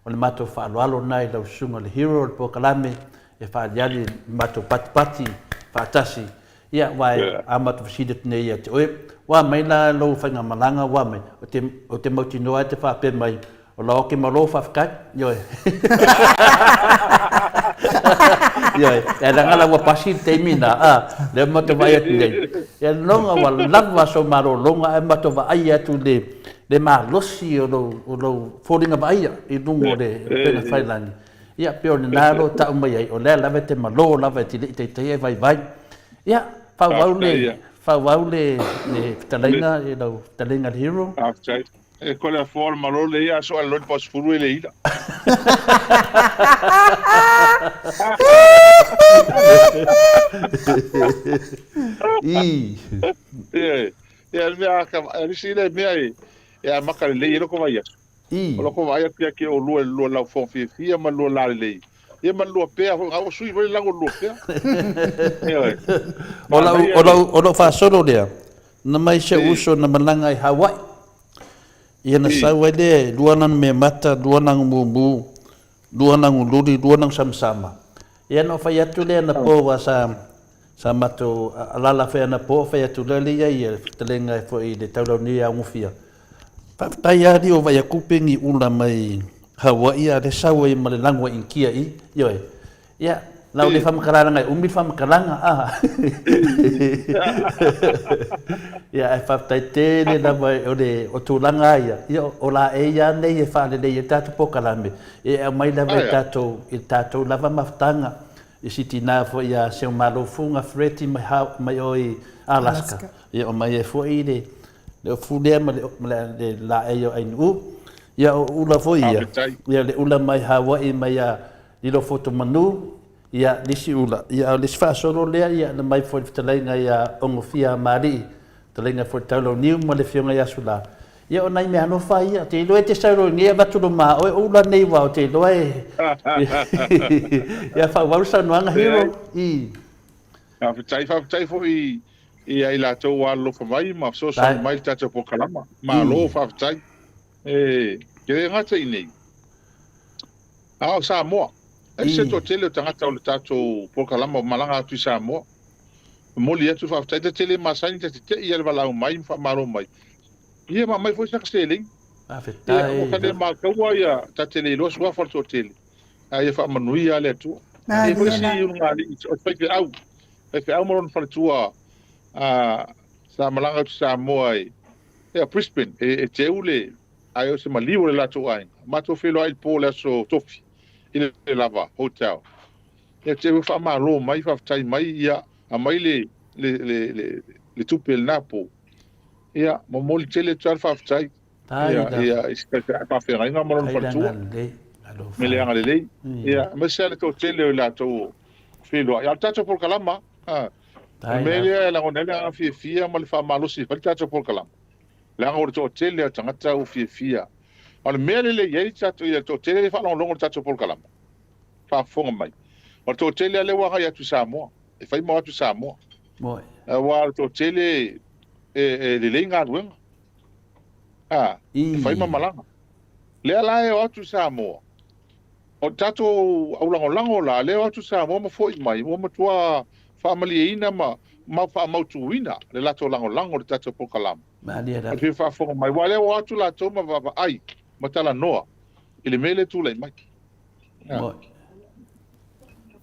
O le matou faaaloalo lena i lau susuga le hero o le polokalame e faaaliali i le matou patipati faatasi. Ia, aua e amata fesili atu nei ia te oe, ua mai la lou faigamalaga ua mai, ou te, ou te mautinoa e te faapea mai, O la oke malo faafetai. Ioe. Ioe. E leaga la ua pasi le taimi na, a, lea matou vaai atu nei. Ia loga ua lava so malologa ae matou vaai atu i le le malosi o lou o lou foliga vaaia i luga o le upega tafailagi. Ia pei o lena lo tau mai ai, o lea lava e te malo lava e te le i taitaia e vaivai. Ia, faaauau le faaauau le le fetalaiga i lau fetalaiga le hero. Faafetai. E kole a foa le malo le ia aso a loni pa sefulu e le ila. I. Ia, ia le mea ka le si le mea e e amata lelei e loko vai aso. I. O loko vai atu ia ke o lua lua lau fong fiafia ma lua la lelei. Ia ma lua pea foi ngau sui foi lago lua pea. Ia. O lau o lau o lau faasolo lea. Na mai si ou uso na malaga i Hawaii. Ia na sau ai lea e lua lana meamata, lua lana mumu, lua lana luli, lua lana samasama. Ia na ou fai atu lea anapo aua sa sa matou alaala foi anapo, fai atu lea lea i ai le fetalaiga foi i le taulauniu ia Augofia. Faafetai lava alii o Vaiakupe ni ula mai Hawaii a o lea sau ai ma le lago Initia i i. Ioe. Ia, lau le faamatalaga e umi le faamatalaga, a. Ia, ae faafetai tele lava o le o tulaga lava ia, ia o laei lava nei e faalelei ai le tatou polokalame, e aumai lava i tatou i le tatou lava mafutaga i si tina foi ia Seumalofuga Freddie mai mai o i Alaska, ia aumai ai foi le le ofu lea ma le ma le laei o Ainuu. Ia o ula foi ia, ia le ula mai Hawaii mai ia Lilo Fotomanu, ia, le isi ula, ia, a o le isi faasolo lea, ia, na mai foi le fetalaiga ia Ogofia Maali'i, fetalaiga foi le Taulauniu ma le Afioga ia Sula. Ia, o nai meaalofa ia, ou te iloa e te sau loa i nei avatu lo maoe o ula nei aua ou te iloa e ia faaauau le saunoaga Hero. I. Faafetai, faafetai foi ia i latou ua alolofa mai ma fesoasoani mai i le tatou polokalama. Malo faafetai. E le gata i inei, a o Samoa. E ese le toatele o tagata o le tatou polokalama ua malaga atu i Samoa. Momoli atu le faafetai, ta te le masani ta te tei lava i le valaau mai ma faamalo mai. Ia ma aumai foi saka seleni. Ia ua ta le mataua ia ta te le iloa suafa o le toatele, a ia faamanuia lava le Atua. E i ai foi si ulugalii o le faifeau, faifeau ma lona faletua sa malaga atu i Samoa i Brisbane e teu le ae o se maliu o le latou aiga. Matou feiloai i le po o le aso Tofi i le Lava Hotel. Ia te ua faamalo mai, faafetai mai, ia aumai le, le, le, le, le tupe i lena po. Ia, momoli tele atu lava le faafetai. Ia, ia, i se faafeagaiga ma lona faletua. Me le agalelei. Ia, aemaise lava le toatele o i latou o feiloai. A o le tatou polokalama, a, o le mea lea e lagona ai le agaga fiafia ma le faamalosi e fai le tatou polokalama. Leaga o le toatele o tagata ua fiafia. O le mea lea e i ai le tatou, ia le toatele lea e faalogologo i le tatou polokalama, faafofoga mai, o le toatele lava lea ua agai atu i Samoa, e fai ma o atu i Samoa. Aua o le toatele e lelei galuega, a, e fai ma malaga. Lea la e o atu i Samoa, o le tatou aulagolago la, lea e o atu i Samoa ma foi mai, ua matua faamalieina ma faamautuina le latou lagolago i le tatou polokalama. O le fia faafofoga mai, aua o lea ua o atu latou ma vaavaai ma talanoa i le mea lea e tulai mai.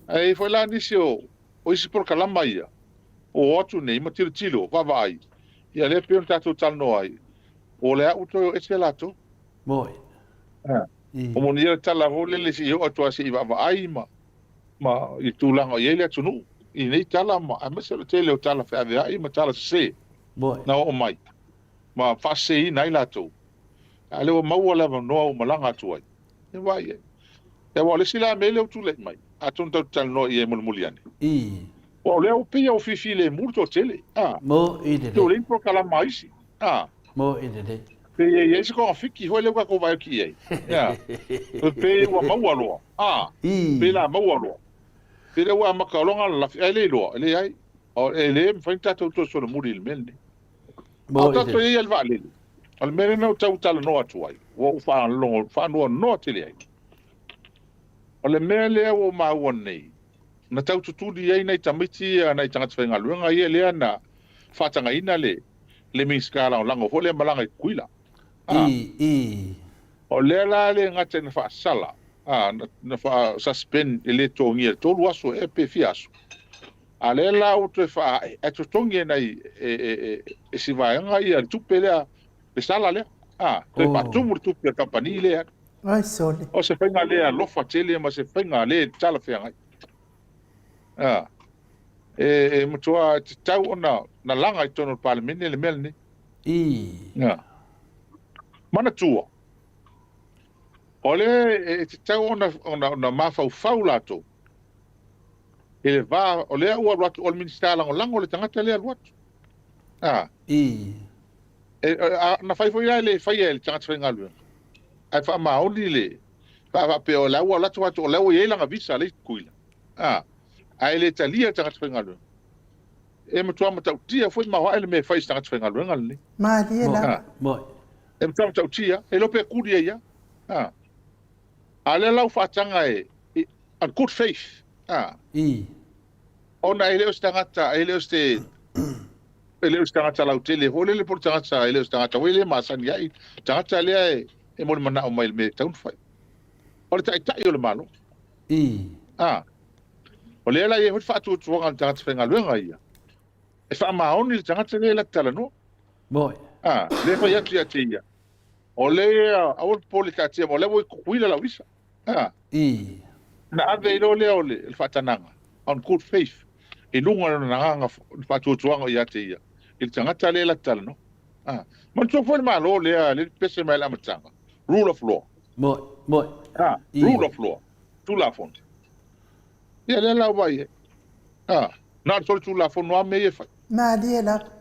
Ae i ai foi la nisi o isi polokalama ia ua o atu nei ma tilotilo, vaavaai, ia lea e pei ona tatou talanoa ai, o lea ua toe o ese latou. Ua monia le tala foi lele se i oo atu lava se i vaavaai ma ma i tulaga o i ai le atunuu i nei tala ma aemaise o le tele o tala feaveai ma tala sese na oo mai ma faaseseina ai latou. A o lea ua maua le avanoa ua malaga atu ai, ia vaai i ai. Aua o le isi la mea lea ua tulai mai, atonu tatou te talanoa i ai mulimuli ane, aua o lea ua pei ua fifilemu le toatele, a, pei ua leai ni polokalama a isi, a, pei e i ai se togafiti foi lea ua tatou vaai atu i ai, a, pei ua maua loa, a, pei o le a maua loa. Pei lea ua amata loa ona lalafi, ae le iloa, e leai, e le mafai ona tatou toe solomuli i le mea lenei. A o tatou i ai i le vaalele, o le mea lea na ou tau talanoa atu ai, ua ou faalogo, faanoanoa tele ai. O le mea lea ua ou maua nei, na tau tutuli ai nai tamaiti ia, nai tagata faigaluega ia lea na faatagaina le le Minisita Lagolago foi lea e malaga i Tutuila. A. O lea la le gata ina faasala, a, na faa-suspend e le totogia i le 3 aso ea pe fia aso. A lea la ua toe faaae, ae totogi e nai e si vaega ia le tupe lea, le sala lea. A, toe faatumu le tupe a le kamupani lea. Ai sole. O se faiga le alofa tele ma se faiga le talafeagai. A, e matua tatau ona na laga i totonu o le Palemene le mea lenei. A, manatua, o lea e tatau ona mafaufau latou i le va o lea ua alu atu, o le Minisita Lagolago le tagata lea e alu atu. A. E, na fai foi la e le faia e le tagata faigaluega, ae faamaoni le faapea o la ua alu atu atu o la ua i ai lana visa lea i Tutuila. A. Ae le talia le tagata faigaluega. E matua matautia foi ma maoae le mea e fai i se tagata faigaluega lenei. Malie lava. E matua matautia, e le iloa pe kuli ai lava. A. A o lea la ua faataga e, on good faith, a. Ona e le o se tagata, e le o se, e le o se tagata lautele foi lele po o le tagata, e le o se tagata foi lele e masani ai, tagata lea e molimanaʻo mai i le mea e tatau ona fai. O le taitai o le Malo. A. O lea la e i ai foi le faatuatuaga o le tagata faigaluega ia, e faamaoni le tagata lea e lata talanoa. A, lea e fai atu ia te ia, O lea, aua le popole taatia mai, o lea ua i Tutuila lau visa. A. Na ave ai loa lea o le faatanaga, on good faith, i luga o lona agaga, le faatuatuaga ia te ia, i le tagata lea e lata talanoa. A. Manatua foi le Malo lea, lea e pese mai i le amataga, rule of law. A, rule of law, Tulafono. Ia, lea la ua vaai ai. A, na o le solitulafono lava mea ia e fai. Malie lava.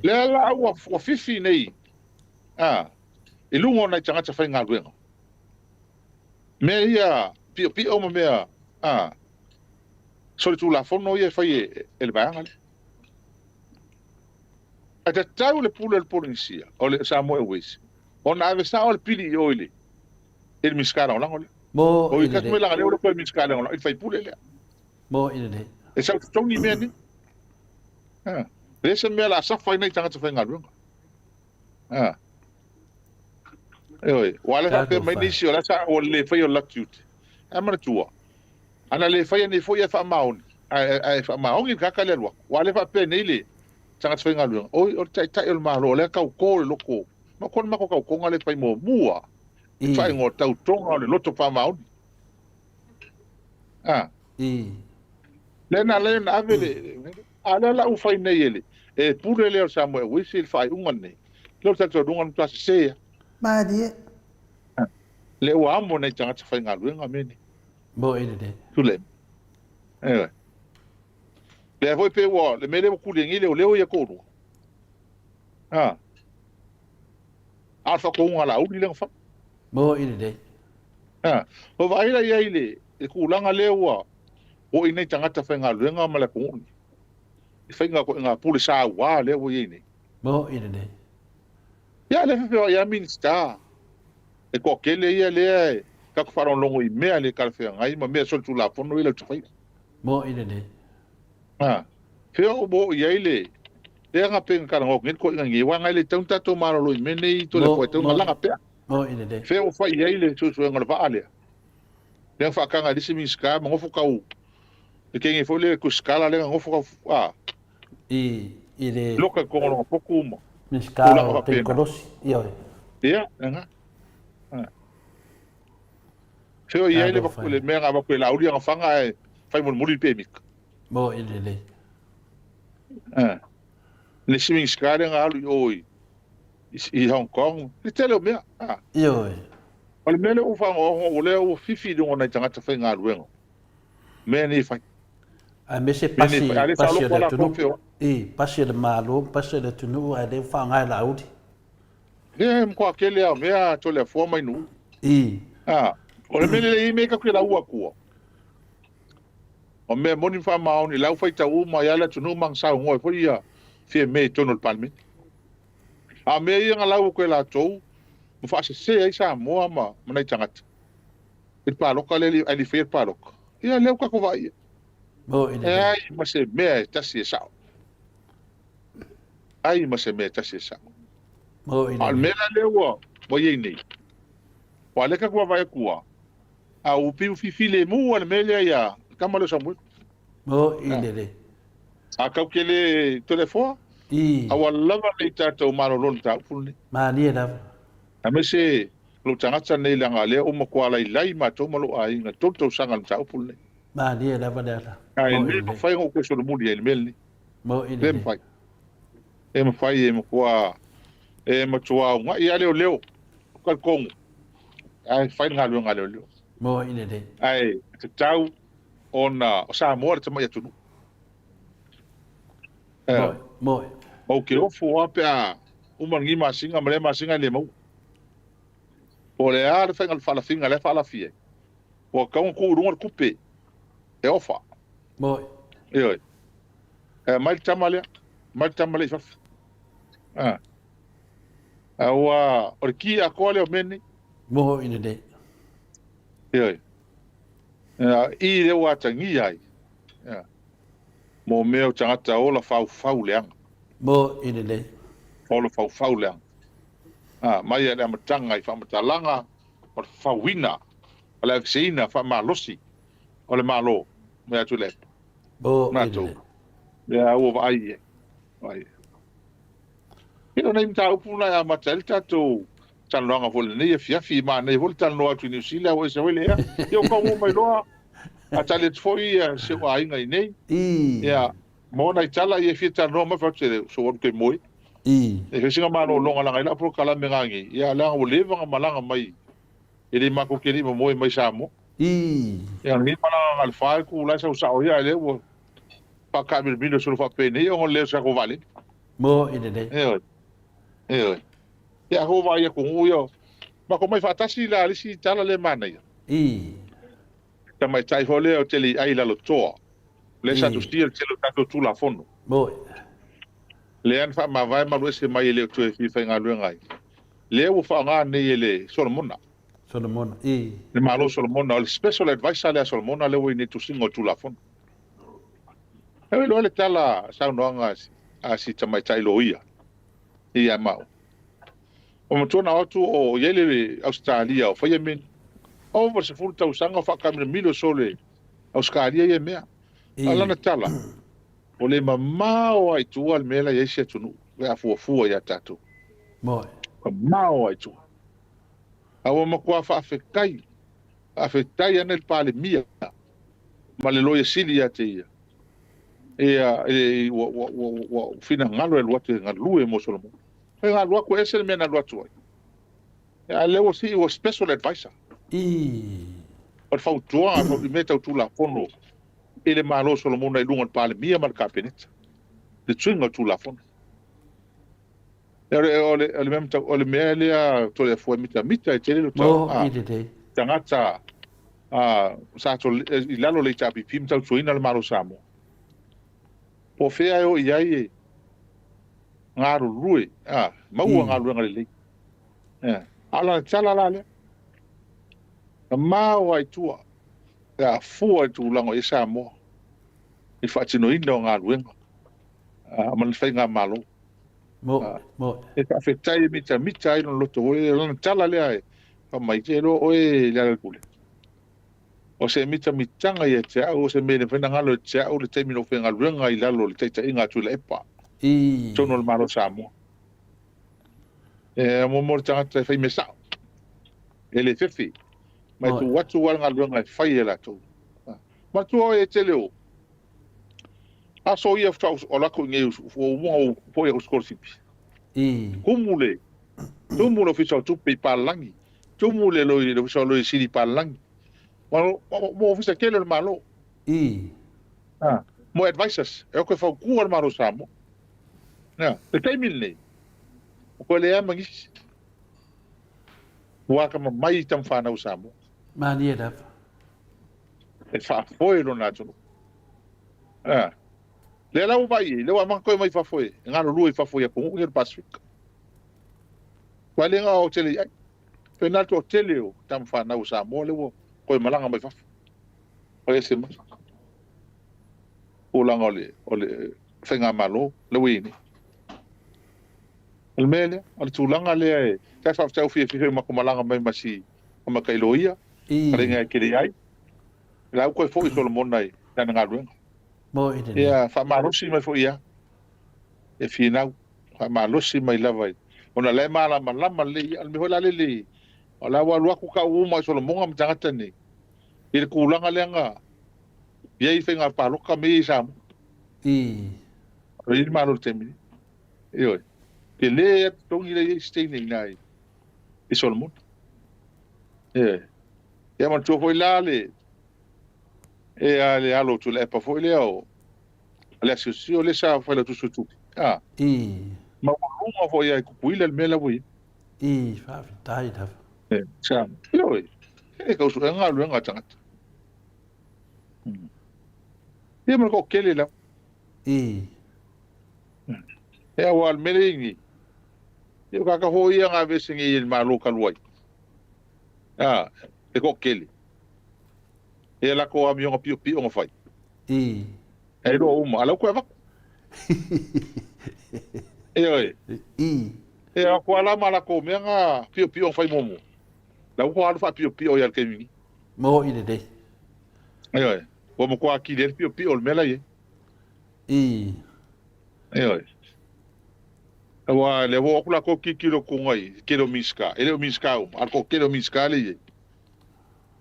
Lea la ua fifi nei A, i luga o nai tagata faigaluega. Mea ia piopio ma mea a, solitulafono ia e fai e le vaega lea. Ae tatau le pule o le Polenisia, o le Samoa Airways, ona ave sao le pili i o i le i le Minisita Lagolago lea. Mo i le. Kasi mai leaga lea ua le toe Minisita Lagolago, i le sui usufono lea. Mo i le. E sau totogi mea nei. A, e le se mea o le a safa ai nai tagata faigaluega. A. Ioe, ua le faapea mai nisi o la sa ua le faia o le latou tiute. Ae manatua, ana le faia nei foi ae faamaoni, ae faamaoni le tagata lea e alu atu. Ua le faapea nei le tagata faigaluega, oi, o le taitai o le Malo, o lea e tauto le loto, ma ko le matou tautoga lea e fai muamua, le faaigoa o le tautoga o le loto faamaoni. A. Lea na ala ai ona ave le, a lea la ua fai nei e le e pule lea o le Samoa Airways i le faaiuga lenei. Lea o le talitonuga na matua sese lava. Malie. Lea ua amo nai tagata faigaluega mea nei. Mo i lelei. Tulai. Ioe. Lea foi pei ua, le mea lea ua tuli ai nei leoleo ia toalua. A. A o le faatonuga a Laauli lea na fai. Moni lelei. A, ua vaai la i ai i le, le tulaga lea ua oo i nei tagata faigaluega ma le atunuu nei, i faiga ituaiga pule saua lea ua i ai nei. Moni lelei. Ia, lea e feoai lava Minisita, e toatele ia lea e tatou faalogologo i mea le talafeagai ma mea solitulafono ia latou te faia. Moni lelei. A, fea o oo i ai le lea na pei na talanoa atu nei le toeaina nei, aua na e le tatau ona tatou malolo i mea nei Toleafoa e tatau ona laga pea. Moni lelei. Fea ua fai i ai le suesuega o le vaa lea, lea na faataga e le isi Minisita ma nofo tau le teine foi lea le Tusikala lea na nofo tau a I i le loka i totonu o lona potu ma Minisita tulaga o faapena. Tenikolosi, ioe. Ia, lena. A. Fea o i ai le, le mea na avatu e Laauli ana fana ae fai mulimuli le pemita. Moni lelei. A. Le isi Minisita lea na alu i o i, i Hong Kong, le tele o mea. A. Ioe. O le mea lea ua faanoanoa, o lea ua fifi i luga o nai tagata faigaluega. Mea nei e fai. Aemaise pasi, pasi o le atunuu. I, pasi o le Malo, pasi o le atunuu, ae lea ua faaaoga e Laauli. Ia, e matua tele lava o mea Toleafoa mai Nuu. I. A, o le mea lelei i mea tatou te lau atua. O mea moni ma faamaoni, lau faitau uma ai lava le atunuu ma saunoa ai foi ia Fiame i totonu o le Palemene. A o mea ia na lau atu e latou ma faasese ai Samoa ma, ma nai tagata i le palota lea, ae le i faia le palota. Ia, lea ua tatou vaai i ai. Moni lelei. Leai ma se mea e tasi e sao. Ai ma se mea e tasi e sao. Moni A o le lelei. mea la lea ua, ua i ai nei, aua o lea tatou vaavaai atu lava, a ua pei ua fifilemu lava le mea lea ia le tama lea o Samuelu. Moni lelei. A tatou te le Toleafoa, I. aua lava ne i tatou malolo i le mataupu lenei. Malie lava. Aemaise lou tagata lenei leaga o lea ua matua lailai matou ma lou aiga i le 3 tausaga i le mataupu lenei. Malie lava Leala. Ae Moni le lelei. mafai ona ou toe solomuli ai i le mea lenei. Moni Le lelei. mafai. Le mafai e matua e matua una'i lava leoleo. Talitonu ae fai le galuega a leoleo. Moni lelei. Ae tatau ona o Samoa le tamai atunuu. Moni, moni. Ou te ofo lava pe a uma lenei masina ma lea masina e le maua. Po o le a le faiga faalafiga lea e faalafi ai, ua tatau ona tuu i luga le tupe e ofa. Moni. Ioe. E aumai le tama lea, aumai le tama lea i fafo. A. Aua o le ki atoa lea o mea nei. Moni lelei. Ioe. I lea ua atagia ai. Ia. Mo mea o tagata ola faufau leaga. Moni lelei. Ola faufau leaga. A, mai lava i le amataga i faamatalaga o le fafauina, o le aveseina faamalosi o le Malo mai a Tuilaepa. Moni Matou. lelei. Lea ua vaai i ai. Vaai i ai. Ia o nai mataupu na e amata ai le tatou talanoaga foi i lenei afiafi, manaia foi le talanoa atu i Niu Sila, ua ese foi le ea. Ia ua taunuu mai loa, a tali atu foi si ou aiga i inei. Ia, ma ona i tala ia e fia talanoa mai, fai atu, se sou alu ke moe. E fai sina malologa leaga i lau polokalame nga nei, ia leaga ua leva ona malaga mai, e le matou te le i momoe mai Samoa. Ia lenei malaga na le fa itu la e sau sao ia, ae lea ua faataamilomilo solo faapenei ona o le leo o se tatou vaalele. Moni lelei. Ioe, ioe. Ia ho vaai atu nuu ia, matou omai faatasi la le isi tala lea manaia. Tamaitai foi lea o te le i ai i Lalotoa, lea sa tusia le tele o tatou Tulafono. Moni. Lea na faamavae ma alu ese mai e le o toe fia faigaluega ai. Lea ua faaaoga nei e le Solomona. Solomona, i. Le Malo o Solomona, o le special advisor lea a Solomona lea ua i nei tusiga o Tulafono. E iloa le tala saunoaga a si tamaitai loia ia maua. Ua matua na o atu o i ai le Ausetalia o faia mea nei. Ova le 10 tausaga o faakaamilomilo solo e Ausetalia ia mea. A o lana tala, o le mamao lava i tua le mea la i ai se atunuu pe a fuafua ia tatou. Mamao lava i tua. A ua matua faafetai, faafetai ana i le Palemia ma le Loia Sili ia te ia, ia, ua, ua, ua, ua finagalo e alu atu e galue mo Solomona. Fai na alu atu, e ese le mea na alu atu ai. Ia, a lea ua sii ua special advisor. O le fautuaga i mea tau Tulafono i le Malo o Solomona i luga o le Palemia ma le Kapeneta. Le tuiga o Tulafono. O le, o le, o le mea, o le mea lea Toleafoa e mitamita e tele lo tau, a, tagata a, sa to, i lalo le HRPP ma tautuaina le Malo Samoa. Po o fea e o i ai e galulue, a, maua galuega lelei. A o lana tala la lea, mamao lava i tua pe a fua i le tulaga o i ai Samoa i le faatinoina o galuega ma le faigamalo. E faafetai e mitamita ai lona loto foi, o lana tala lea e fai mai, te iloa oe Lealailepule, o se mitamitaga ia te au, o se mea e le mafai ona galo ia te au le taimi na ou faigaluega ai i lalo o le taitaiga a Tuilaepa i totonu o le Malo o Samoa. E mo le tagata e fai mea sao, e le fefe, ma e tuu atu lava le galuega e fai e latou. Manatua oe e tele o aso ia faatoa ou alu atu i inei ua uma ona ou foi atu i sikolasipi. Tumu le tumu le Ofisa o Tupe i Palalagi, tumu le le Ofisa o Loia Sili i Palalagi. Mo ofisa tele o le Malo. Mo advisors, e o atu e fautua le Malo o Samoa. Nā, le taimi lenei, ua toe leai lava ma nisi. Ua atamamai i tama fanau a Samoa. Malie lava. E faafoe lona atunuu. A, lea la ua vaai i ai, lea ua amata toe mai fafo e galulue i fafo i atunuu ia o le Pasefika. Aua e le gao tele i ai. Pena le toatele o tama fanau a Samoa lea ua toe malaga mai fafo. O ese mai. Tulaga o le, o le faigamalo lea ua i ai nei. O le mea lea, o le tulaga lea e, tai faafetai ua fiafia foi matou malaga mai ma si tamaitai loia, kalaiga e tele ai. La ua toe foi Solomona i lana galuega. Ia faamalosi mai foi ia e finau, faamalosi mai lava i, ona la e malamalama lelei ia. O le mea foi la lele, o la ua alu atu tau uma i Solomona ma tagata nei, i le tulaga lea na i ai faiga palota me i Samoa. O le malo i le taimi nei. Ioe. Tele atu totogi lea i ai se teine i ina i Solomona. Ioe. Ia manatua foi la le e a le alo o Tuilaepa foi lea o le asiosio lea sa failautusi o tupe. A. Maualuga foi ia i Tutuila le mea la ua i ai. I, faafetai lava. E, sa, ioe. E tau suega galuega a tagata. Ia ma le toatele lava. I. E aua o le mea lea i nei, ia o tagata foi ia na aveese nei e le Malo talu ai, a, le toatele, ia latou amioga piopio na fai. I. E iloa uma, a o la ua toe avatu. Ioe. I. E avatu lava la ma latou mea na piopio na fai muamua. La ua alu faapiopio ia i le taimi nei. Moni lelei. Ioe. Ua matua atili ai le piopio o le mea la e i ai. I. Ioe. Aua lea ua oo atu latou tilotilo atu i le tele o Minisita, e le o Minisita uma, a o le toatele o Minisita lea e i ai.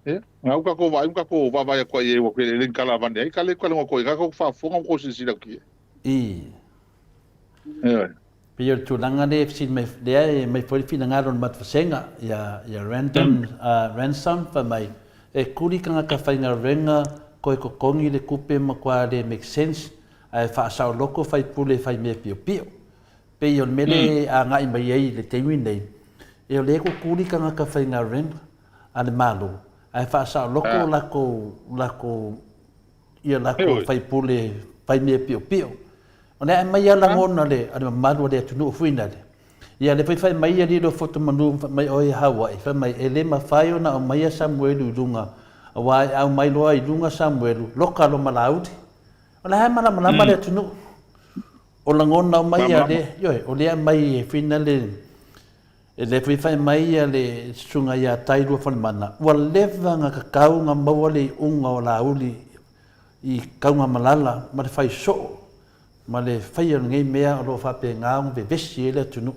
Ia, na ua tatou vaai ma tatou vaavaai atu ai i ai, ua e le ni tala avane ai, tala talanoa atu ai, tatou faafofoga ma tou silasila atu i ai. I. Ioe. Pei o le tulaga lea e fesili mai, lea e aumai foi le finagalo o le matou vasega, ia, ia Random, Ransom, fai mai, e kuli tagata faigaluega koe totogi le tupe matua le make sense, ae faasaoloko faipule fai mea piopio. Pei o le mea lea e agai mai ai i le taimi lenei, e o lea e kukuli tagata faigaluega a le Malo, ae faasaoloko lakou, lakou ia latou faipule fai mea piopio. O lea aumai lava lagona a le mamalu o le atunuu foi lale. Ia lea foi fai mai alii o Fotomanu fai mai oe Hawaii, fai mai e le mafai ona aumaia Samuelu i luga aua e aumai loa i luga Samuelu, loka loa ma Laauli. O la e malamalama le atunuu. O lagona uma ia lea, ioe, o lea aumai e finale E le foi fai mai ia le susuga ia Tailua Falemana, ua leva na kakau na maua le iuga o Laauli i Kaugamalala ma le fai soo ma le faia o lenei mea o lo o faapena ona vevesi ai le atunuu.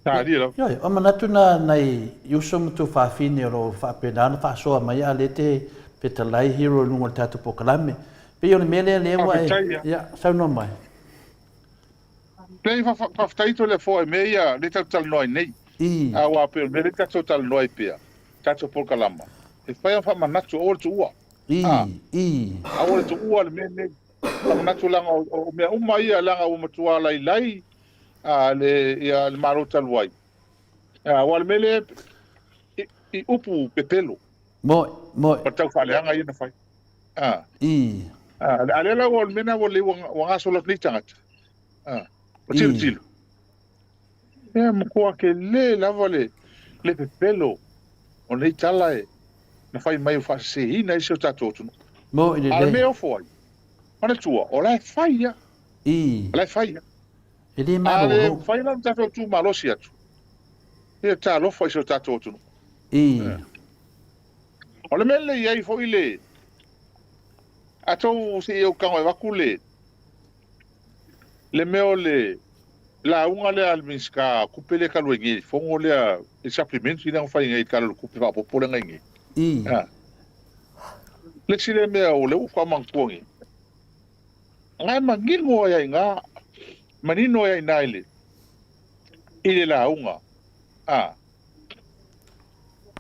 Talia lava. Ioe, o manatu na nai uso ma tuafafine o lo o faapena ona faasoa mai a o lea e te fetalai Hero i luga o le tatou polokalame. Pei o le mea lea lea ua e, Faafetai ia. ia, saunoa mai. Pei faafetai Toleafoa i mea ia lea tatou talanoa ai nei. I. Aua pei o le mea lea tatou talanoa ai pea, tatou polokalama, e fai ona faamanatu aua le tuua. I. I. Aua le tuua le mea lenei. Faamanatu leaga o mea uma ia leaga ua matua lailai. a le ia le Malo talu ai. Aua o le mea lea i, i upu pepelo. Moe, moe. Ma tau faaleaga ia na fai. A. I. A, a lea la ua o le mea na ua le ua, ua gasolo atu nei tagata. A. Ua tilotilo. Ia matua tele lava le, le pepelo o nei tala e na fai mai ua faaseseina ai si o tatou atunuu. Moe lelei. A o le mea e ofo ai, manatua, o la e fai ia. I. O la e fai ia. E le A le malolo. mafai la ona tatou tu malosi atu, ia talofa i si o tatou atunuu. I. O le mea lelei ai foi le, a tou se i ou tago e avatu le, le mea o le lauga lea a le Minisita o Tupe lea talu ai nei, le fono lea, le supplementary lea na fai nei i le Tala o le Tupe faaopoopo lea na i nei. I. Le isi lea mea o lea ua faamanatua nei, na e manino ai i ina, manino ai i ina i le, i le lauga a,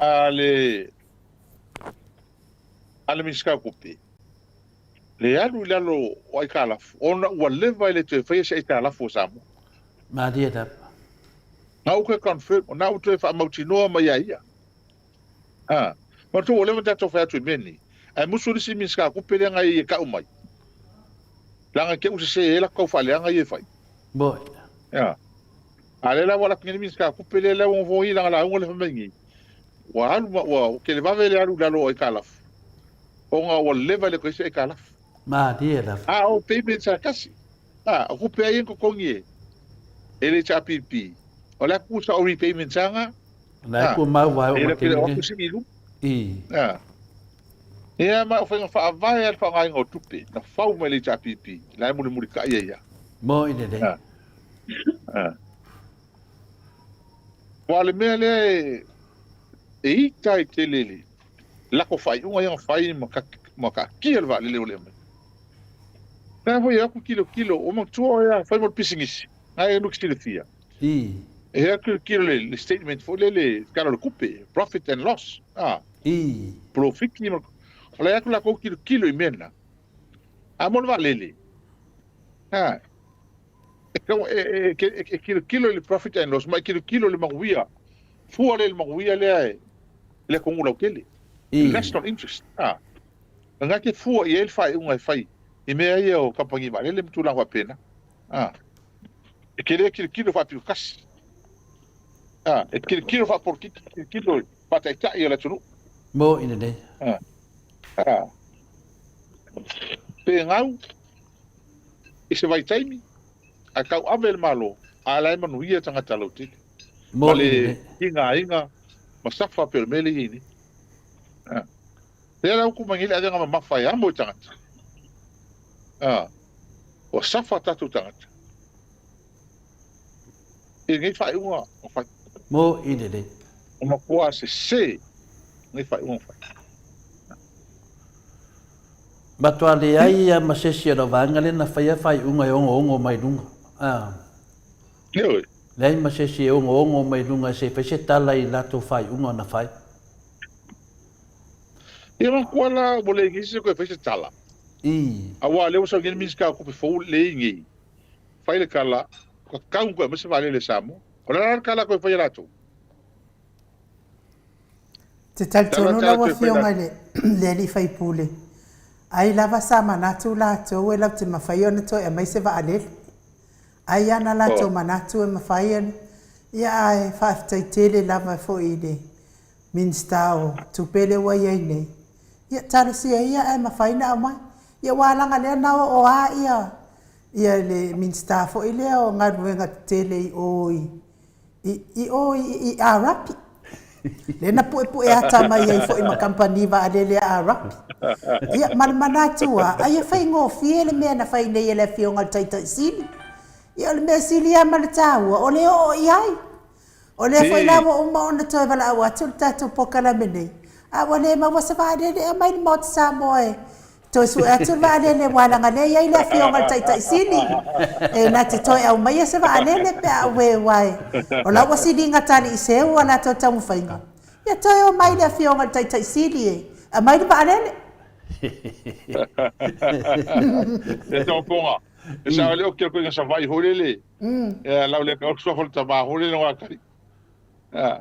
a le, a le Minisita o Tupe, le alu i lalo o aitalafu, ona ua leva e le toe faia se aitalafu a Samoa. Malie lava. Na ou toe confirm, na ou toe faamautinoa mai ia ia. A, manatua ua leva ona tatou fai atu i mea nei, ae musu le isi Minisita o Tupe lea na ia tau mai, leaga te u sese ai latou taufaaleaga ia e fai. Moi. A, a lea la ua alu atu nei le Minisita o Tupe lea, lea ua nofo i lana lauga lea fai mai nei, ua alu ma ua televave le alu i lalo o aitalafu, ona ua leva e le toe se aitalafu. Malie lava. A o payments a tasi. A, o tupe ai e totogi e, e le HRPP, o le a tusa o repayments anga, La e tumau ai o E ma le taimi o sili lu. I. A. Ia ma o faiga faavae a le faaaogaina o tupe na fau mai le HRPP, la e mulimulitai ai ia. Mo i lelei. A. A. Aua o le mea lea e, e ita ai tele i le lako faaiuga ia na fai ma, ka, ma kaatia le vaalele o le aumai. La foi e o atu tilotilo, ua manatua oe a fai mo le pisinisi, na e luki silafia. I. E atu tilotilo le, le statement foi lele, tala o le tupe, profit and loss. A. I. Polofiti ma, o la e atu latou tilotilo i mea na. A mo le vaalele, a, e, e, e, e, e tilotilo i le profit and loss, ma e tilotilo i le manuia, fua lea i le manuia lea e, le atunuu lautele. I. National interest. A. Na te fua i ai le faaiuga e fai i mea ia o kamupani vaalele ma tulaga faapena. A. E tele tilotilo faapitotasi. A. E tilotilo faapolokiki, tilotilo faataitai o le atunuu. Mo i lelei. A. A. Pe gau i se vaitaimi, ae tauave e le Malo, a la e manuia tagata lautele. Mo Ma i le lelei. tigaina ma safa pei o le mea lea e i ai nei. A. Lea la upu mai nei le avega mamafa e amo i tagata. A, ua safa tatou tagata i lenei faaiuga na fai. Mo i lelei. Ua matua sese lenei faaiuga na fai. Matua leai ia ma sesi o lau vaega lea na faia faaiuga e ogoogo mai luga. A. Ioe. Leai ma sesi e ogoogo mai luga se i fai se tala i latou faaiuga na fai. Ia matua la ua le gisi se koe fai se tala. I. Aua lea ua sau nei le Minisita o Tupe fou le i nei. Fai le tala, ua tatau ona toe aumai se vaalele i Samoa. O le a la le tala e toe fai e latou? Te Le a la talitonu le tala e lau toe fai e afioga i latou? le le alii faipule, ai lava sa manatu latou e latou te mafai ona toe aumai se vaalele. Ai ana latou Oh. manatu e mafai ona, ia ae faafetai tele lava foi i le Minisita o Tupe lea ua i ai nei, ia talosia ia ae mafai ona aumai. Ia ua alaga lea na oo a ia ia le Minisita foi lea o Galuega Tetele i o i i i o i i Arapi. Lea na puepue ata mai ai foi ma kamupani vaalele a Arapi. Ia ma le manatu a ai e faigofie le mea na fai nei e le Afioga i le Taitai Sili. Ia o le mea sili lava ma le taua o le oo i ai. O lea foi la ua uma ona toe valaau atu le tatou polokalame nei, a ua le maua se vaalele e aumai i le Maota Samoa e toe sue atu le vaalele aua leaga lea e i ai le Afioga i le Taitai Sili e na te toe aumaia se vaalele pe a uē aua o la ua siliga taliiseu a latou taumafaiga. Ia toe omai le Afioga i le Taitai Sili e aumai le vaalele. E taupoga. E sao le oki o koe Savaii foi lele. Ia lau le ka suafa o le tama foi lele o kari. Ah.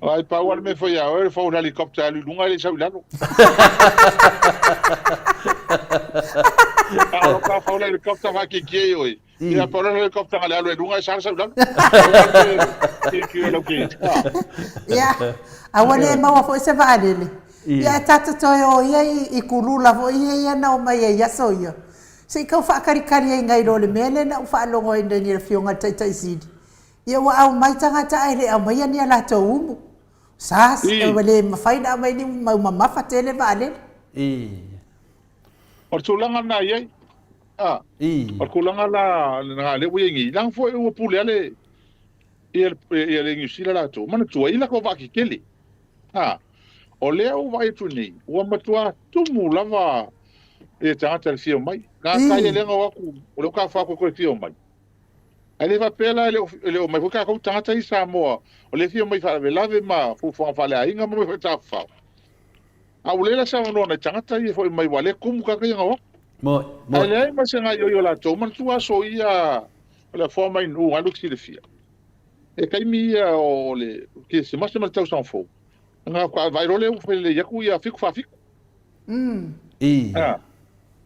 Ai pau ale me foi a oe fau le helicopter alu i luga e le sau i lalo. A o ka fau le helicopter faakiekie i oe. Ia pau le helicopter le alu i luga e sa le sau i lalo. Kiekie o lau ke. Ia, a ua le maua foi se vaalele. Ia, e tatou toe o ia i Kulula foi ia ia na omai ai i aso ia. Se i tau faakalikali ai nai lo le mea lea na ou faalogo ai nei i le Afioga i le Taitai Sili. Ia ua aumai tagata ae le aumaia ni a latou umu. Sa, ua le mafai ona aumai ni umu mau mamafa tele vaalele. O le tulaga lena e i ai. A, o le tulaga la lena lea ua i ai nei, leaga foi ua pule lava le ia le, le Niu Sila latou. Manatua, e i ai latou vaa tetele. A, o lea ua vaai atu nei, ua matua tumu lava ia tagata i le fia omai. Gata ia lea na o atu, o lea ua tafa atu e toe fia omai. Ae le faapea la e le o omai foi tatou tagata ia i Samoa, o lea e fia omai faalavelave ma fuafuaga faaleaiga ma omai foi e tafafao. A ua leai la se avanoa o nai tagata ia e foi mai aua o lea e tumu tagata ia na o atu. Ae leai ma se gaoioi o latou, manatua aso ia o le afoa mai Nuu alu ki silafia. E taimi ia o le Kerisimasi ma le tausaga fou, na faatoa vaai loa lea ua felelei atu ia fitu fa fitu.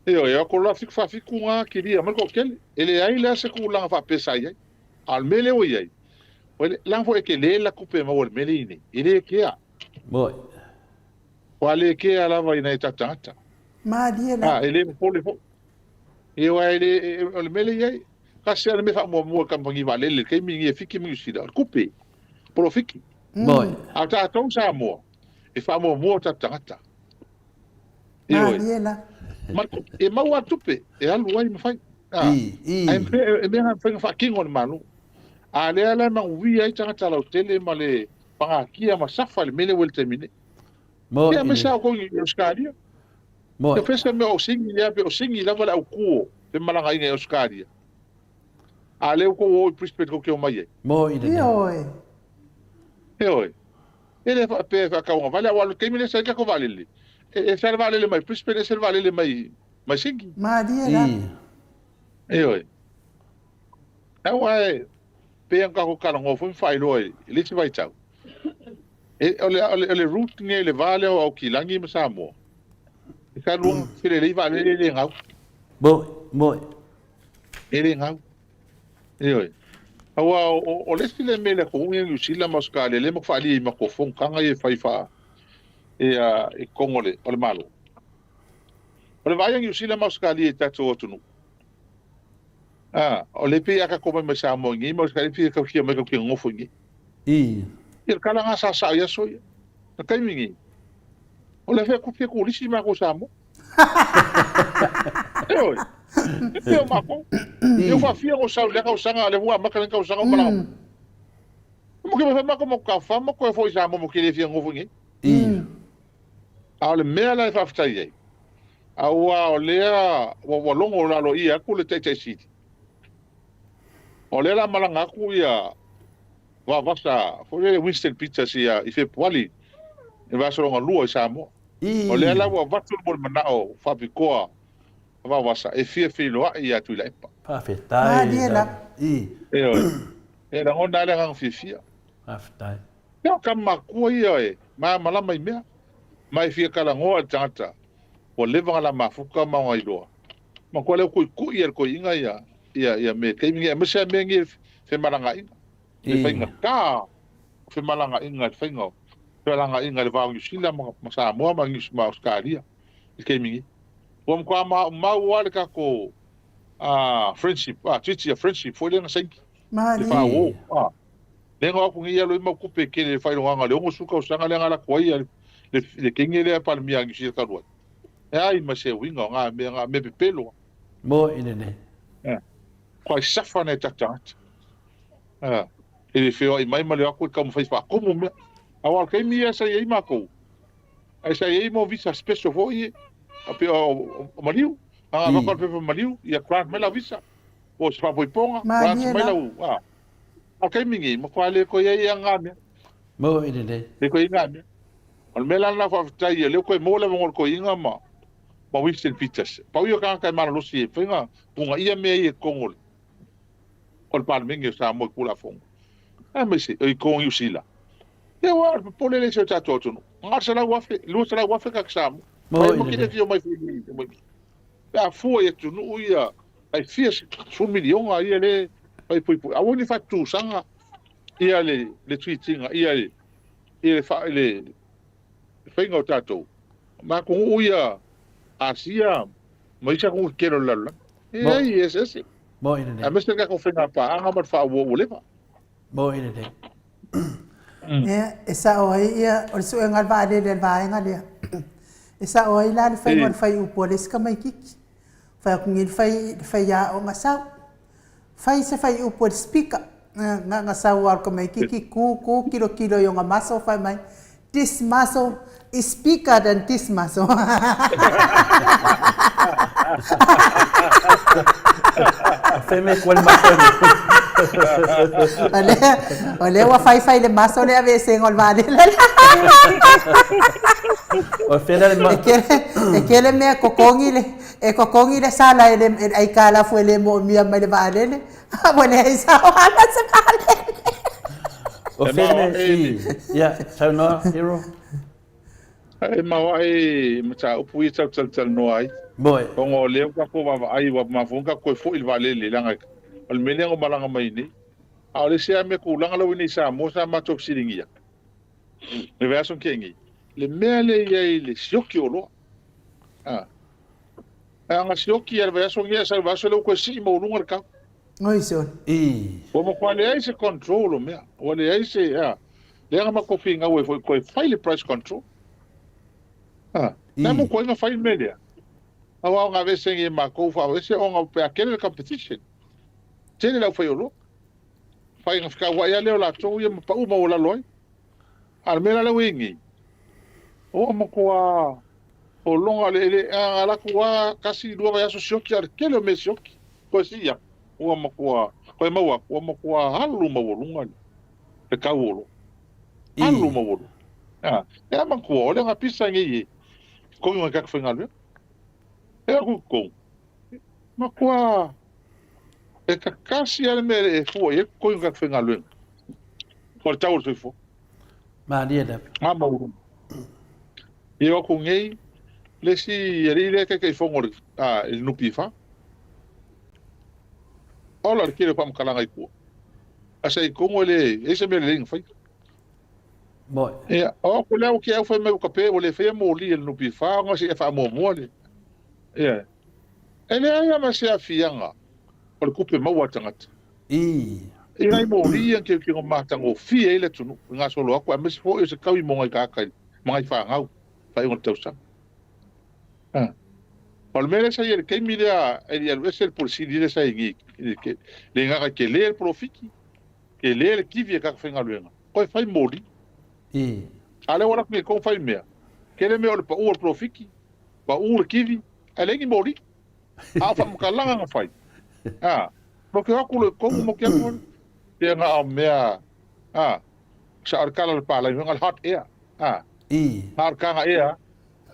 Ioe, e o atu loa fitu fa fitu na kilia mai le toatele. E leai la se tulaga faapea sa i ai. A o le mea lea ua i ai, leaga foi e tele la tupe e maua i le mea lea e i ai nei, e le kea. Ua le kea lava i nai o tatou tagata. Malie la. E le popole foi. Ioe, e le, o le mea lea e i ai, tasi lava le mea faamuamua i le kamupani vaalele i le taimi lenei a Fiti ma Niu Sila, o le tupe, polofiti. A o tatou Samoa, e faamuamua o tatou tagata. Ioe. Malie la. Ma le tupe, e maua lava le tupe e alu ai ma fai. Ae e mea na mafai ona faatino e le Malo. A o lea la e manuia ai tagata lautele ma le pagatia ma safa i le mea lea ua i le taimi nei. Ia, aemaise lava outou i Ausetalia. Ia fai se mea o sigi lea, pe o sigi lava le autu o femalagaaiga i Ausetalia. A lea ua tou o i Brisbane tou te omai ai. Ioe. Ioe. E le faapea e faatauagavale, aua o le taimi lea sa i ai le tatou vaalele, e ese lava le vaalele mai Brisbane, ese le vaalele mai mai Sydney. Malie la. Ioe. Aua e pei ona tatou talanoa foi ma faailoa i le isi vaitau, E, o le, o le, o le route nei, le va lea o Aukilagi ma Samoa, e sa lua felelei vaalele e le gau. Moi, moi. E le gau. Ioe. Aua o, o, o le isi lea mea i le atunuu nei o Niu Sila ma Ausetalia, lea matou faaalia i matou fonotaga ia e fai faa, ia, i totonu o le, o le Malo. O le vaai a Niu Sila ma Ausetalia i tatou atunuu, a, o lea pei a tatou omai mai Samoa i nei ma Ausetalia pei e tau fia omai tatou te nonofo i nei. I. Ia le tala na sa sao i aso ia. Le taimi nei, o le fia fia turisi matou i Samoa. Ioe, e pei o matou. Ia ua faafia ona ou sau i lea tausaga, lea foi ua amata lenei tausaga o malaga mai. Mo ke mea matou matou tafafao ma toe foi i Samoa mo ke le fia nofo i nei. A o le mea la e faafetai ai, aua o lea ua logo aloaia atu le Taitai Sili, o lea la malaga atu ia Vavasa foi lele Winston Peters ia i Fepuali i vaiaso lona lua i Samoa. O lea la ua avatu le manao faapitoa a Vavasa e fia feiloai ia Tuilaepa. Faafetai. Malie la. Ioe. E lagona ai le agaga fiafia. Faafetai. Ia o tama matua ia e malamalama i mea. Ma e fia talanoa i le tagata ua leva ona la mafuta ma ona iloa. Matua lea ua tuitui e le toeaina ia ia ia mea i le taimi nei aemaise lava mea nei o femalagaaiga. Le faigata o femalagaaiga i le faiga o femalagaaiga i le va o Niu Sila ma Samoa ma ma Ausetalia i le taimi nei. Ua matua maumau lava le tatou friendship, treaty of friendship foi lea na saini. Le faa-uo. Lea na o atu nei alu ai mau tupe e tele i le faailogaga o le 60 tausaga lea na alu atu ai le teine lea Palemia a Niu Sila talu ai. E ai ma se uiga o na mea, na mea pepelo. Moi lenei. Kuai safa nai tatou tagata. E le feoai mai ma le o atu e taumafai e faatumu mea. Aua o le taimi ia sa i ai matou, ae sa i ai mo visa special foi ia, a pei o maliu, a avatu le pepa maliu, ia grant mai lau visa, po o se faapoipoga, grant mai lau, a. A o le taimi nei, matua le toe i ai lava na mea. Moi lenei. Le toe i ai na mea. O le mea la lena faafetai, o lea ua toe maua le avanoa o le toeaina ma. ma Winston Peters. Pau ia o tagata e malolosi e faiga pugaia mea ia i totonu o le o le Palemene o Samoa i Tulafono. Aemaise i totonu o Niu Sila. Ia aua o le popole lea i si o tatou atunuu. Na o le 100,000, 200,000 tagata Samoa. Mai ma kile fia mai foi i Pe a fua i atunuu ia tai fia sefulu miliona ia le fai puipui. Aua ne i faatutusaga ia le le treat ina ia le ia le fa le faiga o tatou ma atunuu ia Asia ma isi atunuu tetele o le lalolagi. E leai, e eseese. Moni lelei. Aemaise le tatou faiga paaga ma le faaauau ua leva. Moni lelei. Ia, e sao ai ia, o le suega o le vaalele a le vaega lea. E sao ai la le faiga o le faiupu a le isi tamaitiiti. Fai atu nei le fai, le faiaoga sau. Fai se faiupu a le speaker. Na na sau lava o le tamaitiiti tu tu tilotilo i ona muscle fai mai, this muscle is bigger than this muscle. Fai mai koa le maso nei. O lea, o lea ua faifai le maso le aveesega o le vaalele. O fea la le ma... E tele, e tele mea e totogi le, e totogi le sala e le, e le aitalafu e le moomia mai le vaalele. Ua leai sao ana se vaalele. O fea le mea i, ia, saunoa, Hero. E mau ae mataupu ia tatou talatalanoa ai. Moe. Ona o lea ua tatou vaavaai ua mafua ona tatou toe foi i le vaalele leaga o le mea lea na ou malaga mai nei. A o le isi lava mea tulaga la ua i nei i Samoa sa matou fesiligia i le vaiaso na tea nei, le mea lea e i ai i le sioki o oloa. A, a na sioki lava i le vaiaso nei ae sau i le vaiaso lea ua toe sii maualuga le tau. Oi sole. I. Ua matua leai se control o mea. Ua leai se, a, lea na matou finau ai foi toe fai le price control. A, na mo koe na fai le mea lea. Aua o na aveese nei e matou faaese ona pe a tele le competition. Tele le aufaioloa. Fai na fekauai lava lea o latou ia ma pau maualalo ai. A o le mea la lea ua i ai nei, ua matua Pologa le ele a ala atu a tasi lua vaiaso sioki a o le tele o mea sioki toe sii atu ua matua toe maua atu ua matua alu maualuga le tau o oloa alu maualuga a e a matua o le ga pisa nei e totogi o tagata faigaluega e aku i totonu matua e tatasi a le mea e fua i ai le totogi o tagata faigaluega o le tau o le soifua Malie lava. A maualuga. I o atu nei le isi alii lea e Taitaifono i le NPF. Ola le tele o faamatalaga i tua. Ae sa i totonu e leai se mea lelei na faia. Moi. Ia, o atu lea ua te au fai mai ua tape ua le faia moli e le NPF ona se i faamuamua le. Ia. E leai lava ma se aafiaga o le tupe maua a le tagata. Ii. I nai moli ia na teuteuga matagofie ai le atunuu i gasolo atu aemaise foi o se taui mo nai tagata ma nai fanau i faaiuga o le tausaga. A. O le mea lea sa i ai i le taimi lea e le i alu ese le Pule Sili lea sa i ai nei, le gagana e tele le polofiti, tele le kivi a tagata faigaluega, toe fai moli. Ii. A o lea ua alu atu nei i totonu fai mea, tele mea o le pau o le polofiti, pau le kivi, ae leai ni moli. A o faamatalaga na fai, a, mo ke atu loa i totonu mo ke atu loa, pea na o mea, a, sa o le kala o le palai, na o le hot air, a, na o le kaga air,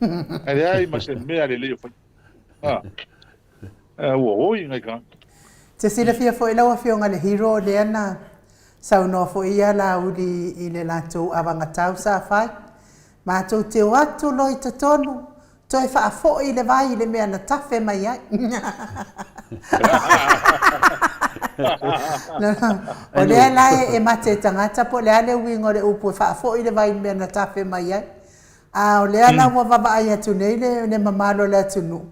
a leai ma se mea lelei o fai, a, a ua oi nai tagata. Te silafia foi lau Afioga le hero lea na saunoa foi ia Laauli i le latou avagatau sa fai. Matou te o atu loa i totonu Toe faafoi le vai i le mea na tafe mai ai. O lea la e mate e tagata po o le a le uiga o le upu e faafoi le vai i le mea na tafe mai ai. A o lea la ua vavaai atu nei le mamalu o le atunuu, o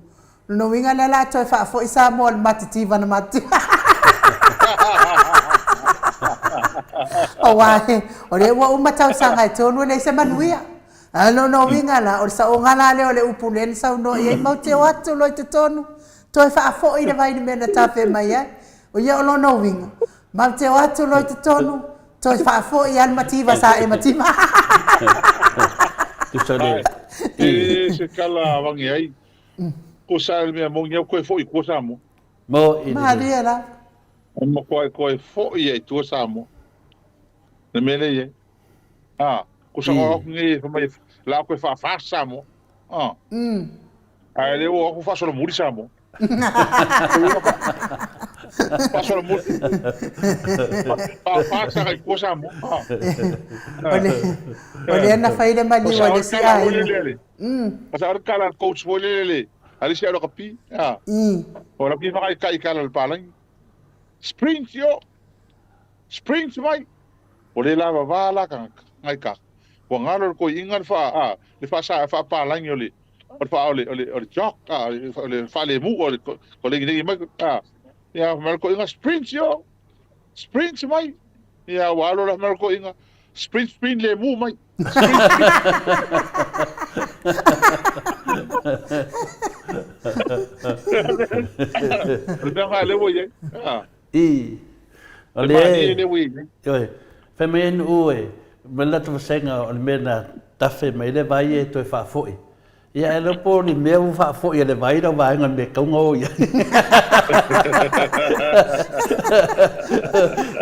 lona uiga lea o le a toe faafoi Samoa i le matitiva na matitiva. Aua o lea ua uma tausaga e tolu e leai se manuia. A o lona uiga la, o le saoga la lea o le upu lea na saunoa i ai, matou te o atu loa i totonu, toe faafoi le vai i le mea na tafe mai ai. O ia o lona uiga, matou te o atu loa i totonu, toe faafoi lava le mativa sa e mativa. Tusa le. E se tala avane ai. Ko sa le mea moni au koe foi i tua Samoa. Mo i le. Malie la. O matua koe foi ai tua Samoa. Le mea lea i ai. A, ko sa atu nei e mai la koe whaafast Samoa. A. Ae le ua aku faasolomuli Samoa. Faasolomuli. Faasaga i tua Samoa. O lea na fai le maliu a le isi aiga. O sa o le kala coach foi lele le a le isi au lakapi. O la ki whakaikai i kala le palangi. Sprint yo. Sprint mai. O le lava va la ka ngai ka. Ua galo le koiiga le faa a le faasa faapalagi o le o le faa o le o le o le jog a o le faalemu o le o le lengi mai a ia ma le koiiga sprint yo sprint mai ia ua alo la ma le koiiga sprint sprint lemu mai sprint o le mea le ua i ai a I. O le e, fai mai ai nuu e, ma le latou vasega o le mea na tafe mai le vai e toe faafoi. Ia e le po ni mea ua faafoi e le vai lau vaega o le mea kauga o i ai.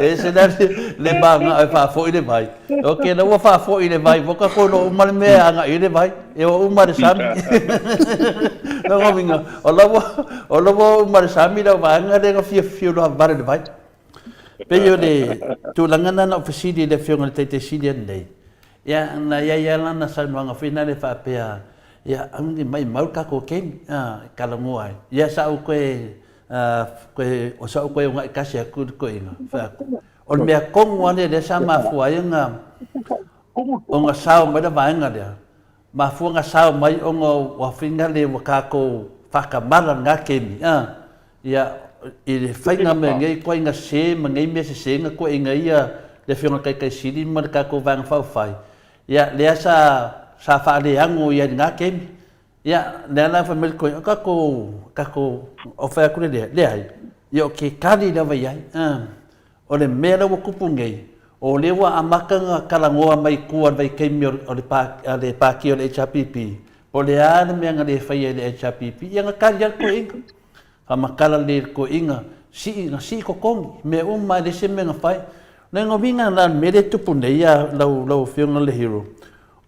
E se la le maga e faafoi le vai. Ok, la ua faafoi le vai, ua ka koe uma le mea agai i le vai. E o uma le sami. Lona uiga, o la ua, o la ua uma le sami lau vaega lea na fiafia loa vale le vai. Pei o le tulaga lena na ou fesili i le Afioga i le Taitai Sili ananei, ia na i ai lava lana saunoaga foi lena faapea, ia aua ne i maimau le tatou taimi e talanoa ai. Ia sa ou toe, toe, o sa ou toe oga'i tasi atu i le toeaina, fai atu, o le mea tonu lava lea lea sa mafua ai ona ona sao mai le vaega lea, mafua ona sao mai ona ua fina le ua tatou faatamala lena taimi, a, ia, i le faiga mea nei ituaiga sese ma nei mea sese na tuuaiina ia le Afioga i le Taitai Sili ma le tatou Vaega Faaupufai, ia, lea sa, sa faaleano i ai i lena taimi. Ia, lea la fai mai le toeaina, o tatou, tatou, ou fai atu lea, leai, ia ou te tali lava i ai. O le mea la ua tupu nei, o lea ua amata ona talanoa mai i tua i le vaitaimi o le le Pati o le HRPP, po o le a le mea na le faia e le HRPP, ia na tali lava le toeaina. Faamatala lelei i le toeaina, sii, na sii totogi, mea uma lava e leai se mea na fai. O le uiga la o le mea lea e tupu nei lau, lau Afioga i le Hero,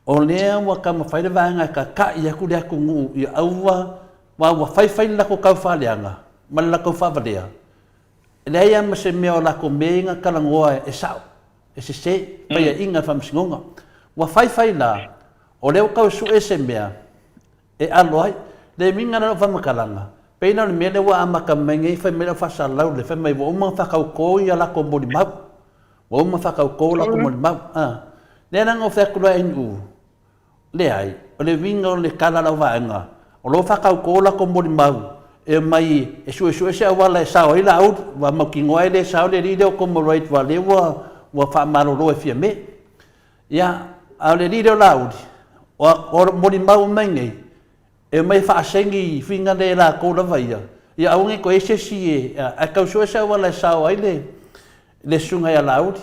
o lea ua taumafai le vaega e tata'i atu le atunuu ia aua, aua ua faifai le latou taufaaleaga ma le latou faavalea, E leai lava ma se mea o latou mea ia na talanoa e sao, e sese, paiaiga i le Faamasinoga. Ua faifai la, o lea ua tau sue se mea e alo ai. Le uiga la o lau faamatalaga, pei la o le mea lea ua amata mai nei fai mai lau faasalalau le fai mai ua uma ona faatautō ia latou molimau. Ua uma ona faatautō latou molimau. A, lea la na ou fai atu loa e NU, Leai, o le uiga o le tala a lau vaega, o lo o faatautō latou molimau e omai e suesue se auala e sao ai Laauli, ua mautinoa e le sao le alii lea o Tom Wright aua o lea ua ua faamalolo e Fiame. Ia, a o le alii lea o Laauli, o o molimau uma mai nei, e omai e faasegi i fuiga lea e latou lava ia, ia aua ne i toe i ai se isi e, ae tau sue se auala e sao ai le le susuga ia Laauli.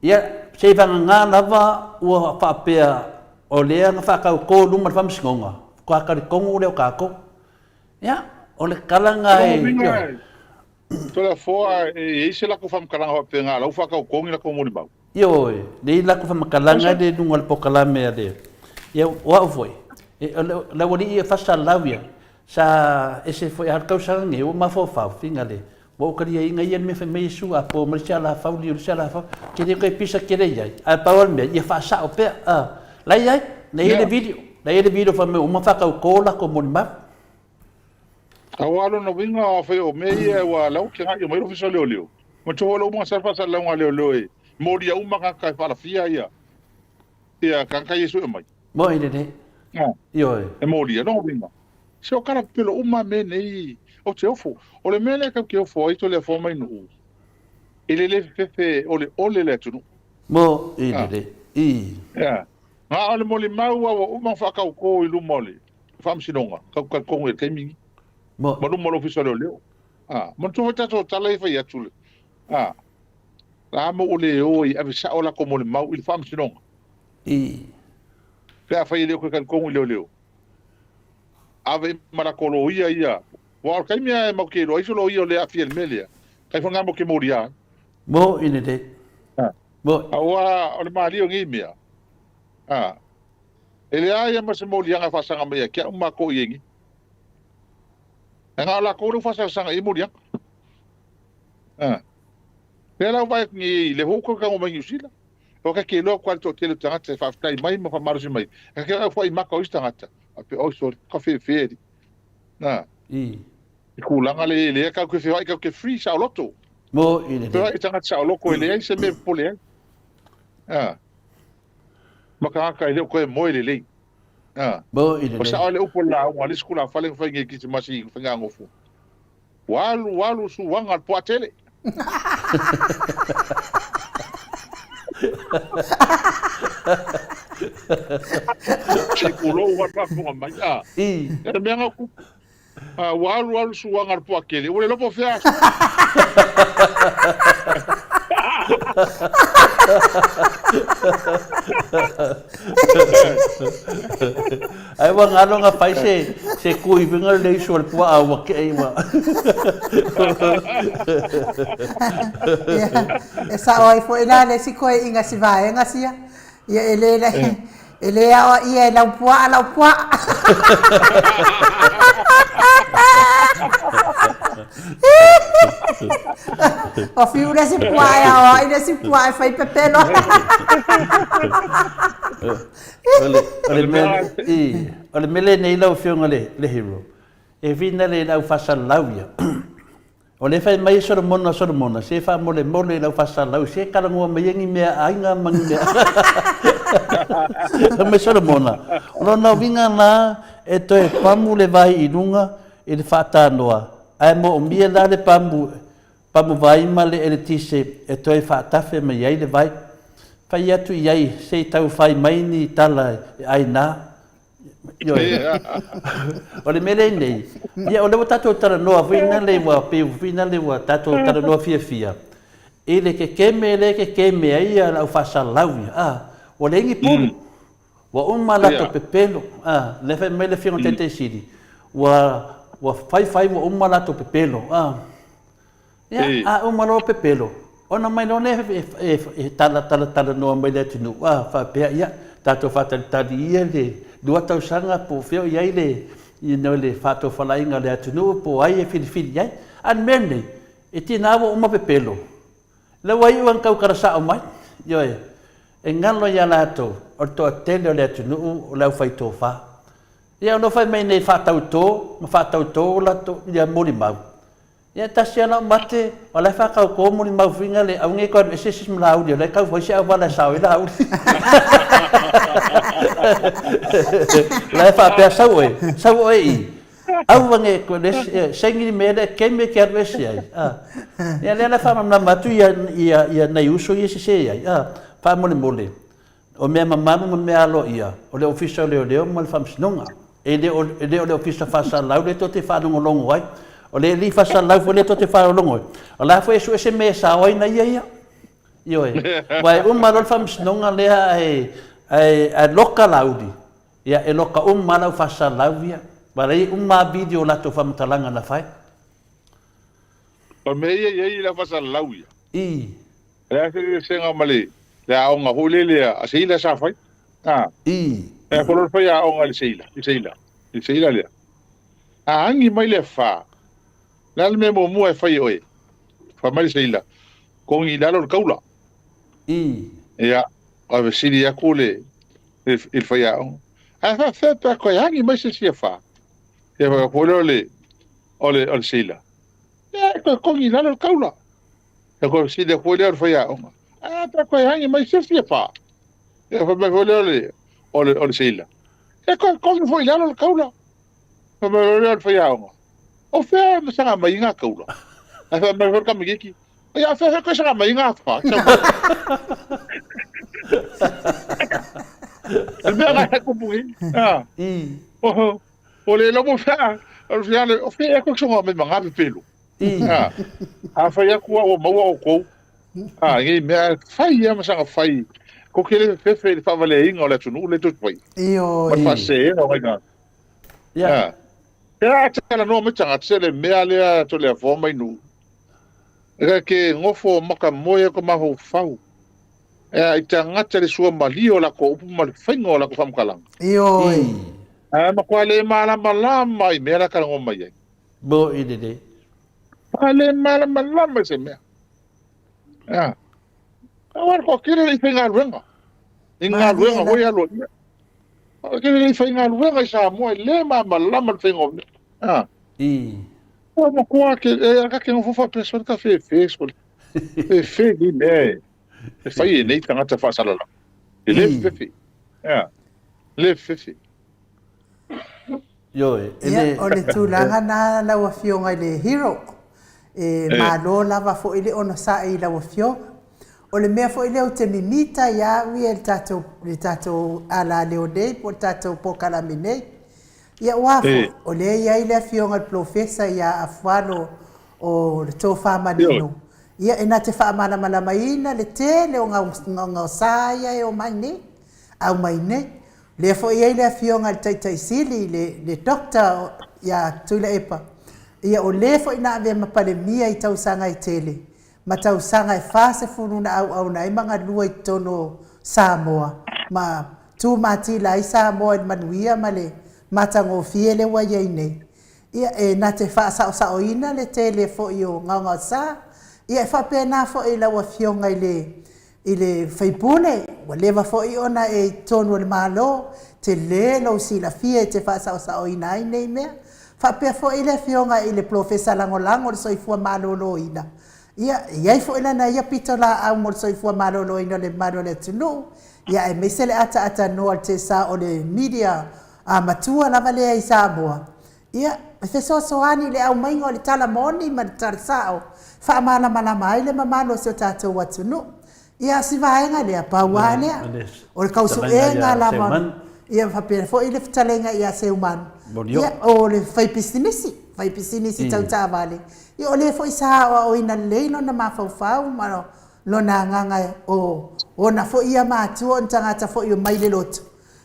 Ia, seivagana lava ua faapea o lea na faatautō i luma o le Faamasinoga, faatoa talitonu lea o tatou. Ia, o le tala lena e... Lona uiga, Toleafoa, e i ai se latou faamatalaga faapena o la ua faatautō ni latou molimau? Ioe, leai latou faamatalaga i luga o le polokalame a le... Ia, o au foi, o le aualii ia faasalalau ia, sa ese foi, a o le tausaga nei ua mafaufau, finagale, Ua ou taliaina ia le mea fai mai Iesu a po mai le isi alafau, liu le isi alafau. Ke le toe pisa tele i ai, ae pau lava le mea, ia faasao pea. A, la e i ai, la e i ai le video, la e i ai le video fai mai ua uma faatautō latou molimau. Aua lona uiga afai o mea ia ua la ua kegaio mai le ofisa o leoleo. Manatua foi la uma sa faasalalauga a leoleo e molia uma tagata e faalafia ia ia tagata ia e sue mai. Moi lelei. Ioe. E molia, lona uiga Se o kala pepelo uma mea nei ou te ofo. O le mea lea tatou te ofo ai Toleafoa mai Nuu, e le le fefefe ole ole le atunuu. Mo i le le i. Ia. Na o le molimau a ua uma ona faatautō i luma o le Faamasinoga, tatou talitonu i le taimi lenei. Mo. Ma luma o le Ofisa o Leoleo. A, manatua foi tatou tala ia e fai atu le, a, la ma ua le o e ave sao latou molimau i le Faamasinoga. I. Pe afai e le o toe talitonu i leoleo. Ave ma latou loia ia. Aua o le taimi lava e matou te iloa ai se loia o le aafia i le mea lea, kai foi lena matou te molia ai. Mo i lelei. Mo. Aua o le malie o nei mea, a, e leai lava ma se moliaga e faasaga mai ia te au ma matou i ai nei. Ae na o latou lea ua faasaga i ai moliaga. A. Lea la ua vaai atu nei, lea foi ua toe tago mai Niu Sila. Ua ta te iloa atu lava le toatele o tagata e faafetai mai ma faamalosi mai. E te vaai foi i maka o isi tagata, faapea, oi sole, ka fefe alii. Na. I. I tulaga lea e lea tatou te feoai tatou te free saoloto. Mo i le. Feoai tagata saoloto e leai se mea e popole ai. A. Ma tagata e le o toe moe lelei. A. Mo i le. O sao le upu o le lauga a le isi tulafale na fai nei i Kirisimasi i Faigagofua. Ua alu alu suaga le puaa tele. Se i pulou lava le faafofoga mai. A. I. O le mea na tupu. A, ua alu alu suaga le puaa tele, ua le iloa po o fea aso. Ae ua galo na fai se se kui winga le isu o le puaa ua kei ua. Ia, e sao ai foi la le isi koeaiga si vaega sia. Ia e le e le aoaia e lau puaa lau puaa. O fiu le isi puaa e aoai le isi puaa e fai pepelo. O le, o le mea, i, o le mea lenei lau Afioga le, le hero, e finale i le au faasalalau ia. O lea e fai mai e Solomona, Solomona, se faamolemole i lau faasalalau, se talanoa mai ia ni meaaiga ma ni mea. Fai mai Solomona, o lona uiga la e toe pamu le vai i luga i le faatanoa, ae moomia la le pamu, pamu vai ma le eletise e toe faatafe mai ai le vai. Fai atu i ai, se i tau fai mai ni tala e aina. Ioe. O le mea lenei, ia o lea ua tatou talanoa foi nale ua pei foi nale ua tatou talanoa fiafia i le kekeme lea e kekeme ai ia le au faasalalau ia, a, ua leai ni pulu. Ua uma a latou pepelo, a, lea fai mai le Afioga i le Taitai Sili, ua ua fai fai ua uma a latou pepelo, a. Ia, a uma loa pepelo, ona mai loa lea e tala tala talanoa mai le atunuu, a faapea, ia, tatou faatalitali ia le lua tausaga po o fea o i ai le, you know, le faatofalaiga a le atunuu po o ai e filifili i ai. A o le mea lenei, e tiga ua uma pepelo, lea ua iu lava ina tautala sao mai, ioe, e galo ia latou o le toatele o le atunuu o le aufaitofa. Ia, o lo o fai mai nei faatauto ma faatauto latou, ia molimau. Ia tasi lava lau mate, o la e faatauto molimau fuiga le auga e toe alu ese isi ma Laauli, o la e tau fai se auala e sao ai Laauli. La e faapea, sau oe, sau oe i, aua ne i toe saini le mea lea e keme e te alu ese ai. Ia lea la e faamalamalama atu ia, ia, ia nai uso ia e sese ai, faamolemole. O mea mamalu ma mea aloaia, o le Ofisa o Leoleo ma le Faamasinoga. E le o, e le o le Ofisa Faasalalau lea tou te faalogologo ai. O le alii faasalalau foi lea tou te faalogologo ai, o la foi e sue se mea e sao ai na ia ia. Ioe. Aua e uma loa le Faamasinoga lea ae, ae, ae loka Laauli, ia e loka uma lava le au faasalalau ia. Aua la e i ai uma lava video o latou faamatalaga na fai. O le mea ia e i ai le au faasalalau ia. I. E leai se eseesega ma le aoga foi lele a seila sa fai. A. I. E a foi fai aoga i le seila, i seila, i seila lea. A agi mai le afa, le a le mea muamua e fai e oe? Fai mai le seila, kogi i lalo le kaula. I. Ia, a fesili atu le, i le faiaoga. Ae faafefea pe a toe agi mai se isi afa? Ia fai atu foi lea o le, o le, o le seila. Ia, e toe kogi i lalo le kaula. Ia koe fesili atu foi lea o le faiaoga, Ae a pe a toe agi mai se isi afa? Ia fai mai foi lea o le, o le, o le seila, E toe kogi foi i lalo le kaula. Fai mai foi lea o le faiaoga, O fea e saga mai ai ngā kaula? Ae fai mai foi le tamaitiiti, Ia, o fea foi koe saga mai ai ngā afa? O le mea lena e tupu nei. O le iloa mo fea, o le fea, o fea ea koe soga mai ma ngā pepelo? A, afai atu au ua maua outou, a, i nei mea, fai lava ma saga fai, kou te le fefefe i le faavaleaina o le atunuu lea tou te faia, ma le faaseseina o nai tagata. A, pe a talanoa mai tagata, se le mea lea Toleafoa mai Nuu, e ke nofo maka moe ko mafaufau, e a i tagata le suamalie o latou upu ma le faiga o latou faamatalaga. Ioe. Ae matua le malamalama i mea la e talanoa mai ai. Mo'i lelei. A le malamalama i se mea. Ia. Aua le toatele le i faigaluega. I galuega foi aloaia. O le tele le i faigaluega i Samoa e le malamalama le faiga o mea. A. I. Ua matua ke e ka ke nofo faapea sole ka fefe sole. Fefe ni mea e e fai e nei tagata faasalalau. E le fefe. Ia. Le fefe. Ioe, e Ia, le... o le tulaga na lau Afioga i le Hero, e malo lava foi le onosai i lau Afioga. O le mea foi lea ou te mimita ai au ia i le tatou, le tatou alaleo nei po o le tatou polokalame nei. Ia aua foi, o lea e i ai le Afioga i le Polofesa ia Afualo o le Tofa Manino, ia e na te faamalamalamaina le tele o gaogaosa ia e omai nei, aumai nei. Lea foi e i ai le Afioga i le Taitai Sili, le, le Doctor ia Tuilaepa, ia o le foi na avea ma Palemia i tausaga e tele, ma tausaga e 40 na auauna ai ma galue i totonu o Samoa, ma tu matila ai Samoa i le manuia ma le matagofie lea ua i ai nei. Ia, e na te faasaosaoina le tele foi o gaogaosa. Ia, e faapena foi i lau Afioga i le I le faipule, ua leva foi ona e i totonu o le Malo, tele lou silafia e te faasaosaoina ai nei mea. Faapea foi le Afioga i le Polofesa Lagolago o le Soifua Maloloina, ia, e i ai foi lana ia pitolaau mo le soifua maloloina o le mamalu o le atunuu, ia aemaise le ataatanoa i le tesa o le media matua lava lea i Samoa, Ia, e fesoasoani i le aumaiga o le tala moni ma le tala sao e faamalamalama ai le mamalu o si o tatou atunuu. Ia, o si vaega lea, pau lava lea, o le tausuega lava, ia faapea foi le fetalaiga ia Seumanu, ia, o le faipisinisi, faipisinisi tau taavale, ia o lea foi sa aoaoina lelei lona mafaufau ma lona agaga o ona foi ia matua o ni tagata foi mai le lotu.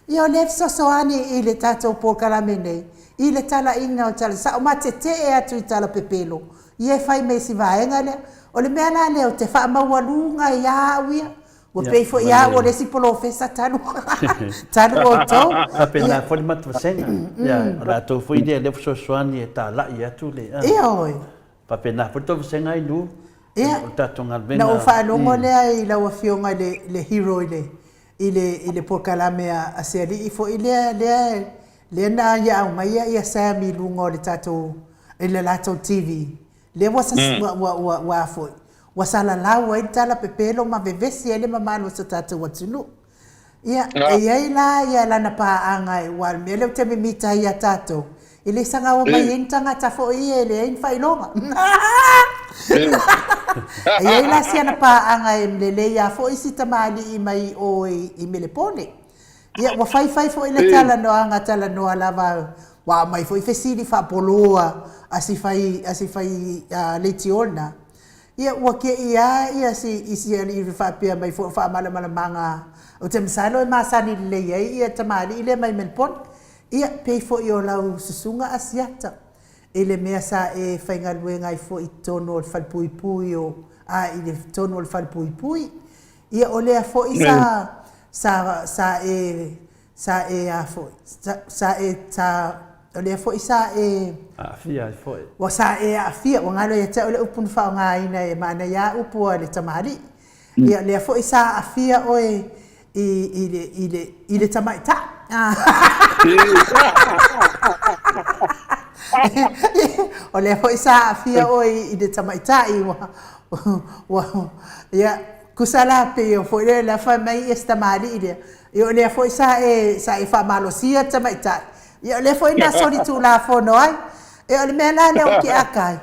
Ia o lea e fesoasoani i le tatou polokalame nei i le talaiga o tala sao ma tetee atu i tala pepelo ia e fai mai si vaega lea. O le mea la lea ou te faamaualuga ai a au ia, ua pei foi au o le isi polofesa talu talu outou. Faapena foi le matou vasega. Ia, o latou foi lea lea fesoasoani e talai atu le. Ioe. Faapena foi le tou vasega i lu. Ia, O le tatou galuega. Na ou faalogo lea i lau Afioga i le hero i le i le i le polokalame a, a se alii foi lea lea lea na ia aumaia ia Sam i luga o le tatou i le latou TV lea ua sas, mm. ua, ua, ua, ua foi ua salalau ai le tala pepelo ma vevesi ai le mamalu o so tatou atunuu. Ia, e i ai la ia lana paaga ua le mea lea ou te mimita ai ia tatou, E le sagaoa mai ai ni tagata foi ia e leai ni faailoga. E i ai la si ana paaga e lelei a foi si tamalii mai o i Melepone. Ia, ua faifai foi le talanoaga talanoa lava, ua aumai foi fesili faapoloa a si fai, a si fai leitiona. Ia, ua te i a ia si, i si alii faapea mai foi o faamalamalamaga, ou te masalo e masani lelei ai ia tamalii lea mai Melepone. Ia, pei foi o lau susuga Asiata, i le mea sa e faigaluega ai foi i totonu o le falepuipui o, a, i le totonu o le falepuipui. Ia, o lea foi sa, sa, sa e, sa e a foi, sa, sa e, sa, o lea foi sa e. Aafia ai foi. Ua sa e aafia, ua galo ia te au le upu na faaaogaina e manaia lava upu a le tamalii. Ia, o lea foi sa aafia oe i, i, le, i, le, i le tamaitai. O lea foi sa aafia oe i le tamaitai ua, ua, ia, tusa la pei o foi lea la fai mai ia si tamalii lea, ia o lea foi sa e, sa e faamalosia le tamaitai, ia o lea foi na solitulafono ai. Ia o le mea la lea ou te aka ai,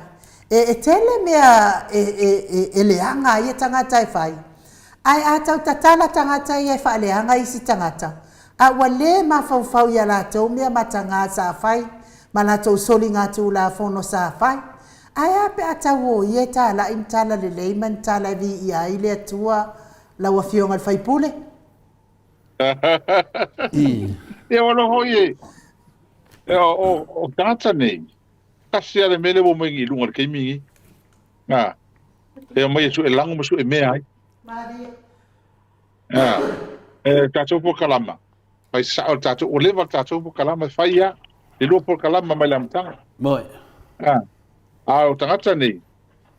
e, e tele mea e, e, e, e leaga ai ia tagata e fai, Ae a tau tatala tagata ia e faaleaga isi tagata, a ua lē mafaufau i a latou mea matagā sa fai ma latou soligatulafono sa fai. Ae a pe a tau o ia e tālaʻi ni tala lelei ma ni tala e viia ai le Atua, lau Afioga i le Faipule? Ia ua noho i e o tagata nei, tasi a le mea lea ua omai i luga i le taimi lenei. A, e omai e sue lago ma sue mea ai. A, e tatou polokalama, fai sao le tatou, ua leva le tatou polokalama e fai lava, e lua polokalama mai le amataga. Moi. A, a o tagata nei,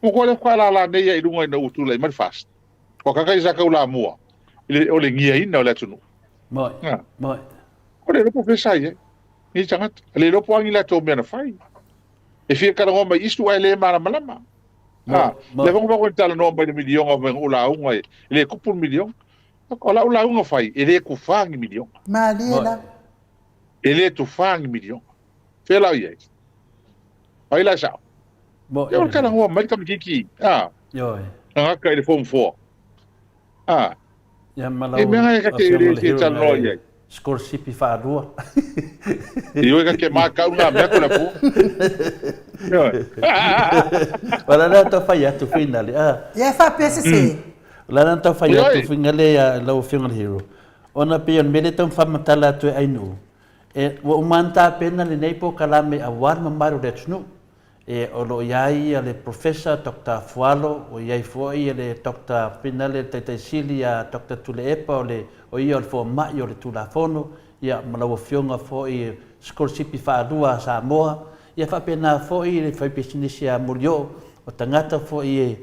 mo koa le whaalala nei ia i lunga ina ua tūlai mai le FAST. Kua kaka i sa kau la mua, i le, o le ngiaina o le atunuu. Moi, A, moi. o le iloa po o fea sa i ai, nei tagata. Le iloa po o a ni latou mea na fai. E fia talanoa mai isu ae le malamalama. A, lea foi na talanoa mai le miliona mai o lauga e le tupu le miliona. O lau lauga fai, e le tufa ni miliona. Malie la. E le tufa ni miliona. Fea la o i ai? Ai la sao. Mo E o le talanoa mai le tamaitiiti. A, Ioe. na gata i le form 4. A, Ia ma e lau mea e ka te afioga le le fia hero talanoa i na ai. scholarship i whaalua. I oe ka te mākau ngā mea ko la pō. Ioe. Wala la tau whai atu finale. Ah. Ia e faapea se se. O la na tau whai atu Ioe. finale a lau afioga le hero. Ona pei o le mea lea e taumafai matala atu e Ainuu. E, ua uma ana tapena lenei polokalame aua le mamalu o le atunuu. E, o lo o i ai ia le Professor Doctor Fualo, ua i ai foi ia le Doctor Finale le Taitaisili ia Doctor Tuleepa o le, o ia o le Fomai o le Tulafono, ia ma lau Afioga foi sikolasipi faalua a Samoa, ia faapena foi le faipisinisi a Mulioo, o tagata foi e,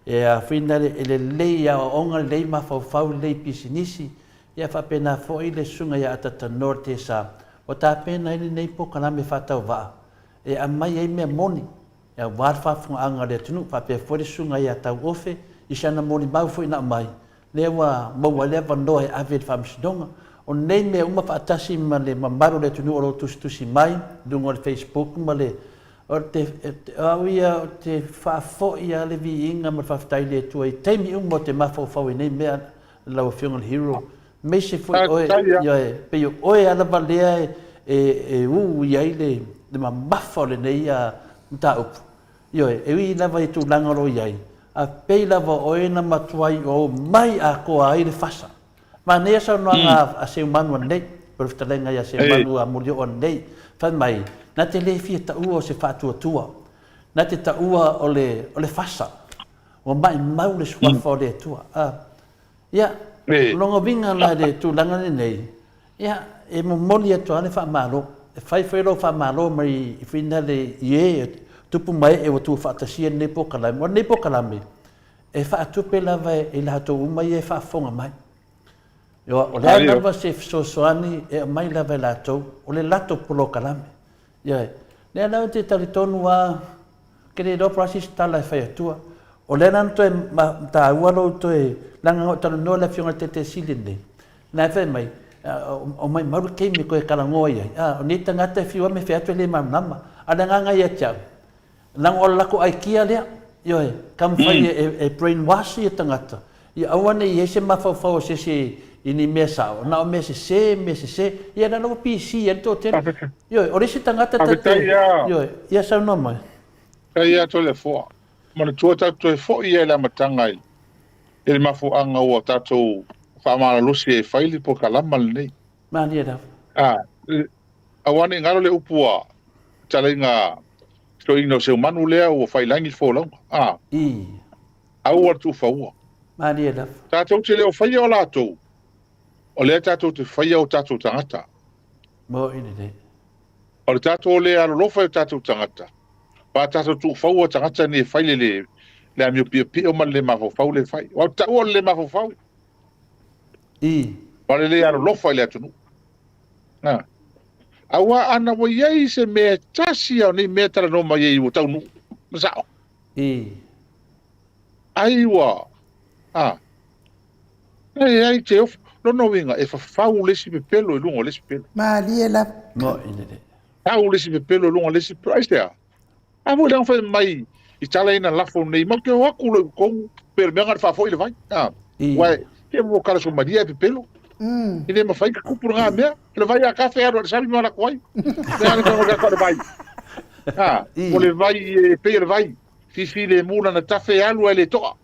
e a Finale e lelei i aoaoga lelei mafaufau lelei i pisinisi, ia faapena foi le Susuga ia Atata Noor Tesa, ua tapena ai lenei polokalame faatauvaa e aumai ai mea moni aua le faafofogaaga a le atunuu, faapea foi le susuga ia Tauofe i si ana molimau foi na aumai, lea ua maua ai le avanoa e ave i le Faamasinoga. O nei mea uma faatasi ma le mamalu o le atunuu o lo o tusitusi mai i luga o le Facebook ma le o te, o au ia ou te faafoi lava le viiga ma le faafetai i le Atua i taimi uma ou te mafaufau i nei mea lau Afioga i le Hero, Aemaise foi oe, ioe, pei o oe lava lava lea e, e, e ū i ai le, le mamafa o lenei mataupu. Ioe, e ui lava i tulaga o lo o i ai, a pei lava o oe na matuai o mai atoa ai le fasa. Manaia saunoaga a Seumanu anei, po o le fetalaiga ia Seumanu a Molioo anei, fai mai, na te le fia taua o se faatuatua, na te taua o le, o le fasa, ua maimau le suafa o le Atua. A, Ia, o lona uiga la i le tulaga lenei, ia, e momoli atu lava le faamalo. E fai foi lou faamalo mai i finale i e tupu ma ee ua tuufaatasia lenei polokalame. O lenei polokalame, e faatupe lava e i latou uma ia e faafofoga mai. O le a lava se fesoasoani e aumai lava e latou, o le latou polokalame. Ioe. Lea la ou te talitonu lava, ou te le iloa po o le a se isi tala e fai atua. O lea la na toe taua lou toe, leaga na ou talanoa i le Afioga i le Taitaisili lenei, na e fai mai, o maimau le taimi e toe talanoa i ai, a o nei tagata e fiu lava ma e fai atu e le malamalama. A o le agaga ia te au, leaga o le latou aikia lea, ioe, taumafai e brainwash ia tagata, Ia aua ne i i ai se mafaufau o se isi i ni mea sao, na o mea sese, mea sese, ia lea la ua pisi ai le toatele. Ioe, o le isi tagata ta te, ioe, ia saunoa mai. Faafetai ia Toleafoa. Manatua tatou toe foi ia i le amataga i le mafuaaga ua tatou faamalalosi ai e fai le polokalama lenei. Malie lava. A, aua ne i galo le upu a talaiga toeaina o Seumanu lea ua failangi le folauga. A. I. Aua le tuufaua. Malie lava. Tatou te le o faia o latou, o lea tatou te faia o tatou tagata. Moi lelei. O le tatou le alolofa i o tatou tagata, pa tatou tuufaua tagata nei e fai le le le amio piopio ma le le mafaufau le fai. Aua ou te taua o le le mafaufau. I. Ma le le alolofa i le atunuu. Na. Aua ana ua i ai se mea e tasi a o nei mea e talanoa mai ai ua taunuu. Ma sao. I. Ai ua, a, e ai te ofo, lona uiga, e fafau le isi pepelo i luga o le isi pepelo. Malie lava. Moi lelei. Fau le isi pepelo i luga o le isi pepelo. Aisea? A foi leaga fai mai i tala ina lafo nei, mau te o atu loa i totonu, pe o le mea na o le faafoi le vai. A, ua e, te mo kala somalia e pepelo. E le mafai ka kupu lena mea. Le vai a kafe alu a le sami ma lako ai. Le ana ka o le vai. A, o le vai e pei o le vai. Fifi le mu lana tafe e alu ai le toa.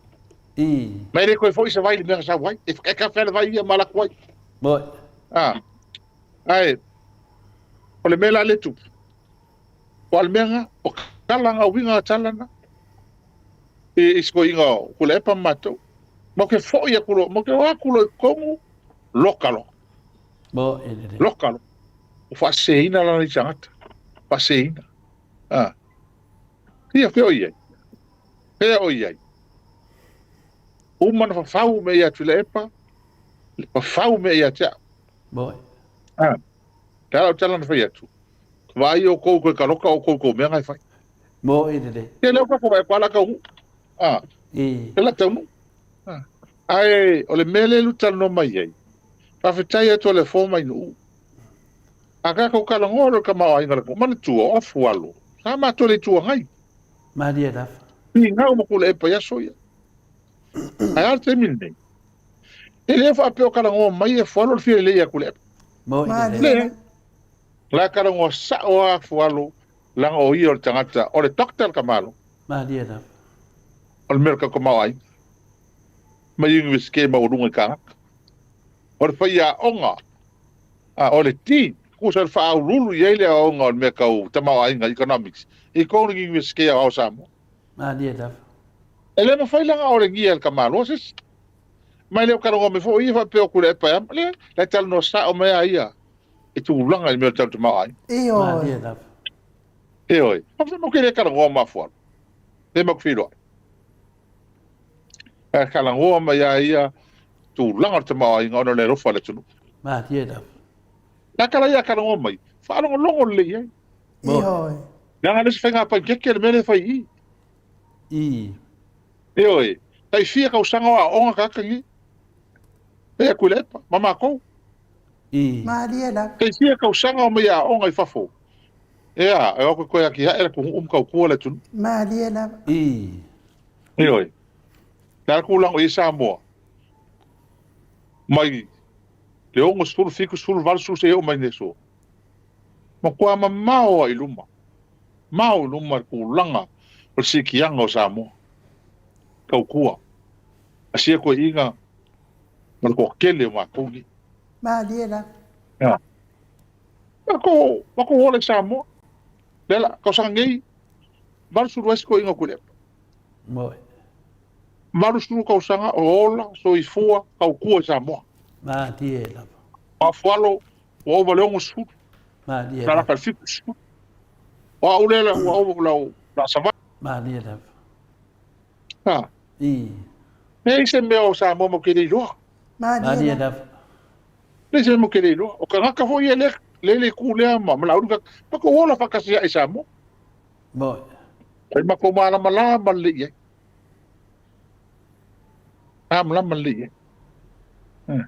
Ma e le toe foi se vai i le mea na sau ai. E kafe le vai ia ma lako ai. Moi. A, ae, o le mea la le tupu. O le mea nga, o kala nga uiga a tala na. E i siko inga o kula epa matou. Ma ke foi aku lo, ma ke o aku lo i kongu, loka loa. Mo e lelei. Loka loa. O faaseseina lana i tagata. Faaseseina. A. Ia, fea o i ai? Fea o i ai? Uma na fafau mea ia Tuilaepa, le fafau mea ia te au. Moi. Ah. Le a lau tala na fai atu? Vaai oukou koe kaloka oukou i kou mea nga e fai. Moi lelei. Ia lea ua vaai atu ala taunuu. Ah. I. E la taunuu. Ah. Ae o le mea lea e talanoa mai ai, faafetai atu o le fo mai Nuu. A tatou talanoa loa i le tamaoaiga o le atunuu, manatua o Afualo, sa matou i le Itu Agai. Malie lava. Finau ma Tuilaepa i aso ia. Ae a le taimi lenei? E le faapea o talanoa mai e Afualo le fia lelei ia Tuilaepa. Moi lelei. Leai. La talanoa sao lava Afualo leaga o ia o le tagata, o le doctor le tamalo. Malie lava. O le mea o le tamaoaiga. Mai Universite maualuga i Kanata. O le faiaoga, a, o le dean, tusa o le faauluulu i ai le aoaoga o le mea tau tamaoaiga, economics, i totonu o le Iunivesite Aoao o Samoa. Malie lava. E le mafai la ona olegia e le tamaloa se isi. Ma e le o talanoa mai foi ia faapea o Tuilaepa e ama. Leai, la e talanoa sao mai lava ia i tulaga i le mea o le tau tamaoaiga. Ioe. Malie lava. Ioe. Faafetai matou te le talanoa mafualo. Le matou feiloai. Ae talanoa mai lava ia tulaga o le tamaoaiga ona o le alofa o le atunuu. Malie lava. La tala ia talanoa mai, faalogologo lelei i ai. Ioe. Leaga le isi faiga paikeke le mea lea e fai i i. I. Ioe, tai fia tausaga o aoaoga tagata nei. E atu i Tuilaepa ma matou. I. Malie lava. Tai fia tausaga o mai aoga i fafo. Ea, e o atu e toe atiae le atunuu ma tautua le atunuu. Malie lava. I. Ioe. Le a le tulaga o i ai Samoa? Mai le 60, 70, 80 seia oo mai nei aso. Matua mamao lava i luma. Mao i luma le tulaga o le siitiaga o Samoa. Tautua. A sia toeaiina ma le toatele o matou nei. Malie lava. Ea. Matou, matou ola i Samoa. Lea la, tausaga nei, 80 ai si toeaina o Tuilaepa. Moi. 80 tausaga o ola, soifua, tautua i Samoa. Malie lava. O Afualo ua ova i le 60. Malie Na lava. laka i le 70. O au lea ua ova lau la Savaii. Malie lava. Ha. I. Leai se mea o Samoa matou te le iloa. Malie Malie lava. lava. Leai se mea matou te le iloa. O tagata foi ia lea lea le itu lea ma ma Laauli matou ola faatasi ai i Samoa. Moi. Ai matou malamalama lelei i ai. Malamalama lelei i ai. Eh.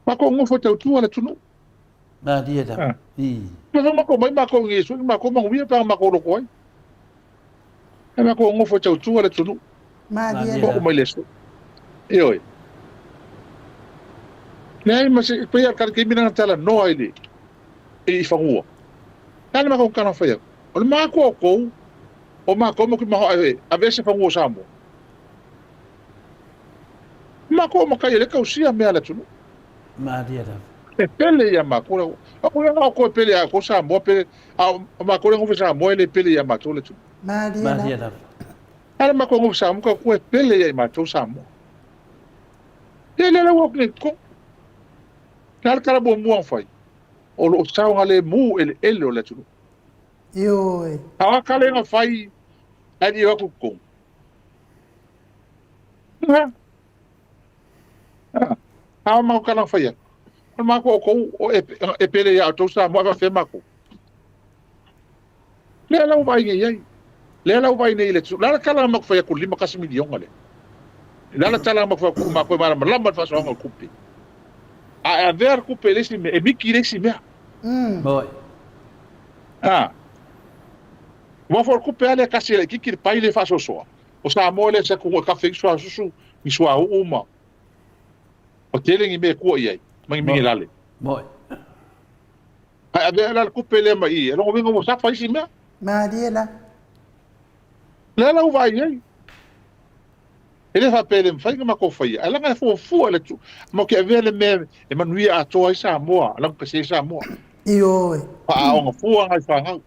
Matou nofo e tautua le atunuu. Malie lava. Ah. I. Ma matou mai matou i Iesu, matou manuia pe a matou loto ai. E matou nofo e tautua le atunuu. Malie Malie lava. Oo mai le aso. Ioe. Leai ma se pei a le taimi lena na talanoa i le i fanua. Le a le matou tala na fai atu? O le matou outou, o matou matou te manao e aveese fanua o Samoa. Matou o matai e le tausia mea a le atunuu. Malie lava. E pele ia matou le atunuu. O outou e pele ia outou Samoa, pele, a o matou le nofo i Samoa e le pele ia matou le atunuu. Malie Malie lava. lava. A le matou nofo i Samoa, outou e pele ia i matou Samoa. Ia lea la ua o atu nei i totonu. Le a le tala muamua na fai? O lo o saogalemu eleele o le atunuu. Ioe. A o a tala ia na fai ae le i o atu i totonu? Ha? A o matou tala na fai atu, o le matou outou o e pele ia outou Samoa ae faapefea matou? Lea la ua vaai nei i ai. Lea la ua vaai nei i le atunuu. O le a le tala na matou fai atu i le 51 miliona lea? O le a le tala na matou fai atu matou e malamalama i le faasoaga o le tupe. A e avea le tupe i le isi mea, e miki i le isi mea. Moi. A. Aua foi o le tupe lava lea e tasi e laitiiti le pai lea e faasoasoa. O Samoa lea se atunuu e kafe ai ni suasusu, ni suauu ma ua tele ni mea e tua i ai, ma ni minerale. Moi. Ae avea la le tupe lea mai i, e lona uiga ua safa isi mea. Malie la. Lea la ua vaai i ai. E le faapea e le mafai ona matou faia, ae leaga e fuafua i le tu, matou te avea le mea e manuia atoa ai Samoa, laugatasia ai Samoa. Ioe. Faaaoga fua nai fanau.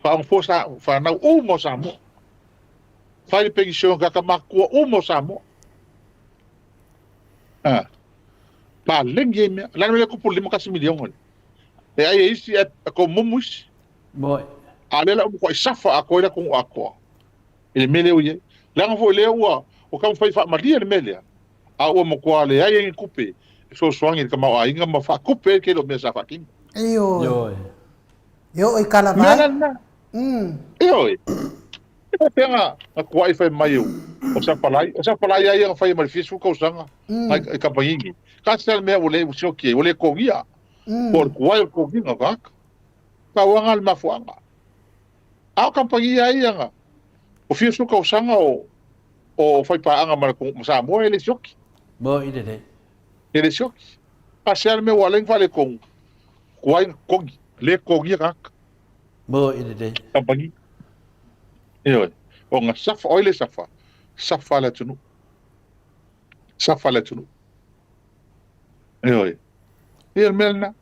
Faaaoga fua sa, fanau uma o Samoa. Fai le penisione tagata matutua uma o Samoa. Ah. Paleni ai mea. Le a le mea lea e tupu i le 51 miliona lea? E ai e isi ae tomumu isi. Moi. A o lea la ua matuai safa atoa ai le atunuu atoa i le mea lea ua i ai. Leaga foi lea ua ua taumafai e faamalie le mea lea, a ua matua leai ai ni tupe e fesoasoani i le tamaoaiga ma faatupe ai le tele o mea sa faatino. Ioe. Ioe. E oo i kalavai. Mea la lena. Ioe. E faapea na na tuai fai mai o o Sapalai, o Sapalai lava ia na faia ma le fia sefulu tausaga i kamupani nei. Kasi lava le mea ua le ua sioki ai, ua le totogia. Po o le tuai o le totogiga o tagata. Pau lava lena o le mafuaaga. A o kamupani lava ia na o fia sefulu tausaga o o faipaaga ma le ma Samoa e le sioki. Moi lelei. E le sioki. Kasi lava le mea ua ala ai ona faaletonu, tuai ona totogi, le totogia tagata. Moi lelei. Kamupani. Ioe. O na safa, o ai le safa? Safa le atunuu. Safa le atunuu. Ioe. Ia le mea lena.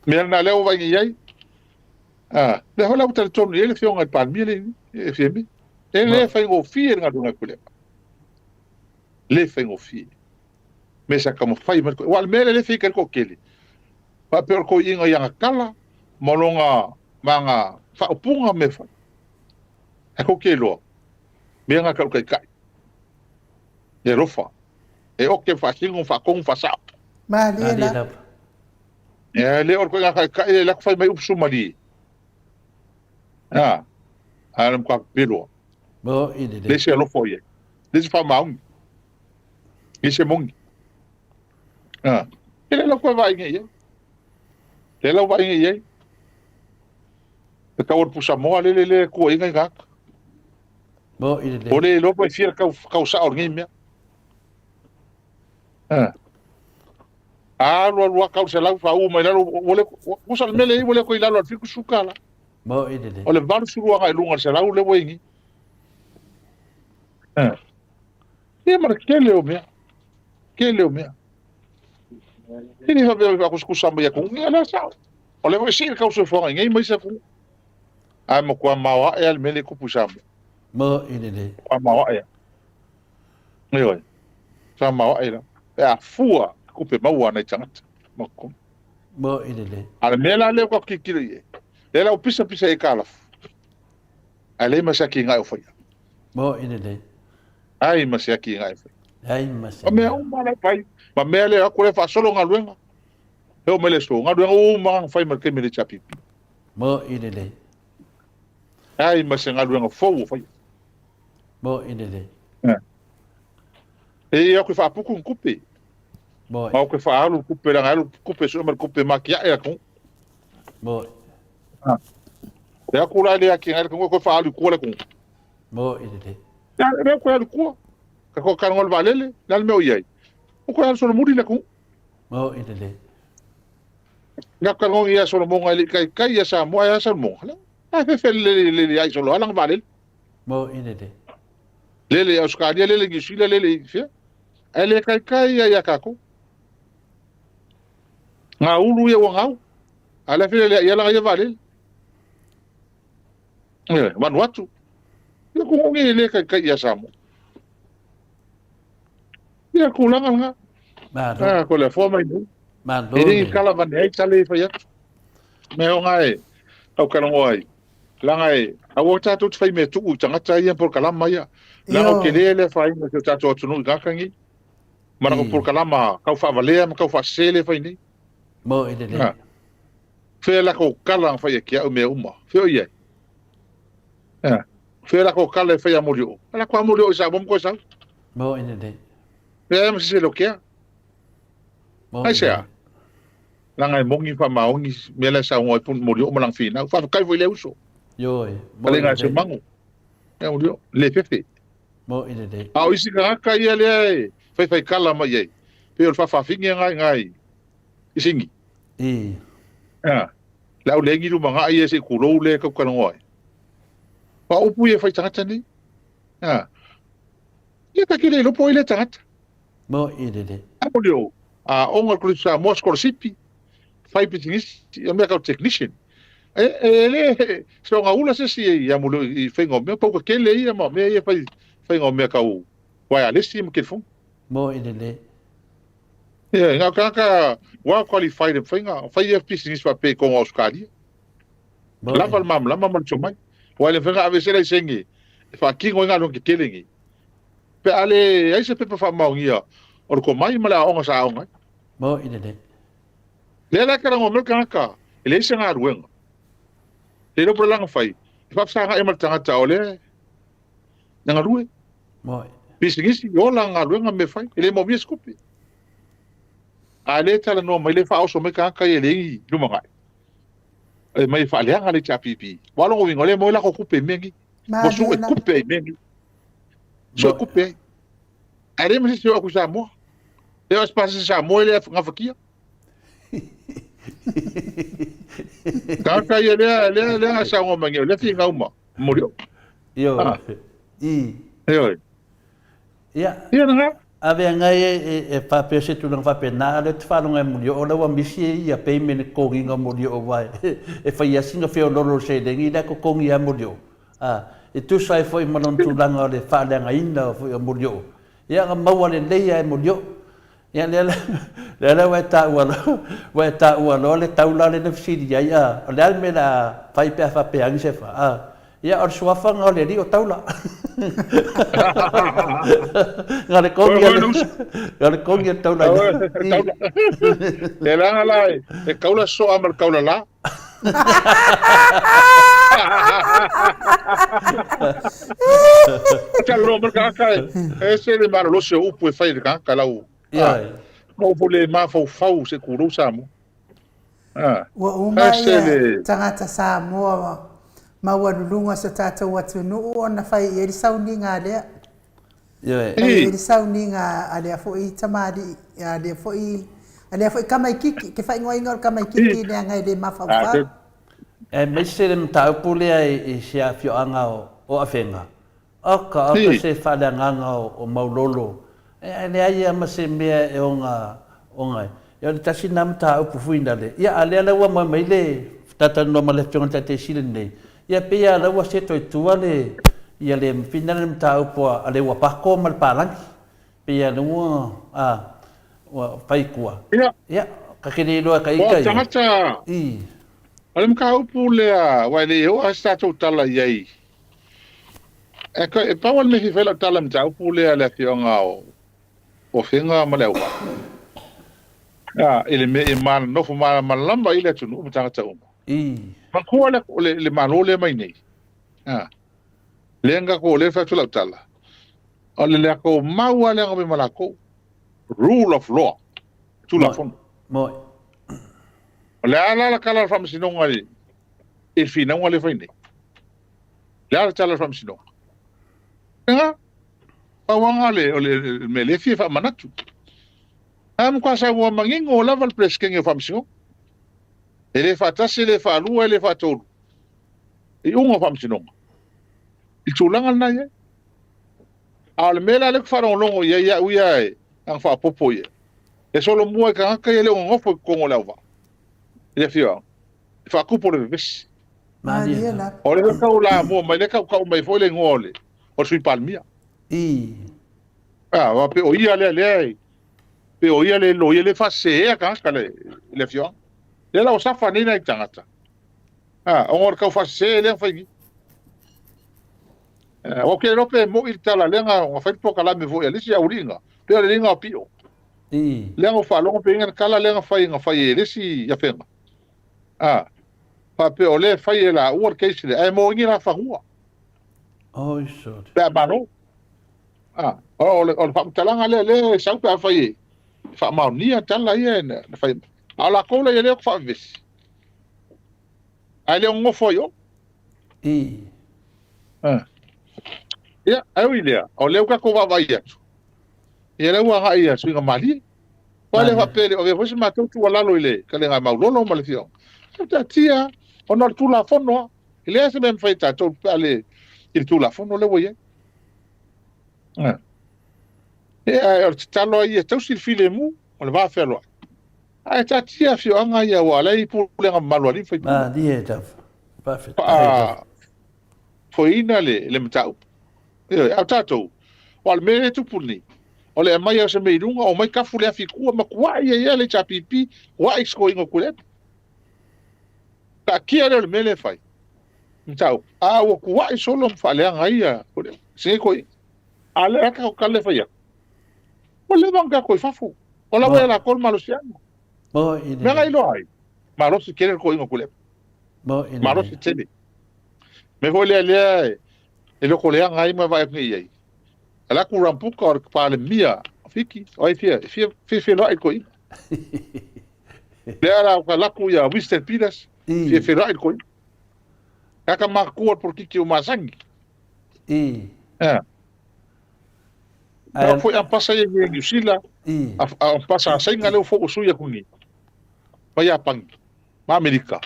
Mea lena lea ua vaai nei i ai. Ah, lea foi la ua talitonu i ai le Afioga i le Palemia le e Fiame. E le faigofie le galuega a Tuilaepa. Le faigofie. Mea sa taumafai mai. Aua o le mea lea e fia ita ai le toatele, faapea o le toeaina i ana tala ma lona ma ana faaupuga ma mea fai. Ae tou te iloa, mea na tau taitai. E alofa. E oke faasino, faatonu, faasao. Malie lava. E le o le koiga taitai e lako fai mai upu sumalie. A, a le matua pepelo. Mo i le Le se alofa o ia. Le se faamaoni. Le se moni. A, e le lau koe vaaiga i ai. Le lau vaaiga i ai. Le tau o le pusamoa le le le kuaiga i gata. Mo i le O le iloa pe fia kau, kau sao o lenei mea. A. Alu alu lava kau le 100 faauu mai lalo, ua le, tusa o le mea lea e i ai ua le toe i lalo o le $70. Mo i le O le 80 agai i luga o le 100 lea ua i ai nei. A. Ia ma le tele o mea. Tele o mea. E le faapea e faakusikusa mai atunuu, ia o lea e sao. O lea foi e sii le tau soifuaga i nei ma isi atunuu. Ae matua maoae lava le mea lea e tupu i Samoa. Mo i lelei. Matua maoae lava. Ioe. Matua maoae lava. Pe a fua i tupe maua a nai tagata ma totogi. Mo i lelei. A o le mea la lea ua tatou tilotilo i ai, lea la ua pisapisa i aitalafu, ae leai ma se atinae o faia. Mo i lelei. Leai ma se atinae o faia. Leai ma se O mea uma la e fai, ma mea lea o atu lea faasolo galuega. E oo mai le aso, galuega uma na fai ma le taimi o le HRPP. Mo i lelei. Leai ma se galuega fou o faia. Mo i lelei. E i aku e faaputu ni tupe. Mo. Ma aku e faaalu tupe, leaga e alu tupe e sue mai le tupe matiae le atunuu. Mo. E aku la e le atiae le atunuu, e toe faaalu i tua le atunuu. Mo i lelei. Lea lea toe alu i tua. Ka toe talanoa i le vaalele, le a le mea o i ai? Ua toe alu solomuli le atunuu. Mo i lelei. Na talanoa ia Solomoga e le i taitai ia Samoa, ae a Solomoga? A fefe lele lele ai solo ala vaalele. Mo i lelei. Lele i Australia, lele i New Zealand, lele i fea. Ae le taitai ia ia tatou. Ngā ulu ia ua ngau. A le fefe lele ia langa ia vaalele. E, Vanuatu. Ia ku ngi e le taitai ia Samoa. Ia tulaga lena. Malo. Ah, ko le afoa mai nei. Malo. E le kala vane ai tale e fai atu. Mea o ngā e au kalongo ai. Langa e, aua tātou te whai mea tu'u i tangata ia polokalama ia. Langa o te lea lea whainga ki o tātou atunuu i ngākangi. Mana ko polokalama kau whaavalea ma kau whaasese le whai nei. Mo i le Ha. Whea la ko kala ang whai a ki au mea uma. Whea o iai. Ha. Whea la ko kala e whai a mori o. Ala ko a mori o i sa mo ko sau. Mo i le Whea e ma sese lo kea. Mo Ai i se le a. Langa e mongi whamaongi mea la sa ngoi pun mori o malang whina. Whawhakai fo i le uso. Ioe. Mo Kale i ngā se le mango. Ea mori o. Le fefe. Mo i le A o isi kangaka ia lea e whaiwhai kala mai ai. Pe o le whawhawhingi ngai ngai i singi. I. Ea. Le au lengi luma ngai ia se kulou le kaukalongo ai. Pa upu ia whai tangata nei. Ea. Ia ka kele lopo i le tangata. Mo i le A mori o. A onga kuri sa moa skolasipi. Whai pisinisi. Ia mea kau technician. E, e le, se o ngā ula se si ia muli i whainga o mea, pauka kele ia ma mea ia whai, whainga o mea kau wireless ia ma telefoni. Mo i le Ia, ngā kāka well qualified e whainga, whai ia pisinisi whapē i konga Australia. Lava le malamalama ma le tomai. Aua e le mafai ona ave se laisene e faatino ai galuega tetele nei, pe a leai se pepa faamaonia o le tomai ma le aoga sa aoga ai. Moni lelei. Lea la e talanoa mai le tagata e leai se galuega, le iloa po o le a lana fai, e faafesagai ma le tagata o lea na galue. Moni. Pisinisi, ola galuega ma mea fai, e le maomia se tupe. A o lea e talanoa mai, lea e faaoso mai tagata ia e leai ni lumanai. E mai e faaleaga le HRPP. Ua lona uiga o lea e maua ai latou tupe i mea nei. Ua sue tupe ai i mea nei. Sue tupe ai. Ae leai ma se isi e o atu i Samoa. E o se pasese Samoa e le gafatia. Tagata ia lea, lea, lea saunoa mai nei, o lea finau ma molioo. Ioe. Ah. I. Ioe. Ia. Ia na. Ave agai e faapea se tulaga faapena, a o lea ou te faalogo e Molioo, o la ua misi ia payment e totogiina o Molioo aua e fai lava sina feoloolo o le seleni la e totogi lava Molioo. A, e tusa ai foi ma lona tulaga o le faaleagaina foi o Molioo, ia na maua lelei lava e Molioo. Ia lea la, lea la ua e taua loa, ua e taua loa le taula lea na fesili ai, a, o le a le mea o le a fai pe a faapea ane se fa, a. Ia, o le suafa lena o le alii o Taula. Na o le kogi a le, na o le kogi a le Taula. Taula. E leaga la e kaula soa ma le kaula la. Talo ma le tagata e ese le malolosi o upu e fai e le tagata lau. Ioe. Ma upu le mafaufau se kulou Samoa. Ua uma ia tagata Samoa maualuluga o so tatou atunuu ona fai i ai le sauniga a lea. Ioe. Fai i ai le sauniga a lea foi tamalii, a lea foi, a lea foi tamaititi, te faaigoaina o le tamaititi leaga e le mafaufau. Aemaise le mataupu lea i se afioaga o Afega, Oka, oka se faaleagaga o Maulolo, e leai lava ma se mea e oga ai. Ia o le tasi lena mataupu fuinale. Ia a lea la ua aumai mai le talatalanoa ma le Afioga i le Taitaiesili lenei, ia pei lava la ua seto i tua le ia le finale le mataupu a le Uapato ma le Palagi. Pei lava la ua a ua fai i tua. Ia. Ia, ta te le iloa e ita ia. Tagata, o le mataupu lea, aua e le i oo lava se tatou tala i ai E, e pau lava le mea e fia fai lau tala i le mataupu lea a le afioaga o Afega ma Leauvaa, a, i le mea ia nofo malamalama ai le atunuu ma tagata uma. Manatua le, le, le Malo lea mai nei, a, lea na tatou, lea e fai atu lau tala, o le latou mau lava lea na aumai ma latou, rule of law, Tulafono. Moi. O le a la la tala o le Faamasinoga i le finauga lea e fai nei? Le a le tala o le faamasinoga? Ega, pau lava o le mea lea e fia faamanatu. A matua saunoa manino lava le Peresetene o Faamasinoga. E le faatasi, e le faalua, e le faatolu. Iuga o faamasinoga. I le tulaga lena e i ai. A o le mea la lea ou te faalogologo i ai au ia e aga faaopoopo i ai, e solomua i tagata ia e le o nonofo i totonu o Leauvaa, i le afioaga, e faatupu o le vevesi. Malie lava. O lea tau lamua mai, lea tau tau mai foi le igoa o le o le Sui Palemia. I. Ah, wa pe o ia lea lea pe o ia le loia le faasesea tagata le le afioaga. Lea la ua safa nei nai tagata. Ah, ona o le tau faasese lea na fai nei. Eh, ou te iloa pe moi le tala lea na fai le polokalame foi a le isi auliiga, pe o le liga o Pio. I. Lea na ou faalogo pe i ai na tala lea na fai na fai e le isi afega. A, faapea o lea e fai e laua le case lea, ae mo ini la fanua. Oi sorry. Pe a malo. A, o le, o le faamatalaga lea, lea e sau pe a fai e faamaonia tala ia na, na fai. A o lakou la ia lea o faavevesi. Ae le o nonofo ai o. I. A. Ia, ae ui lea, o lea ua tatou vaavaai atu. Ia lea ua agai ia suiga malie. Aua le faapea e le o avea foi se matou tuualalo i le kalega maulolo ma le afioaga. E taatia ona o le Tulafono lava. E leai se mea e mafai e tatou pe a le i le Tulafono lea ua i ai. E, ae o le tatalo lava ia tausi le filemu o le va fealoai. Ae taatia afioaga ia aua o la e i pulega mamalu a alii ma faipule. Malie lava. Faafetai lava. Foeina le, le mataupu. Ioe, a o tatou, aua o le mea lea e tupu nei, o le aumai o se mea i luga, omai tafu le afi i tua, matuai ai lava le HRPP, uai score ina o Tuilaepa. Taatia lea o le mea lea e fai. Mataupu, a ua kuaʻi solo ma faaleaga ai ia se koiʻiga. A lea ka ka le fai atu, ua leva ona tatou i fafo, o la ua ia latou le malosiaga. Mea na iloa ai, malosi tele le toeaina o Tuilaepa. Malosi tele. Mea foi lea lea e lotoleaga ai ma vaai atu nei i ai. Ala atu Rambuka o le Palemia o Fiti, o ai fia, fia, fia feiloai le toeaina. Lea la ka laku ia Winston Peters, fia feiloai le toeaina. Kaka matutua le polokiki o masani. Ea. Ae foi ampasa ia i New Zealand, ampasa a Saina lea ua fou sui atu nei. Ma Iapani, ma Amerika.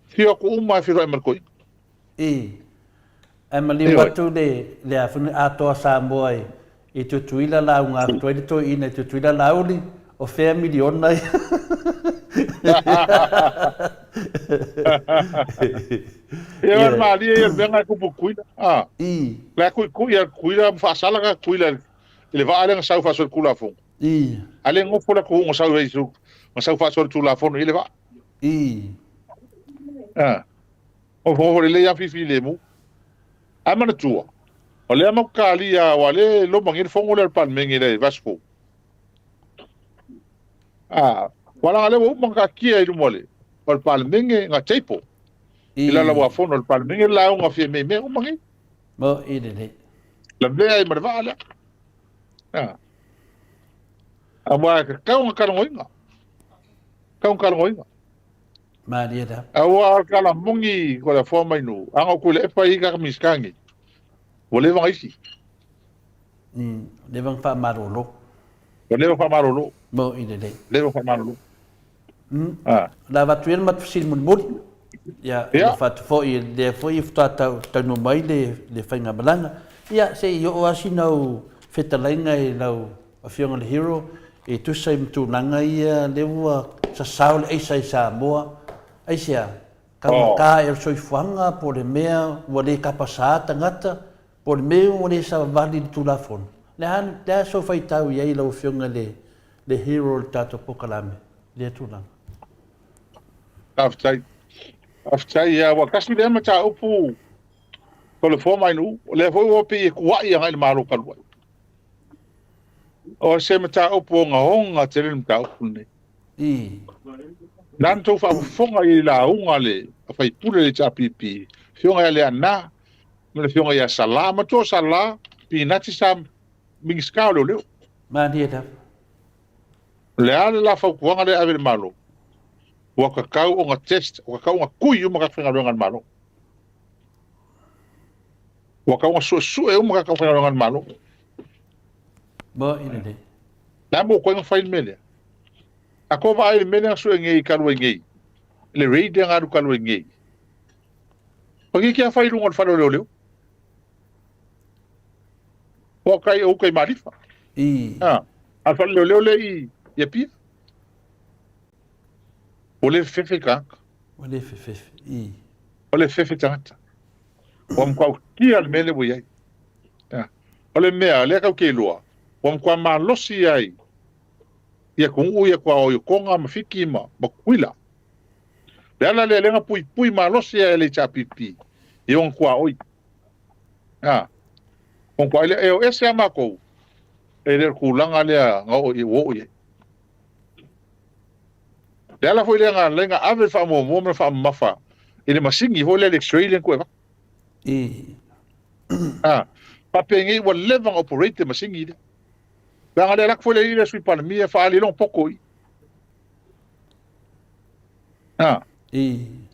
Fio atu uma e feiloai ma le toeaina. Ae maliu atu le le a foi atoa Samoa i i Tutuila lauga atu ai le toeaina i Tutuila Laauli, o fea miliona ia? Ia o le malie ia o le mea na e tupu i Tutuila. A. La e tuitui a Tutuila ma faasala na Tutuila i le vaa lea na sau faasolitulafono. A le nofo le atunuu na sau ai na sau faasolitulafono i le vaa. A. Nofonofo lelei lava filemu. Ae manatua, o lea matou talia aua o lea e loma nei le fono lea a le Palemene i le vaiaso fou. A, aua leaga o lea ua uma ona taatia i luma o le o le Palemene na table i Laulau-a-Fono a le Palemene le lauga fia meimea uma nei. Maoi lelei. Lavea ai ma le vaa lea. A. Aua e tatau ona talanoaina. Tatau ona talanoaina. Malie la. Aua o le tala moni ko le afoa mai nu, a na ou Tuilaepa i kaka Minisita nei, ua leva na isi. Leva na faamalolo. Ua leva faamalolo. Maoi lelei. Leva faamalolo. Ah. La avatu ia le matou fesili mulimuli. Ia, yeah. alofa atu foi, lea foi faatoa tau, taunuu mai le, le faigamalaga. Ia, se i oo lava sina au fetalaiga i lau Afioga i le Hero, e tusa ai ma tulaga ia lea ua sasao le aisa i Samoa, aisea? Taugata ea le soifuaga po o le mea ua le tapasā tagata, po o le mea ua le savavali i le Tulafono? Le a, le a sou faitau i ai lau Afioga i le, le Hero o le tatou polokalame i lea tulaga? Faafetai. Faafetai. Ua tasi lea mataupu o le foa mai nuu, o lea foi ua pei e tuuai agai i le Malo talu ai. O se mataupu ogaoga tele le mataupu lenei. Na na tou faafofoga i lauga a le faipule le HRPP, afioga ia Leaana ma le afioga ia Sala, matua o Sala, Pinati sa Minisita o Leoleo. Malie lava. O le a le la fautuaga lea e ave i le Malo? Ua tatau ona test, ua tatau ona tui uma tagata faigaluega a le Malo. Ua tatau ona suesue uma tagata faigaluega a le Malo. Maoi lelei. Le a mo koe na fai le mea lea? A ko vaai le mea lea na sue nei talu ai nei, le raid lea na alu talu ai nei. O ki kia fai lunga o le fale o leoleo. O kai o uka i Malifa. I. A, a le fale leoleo le i i Apia. Ua le fefefe tagata. Ua le fefefe. I. Ua le fefefe tagata. Ua matautia le mea lea ua i ai. O le mea, lea tatou te iloa, ua matua malosi ai i atunuu ia tuaoi o Toga ma Fiti ma Tutuila. Le ala lea lea na puipui malosi ai e le HRPP i ona tuaoi. A, ona tuaoi lea, e o ese lava matou, e le o le tulaga lea na oo i, ua oo i ai. Le ala foi lea na ala ai na ave le faamuamua ma le faamamafa i le masini foi lea le x-ray lea na tuu e avatu. A, faapenei ua leva ona operate le masini lea. Leaga lea lak foi le ile Sui Palemia faaali lona poto i. A.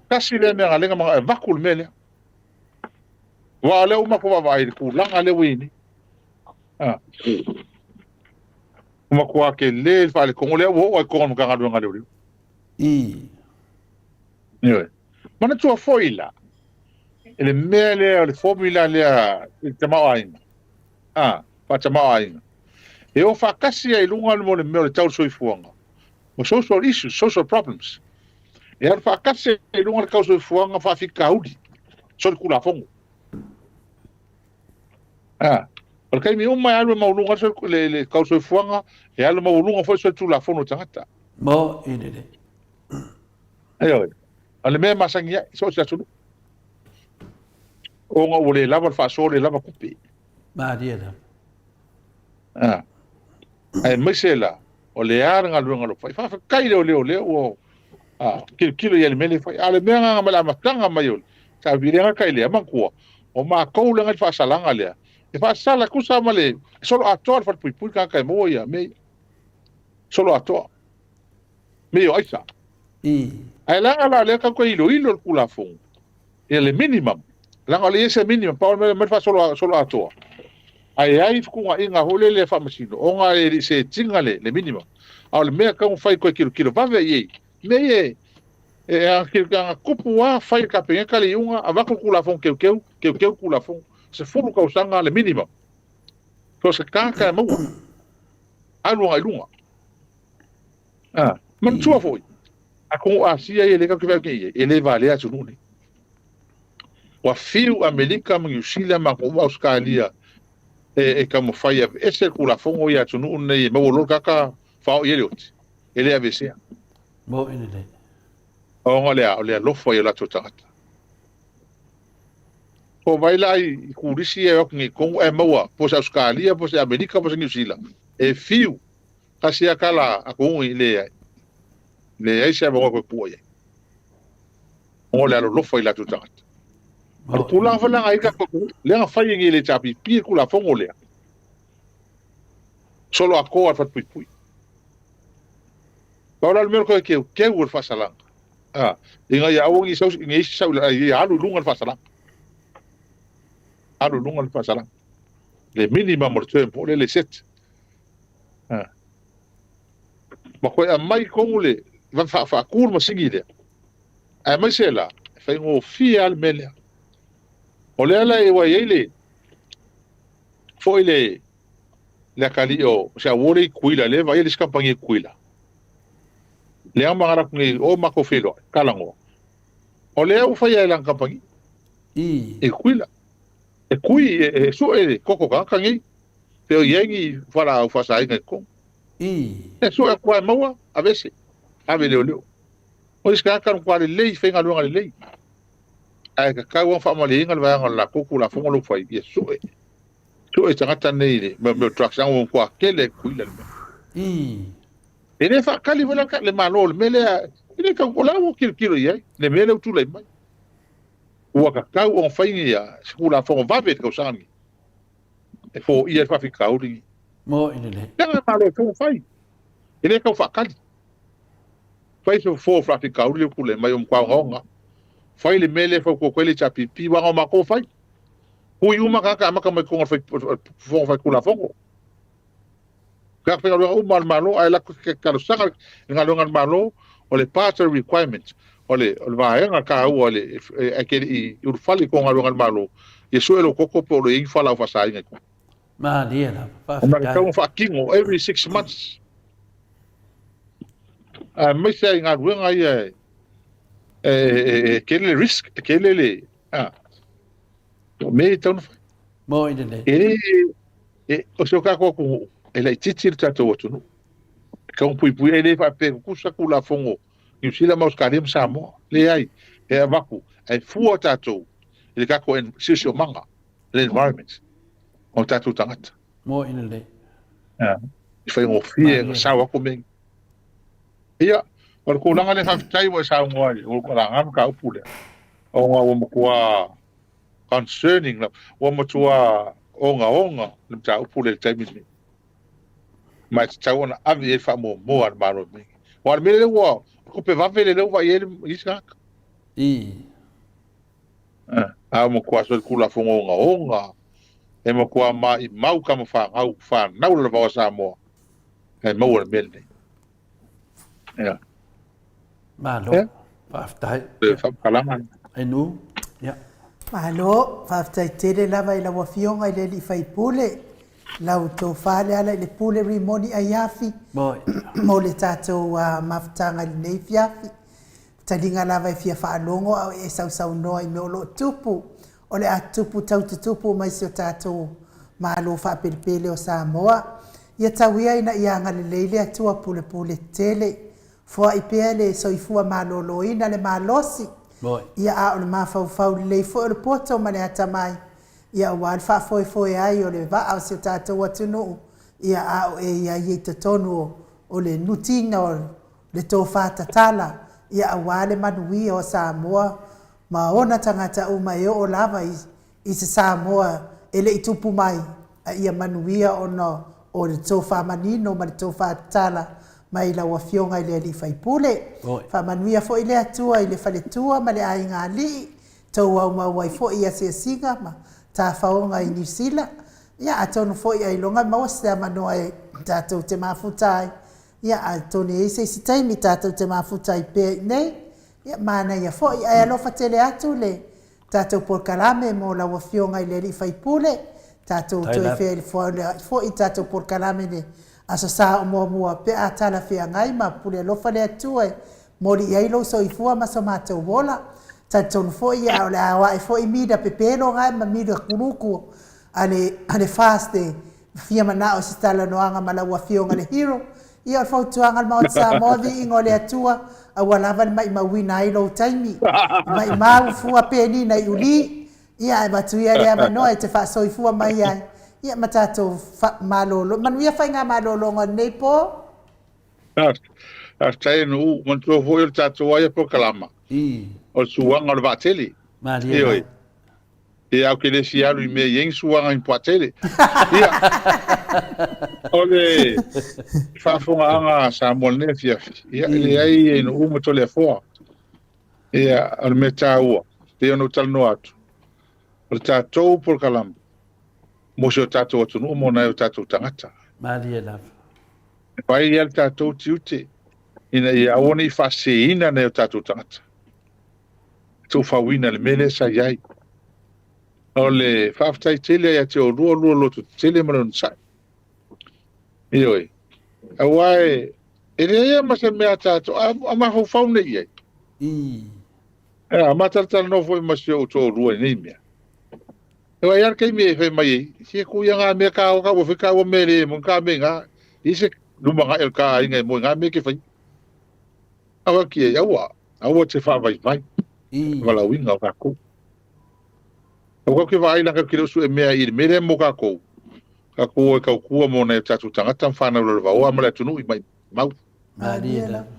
Tasi lea mea na lenga ma avatu le mea lea. Aua o lea ua matou vaavaai i le tulaga lea ua i ai nei. A. Ua matua tele le faaletonu lea ua oo lava i totonu o le Matagaluega a Leoleo. Ioe. Manatua foi la, i le mea lea o le formula lea i le tamaoaiga, a, faatamaoaiga, e o faatasi ai i luga mo le mea o le tau o le soifuaga, o social issues, social problems. E alu faatasi ai i luga le tau o le soifuaga faafitauli, solitulafono. A, o le taimi uma e alu e maualuga le, le tau o le soifuaga, e alu maualuga foi le solitulafono o tagata. Mo i lelei. Ioe. O le mea e masani ai, so o se atunuu. Ona ua le lava le faasoa le lava tupe. Malie lava. Ah. Aemaise la, o le a le galuega o lo o fai. Faafetai i leoleo lea ua tilotilo i ai i le mea lea e fai. A o le mea agaga mai le amataga mai o le tauvi, e le gata i lea, manatua, o matou lea na i le faasalaga lea, e faasala tusa ma le solo atoa le falepuipui le tagata e maua ia mea ia. Solo atoa. Mea ia o aisa. Ae leaga la o lea tatou te iloilo le Tulafono, ia le minimum, leaga o lea e i ai se minimum, pau le mea mai le faasolo solo atoa. Ae i ai fetuunaiga foi lele a faamasino, ona e le i set ina le minimum. A o le mea e tatau ona fai toe tilotilo vave i ai, mea ia e ana tupu lava fai e le Kapeneta le iuga, avatu le Tulafono teuteu, teuteu le Tulafono, 10 tausaga le minimum. So o se tagata e maua, alu agai i luga. Manatua foi, atonu o Asia ia lea tatou te vaai atu nei i ai, e le valea atunuu nei. Ua fiu Amerika ma Niu Sila ma atunuu uma Ausetalia e taumafai e aveese le Tulafono ia atunuu nei e maua loa le tagata faaoo i ai le oti, e le aveesea. Moni lelei. Ona o le a? O le alofa i o latou tagata. Po o vai la i turisi ia e o atu nei i totonu ae maua po o se Ausetalia po o se Amerika po o se Niu Sila, e fiu Tasi lava tala a Kuuni, Leai. Leai se avanoa toe pua i ai. Ona o le alolofa i latou tagata. O le tulaga foi lea na i ai tatou atunuu, lea na fai e le HRPP le Tulafono lea, solo atoa le falepuipui. Pau la le mea o le toe teuteu o le faasalaga, ina ia aua ne i i ai se sau ia alu i luga le faasalaga. Alu i luga le faasalaga. Le minimum o le term foi lea le set. Ma toe aumai i totonu le faatu le masini lea, aemaise la, e faigofie lava le mea lea. O lea la ua i ai le foi le le atalii o se auo lea i Tutuila, lea e vaaia le isi kamupani i Tutuila. Lea na manatu nei o matou feiloai, talanoa. O lea ua fai e lana kamupani i Tutuila. E kui, e sue le toto tagata nei. Pe o i ai ni fualaau faasaina i totonu. E sue atu lava e maua, aveese, ave i leoleo. O isi tagata e matua lelei, faigaluega lelei. Ae tatau lava ona faamalieina le vaega o le latou Tulafono lea ua fai, ia sue, sue tagata nei i le mea o drugs, leaga ua matua tele e Tutuila le mea. E le faatali foi la le Malo i le mea lea, e le tau, o la ua tilotilo i ai le mea lea ua tulai mai. Ua tatau ona fai ni se Tulafono vave i le tausaga lenei. E foia le faafitauli lenei. Moni lelei. Leaga e malo e tau fai. E le tau faatali. Fai se fofo o faafitauli lea ua tulai mai o matua ogaoga. Fai le mea lea e fautua atu ai le HRPP, aua na o matou fai. Hui uma tagata amata mai totonu o le Fofoga Faitulafono. Tagata faigaluega uma a le Malo, ae alu atu e talosaga le galuega a le Malo, o le part of requirement, o le vaega taua ae te le i ulufale i totonu o galuega a le Malo, ia sue lou toto po o lo o i ai ni fualaau faasaina i totonu. Malie lava, faafetai. Ona e tatau ona faatino every 6 months. Aemaise lava i galuega ia e tele le risk, e tele le, o mea ia e tatau ona fai. Moni lelei. E le, e, o si o tatou atunuu, e laitiiti le tatou atunuu. E tatau ona puipui, e le faapea e tutusa Tulafono Niu Sila ma Ausetalia ma Samoa. Leai, e avatu, ae fua tatou i le tatou siosiomaga, le environment o tatou tagata. Moni lelei. E faigofie ona sao atu mea. Ia, o le tulaga lea faafetai ua e saunoa ai, ua laga le mataupu lea, ona ua matua concerning lava, ua matua ogaoga le mataupu lea i le taimi lenei. Ma e tatau ona ave i ai le faamuamua a le Malo i mea nei. Aua o le mea lea ua, tupe vave lea ua vaai ai isi tagata. A ua matua solitulafono ogaoga, e matua maimau tama fanau, fanau lalevao a Samoa, ae maua le mea lenei. Ia. Malo, yeah. Faafetai. Le faamatalaga. Ainu, ia. Malo, faafetai tele lava i lau Afioga i le alii faipule, lau tofa le ala i le pule Rimoni Aiafi mo le tatou mafutaga i lenei afiafi. Taliga lava e fia faalogo a o e sausaunoa i mea o lo o tupu, o le a tupu tau tutupu mai si o tatou Malo faapelepele o Samoa. Ia tau ia ina ia agalelei le Atua pulepule tele. Foai pea le soifua maloloina le malosi. Ia, a o le mafaufau lelei foi o le poto ma le atamai, ia aua le faafoefoe ai o le vaa o si o tatou atunuu, ia a o e i ai i totonu o, o le nutiga o le tofa tatala, ia aua le manuia o Samoa ma ona tagata uma e oo lava i, i se Samoa e le i tupu mai, a ia manuia ona o le tofa manino ma le tofa tatala mai lau Afioga i le Alii Faipule. Faamanuia foi le Atua i le faletua ma le aiga alii, tou aumau ai foi i asiasiga ma tafaoga i Niu Sila. Ia atonu foi ailoga maua se avanoa e tatou te mafuta ai, ia atonu e i ai se isi taimi tatou te mafuta ai pea i inei. Ia manaia foi, ae alofa tele atu le tatou polokalame mo lau Afioga i le Alii Faipule, tatou toe feiloai foi i tatou polokalame i le Aso Sa o muamua pe a talafeagai ma pule alofa le Atua e moli i ai lou soifua ma so matou ola. Talitonu foi ia o le a o ae foi mida pepelo gae ma mida kuluku a le a le FAST e fia manao i se talanoaga ma lau Afioga le Hero. Ia o le fautuaga a le Maota Samoa viiga o le Atua aua lava le maimauina ai lou taimi. Maimau fua penina i uli Ia, e avatu ia le avanoa e te faasoifua mai ai, ia ma tatou malolo. Manuia faigamalologa o lenei po. Faafetai e Nuu. Manatua foi o le tatou aia polokalama o le suaga o le vaatele. Malie Ioe. Ia, ou te le fia alu i mea e i ai ni suaga i ni puatele. Ia, o le faafofogaaga a Samoa i lenei afiafi, ia, e leai e Nuu ma Toleafoa. Ia, o le mea taua, pei ona ou talanoa atu, o le tatou polokalama mo si o tatou atunuu mo nai o tatou tagata. Malie lava. E fai lava le tatou tiute ina ia aua ne i faaseseina nai o tatou tagata. E tuufauina le mea lea sa i ai. O le faafetai tele ia te oulua, lua loto tetele ma le onosai. Ioe. Aua e, e leai lava ma se mea a tatou, a, a mafaufau nei i ai. E, a matalatalanoa foi ma si ou toalua i nei mea. E wai ala taimi e fai mai ai, si e kuia ngā mea kā o ka ua fai kā ua mea le mo kā mea ngā, i se luma ngā el kā inga e mo ngā mea ke fai. Awa ki ai, aua, aua te whaavaivai, walauinga o kākou. Aua ke vaai laka ki le usu e mea i le mea lea mo kākou. Kākou e kaukua mo nai o tātou tagata ma whānau lalovaoa ma le atunuu i mai mau. Malie lava.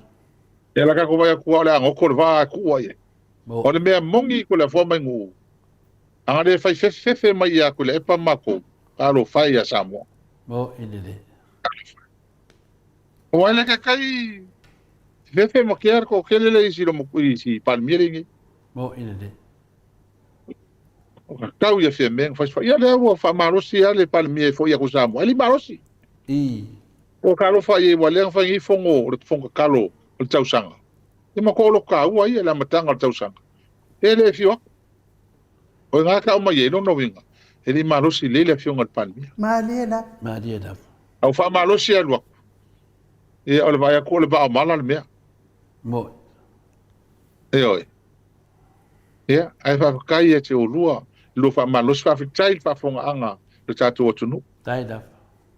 E ala kākou vai aku o le angoko le vā e kuua i ai. O le mea mongi ko le afua mai nguu. Anga le fai fefe mai ia ko le epa mākou. Ka alo fai ia Samoa. Mo i lele. O ai le ka kai fefe ma ke ar ko kelele i si lomo i si palmia le ngi. Mo i lele. O ka tau ia fia mea, fai ia lea ua faamalosi lava le Palemia e foi aku i Samoa. E le malosi. O ka alofa i ai ua lea na fai nei fono o le fono tatalo o le tausaga. E ma ko lo taua ia le amataga o le tausaga. E le fiu aku. O ngā ka mai ai lona uiga. E le malosi lelei le afioga i le Palemia. Malie lava. Malie lava. Au faamalosi alu aku. Ia o le vaai aku o le vao mala le mea. Moi. Ioe. Ia, ae faafetai ia te oulua, i lua faamalosi, faafetai i le faafofogaaga o le tatou atunuu. Faafetai lava.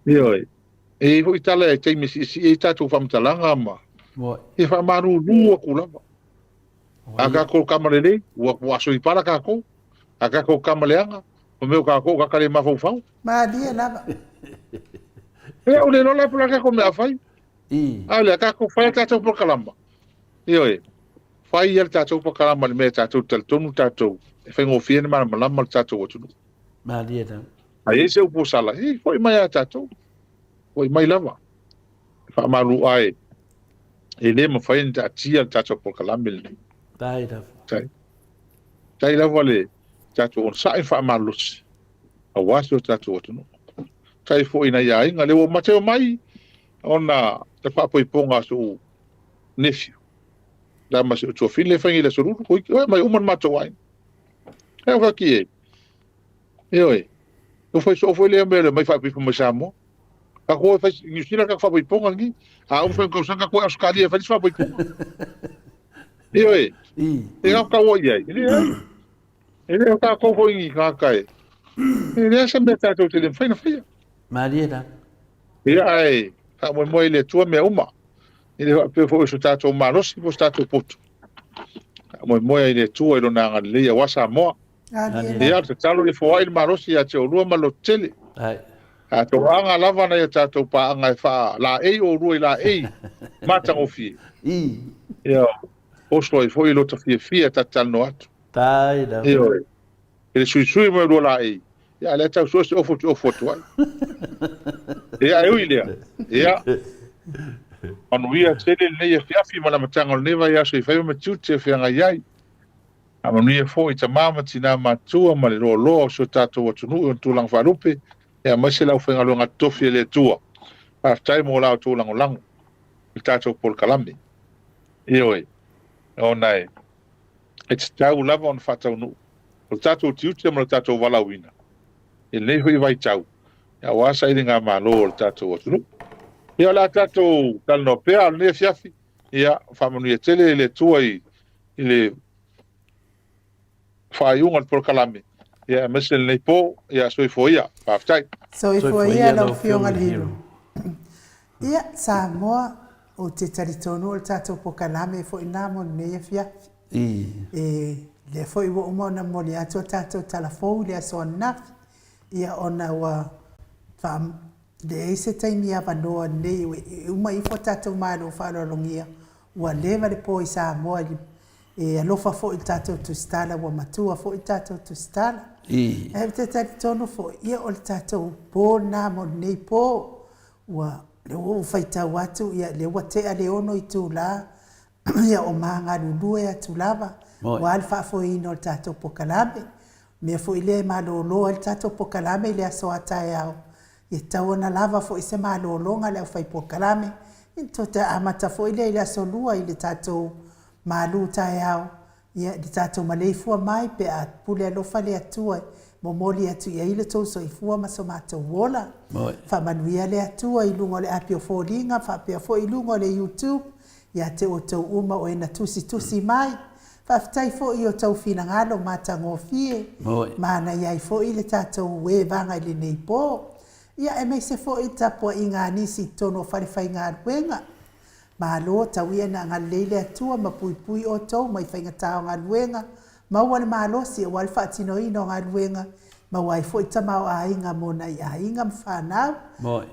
Ioe. E i ai foi tala e taimi e siisii ai tatou faamatalaga ma ia faamalulu atu lava. A tatou kama lelei, ua ua aso i pala tatou. A tatou kama leaga, o mea o tatou o kaka le mafaufau. Malie lava. Ia, o le iloa la po o le a le tatou mea a fai. A o lea, tatou fai a tatou polokalama. Ioe. Fai ia le tatou polokalama i le mea e tatou te talitonu tatou e faigofie ona malamalama le tatou atunuu. Malie lava. A i ai se upu sala, e foi mai ia tatou. Foi mai lava. E faamalu ai e le mafai ona taatia le tatou polokalame lenei. Tai lava. Tai. Tai lava le tatou onosai ma faamalolosi aua si o tatou atunuu. Tai foi i nai aiga, lea ua mateo mai ona le faapoipoga a so'u nephew la ma si ou tuafine le fai nei le aso lulu oi oi mai uma le matou aiga e o faki e ioe o fai soo foi lea mea le mai faapoipo mai Samoa ka ko fai New Zealand ka faapoipoga lenei a uma fai tausaga ka ko Australia fai se faapoipoga ioe e ka kau i ai e leai e le o tatou foi ni tagata e e leai se mea tatou te le mafai ona faia. Malie la. Ia ae faamoemoe i le Atua mea uma. E le faapea foi o so tatou malosi po o so tatou poto. Faamoemoe ai i le Atua i Lona agalelei aua Samoa. Ia, o le tatalo ia foai le malosi ia te oulua ma le lototele. A toaga lava nai a tatou paaga e faalaei oulua i laei matagofie. Ia, oso ai foi lota fiafia ta te talanoa atu. Ioe. I le suisui mai o lua laei, ia, a lea tau sue se ofu ou te ofu atu ai. Ia, e ui i lea, ia, manuia tele lenei afiafi ma le amataga o lenei vaiaso i faiva ma tiute e feagai ai. Faamanuia foi i tama ma tina matutua ma le loaloa o si o tatou atunuu i ona tulaga faalupe, aemaise le aufaigaluega totofi a le Atua. Faafetai mo la outou lagolago i le tatou polokalame. Ioe, ona e tatau lava ona faataunuu o le tatou tiute ma le tatou valaauina i lenei foi vaitau aua sailigamalo a le tatou atunuu. Ia, o le a tatou talanoa pea o lenei afiafi. Ia, faamanuia tele le Atua i le faaiuga o le polokalame, ia, aemaise lenei po. Ia, soifua ia. Faafetai. Soifua ia lau Afioga i le Hero. Ia, Samoa, ou te talitonu o le tatou polokalame foi lena mo lenei afiafi. E, lea foi ua uma ona momoli atu a tatou tala fou i le aso ananafi, ia ona ua faa, leai se taimi avanoa lenei e uma ifo a tatou malo faaaloalogia, ua leva le po i Samoa i le E alofa foi i le tatou tusitala, ua matua foi le tatou tusitala. Ae ou te talitonu foi, ia o le tatou po lena mo lenei po. Ua, lea ua ou faitau atu, ia lea ua tea le 6 itula, ia o magalulue atu lava, aua le faafoeina o le tatou polokalame. O le mea foi lea e malolo ai le tatou polokalame i le aso a taeao, e tatau ona lava foi se malologa a le aufai-polokalame, ia ona toe amata foi lea i le aso Lua i le tatou malu taeao, ia, i le tatou maleifua mai pe a pule alofa le Atua e momoli atu i ai lo outou soifua ma so matou ola. Faamanuia le Atua i luga o le api o foliga faapea foi i luga o le YouTube ia te outou uma o e na tusitusi mai. Faafetai foi i o tou finagalo matagofie, manaia ai foi le tatou evaga i lenei po. Ia aemaise foi le tapuaiga a nisi i totonu o falefaigaluega. Malo, tau ia ina agalelei le Atua ma puipui outou mai faigata o galuega, maua le malosi aua le faatinoina o galuega, maua ai foi tamaoaiga mo nai aiga ma fanau.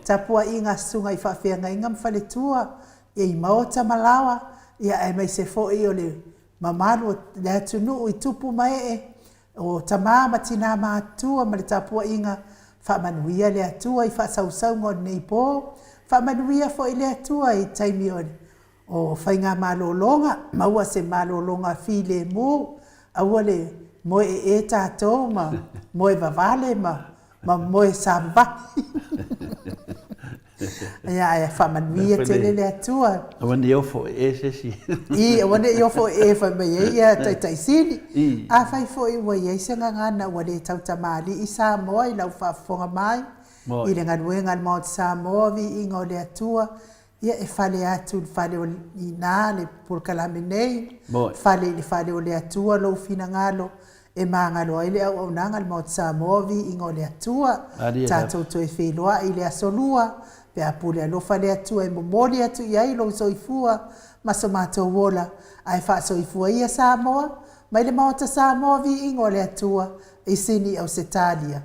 Tapuaiga a susuga i faafeagaiga ma faletua, i maota ma laoa, ia aemaise foi o le mamalu o le atunuu i tupu ma ee, o tama ma tina matutua ma le tapuaiga, faamanuia le Atua i faasausauga o lenei po, faamanuia foi le Atua i taimi o o faigamalologa, maua se malologa filemu, aua le moe ee tatou ma moe vavale ma ma moe savavali. Ia, ae faamanuia tele le Atua. Aua ne i ofo ee se isi. I, aua ne i ofo ee fai mai ai ia Taitai Sili. Afai foi ua i ai se gagana ua le tautamalii Samoa i lau faafofoga mai, i le galuega a le Maota Samoa, viiga o le Atua, ia e fale atu i le fale o ina le polokalame nei, fale i le fale o le Atua lou finagalo, e magalo ai le auaunaga a le Maota Samoa, viiga o le Atua. Tatou toe feiloai i le aso Lua, pe a pule alofa le Atua e momoli atu i ai lou soifua ma so matou ola, ae faasoifua ia Samoa, mai le Maota Samoa, viiga o le Atua, i Sini, Ausetalia.